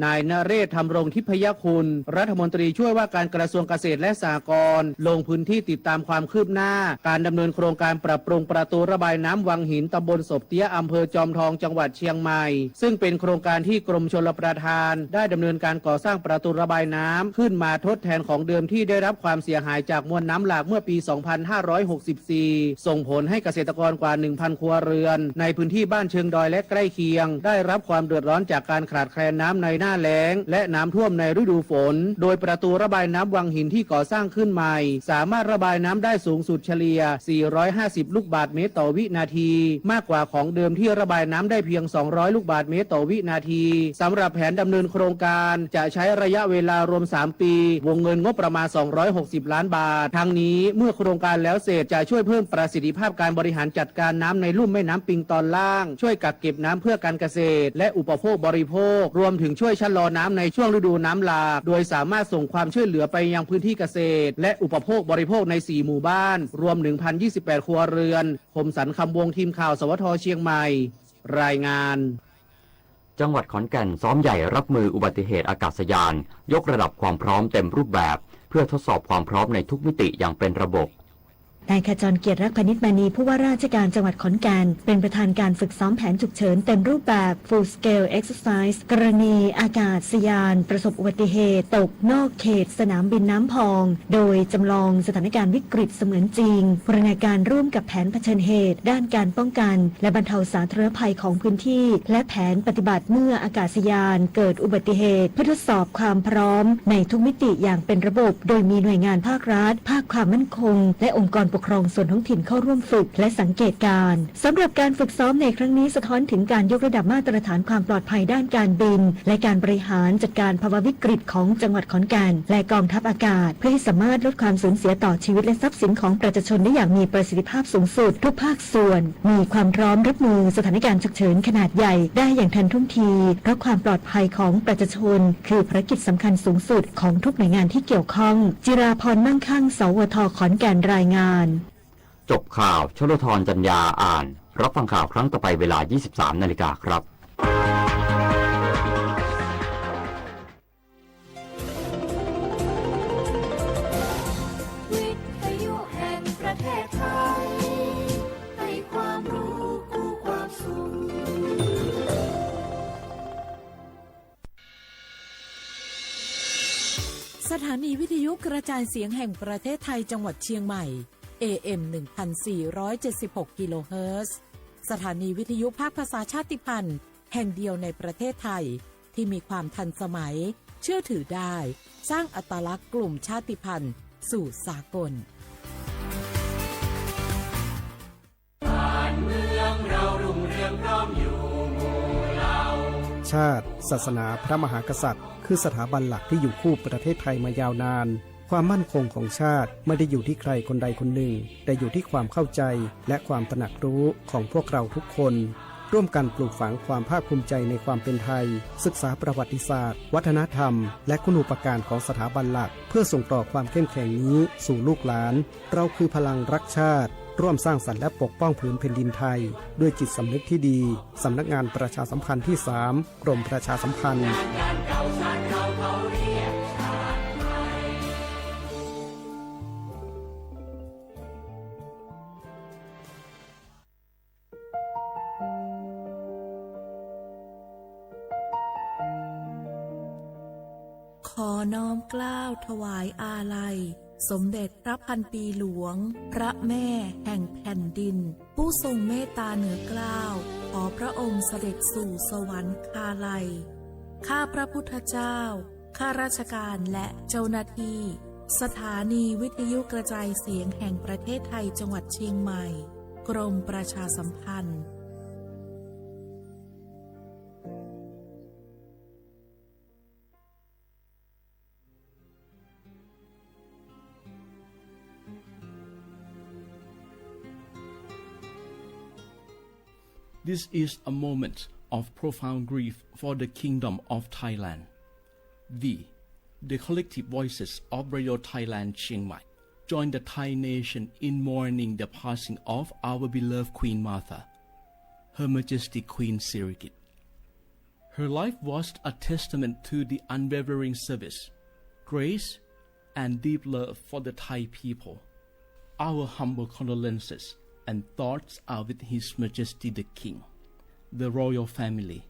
นายนเรศ ธำรงทิพยคุณ รัฐมนตรีช่วยว่าการกระทรวงเกษตรและสหกรณ์ ลงพื้นที่ติดตามความคืบหน้า การดำเนินโครงการปรับปรุงประตูระบายน้ำวังหิน ตำบลศพเตี้ย อำเภอจอมทอง จังหวัดเชียงใหม่ ซึ่งเป็นโครงการที่กรมชลประทาน ได้ดำเนินการก่อสร้างประตูระบายน้ำขึ้นมาทดแทนของเดิมที่ได้รับความเสียหายจากมวลน้ำหลากเมื่อปี สองพันห้าร้อยหกสิบ สี่ ส่งผลให้เกษตรกรกว่า หนึ่งพัน ครัวเรือน ในพื้นที่บ้านเชิงดอยและใกล้เคียง ได้รับความเดือดร้อนจากการขาดแคลนน้ำในหน้าแล้ง และน้ำท่วมในฤดูฝน โดยประตูระบายน้ำวังหินที่ก่อสร้างขึ้นใหม่ สามารถระบายน้ำได้สูงสุดเฉลี่ย สี่ร้อยห้าสิบ ลูกบาศก์เมตรต่อวินาที มากกว่าของเดิมที่ระบายน้ำได้เพียง สองร้อย ลูกบาศก์เมตรต่อวินาที สำหรับแผนดำเนินโครงการจะใช้ระยะเวลารวม สาม ปี วงเงินงบประมาณ สองร้อยหกสิบ ล้านบาท ทั้งนี้เมื่อโครงการแล้วเสร็จจะช่วยเพิ่มประสิทธิภาพการบริหารจัดการน้ำในลุ่มแม่น้ำปิงตอนล่าง ช่วยกักเก็บน้ำเพื่อการเกษตร และอุปโภคบริโภค รวมถึงช่วยชะลอน้ำในช่วงฤดูน้ำหลาก โดยสามารถส่งความช่วยเหลือไปยังพื้นที่เกษตร และอุปโภคบริโภคใน สี่ หมู่บ้าน รวม หนึ่งพันยี่สิบแปด ครัวเรือน คมสันต์ คำวงศ์ ทีมข่าว สวท เชียงใหม่ รายงาน จังหวัดขอนแก่นซ้อมใหญ่รับมืออุบัติเหตุอากาศยาน ยกระดับความพร้อมเต็มรูปแบบ เพื่อทดสอบความพร้อมในทุกมิติอย่างเป็นระบบ นายขจรเกียรติ รักพนิชมานี ผู้ว่าราชการจังหวัดขอนแก่น เป็นประธานการฝึกซ้อมแผนฉุกเฉินเต็มรูปแบบ Full Scale Exercise กรณีอากาศยานประสบอุบัติเหตุตกนอกเขตสนามบินน้ำพอง โดยจำลองสถานการณ์วิกฤตเสมือนจริง บูรณาการร่วมกับแผนเผชิญเหตุด้านการป้องกัน และบรรเทาสาธารณภัยของพื้นที่ และแผนปฏิบัติเมื่ออากาศยานเกิดอุบัติเหตุ เพื่อทดสอบความพร้อมในทุกมิติอย่างเป็นระบบ โดยมีหน่วยงานภาครัฐ ภาคความมั่นคง และองค์กรปกครองส่วนท้องถิ่นเข้าร่วมฝึกและสังเกตการณ์ สำหรับการฝึกซ้อมในครั้งนี้สะท้อนถึงการยกระดับมาตรฐานความปลอดภัยด้านการบิน และการบริหารจัดการภาวะวิกฤตของจังหวัดขอนแก่น และกองทัพอากาศ เพื่อให้สามารถลดความสูญเสียต่อชีวิตและทรัพย์สินของประชาชนได้อย่างมีประสิทธิภาพสูงสุด ทุกภาคส่วนมีความพร้อมรับมือสถานการณ์ฉุกเฉินขนาดใหญ่ได้อย่างทันท่วงที เพราะความปลอดภัยของประชาชน คือภารกิจสำคัญสูงสุดของทุกหน่วยงานที่เกี่ยวข้อง จิราพร มั่งคั่ง สวท ขอนแก่น รายงาน จบข่าว ชลธร จัญญา อ่าน รับฟังข่าวครั้งต่อไปเวลา ยี่สิบสาม นาฬิกาครับ วิทยุแห่งประเทศไทย ให้ความรู้คู่ความสุข สถานีวิทยุกระจายเสียงแห่งประเทศไทยจังหวัดเชียงใหม่ เอ เอ็ม หนึ่งพันสี่ร้อยเจ็ดสิบหก กิโลเฮิรตซ์ สถานีวิทยุภาคภาษาชาติพันธุ์แห่งเดียวในประเทศไทย ที่มีความทันสมัย เชื่อถือได้ สร้างอัตลักษณ์กลุ่มชาติพันธุ์สู่สากล บ้านเมืองเรารุ่งเรืองพร้อมอยู่ หมู่ ชาติ ศาสนา พระมหากษัตริย์ คือสถาบันหลักที่อยู่คู่ประเทศไทยมายาวนาน ความมั่นคงของชาติไม่ได้อยู่ที่ใครคนใดคนหนึ่ง แต่อยู่ที่ความเข้าใจและความตระหนักรู้ของพวกเราทุกคน ร่วมกันปลูกฝังความภาคภูมิใจในความเป็นไทย ศึกษาประวัติศาสตร์ วัฒนธรรม และคุณูปการของสถาบันหลัก เพื่อส่งต่อความเข้มแข็งนี้สู่ลูกหลาน เราคือพลังรักชาติ ร่วมสร้างสรรค์และปกป้องผืนแผ่นดินไทย ด้วยจิตสำนึกที่ดี สำนักงานประชาสัมพันธ์ที่สาม กรมประชาสัมพันธ์ ขอน้อมเกล้าถวายอาลัย สมเด็จพระพันปีหลวง พระแม่แห่งแผ่นดิน ผู้ทรงเมตตาเหนือเกล้า ขอพระองค์เสด็จสู่สวรรคาลัย ข้าพระพุทธเจ้า ข้าราชการและเจ้าหน้าที่ สถานีวิทยุกระจายเสียงแห่งประเทศไทยจังหวัดเชียงใหม่ กรมประชาสัมพันธ์ This is a moment of profound grief for the Kingdom of Thailand. We, the collective voices of Radio Thailand Chiang Mai, join the Thai nation in mourning the passing of our beloved Queen Mother, Her Majesty Queen Sirikit. Her life was a testament to the unwavering service, grace, and deep love for the Thai people. Our humble condolences and thoughts are with His Majesty the King, the royal family,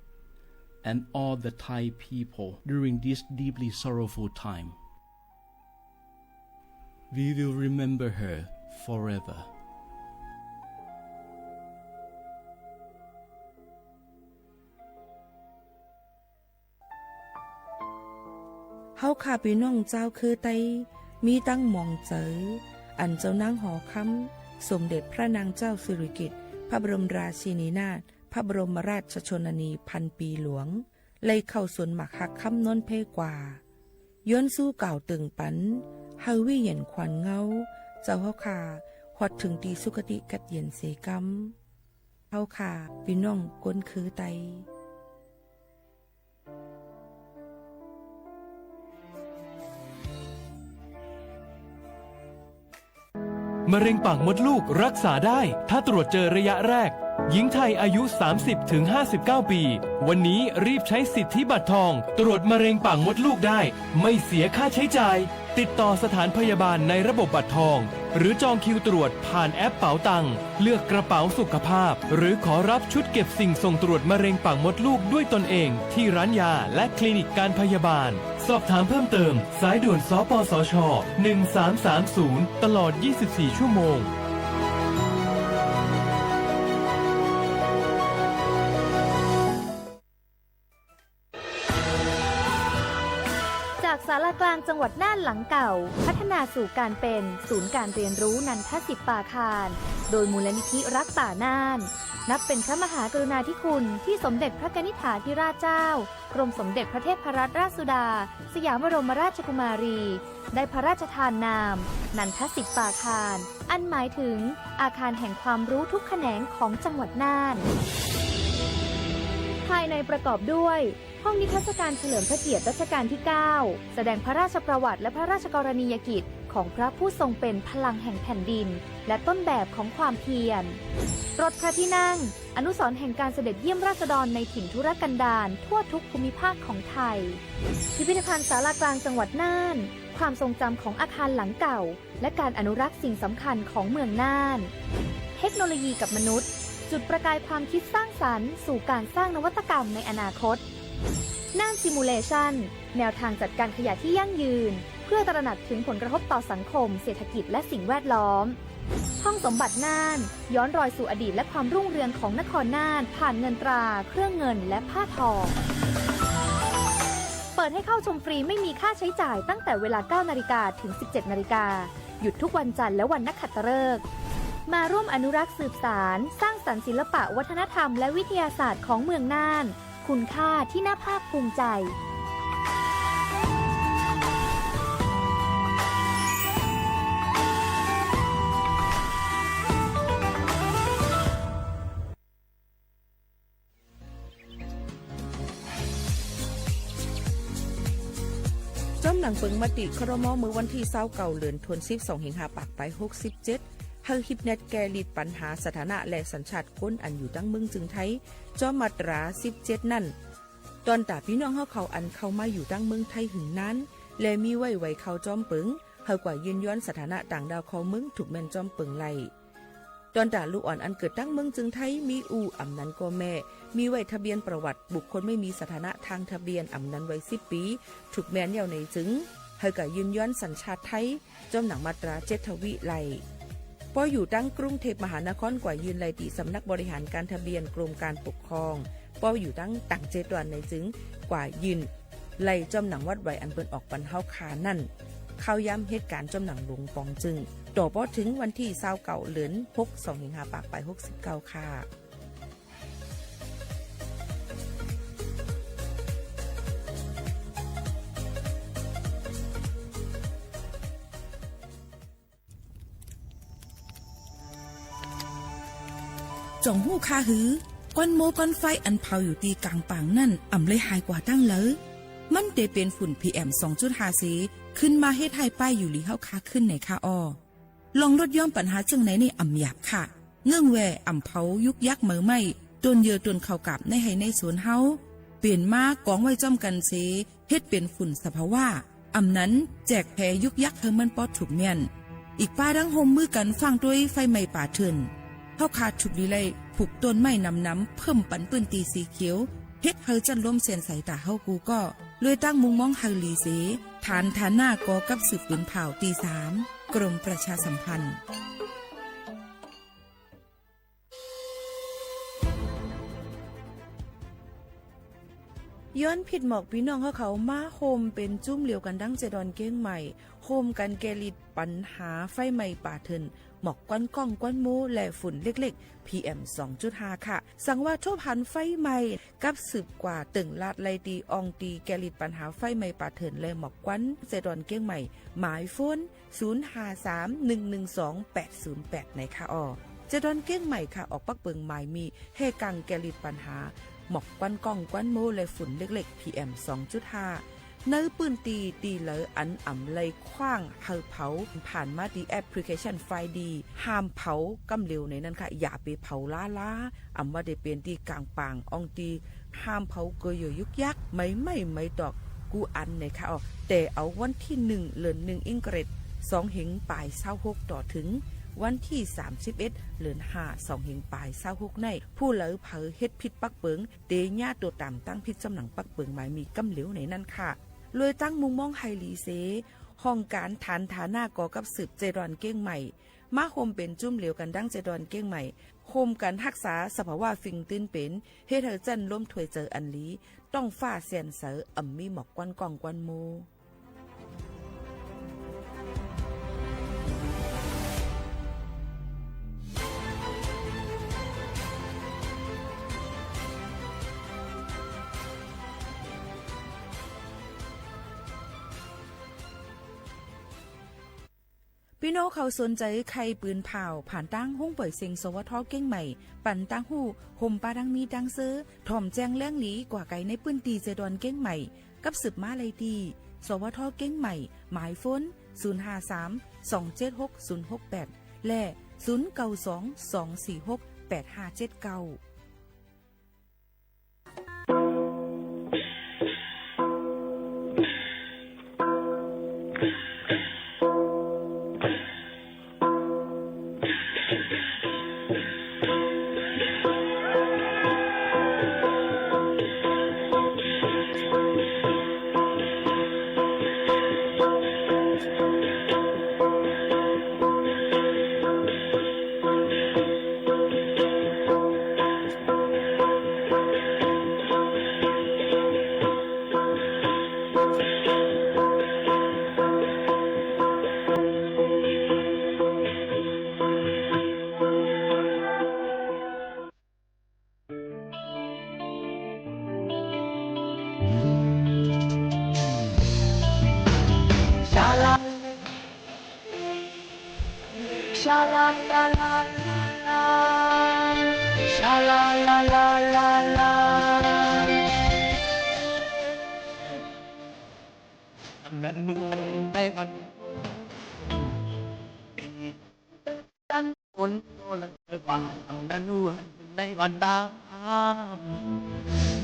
and all the Thai people during this deeply sorrowful time. We will remember her forever. เฮาข้าปี้น้องจาวเคือไต มีตังหมองเจอ อันเจ้านางหอคำ สมเด็จพระนางเจ้าสิริกิติ์ พระบรมราชินีนาถ พระบรมราชชนนีพันปีหลวง ไล่เข้าสวนหมากฮักคำนนเพกว่า ย้อนสู้กล่าวเติ่งปัน เฮาวิเหียนขวัญเงา เจ้าเฮาข้า ฮอดเถิงตี้สุคติกัดเย็นเสกำ เฮาข้าปี้น้องคนเคือไต มะเร็งปากมดลูกรักษาได้ ถ้าตรวจเจอระยะแรก หญิงไทยอายุ สามสิบถึงห้าสิบเก้า ปี วันนี้รีบใช้สิทธิบัตรทอง ตรวจมะเร็งปากมดลูกได้ ไม่เสียค่าใช้จ่าย ติดต่อสถานพยาบาลในระบบบัตรทอง หรือจองคิวตรวจผ่านแอปเป๋าตัง เลือกกระเป๋าสุขภาพ หรือขอรับชุดเก็บสิ่งส่งตรวจมะเร็งปากมดลูกด้วยตนเอง ที่ร้านยาและคลินิกการพยาบาล สอบถามเพิ่มเติม สายด่วน สปสช หนึ่งสามสามศูนย์ ตลอด ยี่สิบสี่ ชั่วโมง จากศาลากลางจังหวัดน่านหลังเก่า พัฒนาสู่การเป็นศูนย์การเรียนรู้นันทสิปปาคาร โดยมูลนิธิรักป่าน่าน นับเป็นพระมหากรุณาธิคุณที่สมเด็จพระกนิษฐาธิราชเจ้า กรมสมเด็จพระเทพรัตนราชสุดา สยามบรมราชกุมารี ได้พระราชทานนาม นันทสิปปาคาร อันหมายถึงอาคารแห่งความรู้ทุกแขนงของจังหวัดน่าน ภายในประกอบด้วย ห้องนิทรรศการเฉลิมพระเกียรติรัชกาลที่เก้า แสดงพระราชประวัติและพระราชกรณียกิจของพระผู้ทรงเป็นพลังแห่งแผ่นดิน และต้นแบบของความเพียร รถพระที่นั่ง อนุสรณ์แห่งการเสด็จเยี่ยมราษฎรในถิ่นทุรกันดารทั่วทุกภูมิภาคของไทย พิพิธภัณฑ์ศาลากลางจังหวัดน่าน ความทรงจำของอาคารหลังเก่า และการอนุรักษ์สิ่งสำคัญของเมืองน่าน เทคโนโลยีกับมนุษย์ จุดประกายความคิดสร้างสรรค์สู่การสร้างนวัตกรรมในอนาคต น่าน Simulation แนวทางจัดการขยะที่ยั่งยืน เพื่อตระหนักถึงผลกระทบต่อสังคม เศรษฐกิจ และสิ่งแวดล้อม ห้องสมบัติน่าน ย้อนรอยสู่อดีตและความรุ่งเรืองของนครน่าน ผ่านเงินตรา เครื่องเงิน และผ้าทอ เปิดให้เข้าชมฟรีไม่มีค่าใช้จ่ายตั้งแต่เวลา เก้านาฬิกา ถึง สิบเจ็ดนาฬิกา หยุดทุกวันจันทร์และวันนักขัตฤกษ์ มาร่วมอนุรักษ์สืบสาน สร้างสรรค์ศิลปะวัฒนธรรมและวิทยาศาสตร์ของเมืองน่าน คุณค่าที่น่าภาคภูมิใจ จ้อมหนังเปิงมติ ครม. เมื่อวันตี้ ซาวเก้า เดือนธันวาคม สองพันห้าร้อยหกสิบเจ็ด หื้อฮิปแนทแก้ฤทธิ์ปัญหาสถานะและสัญชาติคนอันอยู่ตังเมืองจึงไทย จ้อมมาตรา สิบเจ็ด นั้น ตอนต๋าปี้น้องเฮาเขาอันเข้ามาอยู่ตังเมืองไทยหึงนาน และมีไว้ไวเข้าจ้อมเปิง หื้อกว่ายื่นย้อนสถานะต่างด้าวเข้าเมือง ถูกแม่นจ้อมเปิงไล่ ตอนต๋าลูกอ่อนอันเกิดตังเมืองจึงไทย มีอู้อำนั้นก็แม่ มีไว้ทะเบียนประวัติบุคคลไม่มีสถานะทางทะเบียนอำนั้นไว้ สิบ ปี๋ ถูกแม่นแล้วในจึง หื้อกว่ายื่นย้อนสัญชาติไทย จ้อมหนังมาตรา เจ็ด ทวีไล่ ปออยู่ตังกรุงเทพมหานครกว่ายื่นไล่ตี้สำนักบริหารการทะเบียนกรมการปกครอง ปออยู่ตังต่างเจดวันในจึงกว่ายื่นไล่จ้อมหนังวัดไวอันเปิ้นออกปันเฮาคานั้น เข้าย้ำเหตุก๋ารณ์จ้อมหนังหลวงป๋องจึง ต่อปอเถิงวันตี้ ซาวเก้า เดือนธันวาคม สองพันห้าร้อยหกสิบเก้า ค่ะ จ่องฮู้คาหือ ก้อนโม้ก้อนไฟอันเผาอยู่ตี้ก๋างป่างนั้น อ่ำเลยหายกว่าตังเหลอ มันเตเป๋นฝุ่น PM สองจุดห้า เส ขึ้นมาเฮ็ดฮ้ายป้ายอยู่หลีเฮาคาขึ้นไหนคะอ้อ ลองลดหย่อนปัญหาเจิ่งไหนนี่อ่ำหยาบค่ะ เงื่องแว่อ่ำเผายุกยักเหมอไหม้ ต้นเยื่อต้นข้าวกาบในไฮ่ในสวนเฮา เป๋นมากองไว้จ้อมกั๋นเส เฮ็ดเป๋นฝุ่นสภาวะ อ่ำนั้นแจกแผ่ยุกยักหื้อมันปอดถูกแม่น อีกป้าดั้งฮ่วมมือกั๋นฟ้างตวยไฟไหม้ป่าเถื่อน เฮาคาถูกดีไล่ผูกต้นไม้หนำๆ เพิ่มปันปื้นตี้สีเขียว เฮ็ดหื้อจั้นลมแสนใสต๋าเฮากู้ก้อ ลวยตั้งมุมมองหื้อหลีเส ฐานฐานะก่อกับสืบปืนเผ่าตี้สาม กรมประชาสัมพันธ์ ย้อนผิดหมอกปี้น้องเฮาเขามาโฮมเป๋นจุ้มเหลียวกั๋นดั้งเจดอนเก้งใหม่ โฮมกั๋นแก้ฤทธิ์ปัญหาไฟไหม้ป่าเถื่อน หมอกควันก้องควันโม้และฝุ่นเล็กๆ PM สองจุดห้า ค่ะ สังว่าทบหันไฟไหม้ กับสืบกว่าเติ่งลาดไล่ตี้อ่องตี้แก้ฤทธิ์ปัญหาไฟไหม้ป่าเถื่อนและหมอกควันเจดอนเก้งใหม่ หมายโฟน ศูนย์ห้าสาม หนึ่งหนึ่งสอง แปดศูนย์แปด ไหนคะอ้อ เจดอนเก้งใหม่ค่ะ ออกปักเปิงหมายมีแห่กลางแก้ฤทธิ์ปัญหาหมอกควันก้องควันโม้และฝุ่นเล็กๆ PM สองจุดห้า ในปื้นตี้ตี้เหลออันอ่ำไล่ขว้างหื้อเผา ผ่านมาตี้แอปพลิเคชันไฟดี ห้ามเผาก้ำเหลวในนั้นค่ะ อย่าไปเผาล้าๆ อ่ำว่าได้เป๋นตี้ก๋างป่างอ่องตี้ห้ามเผาเกยเยื่อยุกยัก ไม้ไหม้ไม้ตอกกู้อันไหนคะอ้อ แต่เอาวันตี้หนึ่ง เดือนหนึ่ง อิงเกรด สองเฮงป๋ายซาวหก ต่อเถิงวันตี้ สามสิบเอ็ด เดือนห้า สองเฮงป๋ายซาวหก ใน ผู้เหลอเผลอเฮ็ดผิดปักเปิง เตเยียะตั๋วต๋ามตั้งผิดจ้อมหนังปักเปิงหมายมีก้ำเหลวในนั้นค่ะ ลวยตั้งมุมมองหื้อหลีเส ห้องก๋านฐานฐานะก่อกับสืบเจดอนเก้งใหม่ มาโฮมเป๋นจุ้มเหลียวกั๋นดั้งเจดอนเก้งใหม่ โฮมกั๋นฮักษาสภาวะฟิงตื้นเป๋น เฮ็ดหื้อจั้นลมถ้วยเจิญอันหลี ต๊องฟ้าแสนใส อ่ำมีหมอกควันก้องควันโม้ ปี้น้องเขาสนใจ๋ใค่ปืนเผ่า ผ่านตางห้องป่อยเซ็ง สวท เก้งใหม่ ปันตางฮู้ ห่มปาดังมีดังเซอ ถ่อมแจ้งแหลงหลีกว่าไกลในปื้นตี้เจดอนเก้งใหม่ กับสืบมาไล่ตี้ สวท เก้งใหม่ หมายโฟน ศูนย์ห้าสาม สองเจ็ดหก ศูนย์หกแปด และ ศูนย์เก้าสอง สองสี่หก แปดห้าเจ็ดเก้า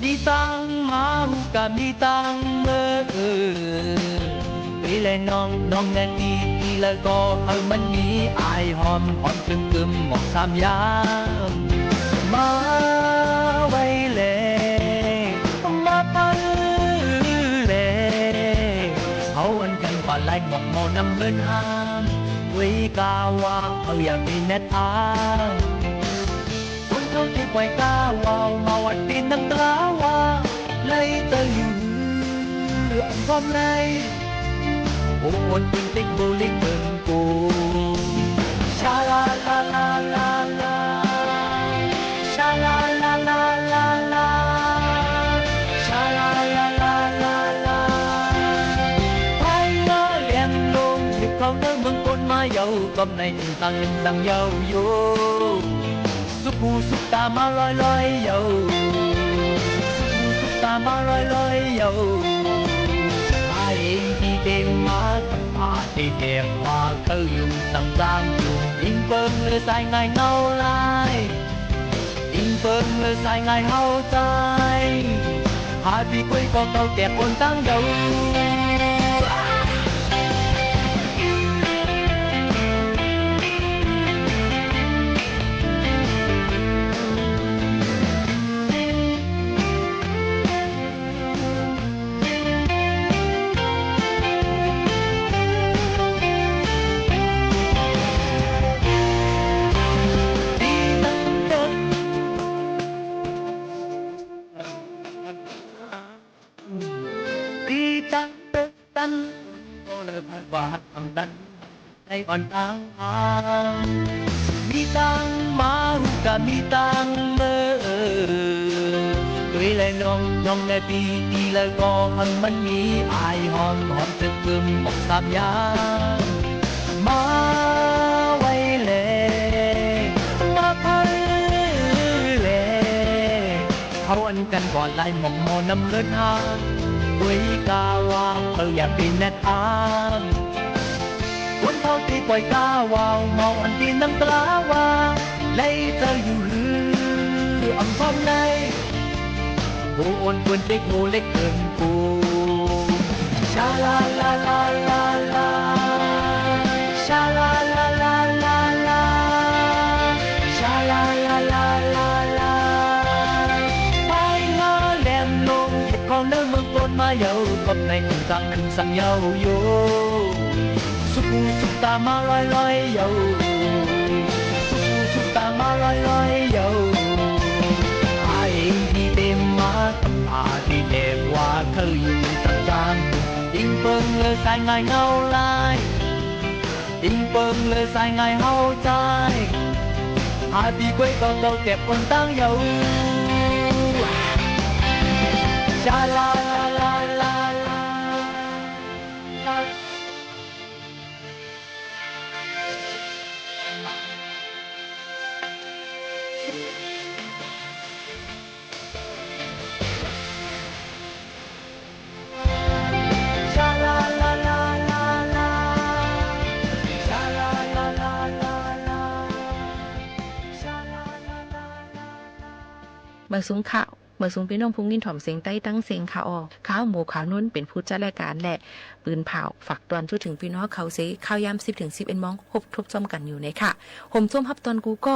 มีตังเมาก็มีตังเมา เออ ไปเลยน้อง น้องแนตี้ ตี้ละก็หื้อมันมีอ้ายหอม หอมตึงกึมหมอกสามยาม มาไวแล มาไปแล เฮาอันกั๋นว่าลายหมอกหม้อนำเมินห้าม ไว้กาว่าเฮาอย่ามีแนทาง คนเฒ่าตี้ปล่อยกาว่าว เมาอันตี้นังตราว่า ไล่เตออยู่หื้ออันพร้อมไล่ โอ้ โอนปืนติ๊กโบเล็กเบิ่งกู ชาลาลาลาลาลา ชาลาลาลาลาลา ชาลาลาลาลาลา ไปเงาะแหลมลง สืบเข้าเนื้อเมืองคนมาเยาว์ กำในตึงตังตึงตังเยาว์โย สุกหูสุกตามาลอยๆ เยาว์ สุกหูสุกตามาลอยๆ เยาว์ อาเองตี้เต็มมา อาตี้แตกว่าเกาอยู่ตังจางอยู่ อิงเปิงเลือสายง่ายเงาลาย อิงเปิงเลือสายง่ายเฮาใจ๋ หาตี้ก้วยก็เกาแตกคนตังเยาว์ ตี้ตังเติกตัน ก็เลยพัดว่าฮักอังดัน ในอ่อนตางหาง มีตังเมาก็มีตังเมา โดยแลน้อง น้องแนตี้ ตี้ละก็หื้อมันมีอ้ายหอม หอมตึงกึมหมอกสามยาม มาไวแล มาไปแล เฮาอันกั๋นก่อลายหมอกหม้อนำเมินห้าม โอ้ยกาว่าเฮาอย่าไปแนทาง คนเฒ่าตี้ปล่อยกาว่าว เมาอันตี้นังตราว่า ไล่เตออยู่หื้ออันพร้อมไล่ โอ้ โอนปืนติ๊กโบเล็กเบิ่งกู ชาลาลาลาลาลา ชาลาลาลาลาลา ชาลาลาลาลาลา ไปเงาะแหลมลง เขตของเนื้อเมืองคนมาเยาว์ กำในตึงตังตึงตังเยาว์โย สุกหูสุกตามาลอยๆ เยาว์ สุกหูสุกตามาลอยๆ เยาว์ อาเองตี้เต็มมา อาตี้แตกว่าเกาอยู่ตังจาง อิงเปิงเลือสายง่ายเงาลาย อิงเปิงเลือสายง่ายเฮาใจ๋ หาตี้ก้วยก็เกาแตกคนตังเยาว์ ชาลาลาลาลาลา เมือสูงค่ะ เมือสูงปี้น้องผู้ยินถ่อมเสียงใต้ตังเสียงค่ะอ้อ ข้าหมูขาวนุ่นเป๋นผู้จัดรายก๋านและปืนผ่าว ฝากตวนจู๊เถิงปี้น้องเขาเสีย ข่าวยามสิบเถิงสิบเอ็ดโมง ฮบทบจ้อมกั๋นอยู่เน่อค่ะ โหมจมฮับตอนกู้ก็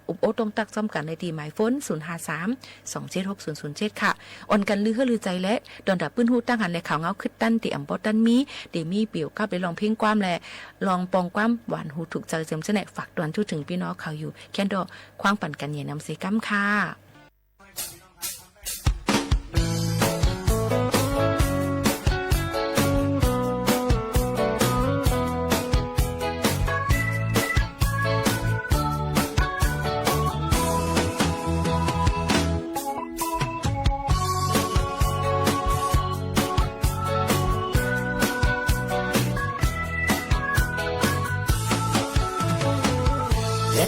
อุบโอ้ตรงตักจ้อมกั๋นในตี้หมายโฟน ศูนย์ห้าสาม สองเจ็ดหก ศูนย์ศูนย์เจ็ด ค่ะ อ่อนกั๋นลือเฮือลือใจ๋และ ตวนตาปื้นฮู้ตั้งหันและข่าวเงาคึดตันตี้อ่ำบ่ตันมี ตี้มีเปี่ยวกับได้ร้องเพลงความและ ร้องปองความหวานฮูถูกใจ๋เจิมเจ้าแหน่ ฝากตวนจู๊เถิงปี้น้องเขาอยู่ แค่นดอ คว้างปั๋นกั๋นเยียะนำเสก๋ำค่ะ แ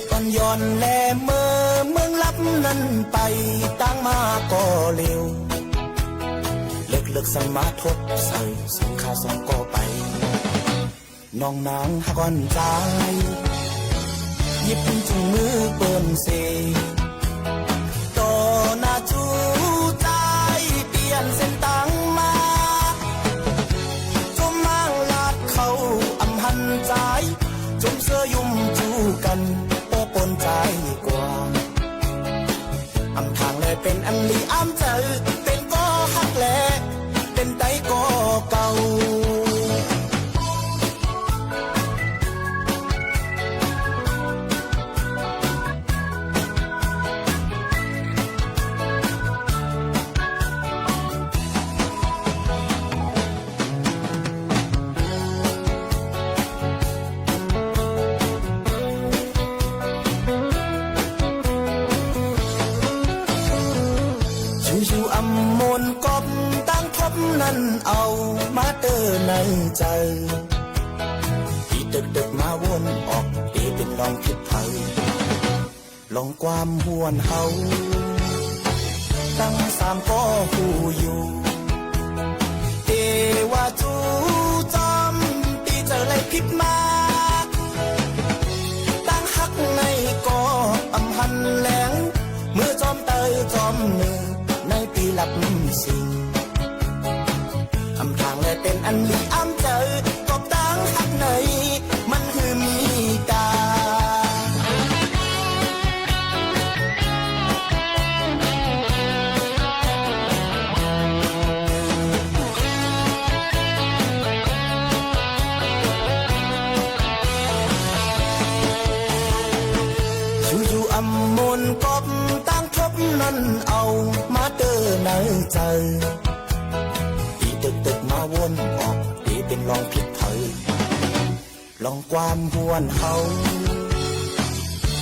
และเมื่อเมืองลับนั้นไป ตางมาก็เร็ว เลิกๆ สมาทบใส่ สองข้าสองก็ไป น้องนางฮักอ่อนจาย หยิบจุงมือเปิ้นเส ต่อหน้าจู้จาย เปลี่ยนเส้นตางมา จมมางลาดเข้าอำหันจาย จมเสื้อยุมจู้กั๋น ป้อปนจายกว่า อำทางแลเป๋นอันลีอ้ำใจ๋ เป๋นก่อฮักแล เป๋นไตก่อเก่า อยู่ๆ อำมนกอบตางทบนั้น เอามาเต๊อะในใจ๋ ตี้เติ๊กๆ มาวนออก เต๋เป๋นลองผิดใผ ลองความหวนเฮา ตังสามก็ฮู้อยู่ เต๋ว่าจู้จอม ตี้เจ้าไล่ผิดมา ตังฮักในก็อำหันแหลง เมื่อจอมใต้จอมเหนือ ในตี้ลับสิ่ง อำทางแลเป๋นอันลีอ้ำใจ๋ กอบตางฮักใน มันหื้อมีต๋า อยู่ๆ อำมนกอบตางทบนั้น เอามาเต๊อะในใจ๋ ตี้เติ๊กๆ มาวนออก เต๋เป๋นลองผิดใผ ลองความหวนเฮา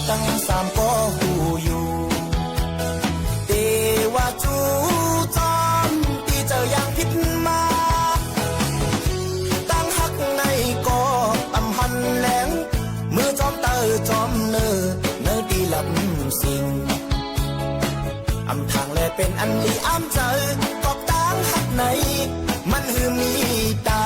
ตังสามก็ฮู้อยู่ เต๋ว่าจู้จอม ตี้เจ้าอย่างผิดมา ตังฮักในก็อำหันแหลง เมื่อจอมใต้จอมเหนือ ในตี้ลับสิ่ง อำทางแลเป๋นอันลีอ้ำใจ๋ กอบตางฮักใน มันหื้อมีต๋า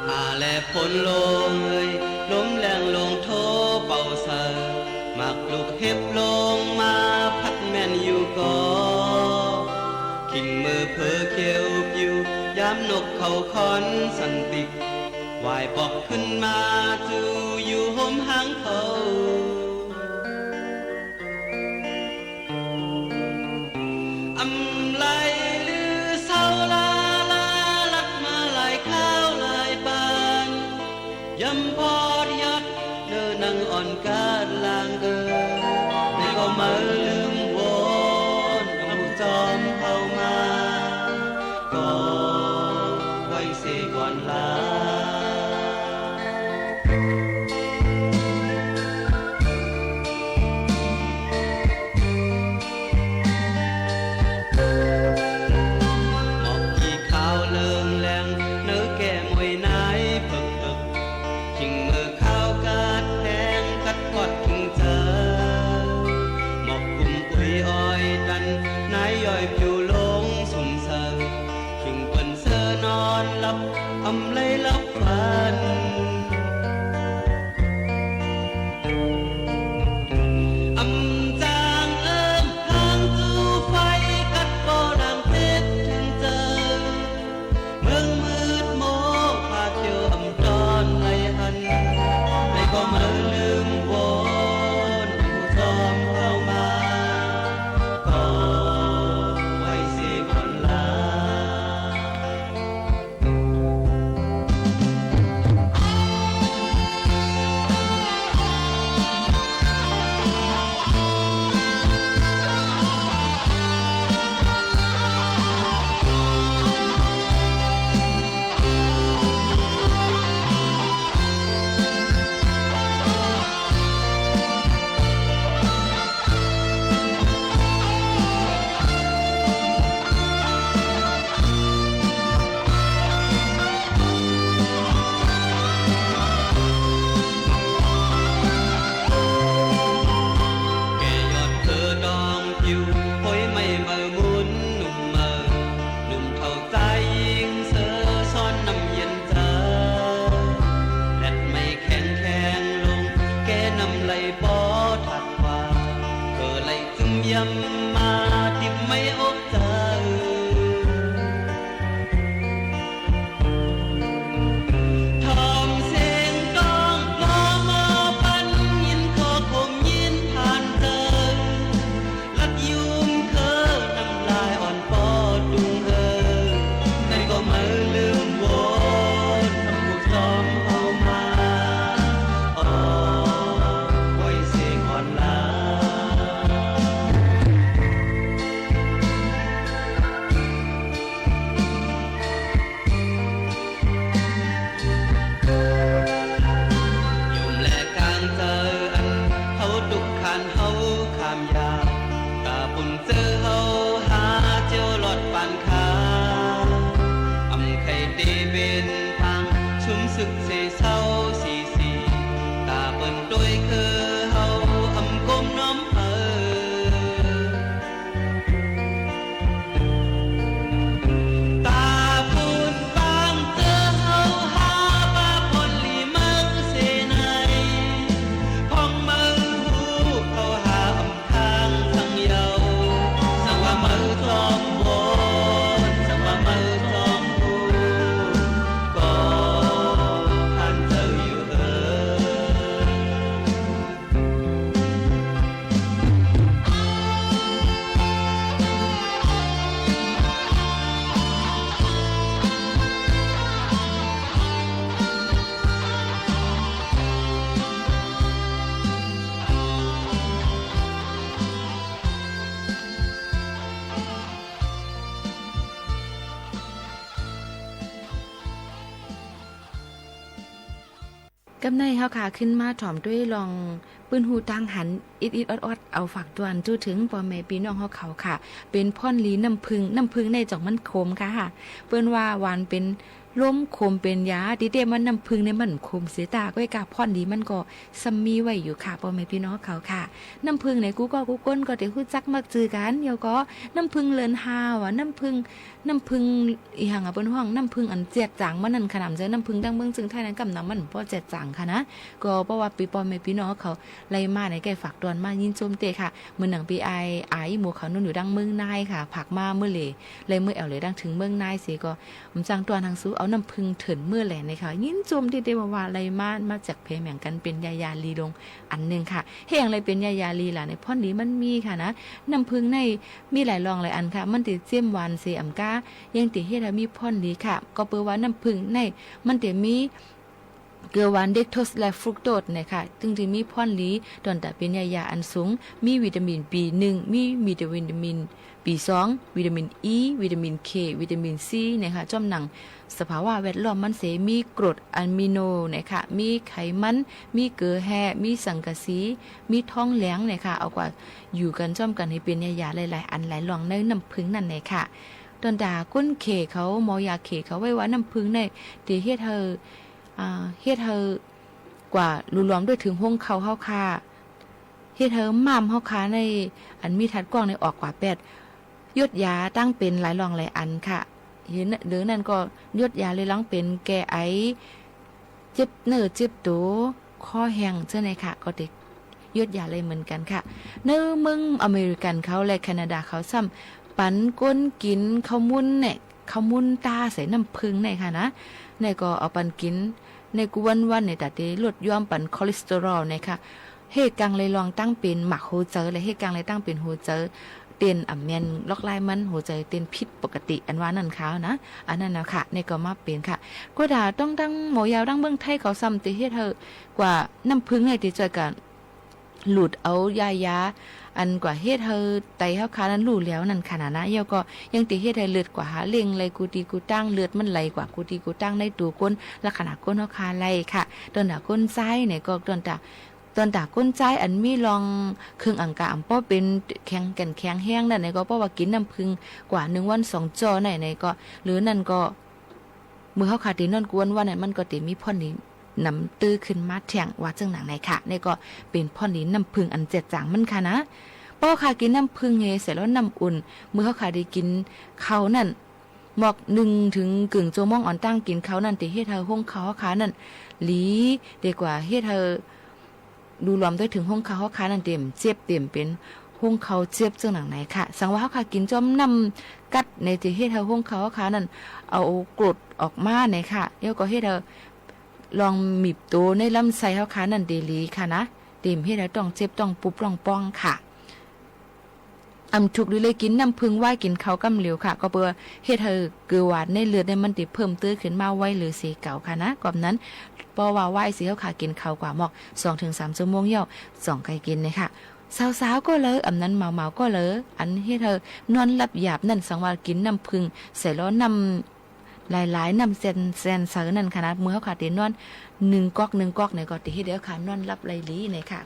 หาแลพ้นลงเอย ลมแล้งลงโทเป่าใส่ หมากลูกเห็บลงมาพัดแม่นอยู่ก่อ ขิงเมอเผอเขียวปิว ยามนกเขาคอนสันติก หวายปอกขึ้นมาจู้อยู่ฮ่มหางเขา อำไลลือเศร้าลาลา ลัดมาหลายคราวหลายปาน ยำปอดยัดเนินนางอ่อนกาดลางเอิง ในก็มาลืมวอน อำจอมเฮามา ก็ไว้เสียก่อนลา หมอกกี่ขาวเลิงแลง เนอแก่มวยนายเผิกเผิก ขิงเมอขาวกาดแหง กัดกอดขิงเจอ หมอกกุม มาติบไม่อกเจ้า ถ่อมเสียงก้อง ปลอมอปัน ยินข้อข่มยินผ่านเจ้า ลักยุมเคิงน้ำลายอ่อนปอดดุงเอ่อ ในก็ไม่ลืมวอน ทำบุญซ้อมเอามา ออกไว้เสียก่อนลา ยุมและกางเจออัน เฮาตุ๊กข์ขันเฮาข้ามยาก ต๋าปุ้นเจอเฮาหาเจียวรอดปานคา อำไขเตเป๋นปาง ชุมศึกเสเศร้าสีสี ต๋าเปิ้นตวยคือเฮา อำก้มน้อมเผา ต๋าปุ้นปางเจอเฮาหา ปาพ่อนหลีเมิกเสไหน พ่องเมิกฮู้เฮาหาอำทางสังเยา สังว่าเมิกจอมวอน สังว่าเมิกจอมฮู้ ก็ผ่านเจ้าอยู่เอ่อ กำในเฮาค่ะ ขึ้นมาถ่อมตวยลองปื้นฮู้ตางหัน อิดๆ ออดๆ เอาฝากตวนจู้เถิงป้อแม่ปี้น้องเฮาเขาค่ะ เป๋นพ่อนหลีน้ำผึ้ง น้ำผึ้งในจ่องมันขมค่ะ เปิ้นว่าหวานเป๋นลมขมเป๋นยา ตี้เต๊มันน้ำผึ้งในมันขมเสียตา ก้อยก้าพ่อนหลีมันก็ซ้ำมีไว้อยู่ค่ะ ป้อแม่ปี้น้องเฮาเขาค่ะ น้ำผึ้งในกู้ก้อกู้ก้นก็เต๋ฮู้จักมักจื้อกั๋น เดี๋ยวก็น้ำผึ้งเลินฮาวอะ น้ำผึ้ง น้ำผึ้ง อีหังอะเปิ้นฮ้อง น้ำผึ้งอันแจดจ๋างมันนั่นค่ะ หนำเจอน้ำผึ้งดั้งเมืองเจิงไทยนั้น ก้ำหนำมันบ่แจดจ๋างค่ะนะ ก็เพราะว่าปี้ป้อแม่ปี้น้องเขาไล่มาในใก้ฝากตอนมายินจมเต๊ค่ะ เหมือนหนังปี้อ้าย อ้ายหมู่เขานุ่นอยู่ดั้งเมืองนายค่ะ ฝากมาเมื่อเหล่ ไล่เมื่อแอ่วเหล่ดั้งเถิงเมืองนายเสียก็ อำจังตอนหังสู้เอาน้ำผึ้งเถินเมื่อแหล่ในค่ะ ยินจมเต๊ๆ ว่าๆ ไล่มา มาจากแผแหม่งกั๋นเป๋นยายาลีลงอันนึ่งค่ะ เฮงไล่เป๋นยายาลีล่ะ ในพ่อนหลีมันมีค่ะนะ น้ำผึ้งใน มีหลายรองหลายอันค่ะ มันเต๋เจียมหวานเสอำก้า ยังเต๋เฮ็ดหื้อมีพ่อนหลีค่ะ ก็เปื้อว่าน้ำผึ้งใน มันเต๋มีเกลือหวานเด็กโทสและฟรุกโตสเนี่ยค่ะ ตึงเต๋มีพ่อนหลี ตอนต๋าเป๋นยายาอันสูง มีวิตามิน บี หนึ่ง มีวิตามิน บี สอง วิตามิน อี วิตามิน เค วิตามิน ซี เนี่ยค่ะ จ้อมหนังสภาวะแวดล้อมมันเส มีกรดอะมิโนเนี่ยค่ะ มีไขมัน มีเกลือแร่ มีสังกะสี มีทองแหลงเนี่ยค่ะ เอากว่า อยู่กั๋นจ้อมกั๋นหื้อเป๋นยายาหลายๆ อันหลายรองในน้ำผึ้งนั่นแหละค่ะ ตอนต๋าก้นเขเขา หมอยาเขเขาว่า ว่าน้ำผึ้งในเต๋เฮ็ดหื้อ อ่า เฮ็ดหื้อกว่าหลู่หลวมตวยเถิงฮวงเข่าเฮาค่ะ เฮ็ดหื้อม้ามเฮาค่ะใน อันมีธัดก้องในออกกว่าแป๊ด หยุดยาตั้งเป๋นหลายรองหลายอันค่ะ เดี๋ยวนั้นก็หยุดยาเลยหลังเป๋นแก้ไอ เจ็บเนื้อเจ็บตั๋ว คอแห้งเจ้าเนี่ยค่ะ ก็เต๋หยุดยาเลยเหมือนกั๋นค่ะ ในเมืองอเมริกันเขาและแคนาดาเขาซ้ำ ปั๋นก้นกิ๋นข้าวมุ้นเนี่ย ข้าวมุ้นต้าใส่น้ำผึ้งเนี่ยค่ะนะ เนี่ยก็เอาปั๋นกิ๋น ในกู้วันๆ เนี่ยต๋าเต๋ลดยอมปั๋นคอเลสเตอรอลเนี่ยค่ะ เฮกังเลยรองตั้งเป๋นหมากหัวใจ๋ และเฮกังเลยตั้งเป๋นหัวใจ๋ เต้นอ่ำแม่น ล็อกไลน์มัน หัวใจ๋เต้นผิดปกติ อันว่านั่นค่ะนะ อันนั้นนะค่ะ เนี่ยก็มาเป๋นค่ะ ก็ต๋าต้องตั้งหมอยาดั้งเมืองไทยเขาซ้ำเต๋เฮ็ดหื้อกว่าน้ำผึ้งเนี่ยเต๋จ้อยกั๋นหลุดเอายายา อันกว่าเฮ็ดหื้อไตเฮาค่ะนั้นลู่แล้วนั่นค่ะนะนะ แล้วก็ยังเต๋เฮ็ดหื้อเลือดกว่าหาเล่งเลย กู้ตี้กู้ตัง เลือดมันไหลกว่ากู้ตี้กู้ตังในตั๋วก้น ลักษณะก้นเฮาค่ะเลยค่ะ ตอนต๋าก้นซ้ายเนี่ยก็ตอนต๋า ตอนต๋าก้นซ้ายอันมีรองเคืองอังกาอำป้อเป๋นแข็งแก่นแข็งแฮงนั่นเนี่ยก็ เพราะว่ากิ๋นน้ำผึ้งกว่านึ่งวันสองจ้อในเนี่ยก็ หรือนั่นก็ เมื่อเฮาค่ะเต๋นอนกู้วันๆ เนี่ย มันก็เต๋มีพ่อนหลีนำตื้อขึ้นมาแท้ง ว่าเจิ่งหนังในค่ะ เนี่ยก็เป๋นพ่อนหลีน้ำผึ้งอันแจดจ๋างมันค่ะนะ ป้อค่ะกิ๋นน้ำผึ้งเฮเสร็จแล้วน้ำอุ่น เมื่อเฮาค่ะได้กิ๋นข้าวนั่น หมอกนึ่งเถิงกึ่งจั่วโมงอ่อนตั้งกิ๋นข้าวนั่น เต๋เฮ็ดหื้อฮวงเข่าเฮาค่ะนั่น หลี เต๋กว่าเฮ็ดหื้อ ดูหลวมตวยเถิงฮวงเข่าเฮาค่ะนั่นเต๋เจ็บเต๋เป๋น ฮงเข่าเจ็บเจิ่งหนังไหนค่ะ สังว่าเฮาค่ะกิ๋นจ้อมน้ำกั๊ดในตี้เฮ็ดหื้อฮงเข่าเฮาค่ะนั้น เอากรดออกมาในค่ะ แล้วก็เฮ็ดหื้อลองหมีบตั๋วในลำไส้เฮาค่ะนั้นเต๋หลีค่ะนะ เต๋บ่เฮ็ดหื้อต้องเจ็บต้องปูบต้องป้องค่ะ อ่ำถูกดีเลยกิ๋นน้ำผึ้งวายกิ๋นข้าวกำเหลียวค่ะ ก็เปื้อเฮ็ดหื้อเกลือหวานในเลือดเนี่ยมันเต๋เพิ่มตื้อขึ้นมาไวเหลือเสียเก่าค่ะนะ ก็นั้น เพราะว่าวายเสียเฮาค่ะกิ๋นข้าวกว่าหมอก สองถึงสามชั่วโมงเย้า จ่องใค่กิ๋นเนี่ยค่ะ สาวๆ ก็เลย อ่ำนั้นบ่าวๆ ก็เลย อันเฮ็ดหื้อนอนหลับหยาบนั้นสังว่ากิ๋นน้ำผึ้งใส่ล้อน้ำหลายๆ น้ำแซนๆ ใสนั้นค่ะนะ เมื่อเฮาค่ะเต๋นอนหนึ่งก๊อกหนึ่งก๊อกเนี่ยก็เต๋เฮ็ดหื้อเฮาค่ะนอนหลับไหลหลีเนี่ยค่ะ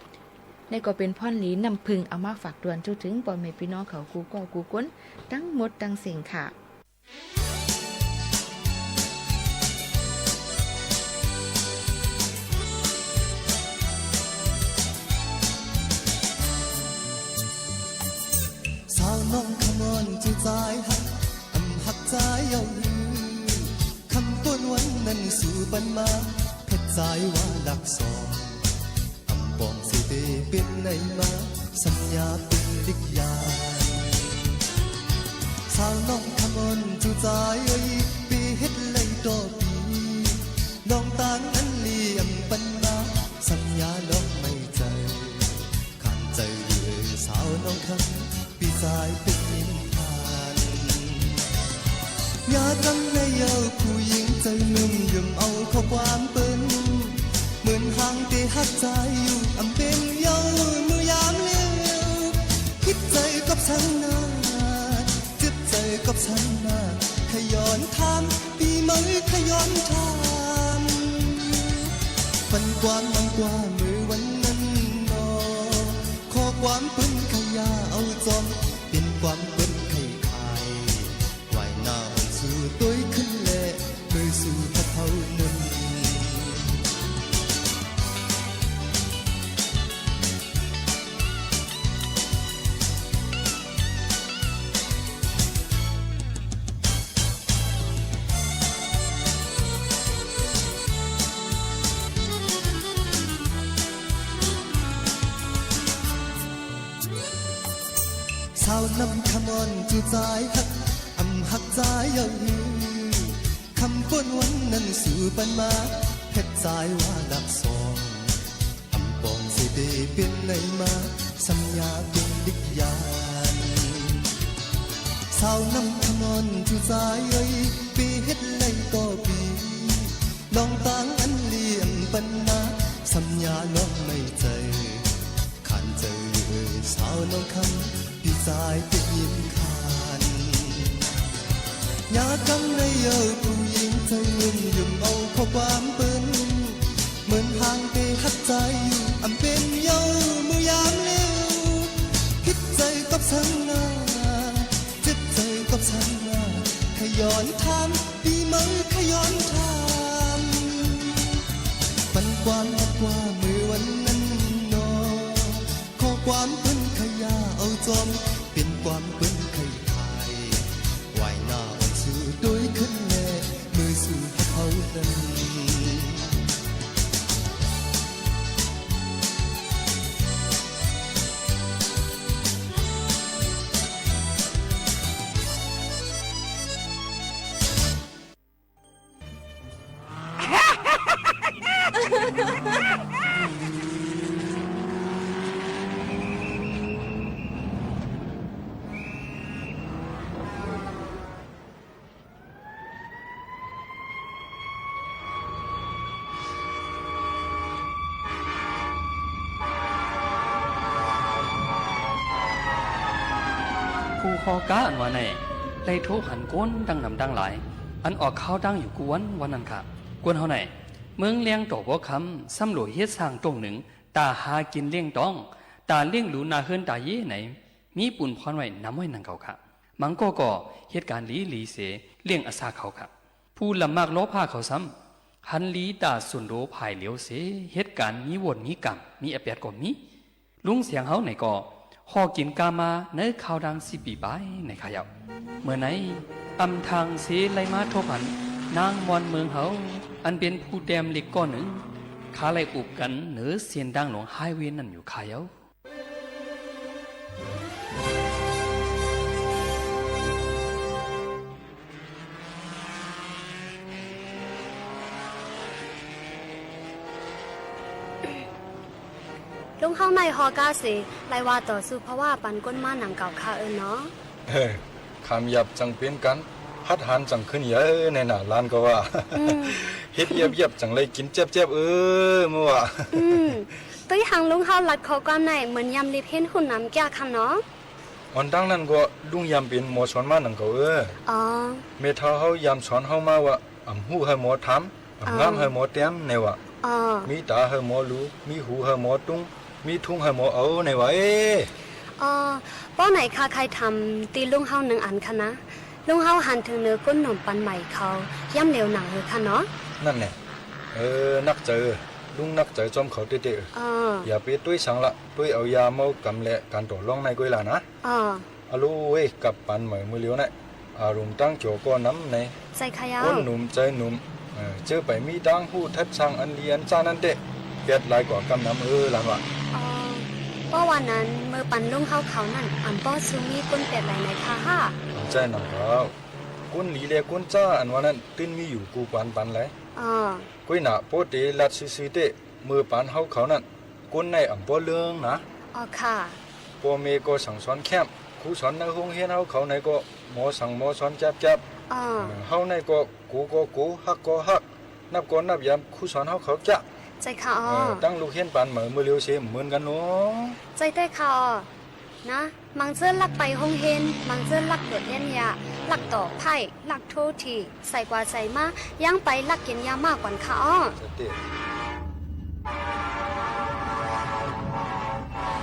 นี่ก็เป๋นพ่อนหลีน้ำผึ้งเอามาฝากตวนทั่วเถิงป้อแม่ปี้น้องเขากู้ก้อกู้คนตังหมดตังเส้นค่ะ สาวน้องคำอ่อน เจ้าจายฮัก อ่ำฮักจายเย้าหื้อ คำโก้นวันนั้นสูปันมา เพ็ดจายว่าฮักสอง อ่ำปองเสเตเป๋นไหนมา สัญญาเป๋นลิกยาน สาวน้องคำอ่อน เจ้าจายเอ๋ย ปี้เฮ็ดไหลต่อปี้ น้องตางอันเหลี่ยมปันมา สัญญาน้องไม่ใจ้ ขันใจ้อยู่เอ๋ยสาวน้องคำ ปี้จายเป๋นนิทาน ยามกำในเย้าผู้ญิงใจ้หนุ่ม ย่อมเอาข้อความเปิ้น เหมือนห่างเตฮักจายอยู่ อ่ำเป๋นเย้าเมื่อยามเลี้ยว ผิดใจ้กับสังนา เจ็บใจ้กับสังนา ใค่ย้อนถาม ปี้เมยใค่ย้อนถาม ปันความอ่ำกว่าเมื่อวันนั้นหนอ ข้อความเปิ้นใค่ยาเอาจอม เป๋นความเปิ้นใค่ขาย ไหว้หน้าอ่อนสู่ตวยขึ้นแล เมยสู่พะเผานึ่ง สาวน้องคำอ่อน เจ้าจายฮัก อ่ำฮักจายเย้าหื้อ คำโก้นวันนั้นสูปันมา เพ็ดจายว่าฮักสอง อ่ำปองเสเตเป๋นไหนมา สัญญาเป๋นลิกยาน สาวน้องคำอ่อน เจ้าจายเอ๋ย ปี้เฮ็ดไหลต่อปี้ น้องตางอันเหลี่ยมปันมา สัญญาน้องไม่ใจ้ ขันใจ้อยู่เอ๋ยสาวน้องคำ ปี้จายเป๋นนิทาน ยามกำในเย้าผู้ญิงใจ้หนุ่ม ย่อมเอาข้อความเปิ้น เหมือนห่างเตฮักจายอยู่ อ่ำเป๋นเย้าเมื่อยามเลี้ยว ผิดใจ้กับสังนา เจ็บใจ้กับสังนา ใค่ย้อนถาม ปี้เมยใค่ย้อนถาม ปันความฮักกว่าเมื่อวันนั้นหนอ ข้อความเปิ้นใค่ยาเอาจอม เป๋นความเปิ้นใค่ขาย ไหว้หน้าอ่อนสู่ตวยขึ้นแล เมยสู่พะเผานึ่ง ผู้ฮอกาอันว่าแน่ ได้โทรหันคนตังนำตังหลาย อันออกข่าวดังอยู่กู้วันวันนั้นค่ะ กวนเฮาแน่ เมืองแลงต่อบ่คำ ซ้ำหลัวเฮ็ดสร้างตรงนึ่ง ต๋าหากิ๋นเลี้ยงต๊อง ต๋าเลี้ยงหลูนาเฮือนต๋าเย้ไหน มีปูนพรไว้นำไว้หนังเก่าค่ะ มังก็ก็เฮ็ดก๋านหลีๆ เส เลี้ยงอาสาเขาค่ะ ผู้ลำมากล้อผ้าเขาซ้ำ หันหลีต๋าสุนโดภายเหลียวเส เฮ็ดก๋านมีโหว่นมีก๋ำ มีอาแปดก็มี ลุงเสียงเฮาไหนก็ ฮอกิ๋นกามาในคาวดังสี่ปี๋ปายในค่ะเย้า เมื่อไหน อ่ำทางเสไล่มาทบหัน นางมอนเมืองเฮา อันเป๋นผู้แต้มเหล็กก้อนนึ่ง ขาไล่อุบกั๋นเหนือเส้นตางหลวงไฮเวย์นั้นอยู่ค่ะเย้า ลุงเฮาในฮอกาเส ไลว่าต่อสู้ภาวะปันก้นมาหนังเก่าค่ะเออเนาะ เออ ขามหยาบจั่งเป๋นกั๋น หัดหาญจั่งขึ้นใหญ่ในหน้าหลานก็ว่า อืม เฮ็ดเยียบๆ จั่งไลกิ๋นแจ๊บๆ เออ เมื่อว่า อืม ตุ้ยหังลุงเฮาลัดข้อความในเหมือนยำลิบเห็นหุ้นนำแก้วค่ะเนาะ อ่อนตังนั้นก็ลุงยำเป๋นหมอสอนมาหนังเก่าเออ อ๋อ แม่เฒ่าเฮายำสอนเฮามาว่า อ่ำฮู้หื้อหมอถาม อ่ำงามหื้อหมอแต้ม ในว่า อ๋อ มีต๋าหื้อหมอหลู มีหูหื้อหมอตุ้ง มีทุงหื้อหมอเอา ในว่า เอ้ อ๋อ ป้อไหนข้าใค่ถามตี้ลุงเฮาหนึ่งอันค่ะนะ ลุงเฮาหันเถิงเนอก้นหนุ่มปันใหม่เขา ยำเหลียวหนังหื้อค่ะเนาะ นั่นแหละ เออ นักใจ๋ ลุงนักใจ๋จ้อมเขาเต๊ๆ เออ อ๋อ อย่าไปตุ้ยสังละ ตุ้ยเอายาเมากำและก๋านต่อรองในก้อยละนะ อ๋อ อะโลเว้ย กับปันใหม่เมื่อเหลียวนะ อารมณ์ตังจ๋อก็นำใน ใจ้ค่ะเย้า ก้นหนุ่มใจ๋หนุ่ม เออ เจอไปมีตังฮู้ทัดสั่งอันดีอันจ้านั้นเต๊ะ แปดหลายกว่ากำนำเออ หลานว่า อ๋อ ป้อว่านั้นเมื่อปันลุงเฮาเขานั้น อ่ำป้อสู้มีก้นแปดหลายในค่ะห้า ใจ้หนังเขา ก้นดีและก้นจ้าอันว่านั้น ตึงมีอยู่กู้ปานปันหลาย อ๋อ ก้อยหน้าป้อเตลัดซื่อๆ เต๊ะ เมื่อปันเฮาเขานั้น ก้นในอ่ำป้อเรื่องนะ อ๋อค่ะ ป้อแม่ก็สั่งสอนแค้ม ครูสอนในโฮงเฮียนเฮาเขาในก็หมอสั่งหมอสอนจับๆ อ๋อ เออ เฮาในก็โกก็โก ฮักก็ฮัก นับก็นับยำครูสอนเฮาเขาจ๊ะ ใจ้ค่ะ อ๋อ เออ ตังลูกเฮียนปันใหม่เมื่อเหลียวเสเหมือนกั๋นเนาะ ใจ้แต๊ค่ะ อ๋อ นะ มังเจื้อลักไปโฮงเฮียน มังเจื้อลักตรวจเฮียนยา ลักต่อไพ่ ลักโทรถี ใส่กวาดใส่มา ยังไปลักกิ๋นยาม่าก่อนค่ะอ้อ สติ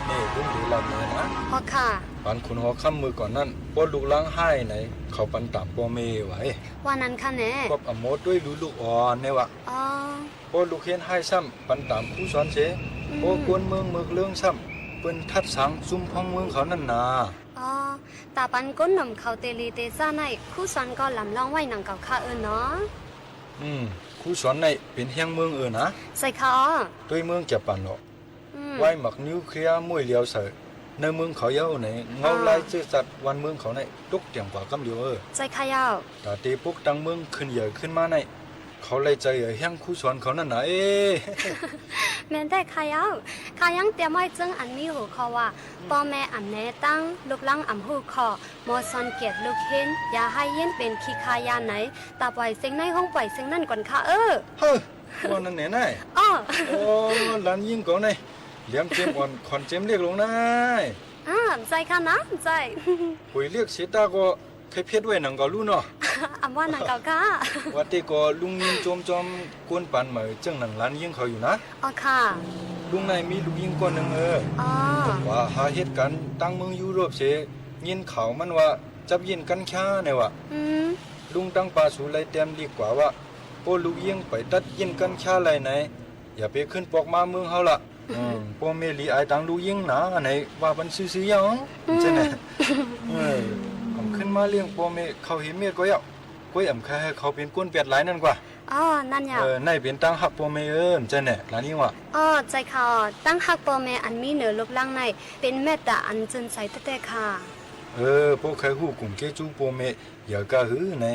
นี่ลุงหลีเล่าเนอนะ อ๋อค่ะ ปันขุนหอค่ำมื้อก่อนนั้น ป้อลูกหลางไห้ใน เขาปันต๋ามป้อแม่ไว้ ว่านั้นค่ะแหน่ ก็อ่ำหมอตุ้ยลูกอ่อนในว่า อ๋อ ป้อลูกเฮียนไห้ซ้ำ ปันต๋ามครูสอนเส อืม ป้อก้นเมืองเมืองเลิงซ้ำ เปิ้นทัดสางซุมพ้องเมืองเขานั่นนา อ๋อ ต๋าปันก้นหนุ่มเขาเตลีเตจ้าใน ครูสอนก็ลำลองไว้หนังเก่าค่ะเออเนาะ อืม ครูสอนในเป๋นแฮงเมืองเออนะ ใจ้ค่ะอ้อ ตุ้ยเมืองจะปั่นเหรอ อืม ไว้หมากนิวเคลียร์ม้วยเหลียวใส่ ในเมืองเขาเย้าใน เงาลายเจื้อจัดวันเมืองเขาใน ตกเตี่ยงกว่ากำเดียวเออ ใจ้ค่ะเย้า ต๋าเตปกตั้งเมืองขึ้นใหญ่ขึ้นมาใน เขาไล่ใจ๋ใหญ่แฮงครูสอนเขานั่นนาเอ้ แม่นแต๊ค่ะเย้า ข้ายังเตรียมไว้เจิงอันมีหัวข้อว่า อืม ป้อแม่อ่ำแนะตัง ลูกหลางอ่ำฮู้ข้อ หมอสอนเกียรติลูกเฮียน อย่าไห้เฮียนเป๋นขี้ขายาใน ต๋าป่อยเซ็งในห้องป่อยเซ็งนั่นก่อนค่ะเออ เฮ้อ ว่านั้นแหน่นาย อ้อ โอ้ หลานญิงเก่าใน เหลียมเจมอ่อน ขอนเจมเล็กลงนาย อ่า ใจ้ค่ะนะ ใจ้ ป่อยเล็กเสยตาก็ ใค่เพ็ดไว้หนังเก่าลู่เนาะ อ่ำว่าหนังเก่าค่ะ ว่าเต้ก็ลุงยินโจมจอมก้นปันใหม่เจิ่งหนังหลานญิงเขาอยู่นะ อ๋อค่ะ ลุงในมีลูกญิงก้อนหนึ่งเออ อ๋อ ว่าหาเหตุก๋ารณ์ตังเมืองยุโรปเส ยินข่าวมันว่าจับยินกัญชาในว่า อืม ลุงตังปาสูไลแต้มดีกว่าว่า โอ้ ลูกญิงไปตัดยินกัญชาไล่ใน อย่าไปขึ้นปอกมาเมืองเฮาละ อืม ป้อแม่หลีอายตังลูกญิงนา ไหนว่าปันซื่อๆ เย้า อืม ใจ้ไหม เออ อ่ำขึ้นมาเลี้ยงป้อแม่เขาเหียเม็ดก็เย้า ก้อยอ่ำใค่หื้อเขาเป๋นก้นแปดหลายนั่นกว่า อ๋อ นั่นเย้า เออ ไหนเป๋นตังฮักป้อแม่เออ ใจ้ไหม หลานญิงว่า อ๋อ ใจ้ค่ะ ตังฮักป้อแม่อันมีเหนือลูกหลางใน เป๋นเมตต๋าอันจืนใจ๋แต๊ๆ ค่ะ เออ ป้อใค่ฮู้กุ่มเก้จู้ป้อแม่ อย่ากาหื้อไหน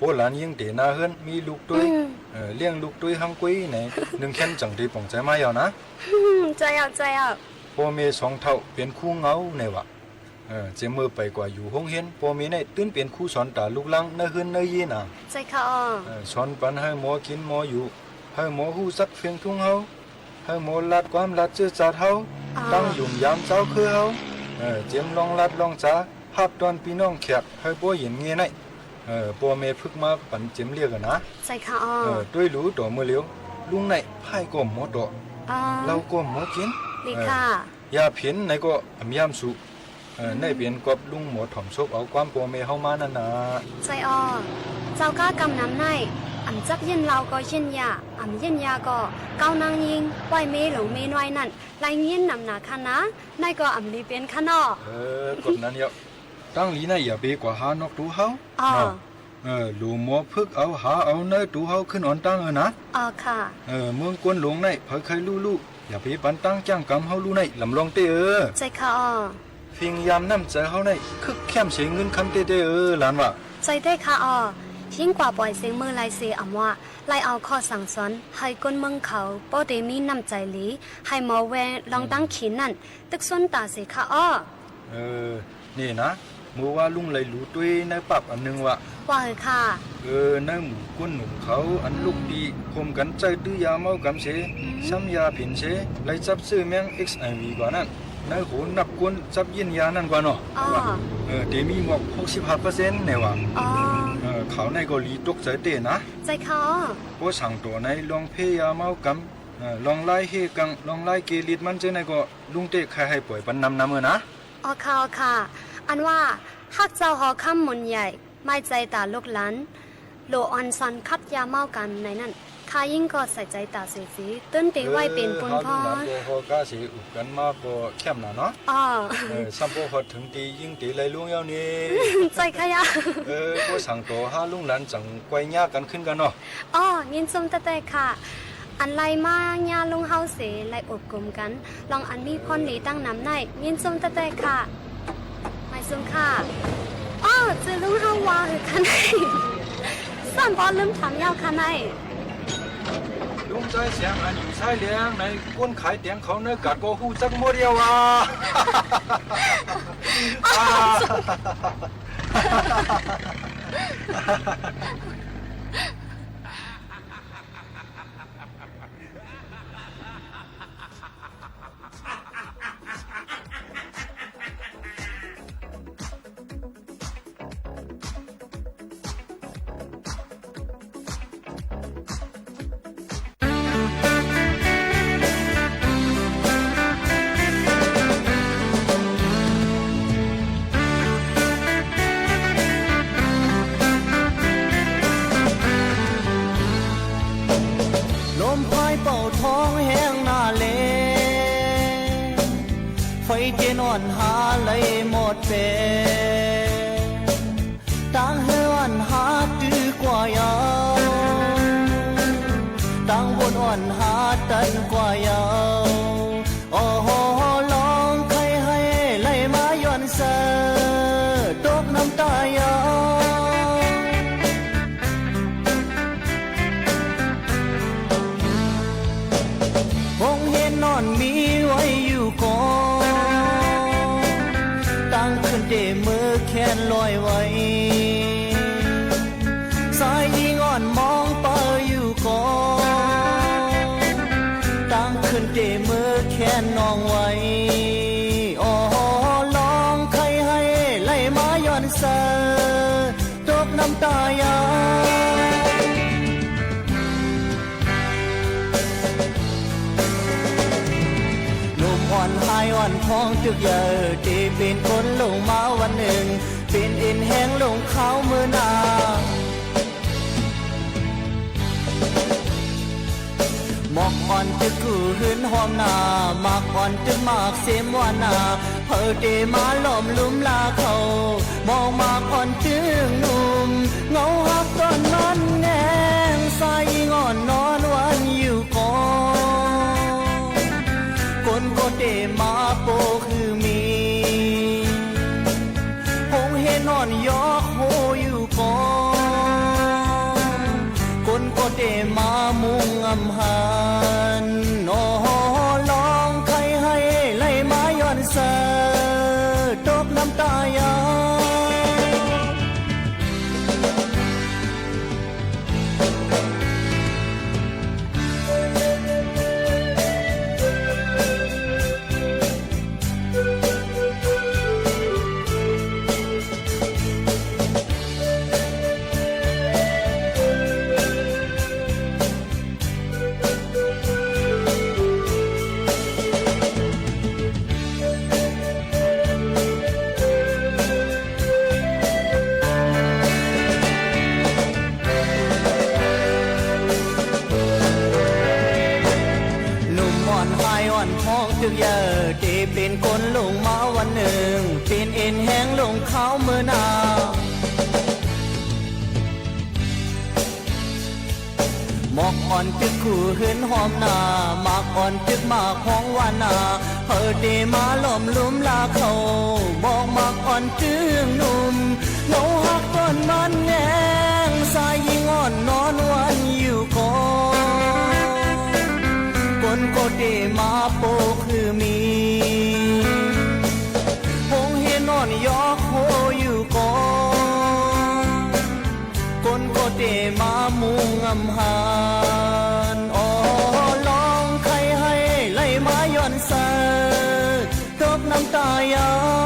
ป้อหลานญิงเต๋หน้าเฮือน มีลูกตวย อืม เออ เลี้ยงลูกตวยหังกุ้ยไหน นึ่งแค้นจั่งเต๋ป่องใจ๋มาเย้านะ ใจ้เย้า ใจ้เย้า ป้อแม่สองเฒ่าเป๋นคู่เหงาในว่า เออ เจ๋มเมื่อไปกว่าอยู่โฮงเฮียน ป้อแม่ในตึ้นเป๋นคู่สอนต๋าลูกหลางในเฮือนในเยียะนา ใจ้ค่ะอ้อ เออ สอนปันหื้อหมอกิ๋นหมออยู่ หื้อหมอฮู้จักเฟียงทุงเฮา หื้อหมอลาดความลาดเจื้อจาดเฮา อ๋อ ตังหยุ่มยามเจ๊าคือเฮา เออ เจ๋มลองลาดลองจ๋า ฮับต้อนปี้น้องแขกหื้อป้อเย็นเงยใน เออ ป้อแม่ฝึกมาปันเจ๋มเลี้ยงอะนะ ใจ้ค่ะอ้อ เออ ตวยหลูต่อเมื่อเหลียว ลุงในพ่ายก็หมอต่อ อ๋อ เหล้าก็หมอกิ๋น ดีค่ะ เออ ยาเพ็ญในก็อ่ำยามสูบ เออ อืม ในเป๋นกอบลุงหมอถ่อมซบเอาความป้อแม่เฮามานั่นนา ใจ้อ้อ เจ้าก้ากำนำใน อ่ำจักยินเหล้าก็ยินยา อ่ำยินยาก็เก้านางญิง ไหว้เมหลวงเมน้อยนั่น ไล่ยินนำหนาค่ะนะ ในก็อ่ำหลีเป๋นค่ะเนาะ เออ กฎนั้นเย้า ตังหลีในอย่าไปกว่าหานอกตั๋วเฮา อ๋อ เนาะ เออ หลูหมอฝึกเอาหาเอาในตั๋วเฮาขึ้นอ่อนตังเออนะ อ๋อค่ะ เออ เมืองกวนหลวงใน ใผใค่ฮู้ฮู้ อย่าไปปันตังจ้างกำเฮาฮู้ใน ลำลองเต๊อะเออ ใจ้ค่ะอ้อ พิงยามน้ำใจ๋เฮาใน คึกเข้มเสียเงินคำเต๊อะเออ หลานว่า ใจ้แต๊ค่ะอ้อ ยิ่งกว่าป่อยเสียงเมื่อไรเสียอ่ำว่า ไล่เอาข้อสั่งสอนหื้อคนเมืองเขา ป้อเต๋มีน้ำใจ๋หลี หื้อหมอแวลองตังขีนนั้น ตึกสนต๋าเสียค่ะอ้อ เออ นี่นะ เมื่อวาลุงไหลหลูตวยในปั๊บอันนึ่งวะ ว่าหื้อค่ะ เออ ในหมู่คนหนุ่มเขาอันลุกตี้ฮ่มกั๋นใจ๊ตื้อยาเมากำเส ซ้ำยาผินเส ไหลจับซื้อแมง HIV กว่านั้น ในโหนับคนจับยินยานั้นกว่าเนาะ อ๋อ เออ เต๋มีหมวก หกสิบห้าเปอร์เซ็นต์ ไหนวะ อ๋อ เออ ข่าวในก็หลีตกใจ๋เต๊อะนะ ใจ้ค่ะ ป้อสั่งตั๋วในลองเพยาเมากำ เออ ลองลายเฮกัง ลองลายเกฤทธิ์มันเจ้าในก็ลุงเต๊ใค่หื้อป่อยปันนำๆ เออนะ อ๋อค่ะ อ๋อค่ะ อันว่า ฮักเจ้าหอคำหมุนใหญ่ ไม้ใจ๋ต๋าลูกหลาน โหลอ่อนซอนขัดยาเมากำในนั้น ข้ายิ่งก็ใส่ใจ๋ต๋าเสียสี ตึงเต๋ไหว้เป๋นปูนพร เออ หาลุงหลานก็ฮอกาเสอุบกั๋นมาก็แค่มหนาเนาะ อ๋อ เออ ซ้ำป้อฮอดเถิงตี้ยิ่งเต๋ไหลหลวงยาวนี่ ใจ้ค่ะยะ เออ ป้อสั่งตั๋วหาลุงหลานจั่งไกวเยียะกั๋นขึ้นกั๋นเนาะ อ๋อ ยินจมแต๊ๆ ค่ะ อันไหลมาเยียะลุงเฮาเส ไหลอบกลุ่มกั๋น ลองอันมีผลดีตั้งนำใน ยินจมแต๊ๆ ค่ะ หมายสุนค่ะ อ้อ จื้อลุงเฮาว่าหื้อคะใน ซ้ำป้อลืมถามยาวคะใน ลุงใจ๋เสียงอันอยู่ซ้ายเหลียงใน คนขายเตียงเขาในกาดก็ฮู้จักหมดเดียวว่า อ้อ ลมพายเป่าท้องแห้งหน้าแล้ง ไฟเตียนอ่อนหาไหลหมดแปง ตางเฮืออ่อนหาตื้อกว่าเยาว์ ตางบนอ่อนหาตันกว่าเยาว์ อ้อฮอ ลองใค่หื้อไหลมาย้อนเซอ ตกน้ำตาเยาว์ โฮงเฮียนอ่อนมีไว้อยู่ก่อ ตางขึ้นเตเมิกแขนลอยไว้ สายญิงอ่อนมองเปออยู่ก่อ ตางขึ้นเตเมิกแขนน้องไว้ อ้อฮอ ลองใค่หื้อไหลมาย้อนเซอ ตกน้ำตาเยาว์ หนุ่มอ่อนหายอ่อนพองตึกเยาว์ เตเป๋นคนลงมาวันนึ่ง เป๋นเอ็นแห้งลงขาวเมื่อหน้า หมอกอ่อนตึกกู้หื้นหอมหน้า หมากอ่อนตึกหมากเสมหวานหน้า เผอเต๋มาหลอมลุ่มลาเขา มองหมากอ่อนตึงหนุ่ม เงาฮักต๋อนมันแหง สายญิงอ่อนนอนวันอยู่ก่อ คนก็เต๋มาโปะคือมี โฮงเฮียนอ่อนยอกโฮอยู่ก่อ คนก็เต๋มามุ่งอำหัน อ้อฮอ ลองใค่หื้อไหลมาย้อนเซอ ตกน้ำตาเยาว์ หนุ่มอ่อนหายอ่อนพองตึกเยาว์ เต๋เป๋นคนลงมาวันนึ่ง เป๋นเอ็นแห้งลงขาวเมื่อหน้า หมอกอ่อนตึกคู่หื้นหอมหน้า หมากอ่อนตึกหมากฮ้องหวานหน้า เผอเต๋มาหลอมลุ่มลาเขา หมอกหมากอ่อนตึงหนุ่ม เงาฮักต๋อนมันแหง จายญิงอ่อนนอนวันอยู่ก่อ คนก็เตมาโปกหื้อมี โฮงเฮียนอ่อนยอกโฮอยู่ก่อ คนก็เตมามุ่งอำหาร อ้อ ลองใค่ให้ไหลมาย้อนใส ตกน้ำตายาว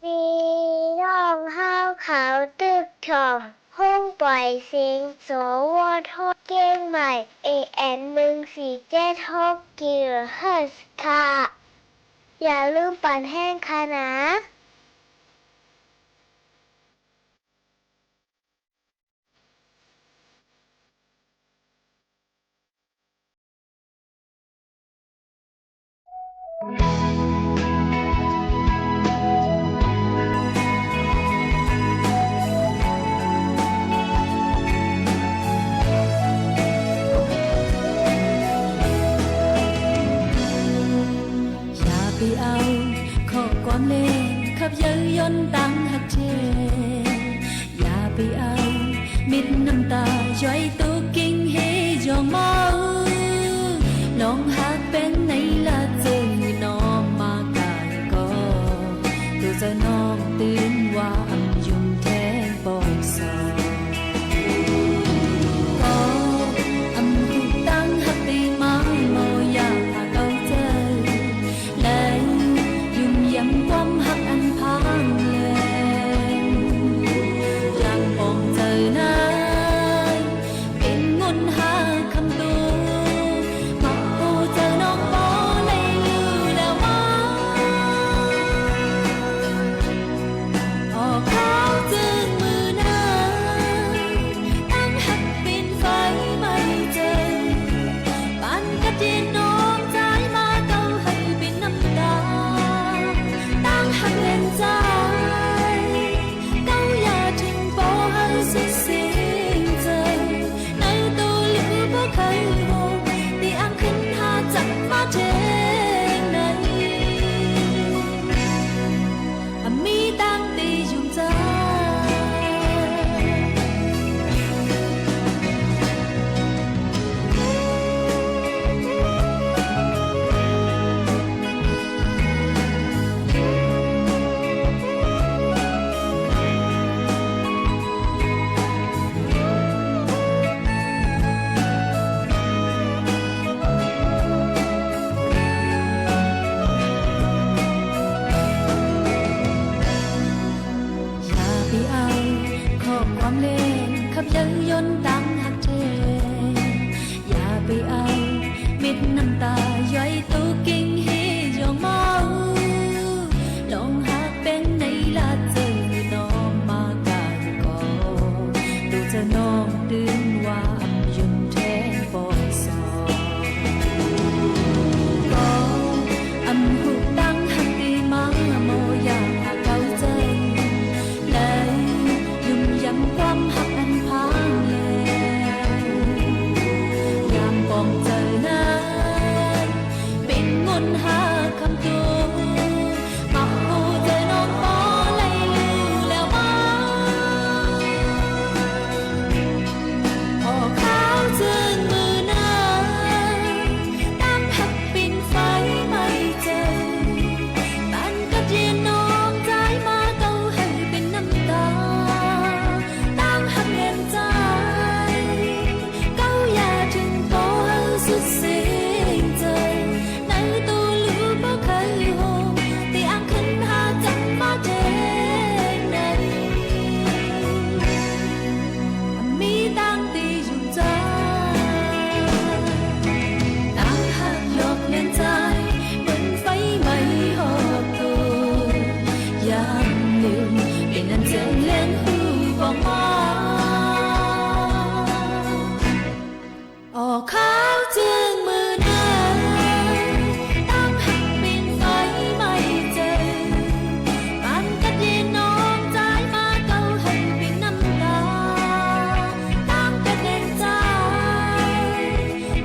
ปี้น้องเฮาเขาตึกถ่อง ห้องป่อยเสียง สวท เจียงใหม่ เอ เอ็ม หนึ่งสี่เจ็ดหก กิโลเฮิรตซ์ ค่ะ อย่าลืมปั่นแฮงค่ะนา อย่าไปเอาข้อความแลง ขับเย้ายนตางฮักแท้ อย่าไปเอาเม็ดน้ำตา ย้อยตกเก้งเฮยองเมา น้องฮักเป๋นไหนละ จึงน้องมาก๋ายก่อ ตัวเจ้าน้องตื่นว่าอำยุงแท้ปอกซอ ก็อำฮู้ตังฮักตี้มาเมา อยากหาเกาเจอ และยุ่มเยี่ยมความฮักอันพางแลง อย่างปองเจอนั้น เป๋นงุ่นหาคำตู มาอู้เจอน้องปอเลยอยู่แล้วว่า ออกเขาจึงมือหน้า ตังฮักเป๋นไฟไหม้เจอ ปานกัดเย็นน้องจายมาเกาให้เป๋นน้ำตา ตังฮักเล่นจาย เกาอย่าถิ่มปอให้สุดสิ้นเจอ ในตูหลิวบ่เกย ขาวจึงมือหน้า ตั้งหักเป๋นไฟไหม้เจิง ปานกัดเย็นน้องจายมา เก้าหื้อเป๋นน้ำตา ตั้งกัดแดงจาย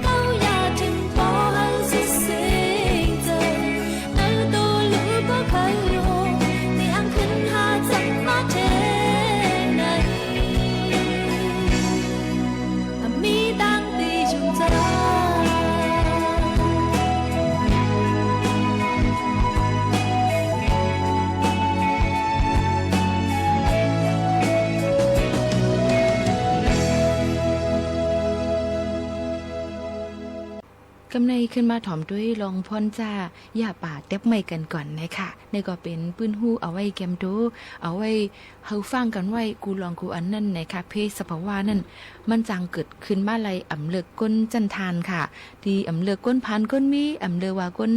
เก้าอย่าเถิงปอหื้อสุดเสียงเจิง ในโตลูกก็เคยโห เตียงขึ้นหาจักมาแทงใน มีตังตีชุมเจ้า กำในขึ้นมาถามตวยลองพ่อนจ้า ย่าป๋าแต๊บไม้กั๋นก่อนนะคะ นี่ก็เป๋นปื้นฮู้เอาไว้แกมโต เอาไว้หื้อฟังกั๋นไว้กู้ลองกู้อันนั้นนะคะ เพศสภาวะนั้น มันจางเกิดขึ้นมาไล่ อ่ำเลือกคนจั้นทานค่ะ ตี้อ่ำเลือกคนพาลคนมี อ่ำเลือกว่าคน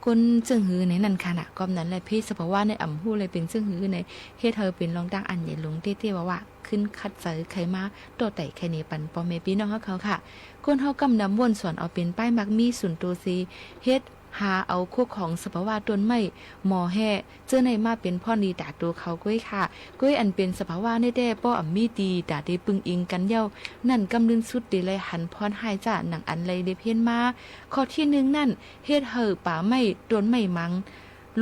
คนเจิ่งหื้อในนั้นค่ะนะ กำนั้นแหละ เพศสภาวะในอ่ำฮู้เลยเป๋นเจิ่งหื้อใน เฮ็ดหื้อเป๋นลองตั้งอันใหญ่หลวงเต๊ๆ ว่าว่า ขึ้นขัดใจ๋ใค่มา ต่อไต่ใค่เนปันป้อแม่ปี้น้องเฮาเขาค่ะ คนเฮากำนำว่นสอนเอาเป๋นป้ายมักมีสุนโตเส เฮ็ดหาเอาคักของสภาวะต้นไม้ หมอแฮ่ เจ้าในมาเป๋นพ่อนดีต๋าโตเขาก้วยค่ะ ก้วยอันเป๋นสภาวะในแต๊ ป้ออ่ำมีตี้ต๋าเตปึงอิงกั๋นเย้า นั้นกำลื่นสุดเตไล่หันพ่อนฮ้ายจ้า หนังอันไล่เล็บเห็นมา ข้อตี้นึ่งนั้น เฮ็ดหื้อป่าไม้ต้นไม้มัง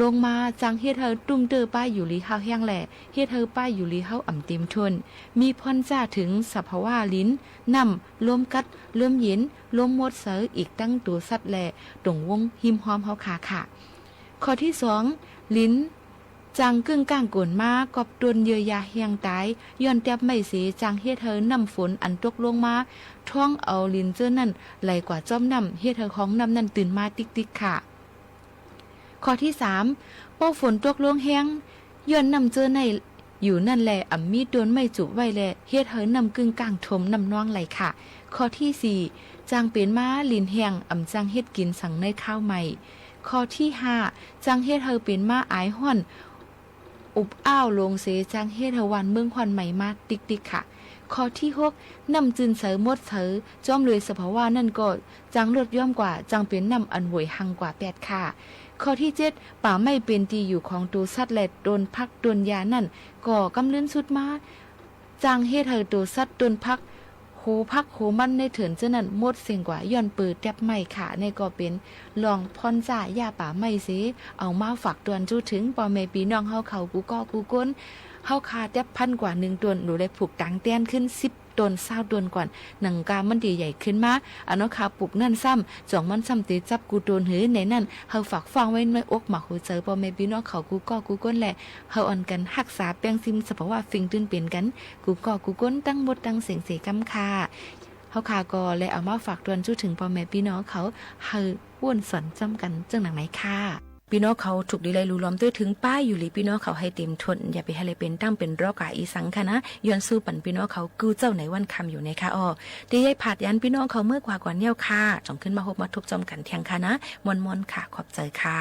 ลงมา จางเฮ็ดหื้อตุ้มเตื้อป้ายอยู่หลีเฮาแห้งแหล่ เฮ็ดหื้อป้ายอยู่หลีเฮาอ่ำเต๋มถ้วน มีพ่อนจ้าเถิงสภาวะลิน น้ำ ลมกัด ลมเย็น ลมมดใส อีกตั้งตั๋วสัตว์แหล่ ตรงวงฮิมฮอมเฮาค่ะค่ะ ข้อตี้สอง ลิน จางกึ้งก้างโก๋นมา กอบต้นเยื่อหญ้าแห้งต๋าย ย้อนแต๊บไม้เส จางเฮ็ดหื้อน้ำฝนอันตกลงมา ท้องเอาลินเจ้อนั้น ไหลกว่าจ้อมน้ำ เฮ็ดหื้อฮองน้ำนั้นตื่นมาติ๊กๆ ค่ะ ข้อตี้สาม ป้อฝนตกลงแฮง ย้อนน้ำเจ้อในอยู่นั้นแหล่ อ่ำมีต้นไม้จูบไว้แหล่ เฮ็ดหื้อน้ำกึ้งก้างถ่วมน้ำนองไหลค่ะ ข้อตี้สี่ จางเป๋นมาลินแห้ง อ่ำจางเฮ็ดกิ๋นสังในคาวใหม่ ข้อตี้ห้า จางเฮ็ดหื้อเป๋นมาอายฮ้อน อบอ้าวลงเส จางเฮ็ดหื้อวานเมืองฮ้อนใหม่มาติ๊กๆ ค่ะ ข้อตี้หก น้ำจื้นใสมดใส จ้อมเลยสภาวะนั้นก็ จางลดย้อมกว่า จางเป๋นน้ำอันหวยหังกว่าแป๊ดค่ะ ข้อตี้เจ็ด ป่าไม้เป๋นตี้อยู่ของตั๋วสัตว์แหล่ ต้นผักต้นหญ้านั้น ก็กำลื่นสุดมา จางเฮ็ดหื้อตั๋วสัตว์ ต้นผัก โหผักโหมันในเถินเจ้อนั้น มดเส้งกว่า ย้อนเปิดแต๊บไม้ค่ะ นี่ก็เป๋นลองพ่อนจ้าย่าป่าไม้เส เอามาฝากตวนจู้เถิงป้อแม่ปี้น้องเฮาเขากู้ก้อกู้คน เฮาฆ่าแต๊บพันกว่านึ่งตน หรือได้ผูกตางแต๊นขึ้นสิบ ตนซาวตนก่อน หนังกามันตี้ใหญ่ขึ้นมา อันเฮาฆ่าปลูกนั้นซ้ำ จ่องมันซ้ำตี้จับกู้ตนหื้อในนั้น หื้อฝากฟังไว้ในอกหมากหัวใจ๋ป้อแม่ปี้น้องเขากู้ก้อกู้คนแหล่ หื้ออ่อนกั๋นฮักษาแป้งซิมสภาวะสิ่งตี้เป๋นกั๋น กู้ก้อกู้คนตังหมดตังเสี้ยงเสกำค่ะ เฮาค่ะก็เลยเอามาฝากตวนจู้เถิงป้อแม่ปี้น้องเขา หื้อว่นสอนจ้ำกั๋นเจิ่งหนังในค่ะ ปี้น้องเขาถูกดีไล่ลู่ลอมตวยเถิงป้ายอยู่หลีปี้น้องเขาหื้อเต๋มถ้วน อย่าไปหื้อเลยเป๋นตั้งเป๋นรอกาอีสังค่ะนะ ย้อนสู้ปันปี้น้องเขากู้เจ้าในวันค่ำอยู่ในค่ะอ้อ ตี้เย้ยผาดยานปี้น้องเขาเมื่อกว่าก่อนเย้าค่ะ จ่องขึ้นมาฮบมาทบจอมกั๋นเที่ยงค่ะนะ ม่วนๆ ค่ะ ขอบใจ๋ค่ะ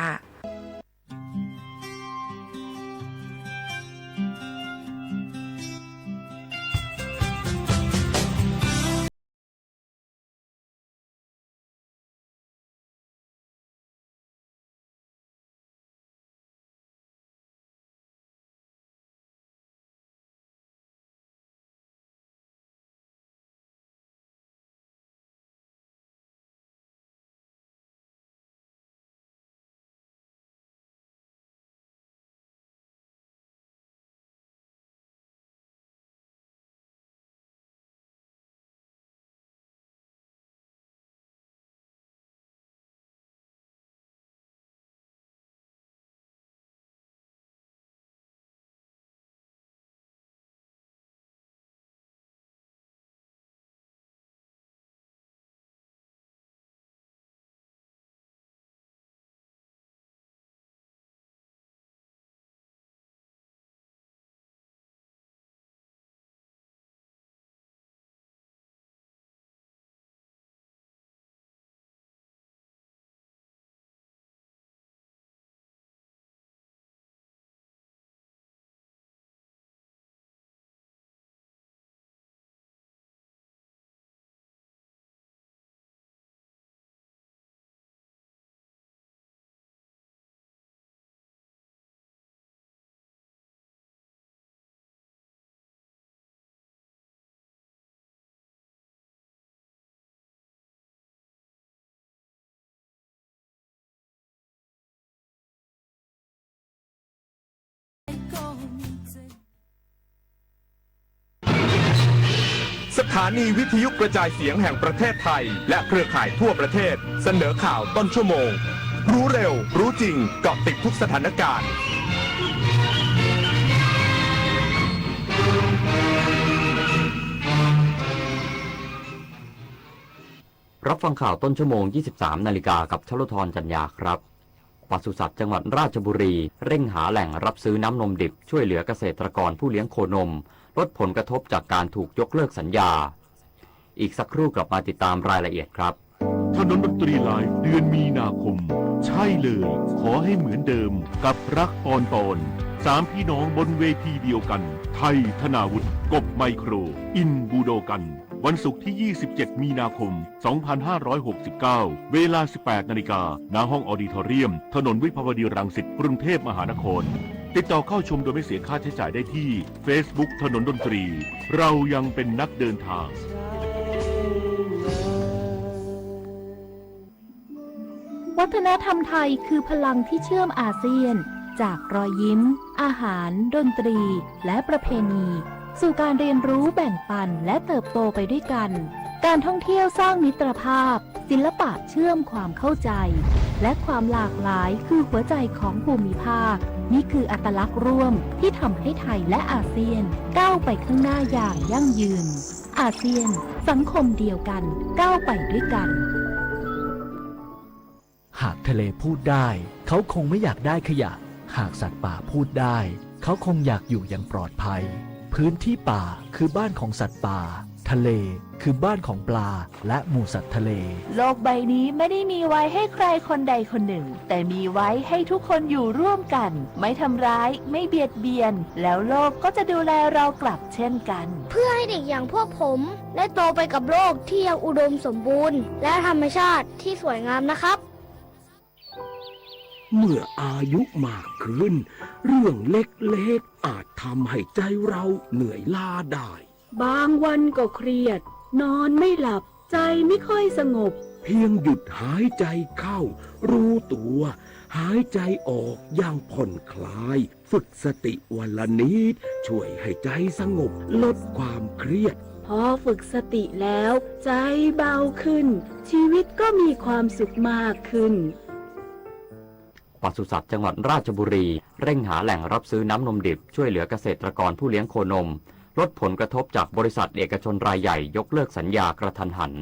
สถานีวิทยุกระจายเสียงแห่งประเทศไทย และเครือข่ายทั่วประเทศ เสนอข่าวต้นชั่วโมง รู้เร็ว รู้จริง เกาะติดทุกสถานการณ์ รับฟังข่าวต้นชั่วโมง ยี่สิบสามนาฬิกา กับชลุธร จันยาครับ ปศุสัตว์จังหวัดราชบุรี เร่งหาแหล่งรับซื้อน้ำนมดิบ ช่วยเหลือเกษตรกรผู้เลี้ยงโคนม ลดผลกระทบจากการถูกยกเลิกสัญญา อีกสักครู่กลับมาติดตามรายละเอียดครับ ถนนดนตรีไลฟ์ เดือนมีนาคม ใช่เลย ขอให้เหมือนเดิม กับรักปอนปอน สามพี่น้องบนเวทีเดียวกัน ไทย ธนาวุฒิ กบ ไมโคร อิน บูโดกัน วันศุกร์ที่ ยี่สิบเจ็ด มีนาคม สองพันห้าร้อยหกสิบเก้า เวลา สิบแปดนาฬิกา ณ ห้องออดิทอเรียม ถนนวิภาวดีรังสิต กรุงเทพมหานคร ติดต่อเข้าชมโดยไม่เสียค่าใช้จ่ายได้ที่ เฟซบุ๊ก ถนนดนตรี เรายังเป็นนักเดินทาง วัฒนธรรมไทยคือพลังที่เชื่อมอาเซียน จากรอยยิ้ม อาหาร ดนตรี และประเพณี สู่การเรียนรู้ แบ่งปัน และเติบโตไปด้วยกัน การท่องเที่ยวสร้างมิตรภาพ ศิลปะเชื่อมความเข้าใจ และความหลากหลายคือหัวใจของภูมิภาค นี่คืออัตลักษณ์ร่วมที่ทำให้ไทยและอาเซียนก้าวไปข้างหน้าอย่างยั่งยืน อาเซียน สังคมเดียวกัน ก้าวไปด้วยกัน หากทะเลพูดได้ เขาคงไม่อยากได้ขยะ หากสัตว์ป่าพูดได้ เขาคงอยากอยู่อย่างปลอดภัย พื้นที่ป่าคือบ้านของสัตว์ป่า ทะเลคือบ้านของปลา และหมู่สัตว์ทะเล โลกใบนี้ไม่ได้มีไว้ให้ใครคนใดคนหนึ่ง แต่มีไว้ให้ทุกคนอยู่ร่วมกัน ไม่ทำร้าย ไม่เบียดเบียน แล้วโลกก็จะดูแลเรากลับเช่นกัน เพื่อให้เด็กอย่างพวกผม ได้โตไปกับโลกที่ยังอุดมสมบูรณ์ และธรรมชาติที่สวยงามนะครับ เมื่ออายุมากขึ้น เรื่องเล็กๆ อาจทำให้ใจเราเหนื่อยล้าได้ บางวันก็เครียด นอนไม่หลับ ใจไม่ค่อยสงบ เพียงหยุดหายใจเข้า รู้ตัว หายใจออกอย่างผ่อนคลาย ฝึกสติวันละนิด ช่วยให้ใจสงบ ลดความเครียด พอฝึกสติแล้ว ใจเบาขึ้น ชีวิตก็มีความสุขมากขึ้น ปศุสัตว์จังหวัดราชบุรี เร่งหาแหล่งรับซื้อน้ำนมดิบ ช่วยเหลือเกษตรกรผู้เลี้ยงโคนม ลดผลกระทบจากบริษัทเอกชนรายใหญ่ยกเลิกสัญญากระทันหัน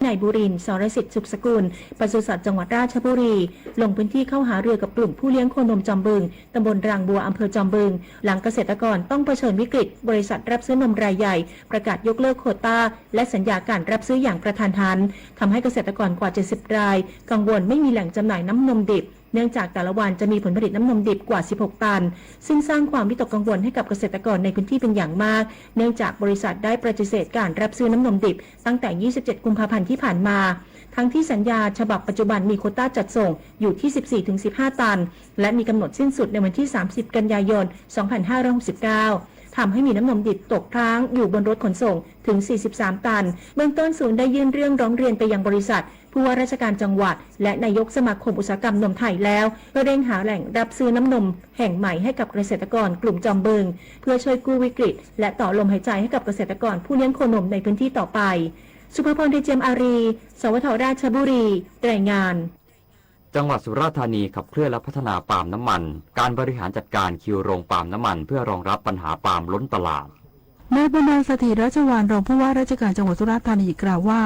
นายบุรินทร์ สรสิทธิ์สุขสกุล ปศุสัตว์จังหวัดราชบุรี ลงพื้นที่เข้าหารือกับกลุ่มผู้เลี้ยงโคนมจอมบึง ตำบลรางบัว อำเภอจอมบึง หลังเกษตรกรต้องเผชิญวิกฤต บริษัทรับซื้อนมรายใหญ่ ประกาศยกเลิกโควต้า และสัญญาการรับซื้ออย่างกระทันหัน ทำให้เกษตรกรกว่า เจ็ดสิบราย กังวลไม่มีแหล่งจำหน่ายน้ำนมดิบ เนื่องจากแต่ละวันจะมีผลผลิตน้ำนมดิบกว่า สิบหกตัน ซึ่งสร้างความวิตกกังวลให้กับเกษตรกรในพื้นที่เป็นอย่างมาก เนื่องจากบริษัทได้ปฏิเสธการรับซื้อน้ำนมดิบตั้งแต่ ยี่สิบเจ็ดกุมภาพันธ์ที่ผ่านมา ทั้งที่สัญญาฉบับปัจจุบันมีโควต้าจัดส่งอยู่ที่ สิบสี่ถึงสิบห้าตัน และมีกำหนดสิ้นสุดในวันที่ สามสิบกันยายน สองพันห้าร้อยหกสิบเก้า ทำให้มีน้ำนมดิบตกค้างอยู่บนรถขนส่งถึง สี่สิบสามตัน เบื้องต้นศูนย์ได้ยื่นเรื่องร้องเรียนไปยังบริษัท ผู้ว่าราชการจังหวัด และนายกสมาคมอุตสาหกรรมนมไทยแล้ว เพื่อเร่งหาแหล่งรับซื้อน้ำนมแห่งใหม่ให้กับเกษตรกรกลุ่มจอมบึง เพื่อช่วยกู้วิกฤต และต่อลมหายใจให้กับเกษตรกรผู้เลี้ยงโคนมในพื้นที่ต่อไป สุภาพร เดชเจียมอารี สวท ราชบุรี รายงาน จังหวัดสุราษฎร์ธานีขับเคลื่อนและพัฒนาปาล์มน้ำมัน การบริหารจัดการคิวโรงปาล์มน้ำมันเพื่อรองรับปัญหาปาล์มล้นตลาด นายบรรดา เสถียรราชวรรณ รองผู้ว่าราชการจังหวัดสุราษฎร์ธานีกล่าวว่า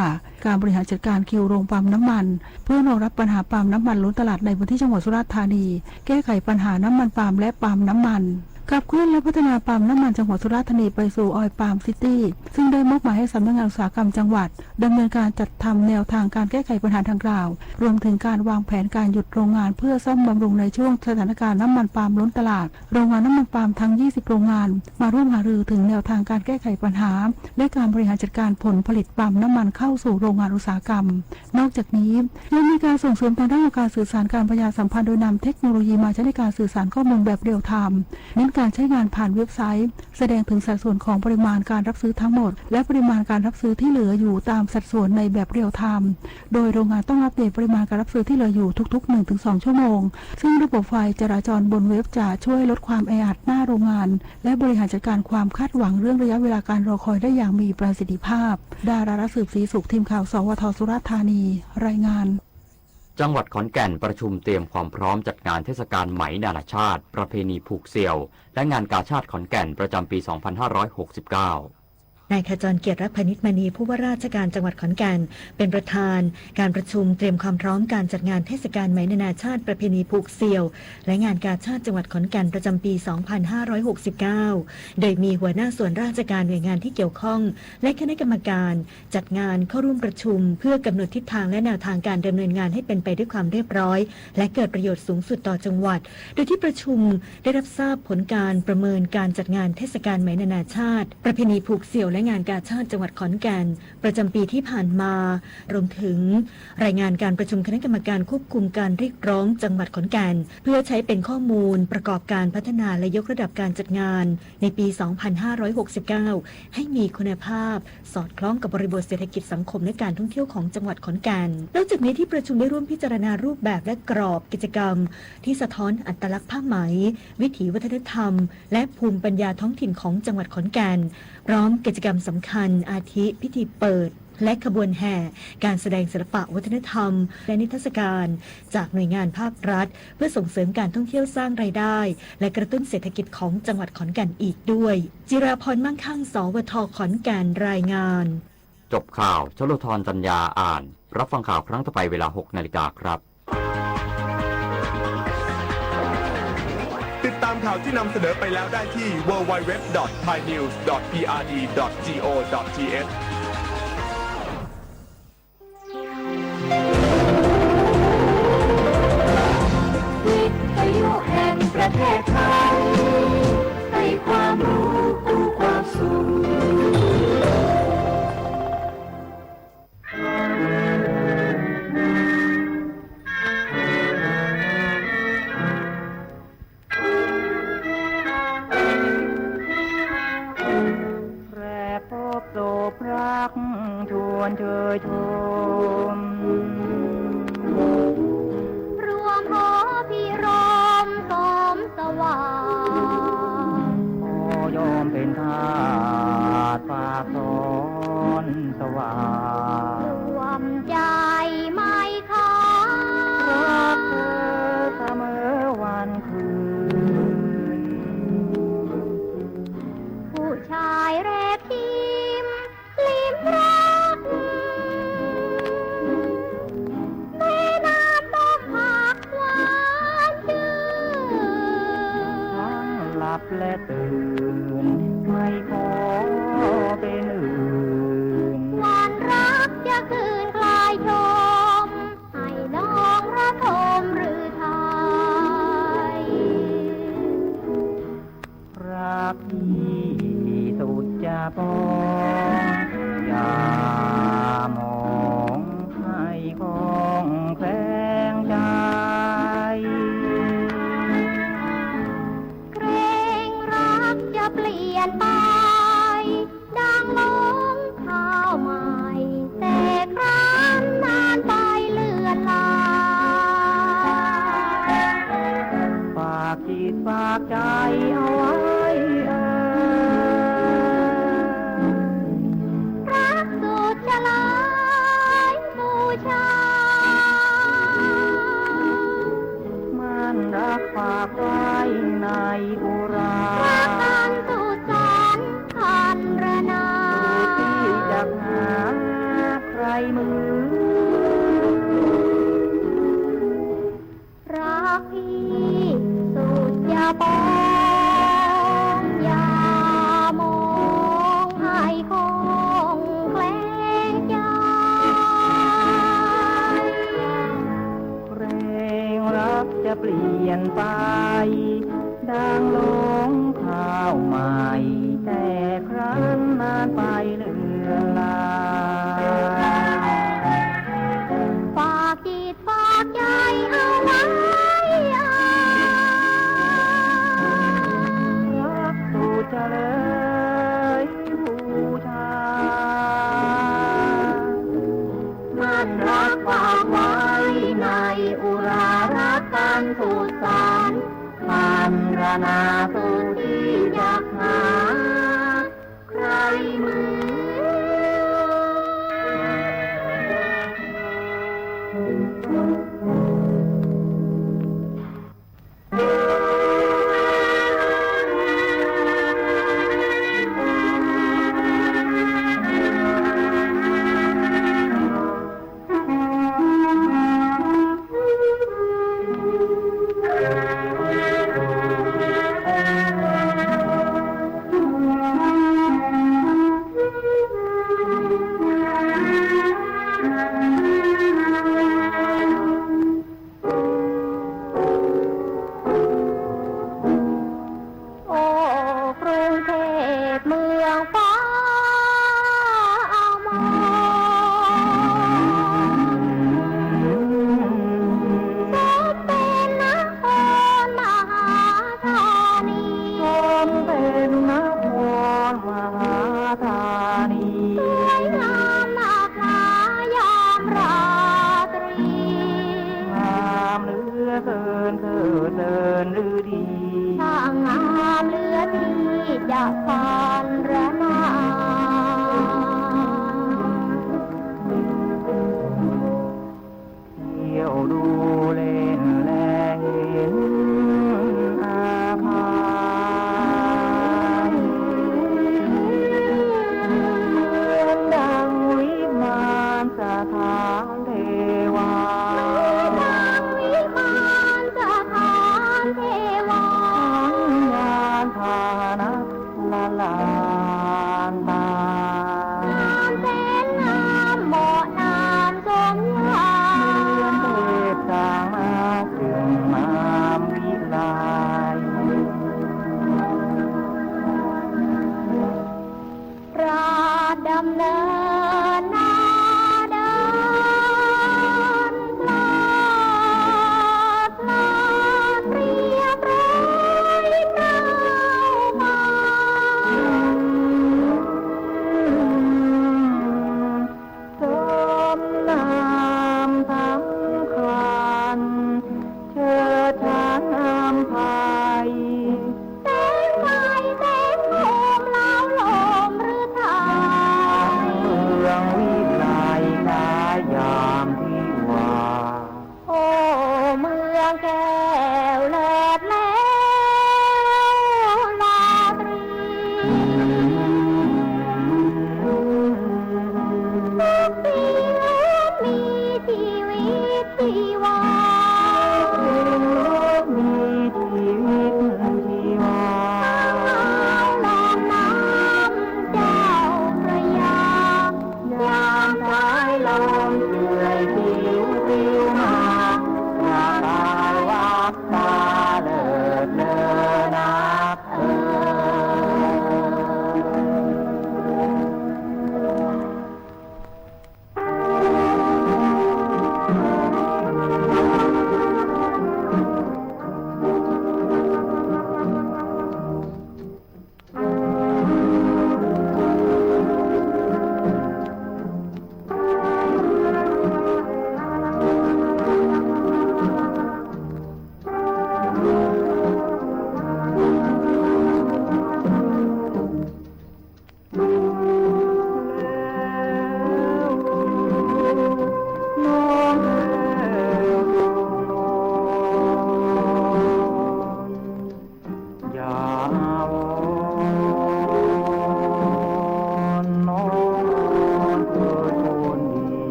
การบริหารจัดการคิวโรงปาล์มน้ำมัน เพื่อรองรับปัญหาปาล์มน้ำมันล้นตลาดในพื้นที่จังหวัดสุราษฎร์ธานี แก้ไขปัญหาน้ำมันปาล์มและปาล์มน้ำมัน ขับเคลื่อนและพัฒนาปาล์มน้ำมันจังหวัดสุราษฎร์ธานีไปสู่ออยล์ปาล์มซิตี้ ซึ่งได้มอบหมายให้สำนักงานอุตสาหกรรมจังหวัด ดำเนินการจัดทำแนวทางการแก้ไขปัญหาดังกล่าว รวมถึงการวางแผนการหยุดโรงงานเพื่อซ่อมบำรุงในช่วงสถานการณ์น้ำมันปาล์มล้นตลาด โรงงานน้ำมันปาล์มทั้ง ยี่สิบโรงงาน มาร่วมหารือถึงแนวทางการแก้ไขปัญหา และการบริหารจัดการผลผลิตปาล์มน้ำมันเข้าสู่โรงงานอุตสาหกรรม นอกจากนี้ยังมีการส่งเสริมทางด้านการสื่อสารการประชาสัมพันธ์ โดยนำเทคโนโลยีมาใช้ในการสื่อสารข้อมูลแบบเรียลไทม์ เน้น การใช้งานผ่านเว็บไซต์ แสดงถึงสัดส่วนของปริมาณการรับซื้อทั้งหมด และปริมาณการรับซื้อที่เหลืออยู่ตามสัดส่วนในแบบเรียลไทม์ โดยโรงงานต้องอัปเดตปริมาณการรับซื้อที่เหลืออยู่ทุกๆ หนึ่งถึงสอง ชั่วโมง ซึ่งระบบไฟล์จราจรบนเว็บจะช่วยลดความแออัดหน้าโรงงาน และบริหารจัดการความคาดหวังเรื่องระยะเวลาการรอคอยได้อย่างมีประสิทธิภาพ ดารารัตน์ สืบศรีสุข ทีมข่าว สวท สุราษฎร์ธานี รายงาน จังหวัดขอนแก่นประชุมเตรียมความพร้อมจัดงานเทศกาลไหมนานาชาติ ประเพณีผูกเสี่ยว และงานกาชาดขอนแก่นประจำปี สองพันห้าร้อยหกสิบเก้า นายขจรเกียรติ รักพานิชมณี ผู้ว่าราชการจังหวัดขอนแก่น เป็นประธานการประชุมเตรียมความพร้อมการจัดงานเทศกาลไหมนานาชาติ ประเพณีผูกเสี่ยว และงานกาชาดจังหวัดขอนแก่นประจำปี สองพันห้าร้อยหกสิบเก้า โดยมีหัวหน้าส่วนราชการหน่วยงานที่เกี่ยวข้อง และคณะกรรมการ จัดงานเข้าร่วมประชุมเพื่อกำหนดทิศทางและแนวทางการดำเนินงานให้เป็นไปด้วยความเรียบร้อย และเกิดประโยชน์สูงสุดต่อจังหวัด โดยที่ประชุมได้รับทราบผลการประเมินการจัดงานเทศกาลไหมนานาชาติ ประเพณีผูกเสี่ยวและงานกาชาดจังหวัดขอนแก่น ประจำปีที่ผ่านมา รวมถึงรายงานการประชุมคณะกรรมการควบคุมการเรียกร้องจังหวัดขอนแก่น เพื่อใช้เป็นข้อมูลประกอบการพัฒนาและยกระดับการจัดงานในปี สองพันห้าร้อยหกสิบเก้า ให้มีคุณภาพ สอดคล้องกับบริบทเศรษฐกิจสังคมและการท่องเที่ยวของจังหวัดขอนแก่น นอกจากนี้ที่ประชุมได้ร่วมพิจารณารูปแบบและกรอบกิจกรรมที่สะท้อนอัตลักษณ์ผ้าไหม วิถีวัฒนธรรม และภูมิปัญญาท้องถิ่นของจังหวัดขอนแก่น พร้อมกิจกรรมสำคัญอาทิพิธีเปิด และขบวนแห่ การแสดงศิลปะวัฒนธรรม และนิทรรศการจากหน่วยงานภาครัฐ เพื่อส่งเสริมการท่องเที่ยวสร้างรายได้ และกระตุ้นเศรษฐกิจของจังหวัดขอนแก่นอีกด้วย จิราพร มั่งคั่ง สวท ขอนแก่น รายงาน จบข่าว ชโลธร จันยา อ่าน รับฟังข่าวครั้งต่อไปเวลา หกนาฬิกาครับ ติดตามข่าวที่นำเสนอไปแล้วได้ที่ ดับเบิลยู ดับเบิลยู ดับเบิลยู ดอท ไทยนิวส์ ดอท พีอาร์ดี ดอท จี โอ ดอท ที เอช วิทยุแห่งประเทศไทย ให้ความรู้คู่ความสุข แรกพบศพรักชวนเชยชม รวมหอพิรมสมสว่าง ขอยอมเป็นทาสฝากสอนสว่าง รวมใจไม รักเธอเสมอวันคืน ผู้ชายแรบชิมลิ้มรัก แม่น้ำต้มผักหวานชื่น ทั้งหลับและตื่น ไม่ขอเป็นอื่น วันรักจะคืนคลายชม ให้น้องระทมฤทัย รักพี่สุดจะปอง อย่ามองให้คลองแคลงใจ เกรงรักจะเปลี่ยนไป ดังหลงข้าวใหม่ แต่ครั้นนานไปเลือนลาง ฝากจิตฝากใจเอาไว้เอ่ย รักสุดจะหลายบูชา มั่นรักฝากไว้ในอุรา รักอันสุดสันต์พันรนา สุดที่จักหาใครเหมือน รักพี่สุดจะปอง รับฝากไว้ในอุรารักกันสุดสันต์ พรรณนาสุดที่จักหาใคร่เหมือน โอ้ กรุงเทพเมืองฟ้าอมร สมเป็นนครมหาธานี สมเป็นนครมหาธานี สวยงามนักหนายามราตรี งามเหลือเกินเถิดเถินฤดี ช่างงามเหลือที่จะพรรณนา เที่ยวดูเล่นแลเห็นอาภรณ์ เหมือนดังวิมานสถานเทวา เหมือนดังวิมานสถานเทวา ทั้งยานพาหนะ ละลานตา งามแสนงามเหมาะนามสมญา เหมือนเทพต่างนาจึ่งงามวิไล ราชดำเนินหน้าเดิน พลาดพลาดเรียบร้อยเปล่าเปล่า สมนามสำคัญ เชิดฉันอำไพ แสงไฟแสงโคมเล้าโลมฤทัย เมืองวิไลคล้ายยามทิวา โอ้ เมืองแก้วเลิศแล้วราตรี ทุกปีล้วนมีชีวิตชีวา มีชีวิตชีวา ทั้งเฮาลำน้ำเจ้าพระยา ยามสายลมเฉื่อยปลิวปลิวมา ประกายวับตาเลิศเลอนักเอ่ย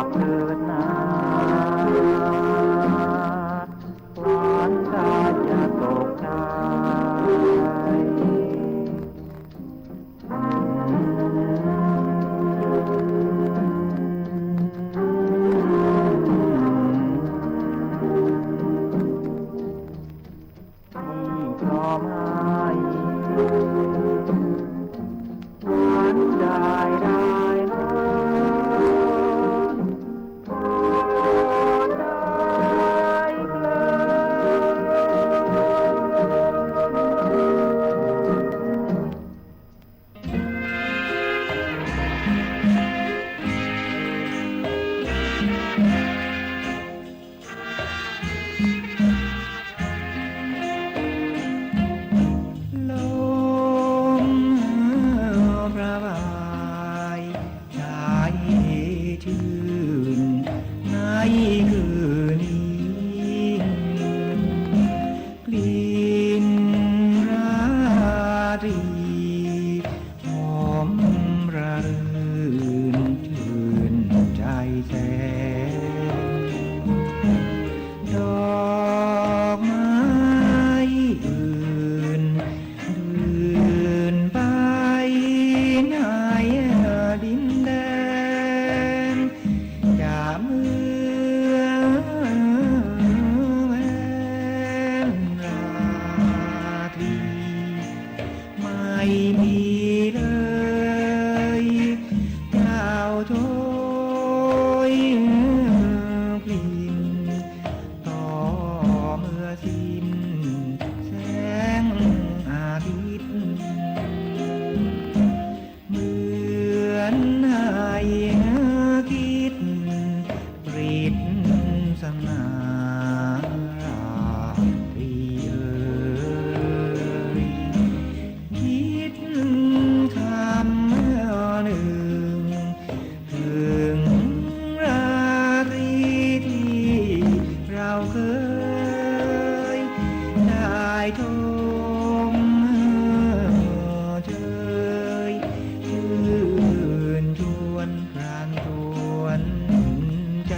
บเถิดนา หลานชายอย่าตกใจ ที่พร้อมให้ หวานได้ได้หวาน ได้เพลิน ลมพระบาย ใจชื่นในคืนนี้ กลิ่นราตรีหอมระรื่นชื่นใจแสน ดอกไม้อื่น อื่นไปในดินแดน จะเหมือนราตรีไม่มีเลย เจ้าโทยกลิ่น ต่อเมื่อสิ้นแสงอาทิตย์ เหมือนให้คิดปริศนาราตรีเอ่ย คิดคำหนึ่ง ถึงราตรีที่เราเคยได้ชมเชย ชื่นชวนพรานชวนใจ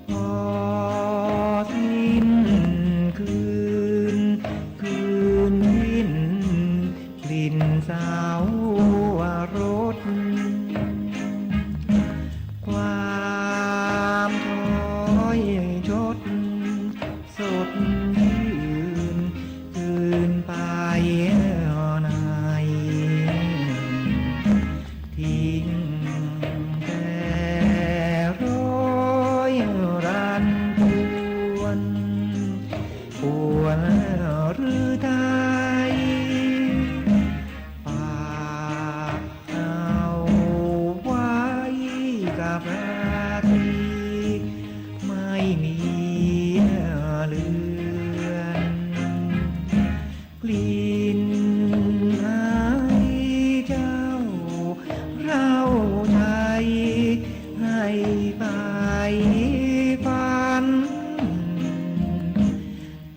พอสิ้นคืน คืนสิ้นกลิ่นสาวรส ความถอยชด สดชื่นคืนไปใน ทิ้งแต่รอยรันจวน ปวดฤทัย ฝากเอาไว้กับราตรีไม่มีเลือน กลิ่นอายเจ้าเร้าใจให้ใฝ่ฝัน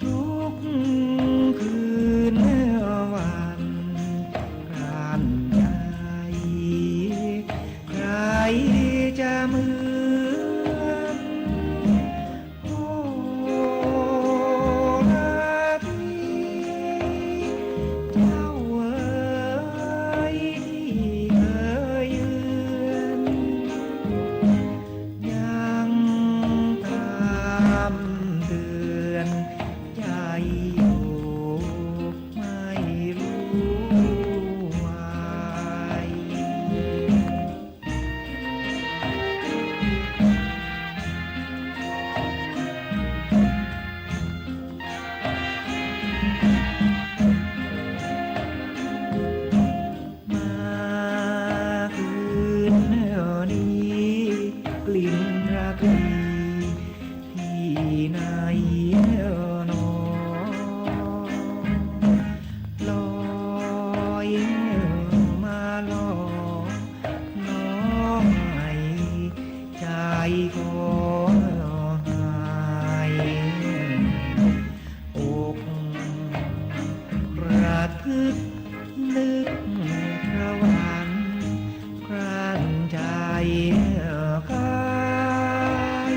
ทุกคืนวันกลั้นใจ ใครจะเหมือน โอราตรีเจ้าเอ๋ย ที่เคยเยือน ยังตามเตือนใจอยู่ไม่รู้ไหว มาคืนนี้กลิ่นราตรี ที่ไหนหนอ ลอยมาหลอกน้องให้ใจขอ อกระทึกนึกครวญ คร่านใจคาย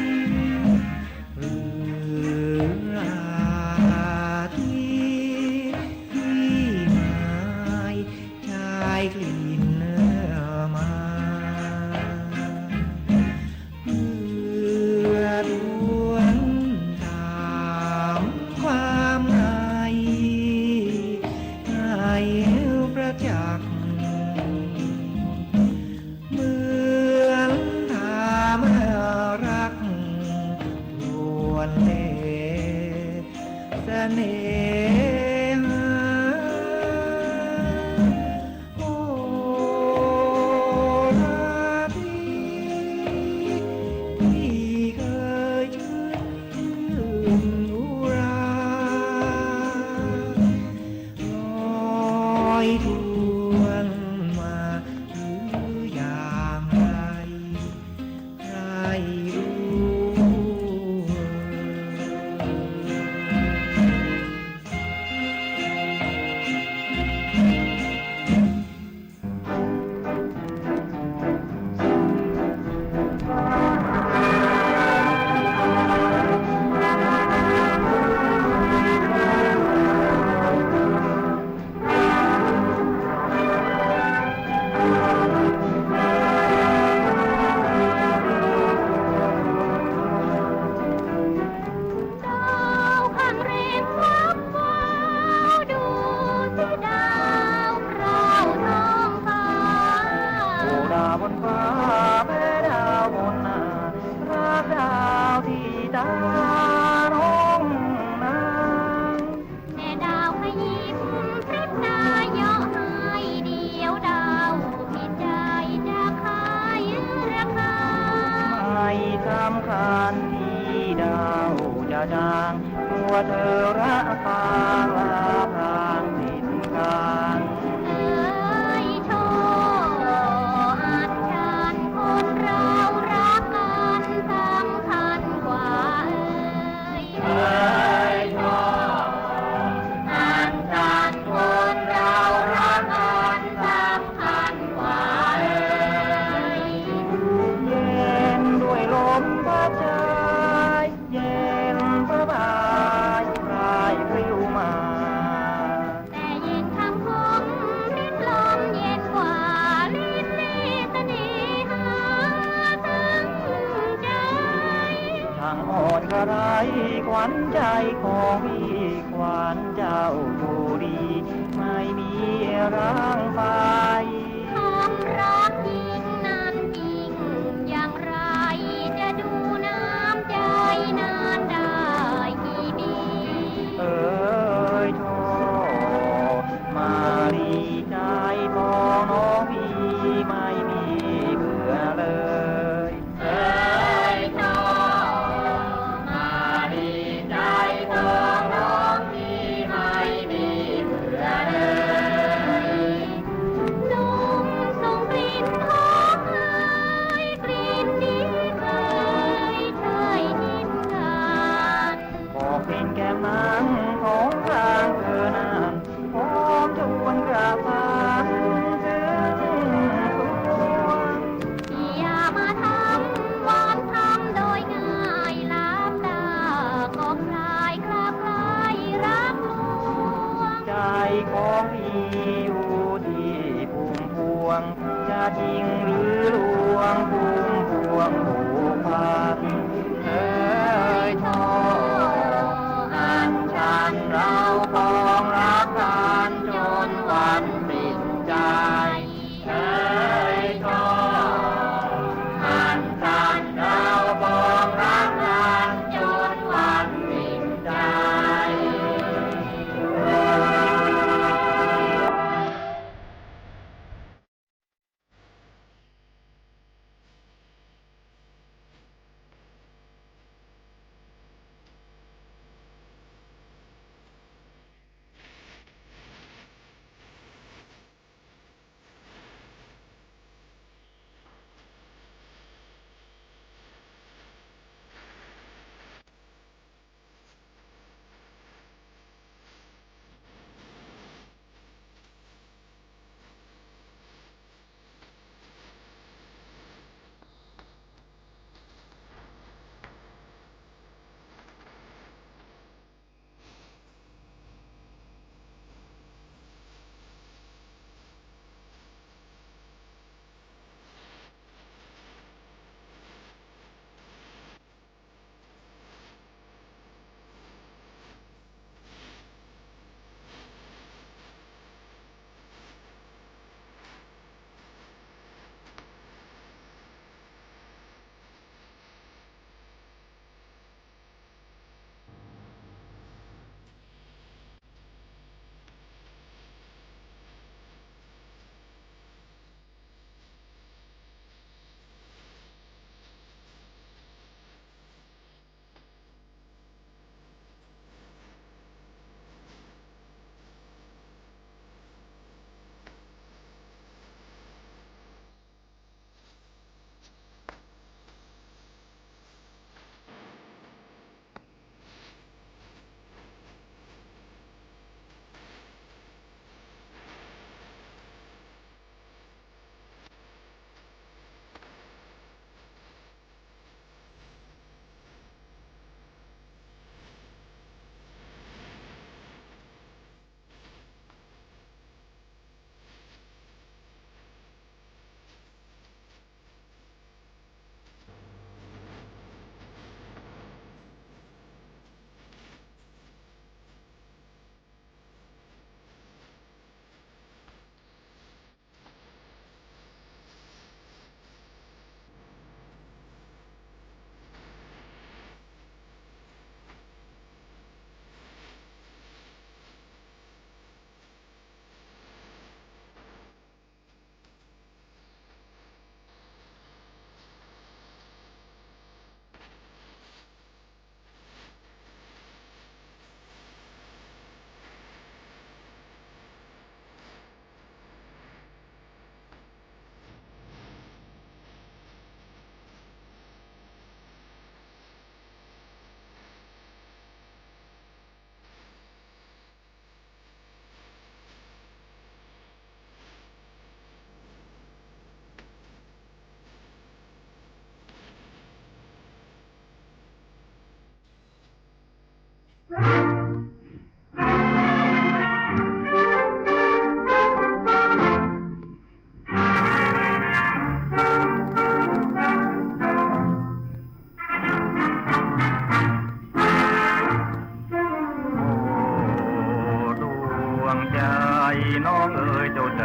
หรือราตรีที่หมาย ชายกลิ่นมา เพื่อทวงถามความใน ให้ประจักษ์ เหมือนถามรัก ทวนเล่ห์เสน่หา โอราตรี ที่เคยชื่นอุรา ลอยทวนมาหรืออย่างไร ใครรู้ ดาวข้างเรนวับวาว ดูสิดาวพราวท้องฟ้า โอ้ดาวบนฟ้า แม้ดาวบนนา รักดาวที่ตาน้องนาง แม่ดาวขยิบพริบตาเยาะให้ เดี๋ยวดาวผิดใจจะขายราคา ไม่สำคัญที่ดาวจะจาง ตัวเธอระคางลาพรางสิ้นกาล เอ่ยโธ่ อันชันคนเรารักกันสำคัญกว่าเอ่ย เอ่ยโธ่ อันชันคนเรารักกันสำคัญกว่าเอ่ย เย็นด้วยลมพัดเชย เย็นสบาย พรายปลิวมา แต่เย็นคำคมริดลมเย็นกว่า ลิ้นลีเสน่หาตึงใจ ช่างอ่อนกระไรขวัญใจของพี่ ขวัญเจ้าอยู่ดี ไม่มีร้างไป ความรักยิ่งนานยิ่งอย่างไร จะดูน้ำใจนานได้กี่ปี เอ่ยโธ่ มาลีใจของน้องพี่ไม่มีเบื่อเลย เอ่ยโธ่ มาลีใจของน้องพี่ไม่มีเบื่อเลย ลมส่งกลิ่นหอมหาย กลิ่นนี้เคยใช่ทิ้นกัน บอกกลิ่นแก้มนางของข้างเธอนั้น หอมชวนกระสันถึงสวง อย่ามาทำหวานคำโดยง่าย หลับตาก็คลายคลาคลายรักลวง ใจของพี่อยู่ที่พุ่มพวง จะจริงหรือลวง พุ่มพวงผูกพัน เอ่ยโธ่ อันชันเราปองรักกันจนวันสิ้นใจ เอ่ยโธ่ อันชันเราปองรักกันจนวันสิ้นใจ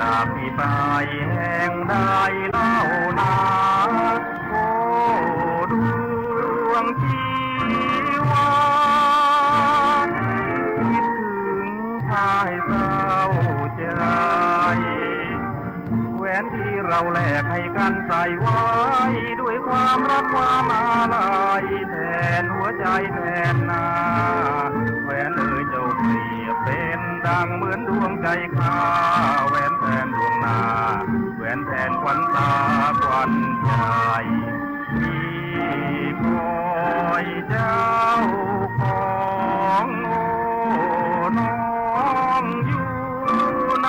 จากนี้ไปแห่งใดเล่านา โอ้ดวงชีวา คิดถึงชายเศร้าใจ แหวนที่เราแลกให้กันใส่ไว้ ด้วยความรักความอาลัย แทนหัวใจแทนนา แหวนเอ๋ยเจ้าเปรียบเป็นดังเหมือนดวงใจข้า แหวนแทนดวงนา แหวนแทนขวัญตาขวัญใจ พี่คอยเจ้าของโอ้น้องอยู่ไหน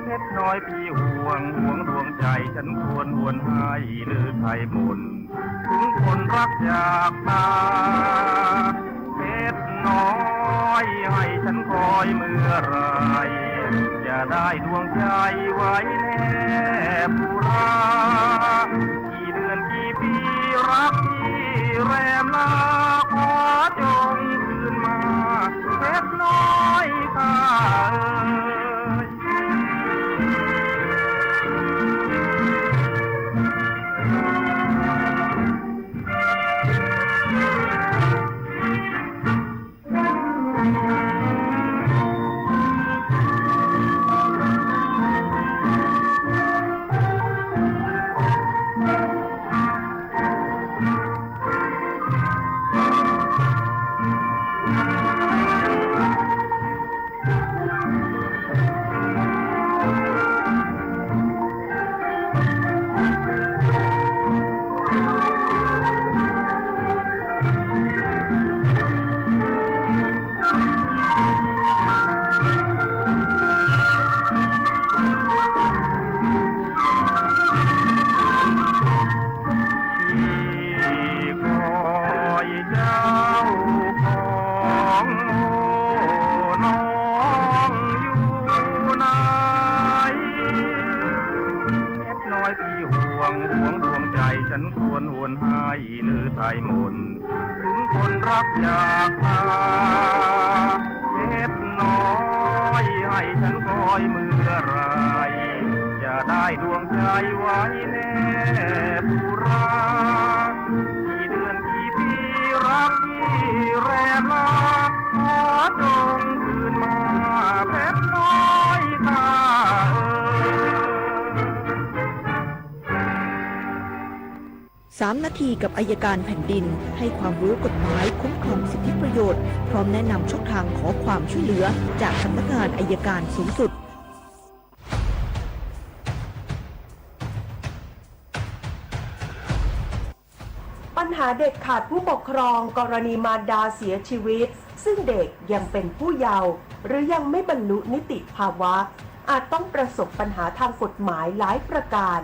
เพชรน้อยพี่ห่วง ห่วงดวงใจ ฉันควรหวนให้หรือไทยมนต์ ถึงคนรักจากมา เพชรน้อยให้ฉันคอยเมื่อไหร่ จะได้ดวงใจไว้แนบอุรา กี่เดือนกี่ปีรักที่แรมลา ขอจงคืนมา เพชรน้อยข้าเอ๋ย พี่คอยเจ้าของโอ้น้องอยู่ไหน เพชรน้อยพี่ห่วง ห่วงดวงใจ ฉันควรหวนให้หรือไทยมนต์ ถึงคนรักจากมา เพชรน้อยให้ฉันคอยเมื่อไหร่ จะได้ดวงใจไว้แนบอุรา กี่เดือนกี่ปีรักที่แรมลา ขอจงคืนมา เพชรน้อยข้าเอ๋ย สามนาทีกับอัยการแผ่นดิน ให้ความรู้กฎหมายคุ้มครองสิทธิประโยชน์ พร้อมแนะนำช่องทางขอความช่วยเหลือจากสำนักงานอัยการสูงสุด ปัญหาเด็กขาดผู้ปกครอง กรณีมารดาเสียชีวิต ซึ่งเด็กยังเป็นผู้เยาว์ หรือยังไม่บรรลุนิติภาวะ อาจต้องประสบปัญหาทางกฎหมายหลายประการ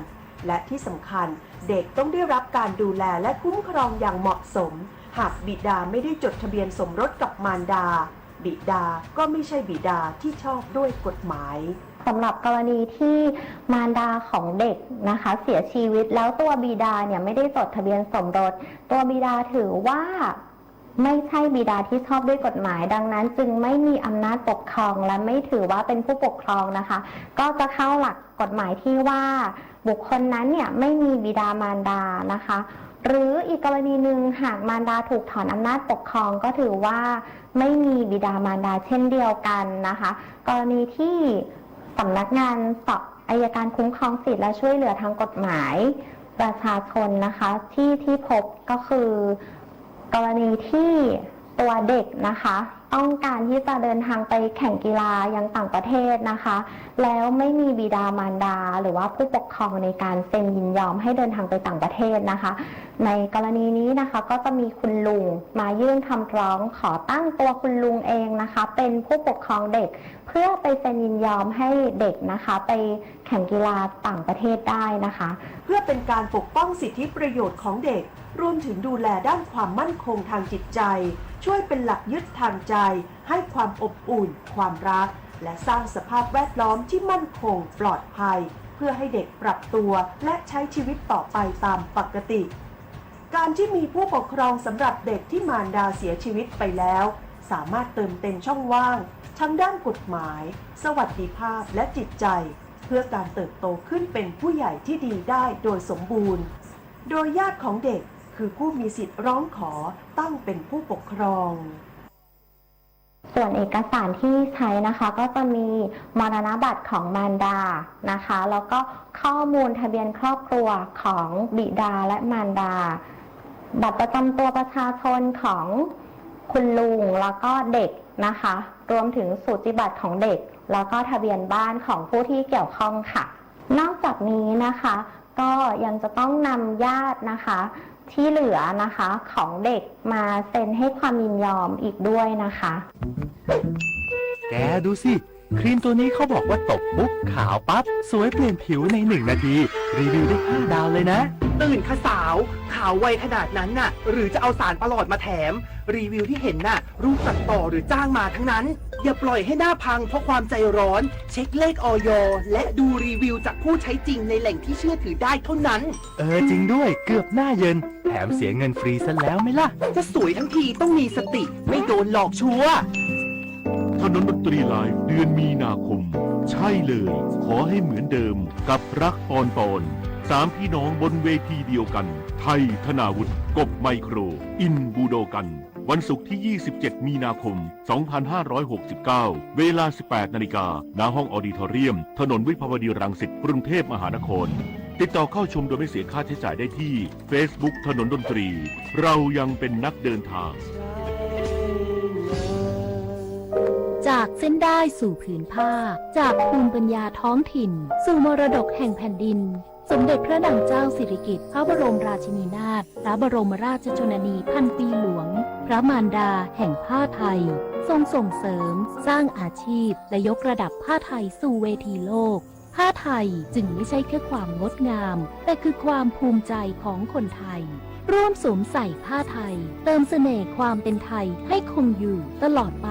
และที่สำคัญ เด็กต้องได้รับการดูแลและคุ้มครองอย่างเหมาะสม หากบิดาไม่ได้จดทะเบียนสมรสกับมารดา บิดาก็ไม่ใช่บิดาที่ชอบด้วยกฎหมาย สำหรับกรณีที่มารดาของเด็กนะคะ เสียชีวิตแล้วตัวบิดาเนี่ยไม่ได้จดทะเบียนสมรส ตัวบิดาถือว่าไม่ใช่บิดาที่ชอบด้วยกฎหมาย ดังนั้นจึงไม่มีอำนาจปกครองและไม่ถือว่าเป็นผู้ปกครองนะคะ ก็จะเข้าหลักกฎหมายที่ว่าบุคคลนั้นเนี่ยไม่มีบิดามารดานะคะ หรืออีกกรณีหนึ่ง หากมารดาถูกถอนอำนาจปกครอง ก็ถือว่าไม่มีบิดามารดาเช่นเดียวกันนะคะ กรณีที่สำนักงานสอบ อัยการคุ้มครองสิทธิและช่วยเหลือทางกฎหมายประชาชนนะคะ ที่ ที่พบก็คือ กรณีที่ตัวเด็กนะคะ ต้องการที่จะเดินทางไปแข่งกีฬายังต่างประเทศนะคะ แล้วไม่มีบิดามารดาหรือว่าผู้ปกครองในการเซ็นยินยอมให้เดินทางไปต่างประเทศนะคะ ในกรณีนี้นะคะ ก็จะมีคุณลุงมายื่นคำร้องขอตั้งตัวคุณลุงเองนะคะ เป็นผู้ปกครองเด็ก เพื่อไปเซ็นยินยอมให้เด็กนะคะ ไปแข่งกีฬาต่างประเทศได้นะคะ เพื่อเป็นการปกป้องสิทธิประโยชน์ของเด็ก รวมถึงดูแลด้านความมั่นคงทางจิตใจ ช่วยเป็นหลักยึดทางใจ ให้ความอบอุ่น ความรัก และสร้างสภาพแวดล้อมที่มั่นคง ปลอดภัย เพื่อให้เด็กปรับตัว และใช้ชีวิตต่อไปตามปกติ การที่มีผู้ปกครองสำหรับเด็กที่มารดาเสียชีวิตไปแล้ว สามารถเติมเต็มช่องว่าง ทั้งด้านกฎหมาย สวัสดิภาพ และจิตใจ เพื่อการเติบโตขึ้นเป็นผู้ใหญ่ที่ดีได้โดยสมบูรณ์ โดยญาติของเด็กคือผู้มีสิทธิ์ร้องขอตั้งเป็นผู้ปกครอง ส่วนเอกสารที่ใช้นะคะ ก็จะมีมรณบัตรของมารดานะคะ แล้วก็ข้อมูลทะเบียนครอบครัวของบิดาและมารดา บัตรประจำตัวประชาชนของคุณลุงแล้วก็เด็กนะคะ รวมถึงสูติบัตรของเด็ก แล้วก็ทะเบียนบ้านของผู้ที่เกี่ยวข้องค่ะ นอกจากนี้นะคะ ก็ยังจะต้องนำญาตินะคะ ที่เหลือนะคะ ของเด็กมาเซ็นให้ความยินยอมอีกด้วยนะคะ แกดูสิ ครีมตัวนี้เขาบอกว่าตบปุ๊บขาวปั๊บ สวยเปลี่ยนผิวในหนึ่งนาที รีวิวได้ห้าดาวเลยนะ ตื่นค่ะสาว ขาวไวขนาดนั้นน่ะ หรือจะเอาสารประหลอดมาแถม รีวิวที่เห็นน่ะ รูปตัดต่อหรือจ้างมาทั้งนั้น อย่าปล่อยให้หน้าพังเพราะความใจร้อน เช็คเลข อย และดูรีวิวจากผู้ใช้จริงในแหล่งที่เชื่อถือได้เท่านั้น เออ จริงด้วย เกือบหน้าเยิน แถมเสียเงินฟรีซะแล้วไหมล่ะ จะสวยทั้งทีต้องมีสติ ไม่โดนหลอกชัวร์ ถนนดนตรีไลฟ์เดือนมีนาคม ใช่เลย ขอให้เหมือนเดิมกับรักปอนปอน สามพี่น้องบนเวทีเดียวกัน ไทย ธนาวุฒิ กบ ไมโคร อิน บูโดกัน วันศุกร์ที่ ยี่สิบเจ็ด มีนาคม สองพันห้าร้อยหกสิบเก้า เวลา สิบแปดนาฬิกา ณ ห้องออดิทอเรียม ถนนวิภาวดีรังสิต กรุงเทพมหานคร ติดต่อเข้าชมโดยไม่เสียค่าใช้จ่ายได้ที่ เฟซบุ๊ก ถนนดนตรี เรายังเป็นนักเดินทาง จากเส้นด้ายสู่ผืนผ้า จากภูมิปัญญาท้องถิ่น สู่มรดกแห่งแผ่นดิน สมเด็จพระนางเจ้าสิริกิติ์ พระบรมราชินีนาถ พระบรมราชชนนีพันปีหลวง พระมารดาแห่งผ้าไทย ทรงส่งเสริม สร้างอาชีพ และยกระดับผ้าไทยสู่เวทีโลก ผ้าไทยจึงไม่ใช่แค่ความงดงาม แต่คือความภูมิใจของคนไทย ร่วมสวมใส่ผ้าไทย เติมเสน่ห์ความเป็นไทยให้คงอยู่ตลอดไป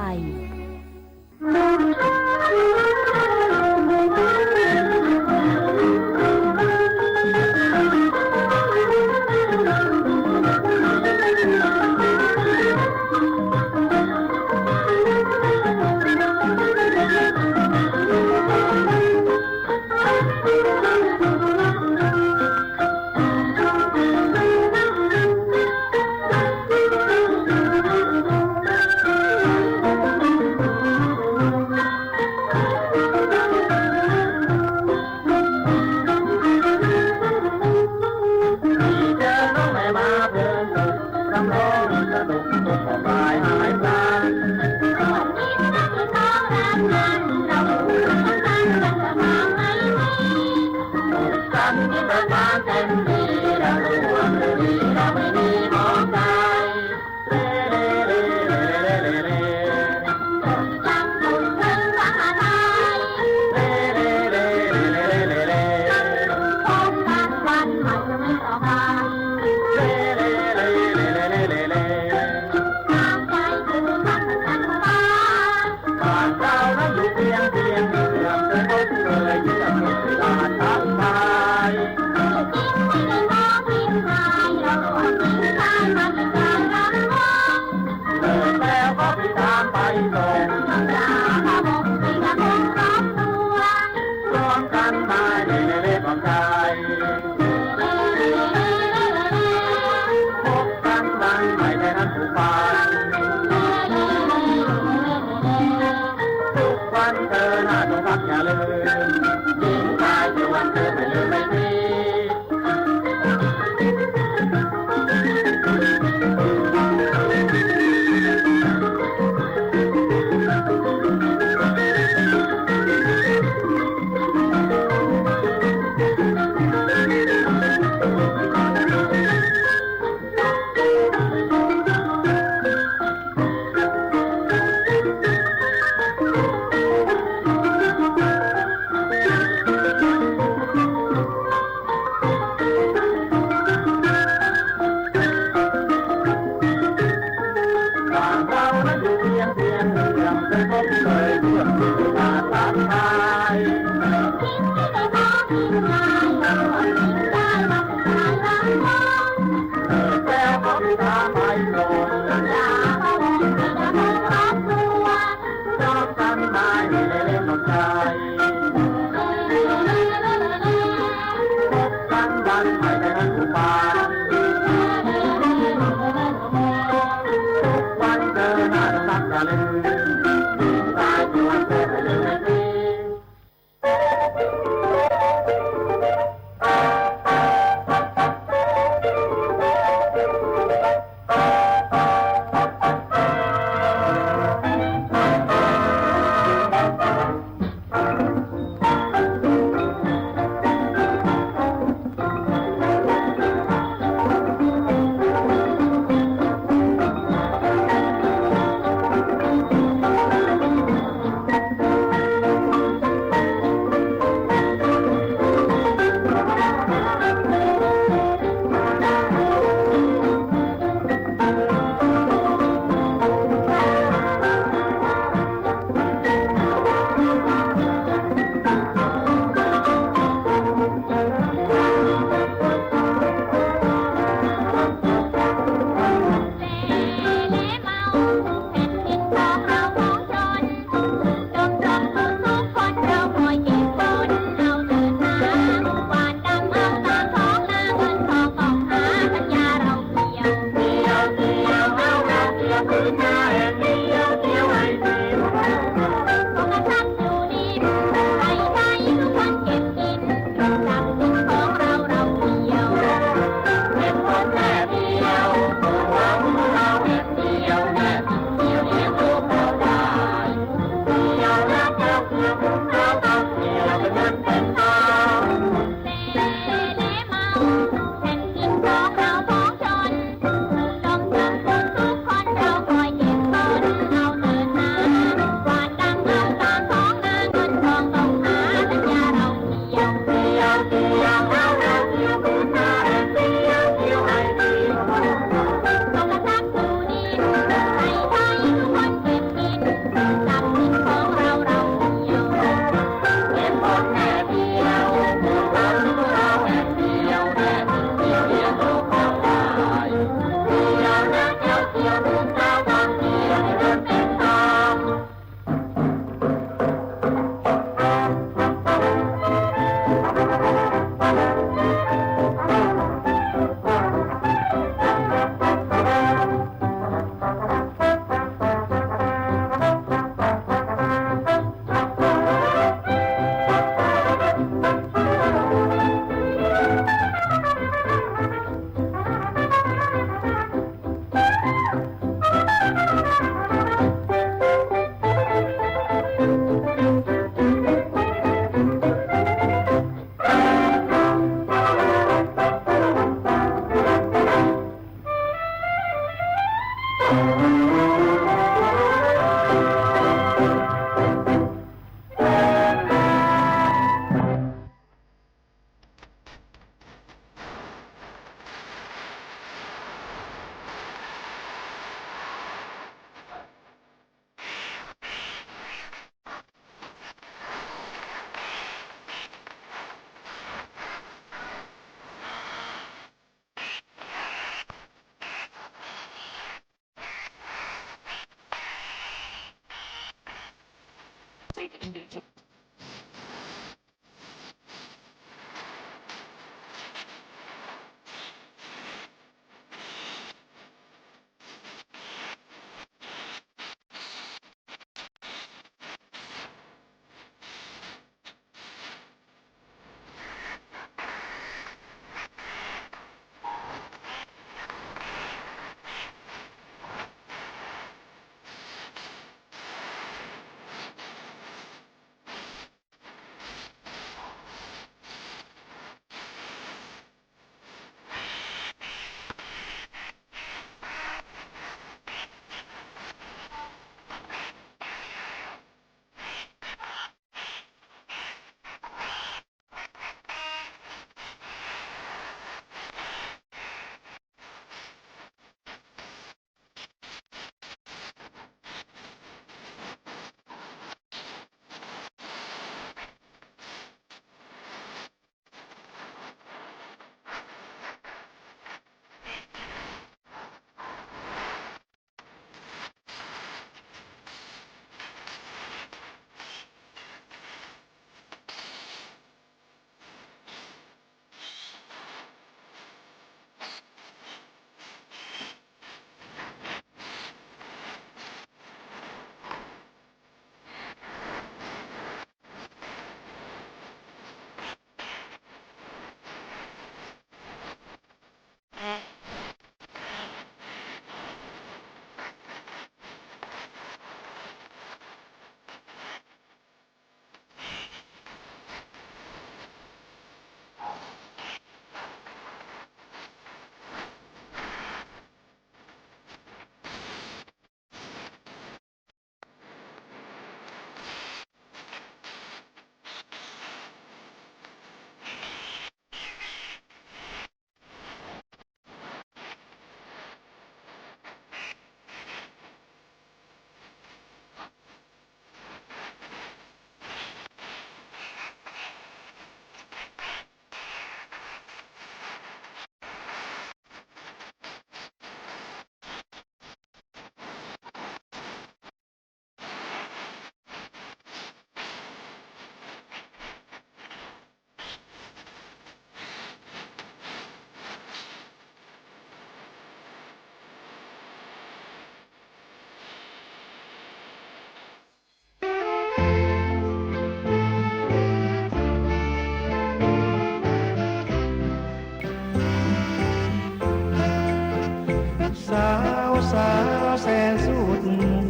สาวสาวแสนสุด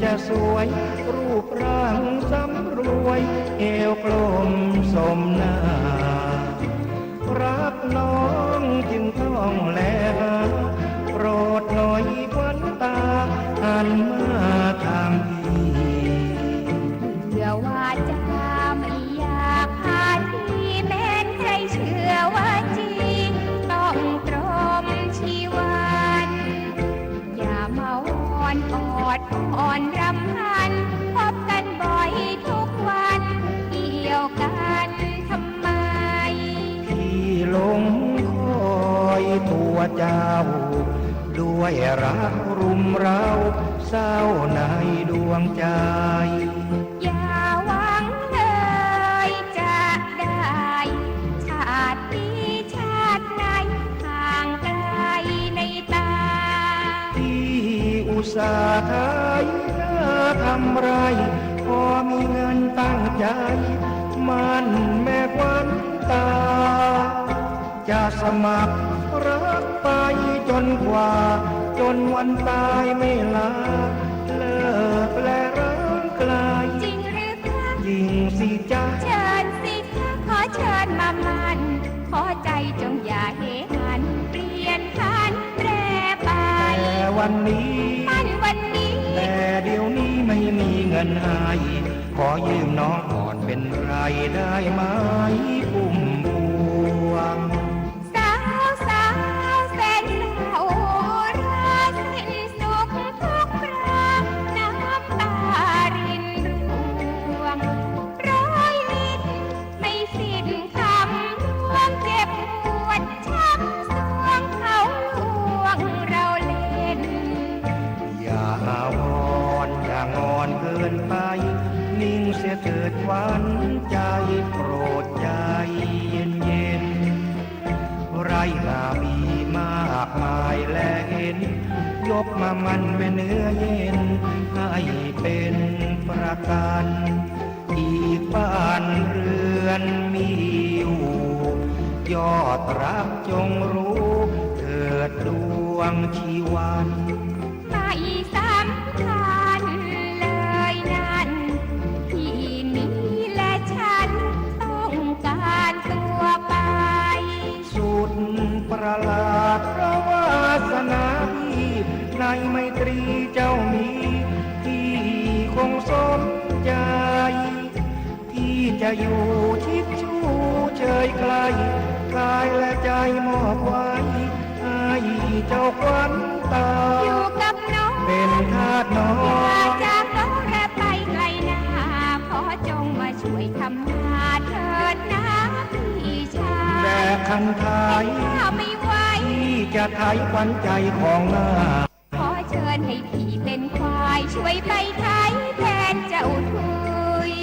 จะสวย รูปร่างสำรวย เอวกลมสมหน้า รักน้องจึงต้องแลหา โปรดหน่อยขวัญตา หันมาทางพี่ เชื่อว่าจาไม่อยากหาที่ แม้นใครเชื่อว่าจริง ต้องตรมชีวัน อย่ามาวอนออดอ้อนรำพัน พบกันบ่อยทุกวัน เกี่ยวกันทำไม พี่หลงคอยตัวเจ้า ด้วยรักรุมเร้า เศร้าในดวงใจ อย่าหวังเลยจะได้ ชาตินี้ชาติไหน ห่างไกลในตา พี่อุตส่าห์ไถนาทำไร่ พอมีเงินตั้งใจ หมั้นแม่ขวัญตา จะสมัครรักไปจนกว่า จนวันตายไม่ลา เลิกแลร้างไกล จริงหรือคะ จริงสิจ๊ะ เชิญสิคะ ขอเชิญมาหมั้น ขอใจจงอย่าเหหัน เปลี่ยนผันแปรไป แต่วันนี้ หมั้นวันนี้ แต่เดี๋ยวนี้ไม่มีเงินให้ ขอยืมน้องก่อนเป็นไรได้ไหม พุ่มพวง สาวสาวแสนเศร้า ราสิ้นสุขทุกครา น้ำตารินร่วง ร้อยลิ้นไม่สิ้นคำ รวมเจ็บปวดช้ำสวง เขาลวงเราเล่น อย่าอาวรณ์อย่างอนเกินไป นิ่งเสียเถิดขวัญใจ โปรดใจเย็นๆ ไร่นามีมากมายแลเห็น ยกมาหมั้นแม่เนื้อเย็น ให้เป็นประกัน อีกบ้านเรือนมีอยู่ ยอดรักจงรู้ เถิดดวงชีวัน ไม่สำคัญเลยนั้น ที่นี่และฉันต้องการตัวไป สุดประหลาดเพราะวาสนาพี่ ในไมตรีเจ้ามี พี่คงสมใจ พี่จะอยู่ชิดชู้เชยใกล้ กายและใจมอบไว้ ให้เจ้าขวัญตา อยู่กับน้อง เป็นทาสน้อง อย่าจากน้องและไปไกลนา ขอจงมาช่วยทำนาเถิดนะพี่ชาย แบกคันไถ เข็นข้าวไม่ไหว พี่จะไถขวัญใจของนา ขอเชิญให้พี่เป็นควาย ช่วยไปไถแทนเจ้าทุย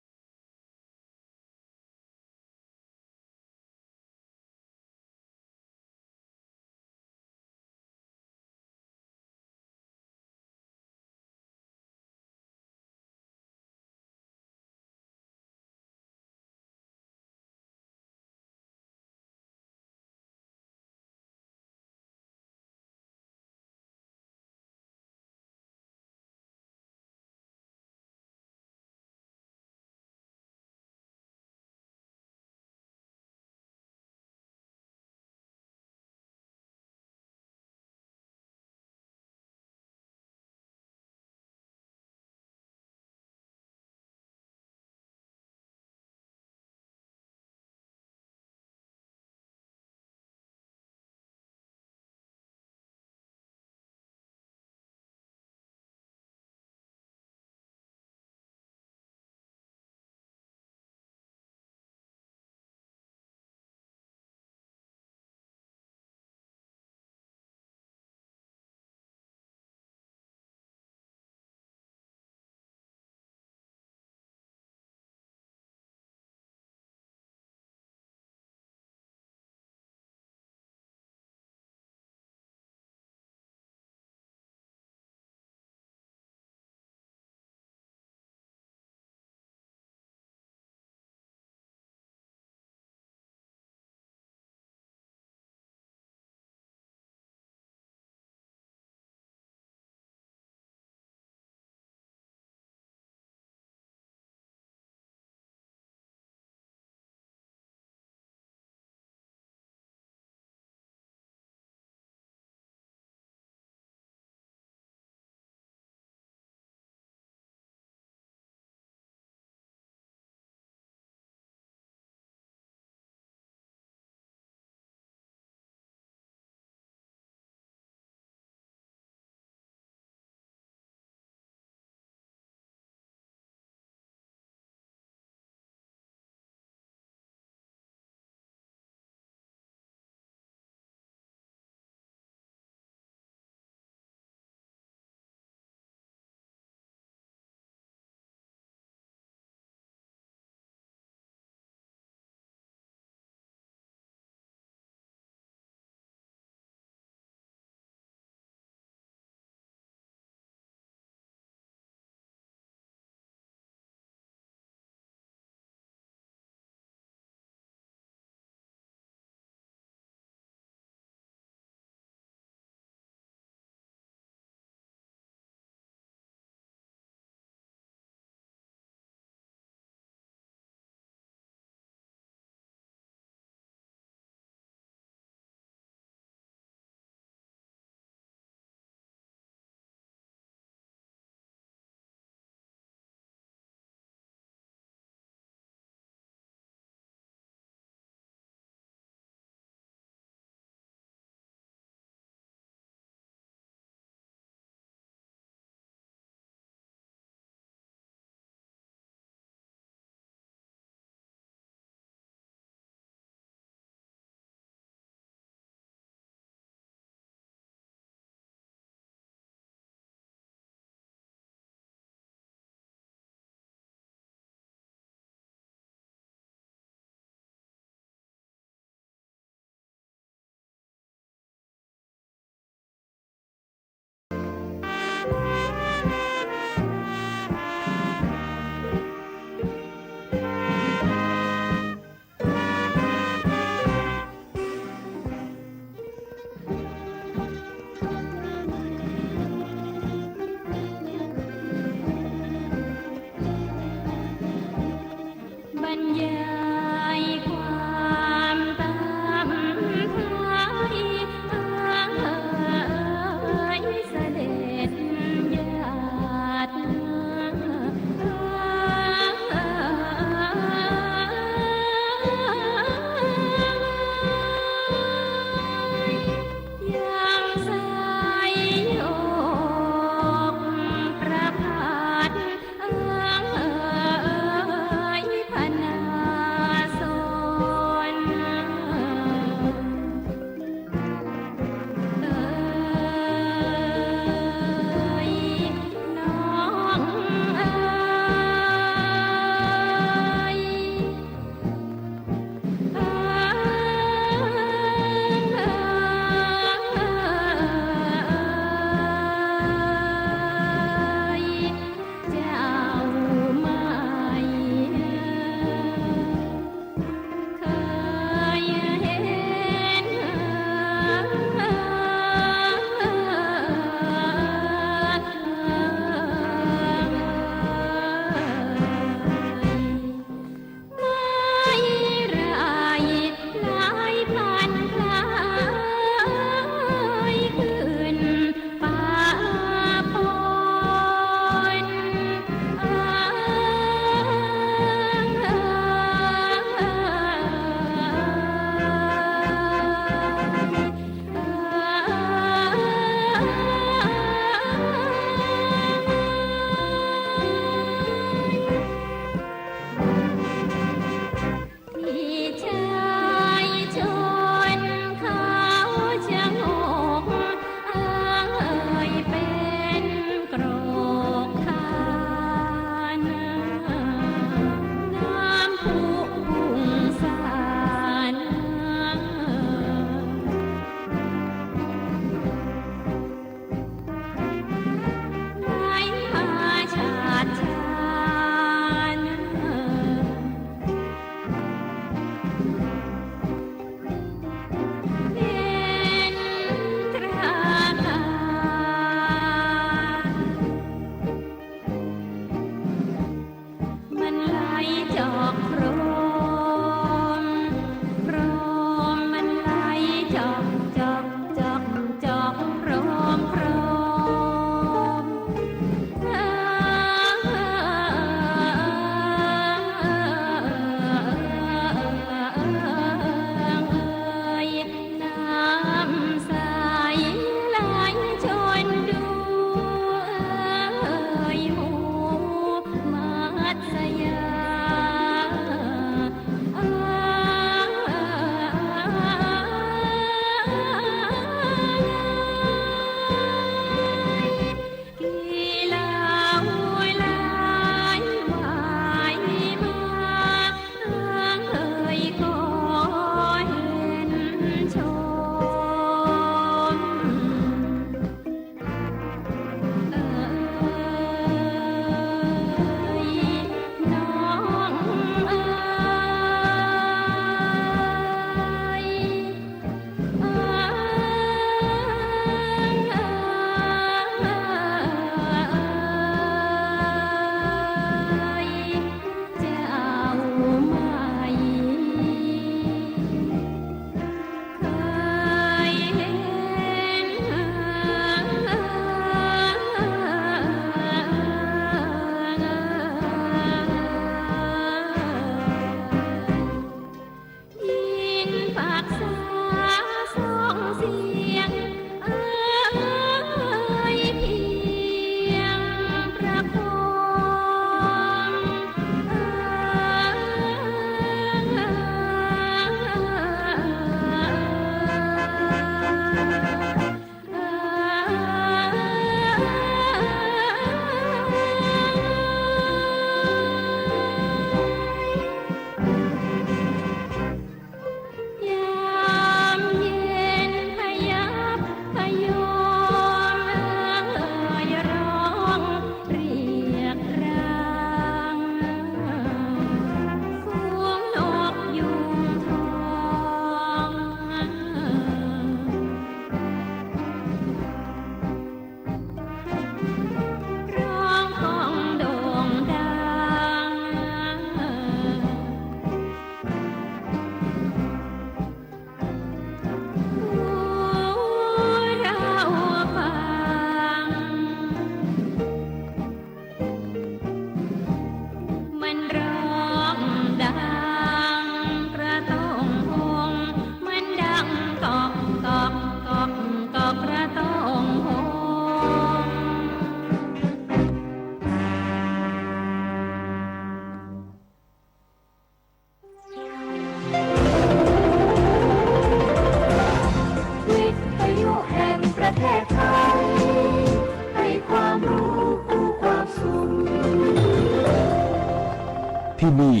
ที่นี่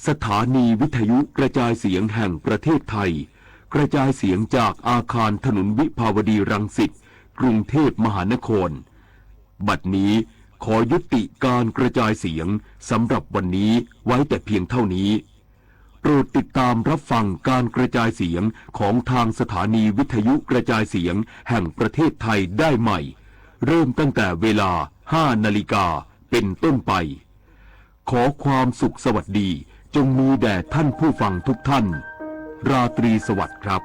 สถานีวิทยุกระจายเสียงแห่งประเทศไทย กระจายเสียงจากอาคารถนนวิภาวดีรังสิต กรุงเทพมหานคร บัดนี้ขอยุติการกระจายเสียงสำหรับวันนี้ไว้แต่เพียงเท่านี้ โปรดติดตามรับฟังการกระจายเสียงของทางสถานีวิทยุกระจายเสียงแห่งประเทศไทยได้ใหม่ เริ่มตั้งแต่เวลา ห้านาฬิกาเป็นต้นไป ขอความสุขสวัสดีจงมีแด่ท่านผู้ฟังทุกท่าน ราตรีสวัสดิ์ครับ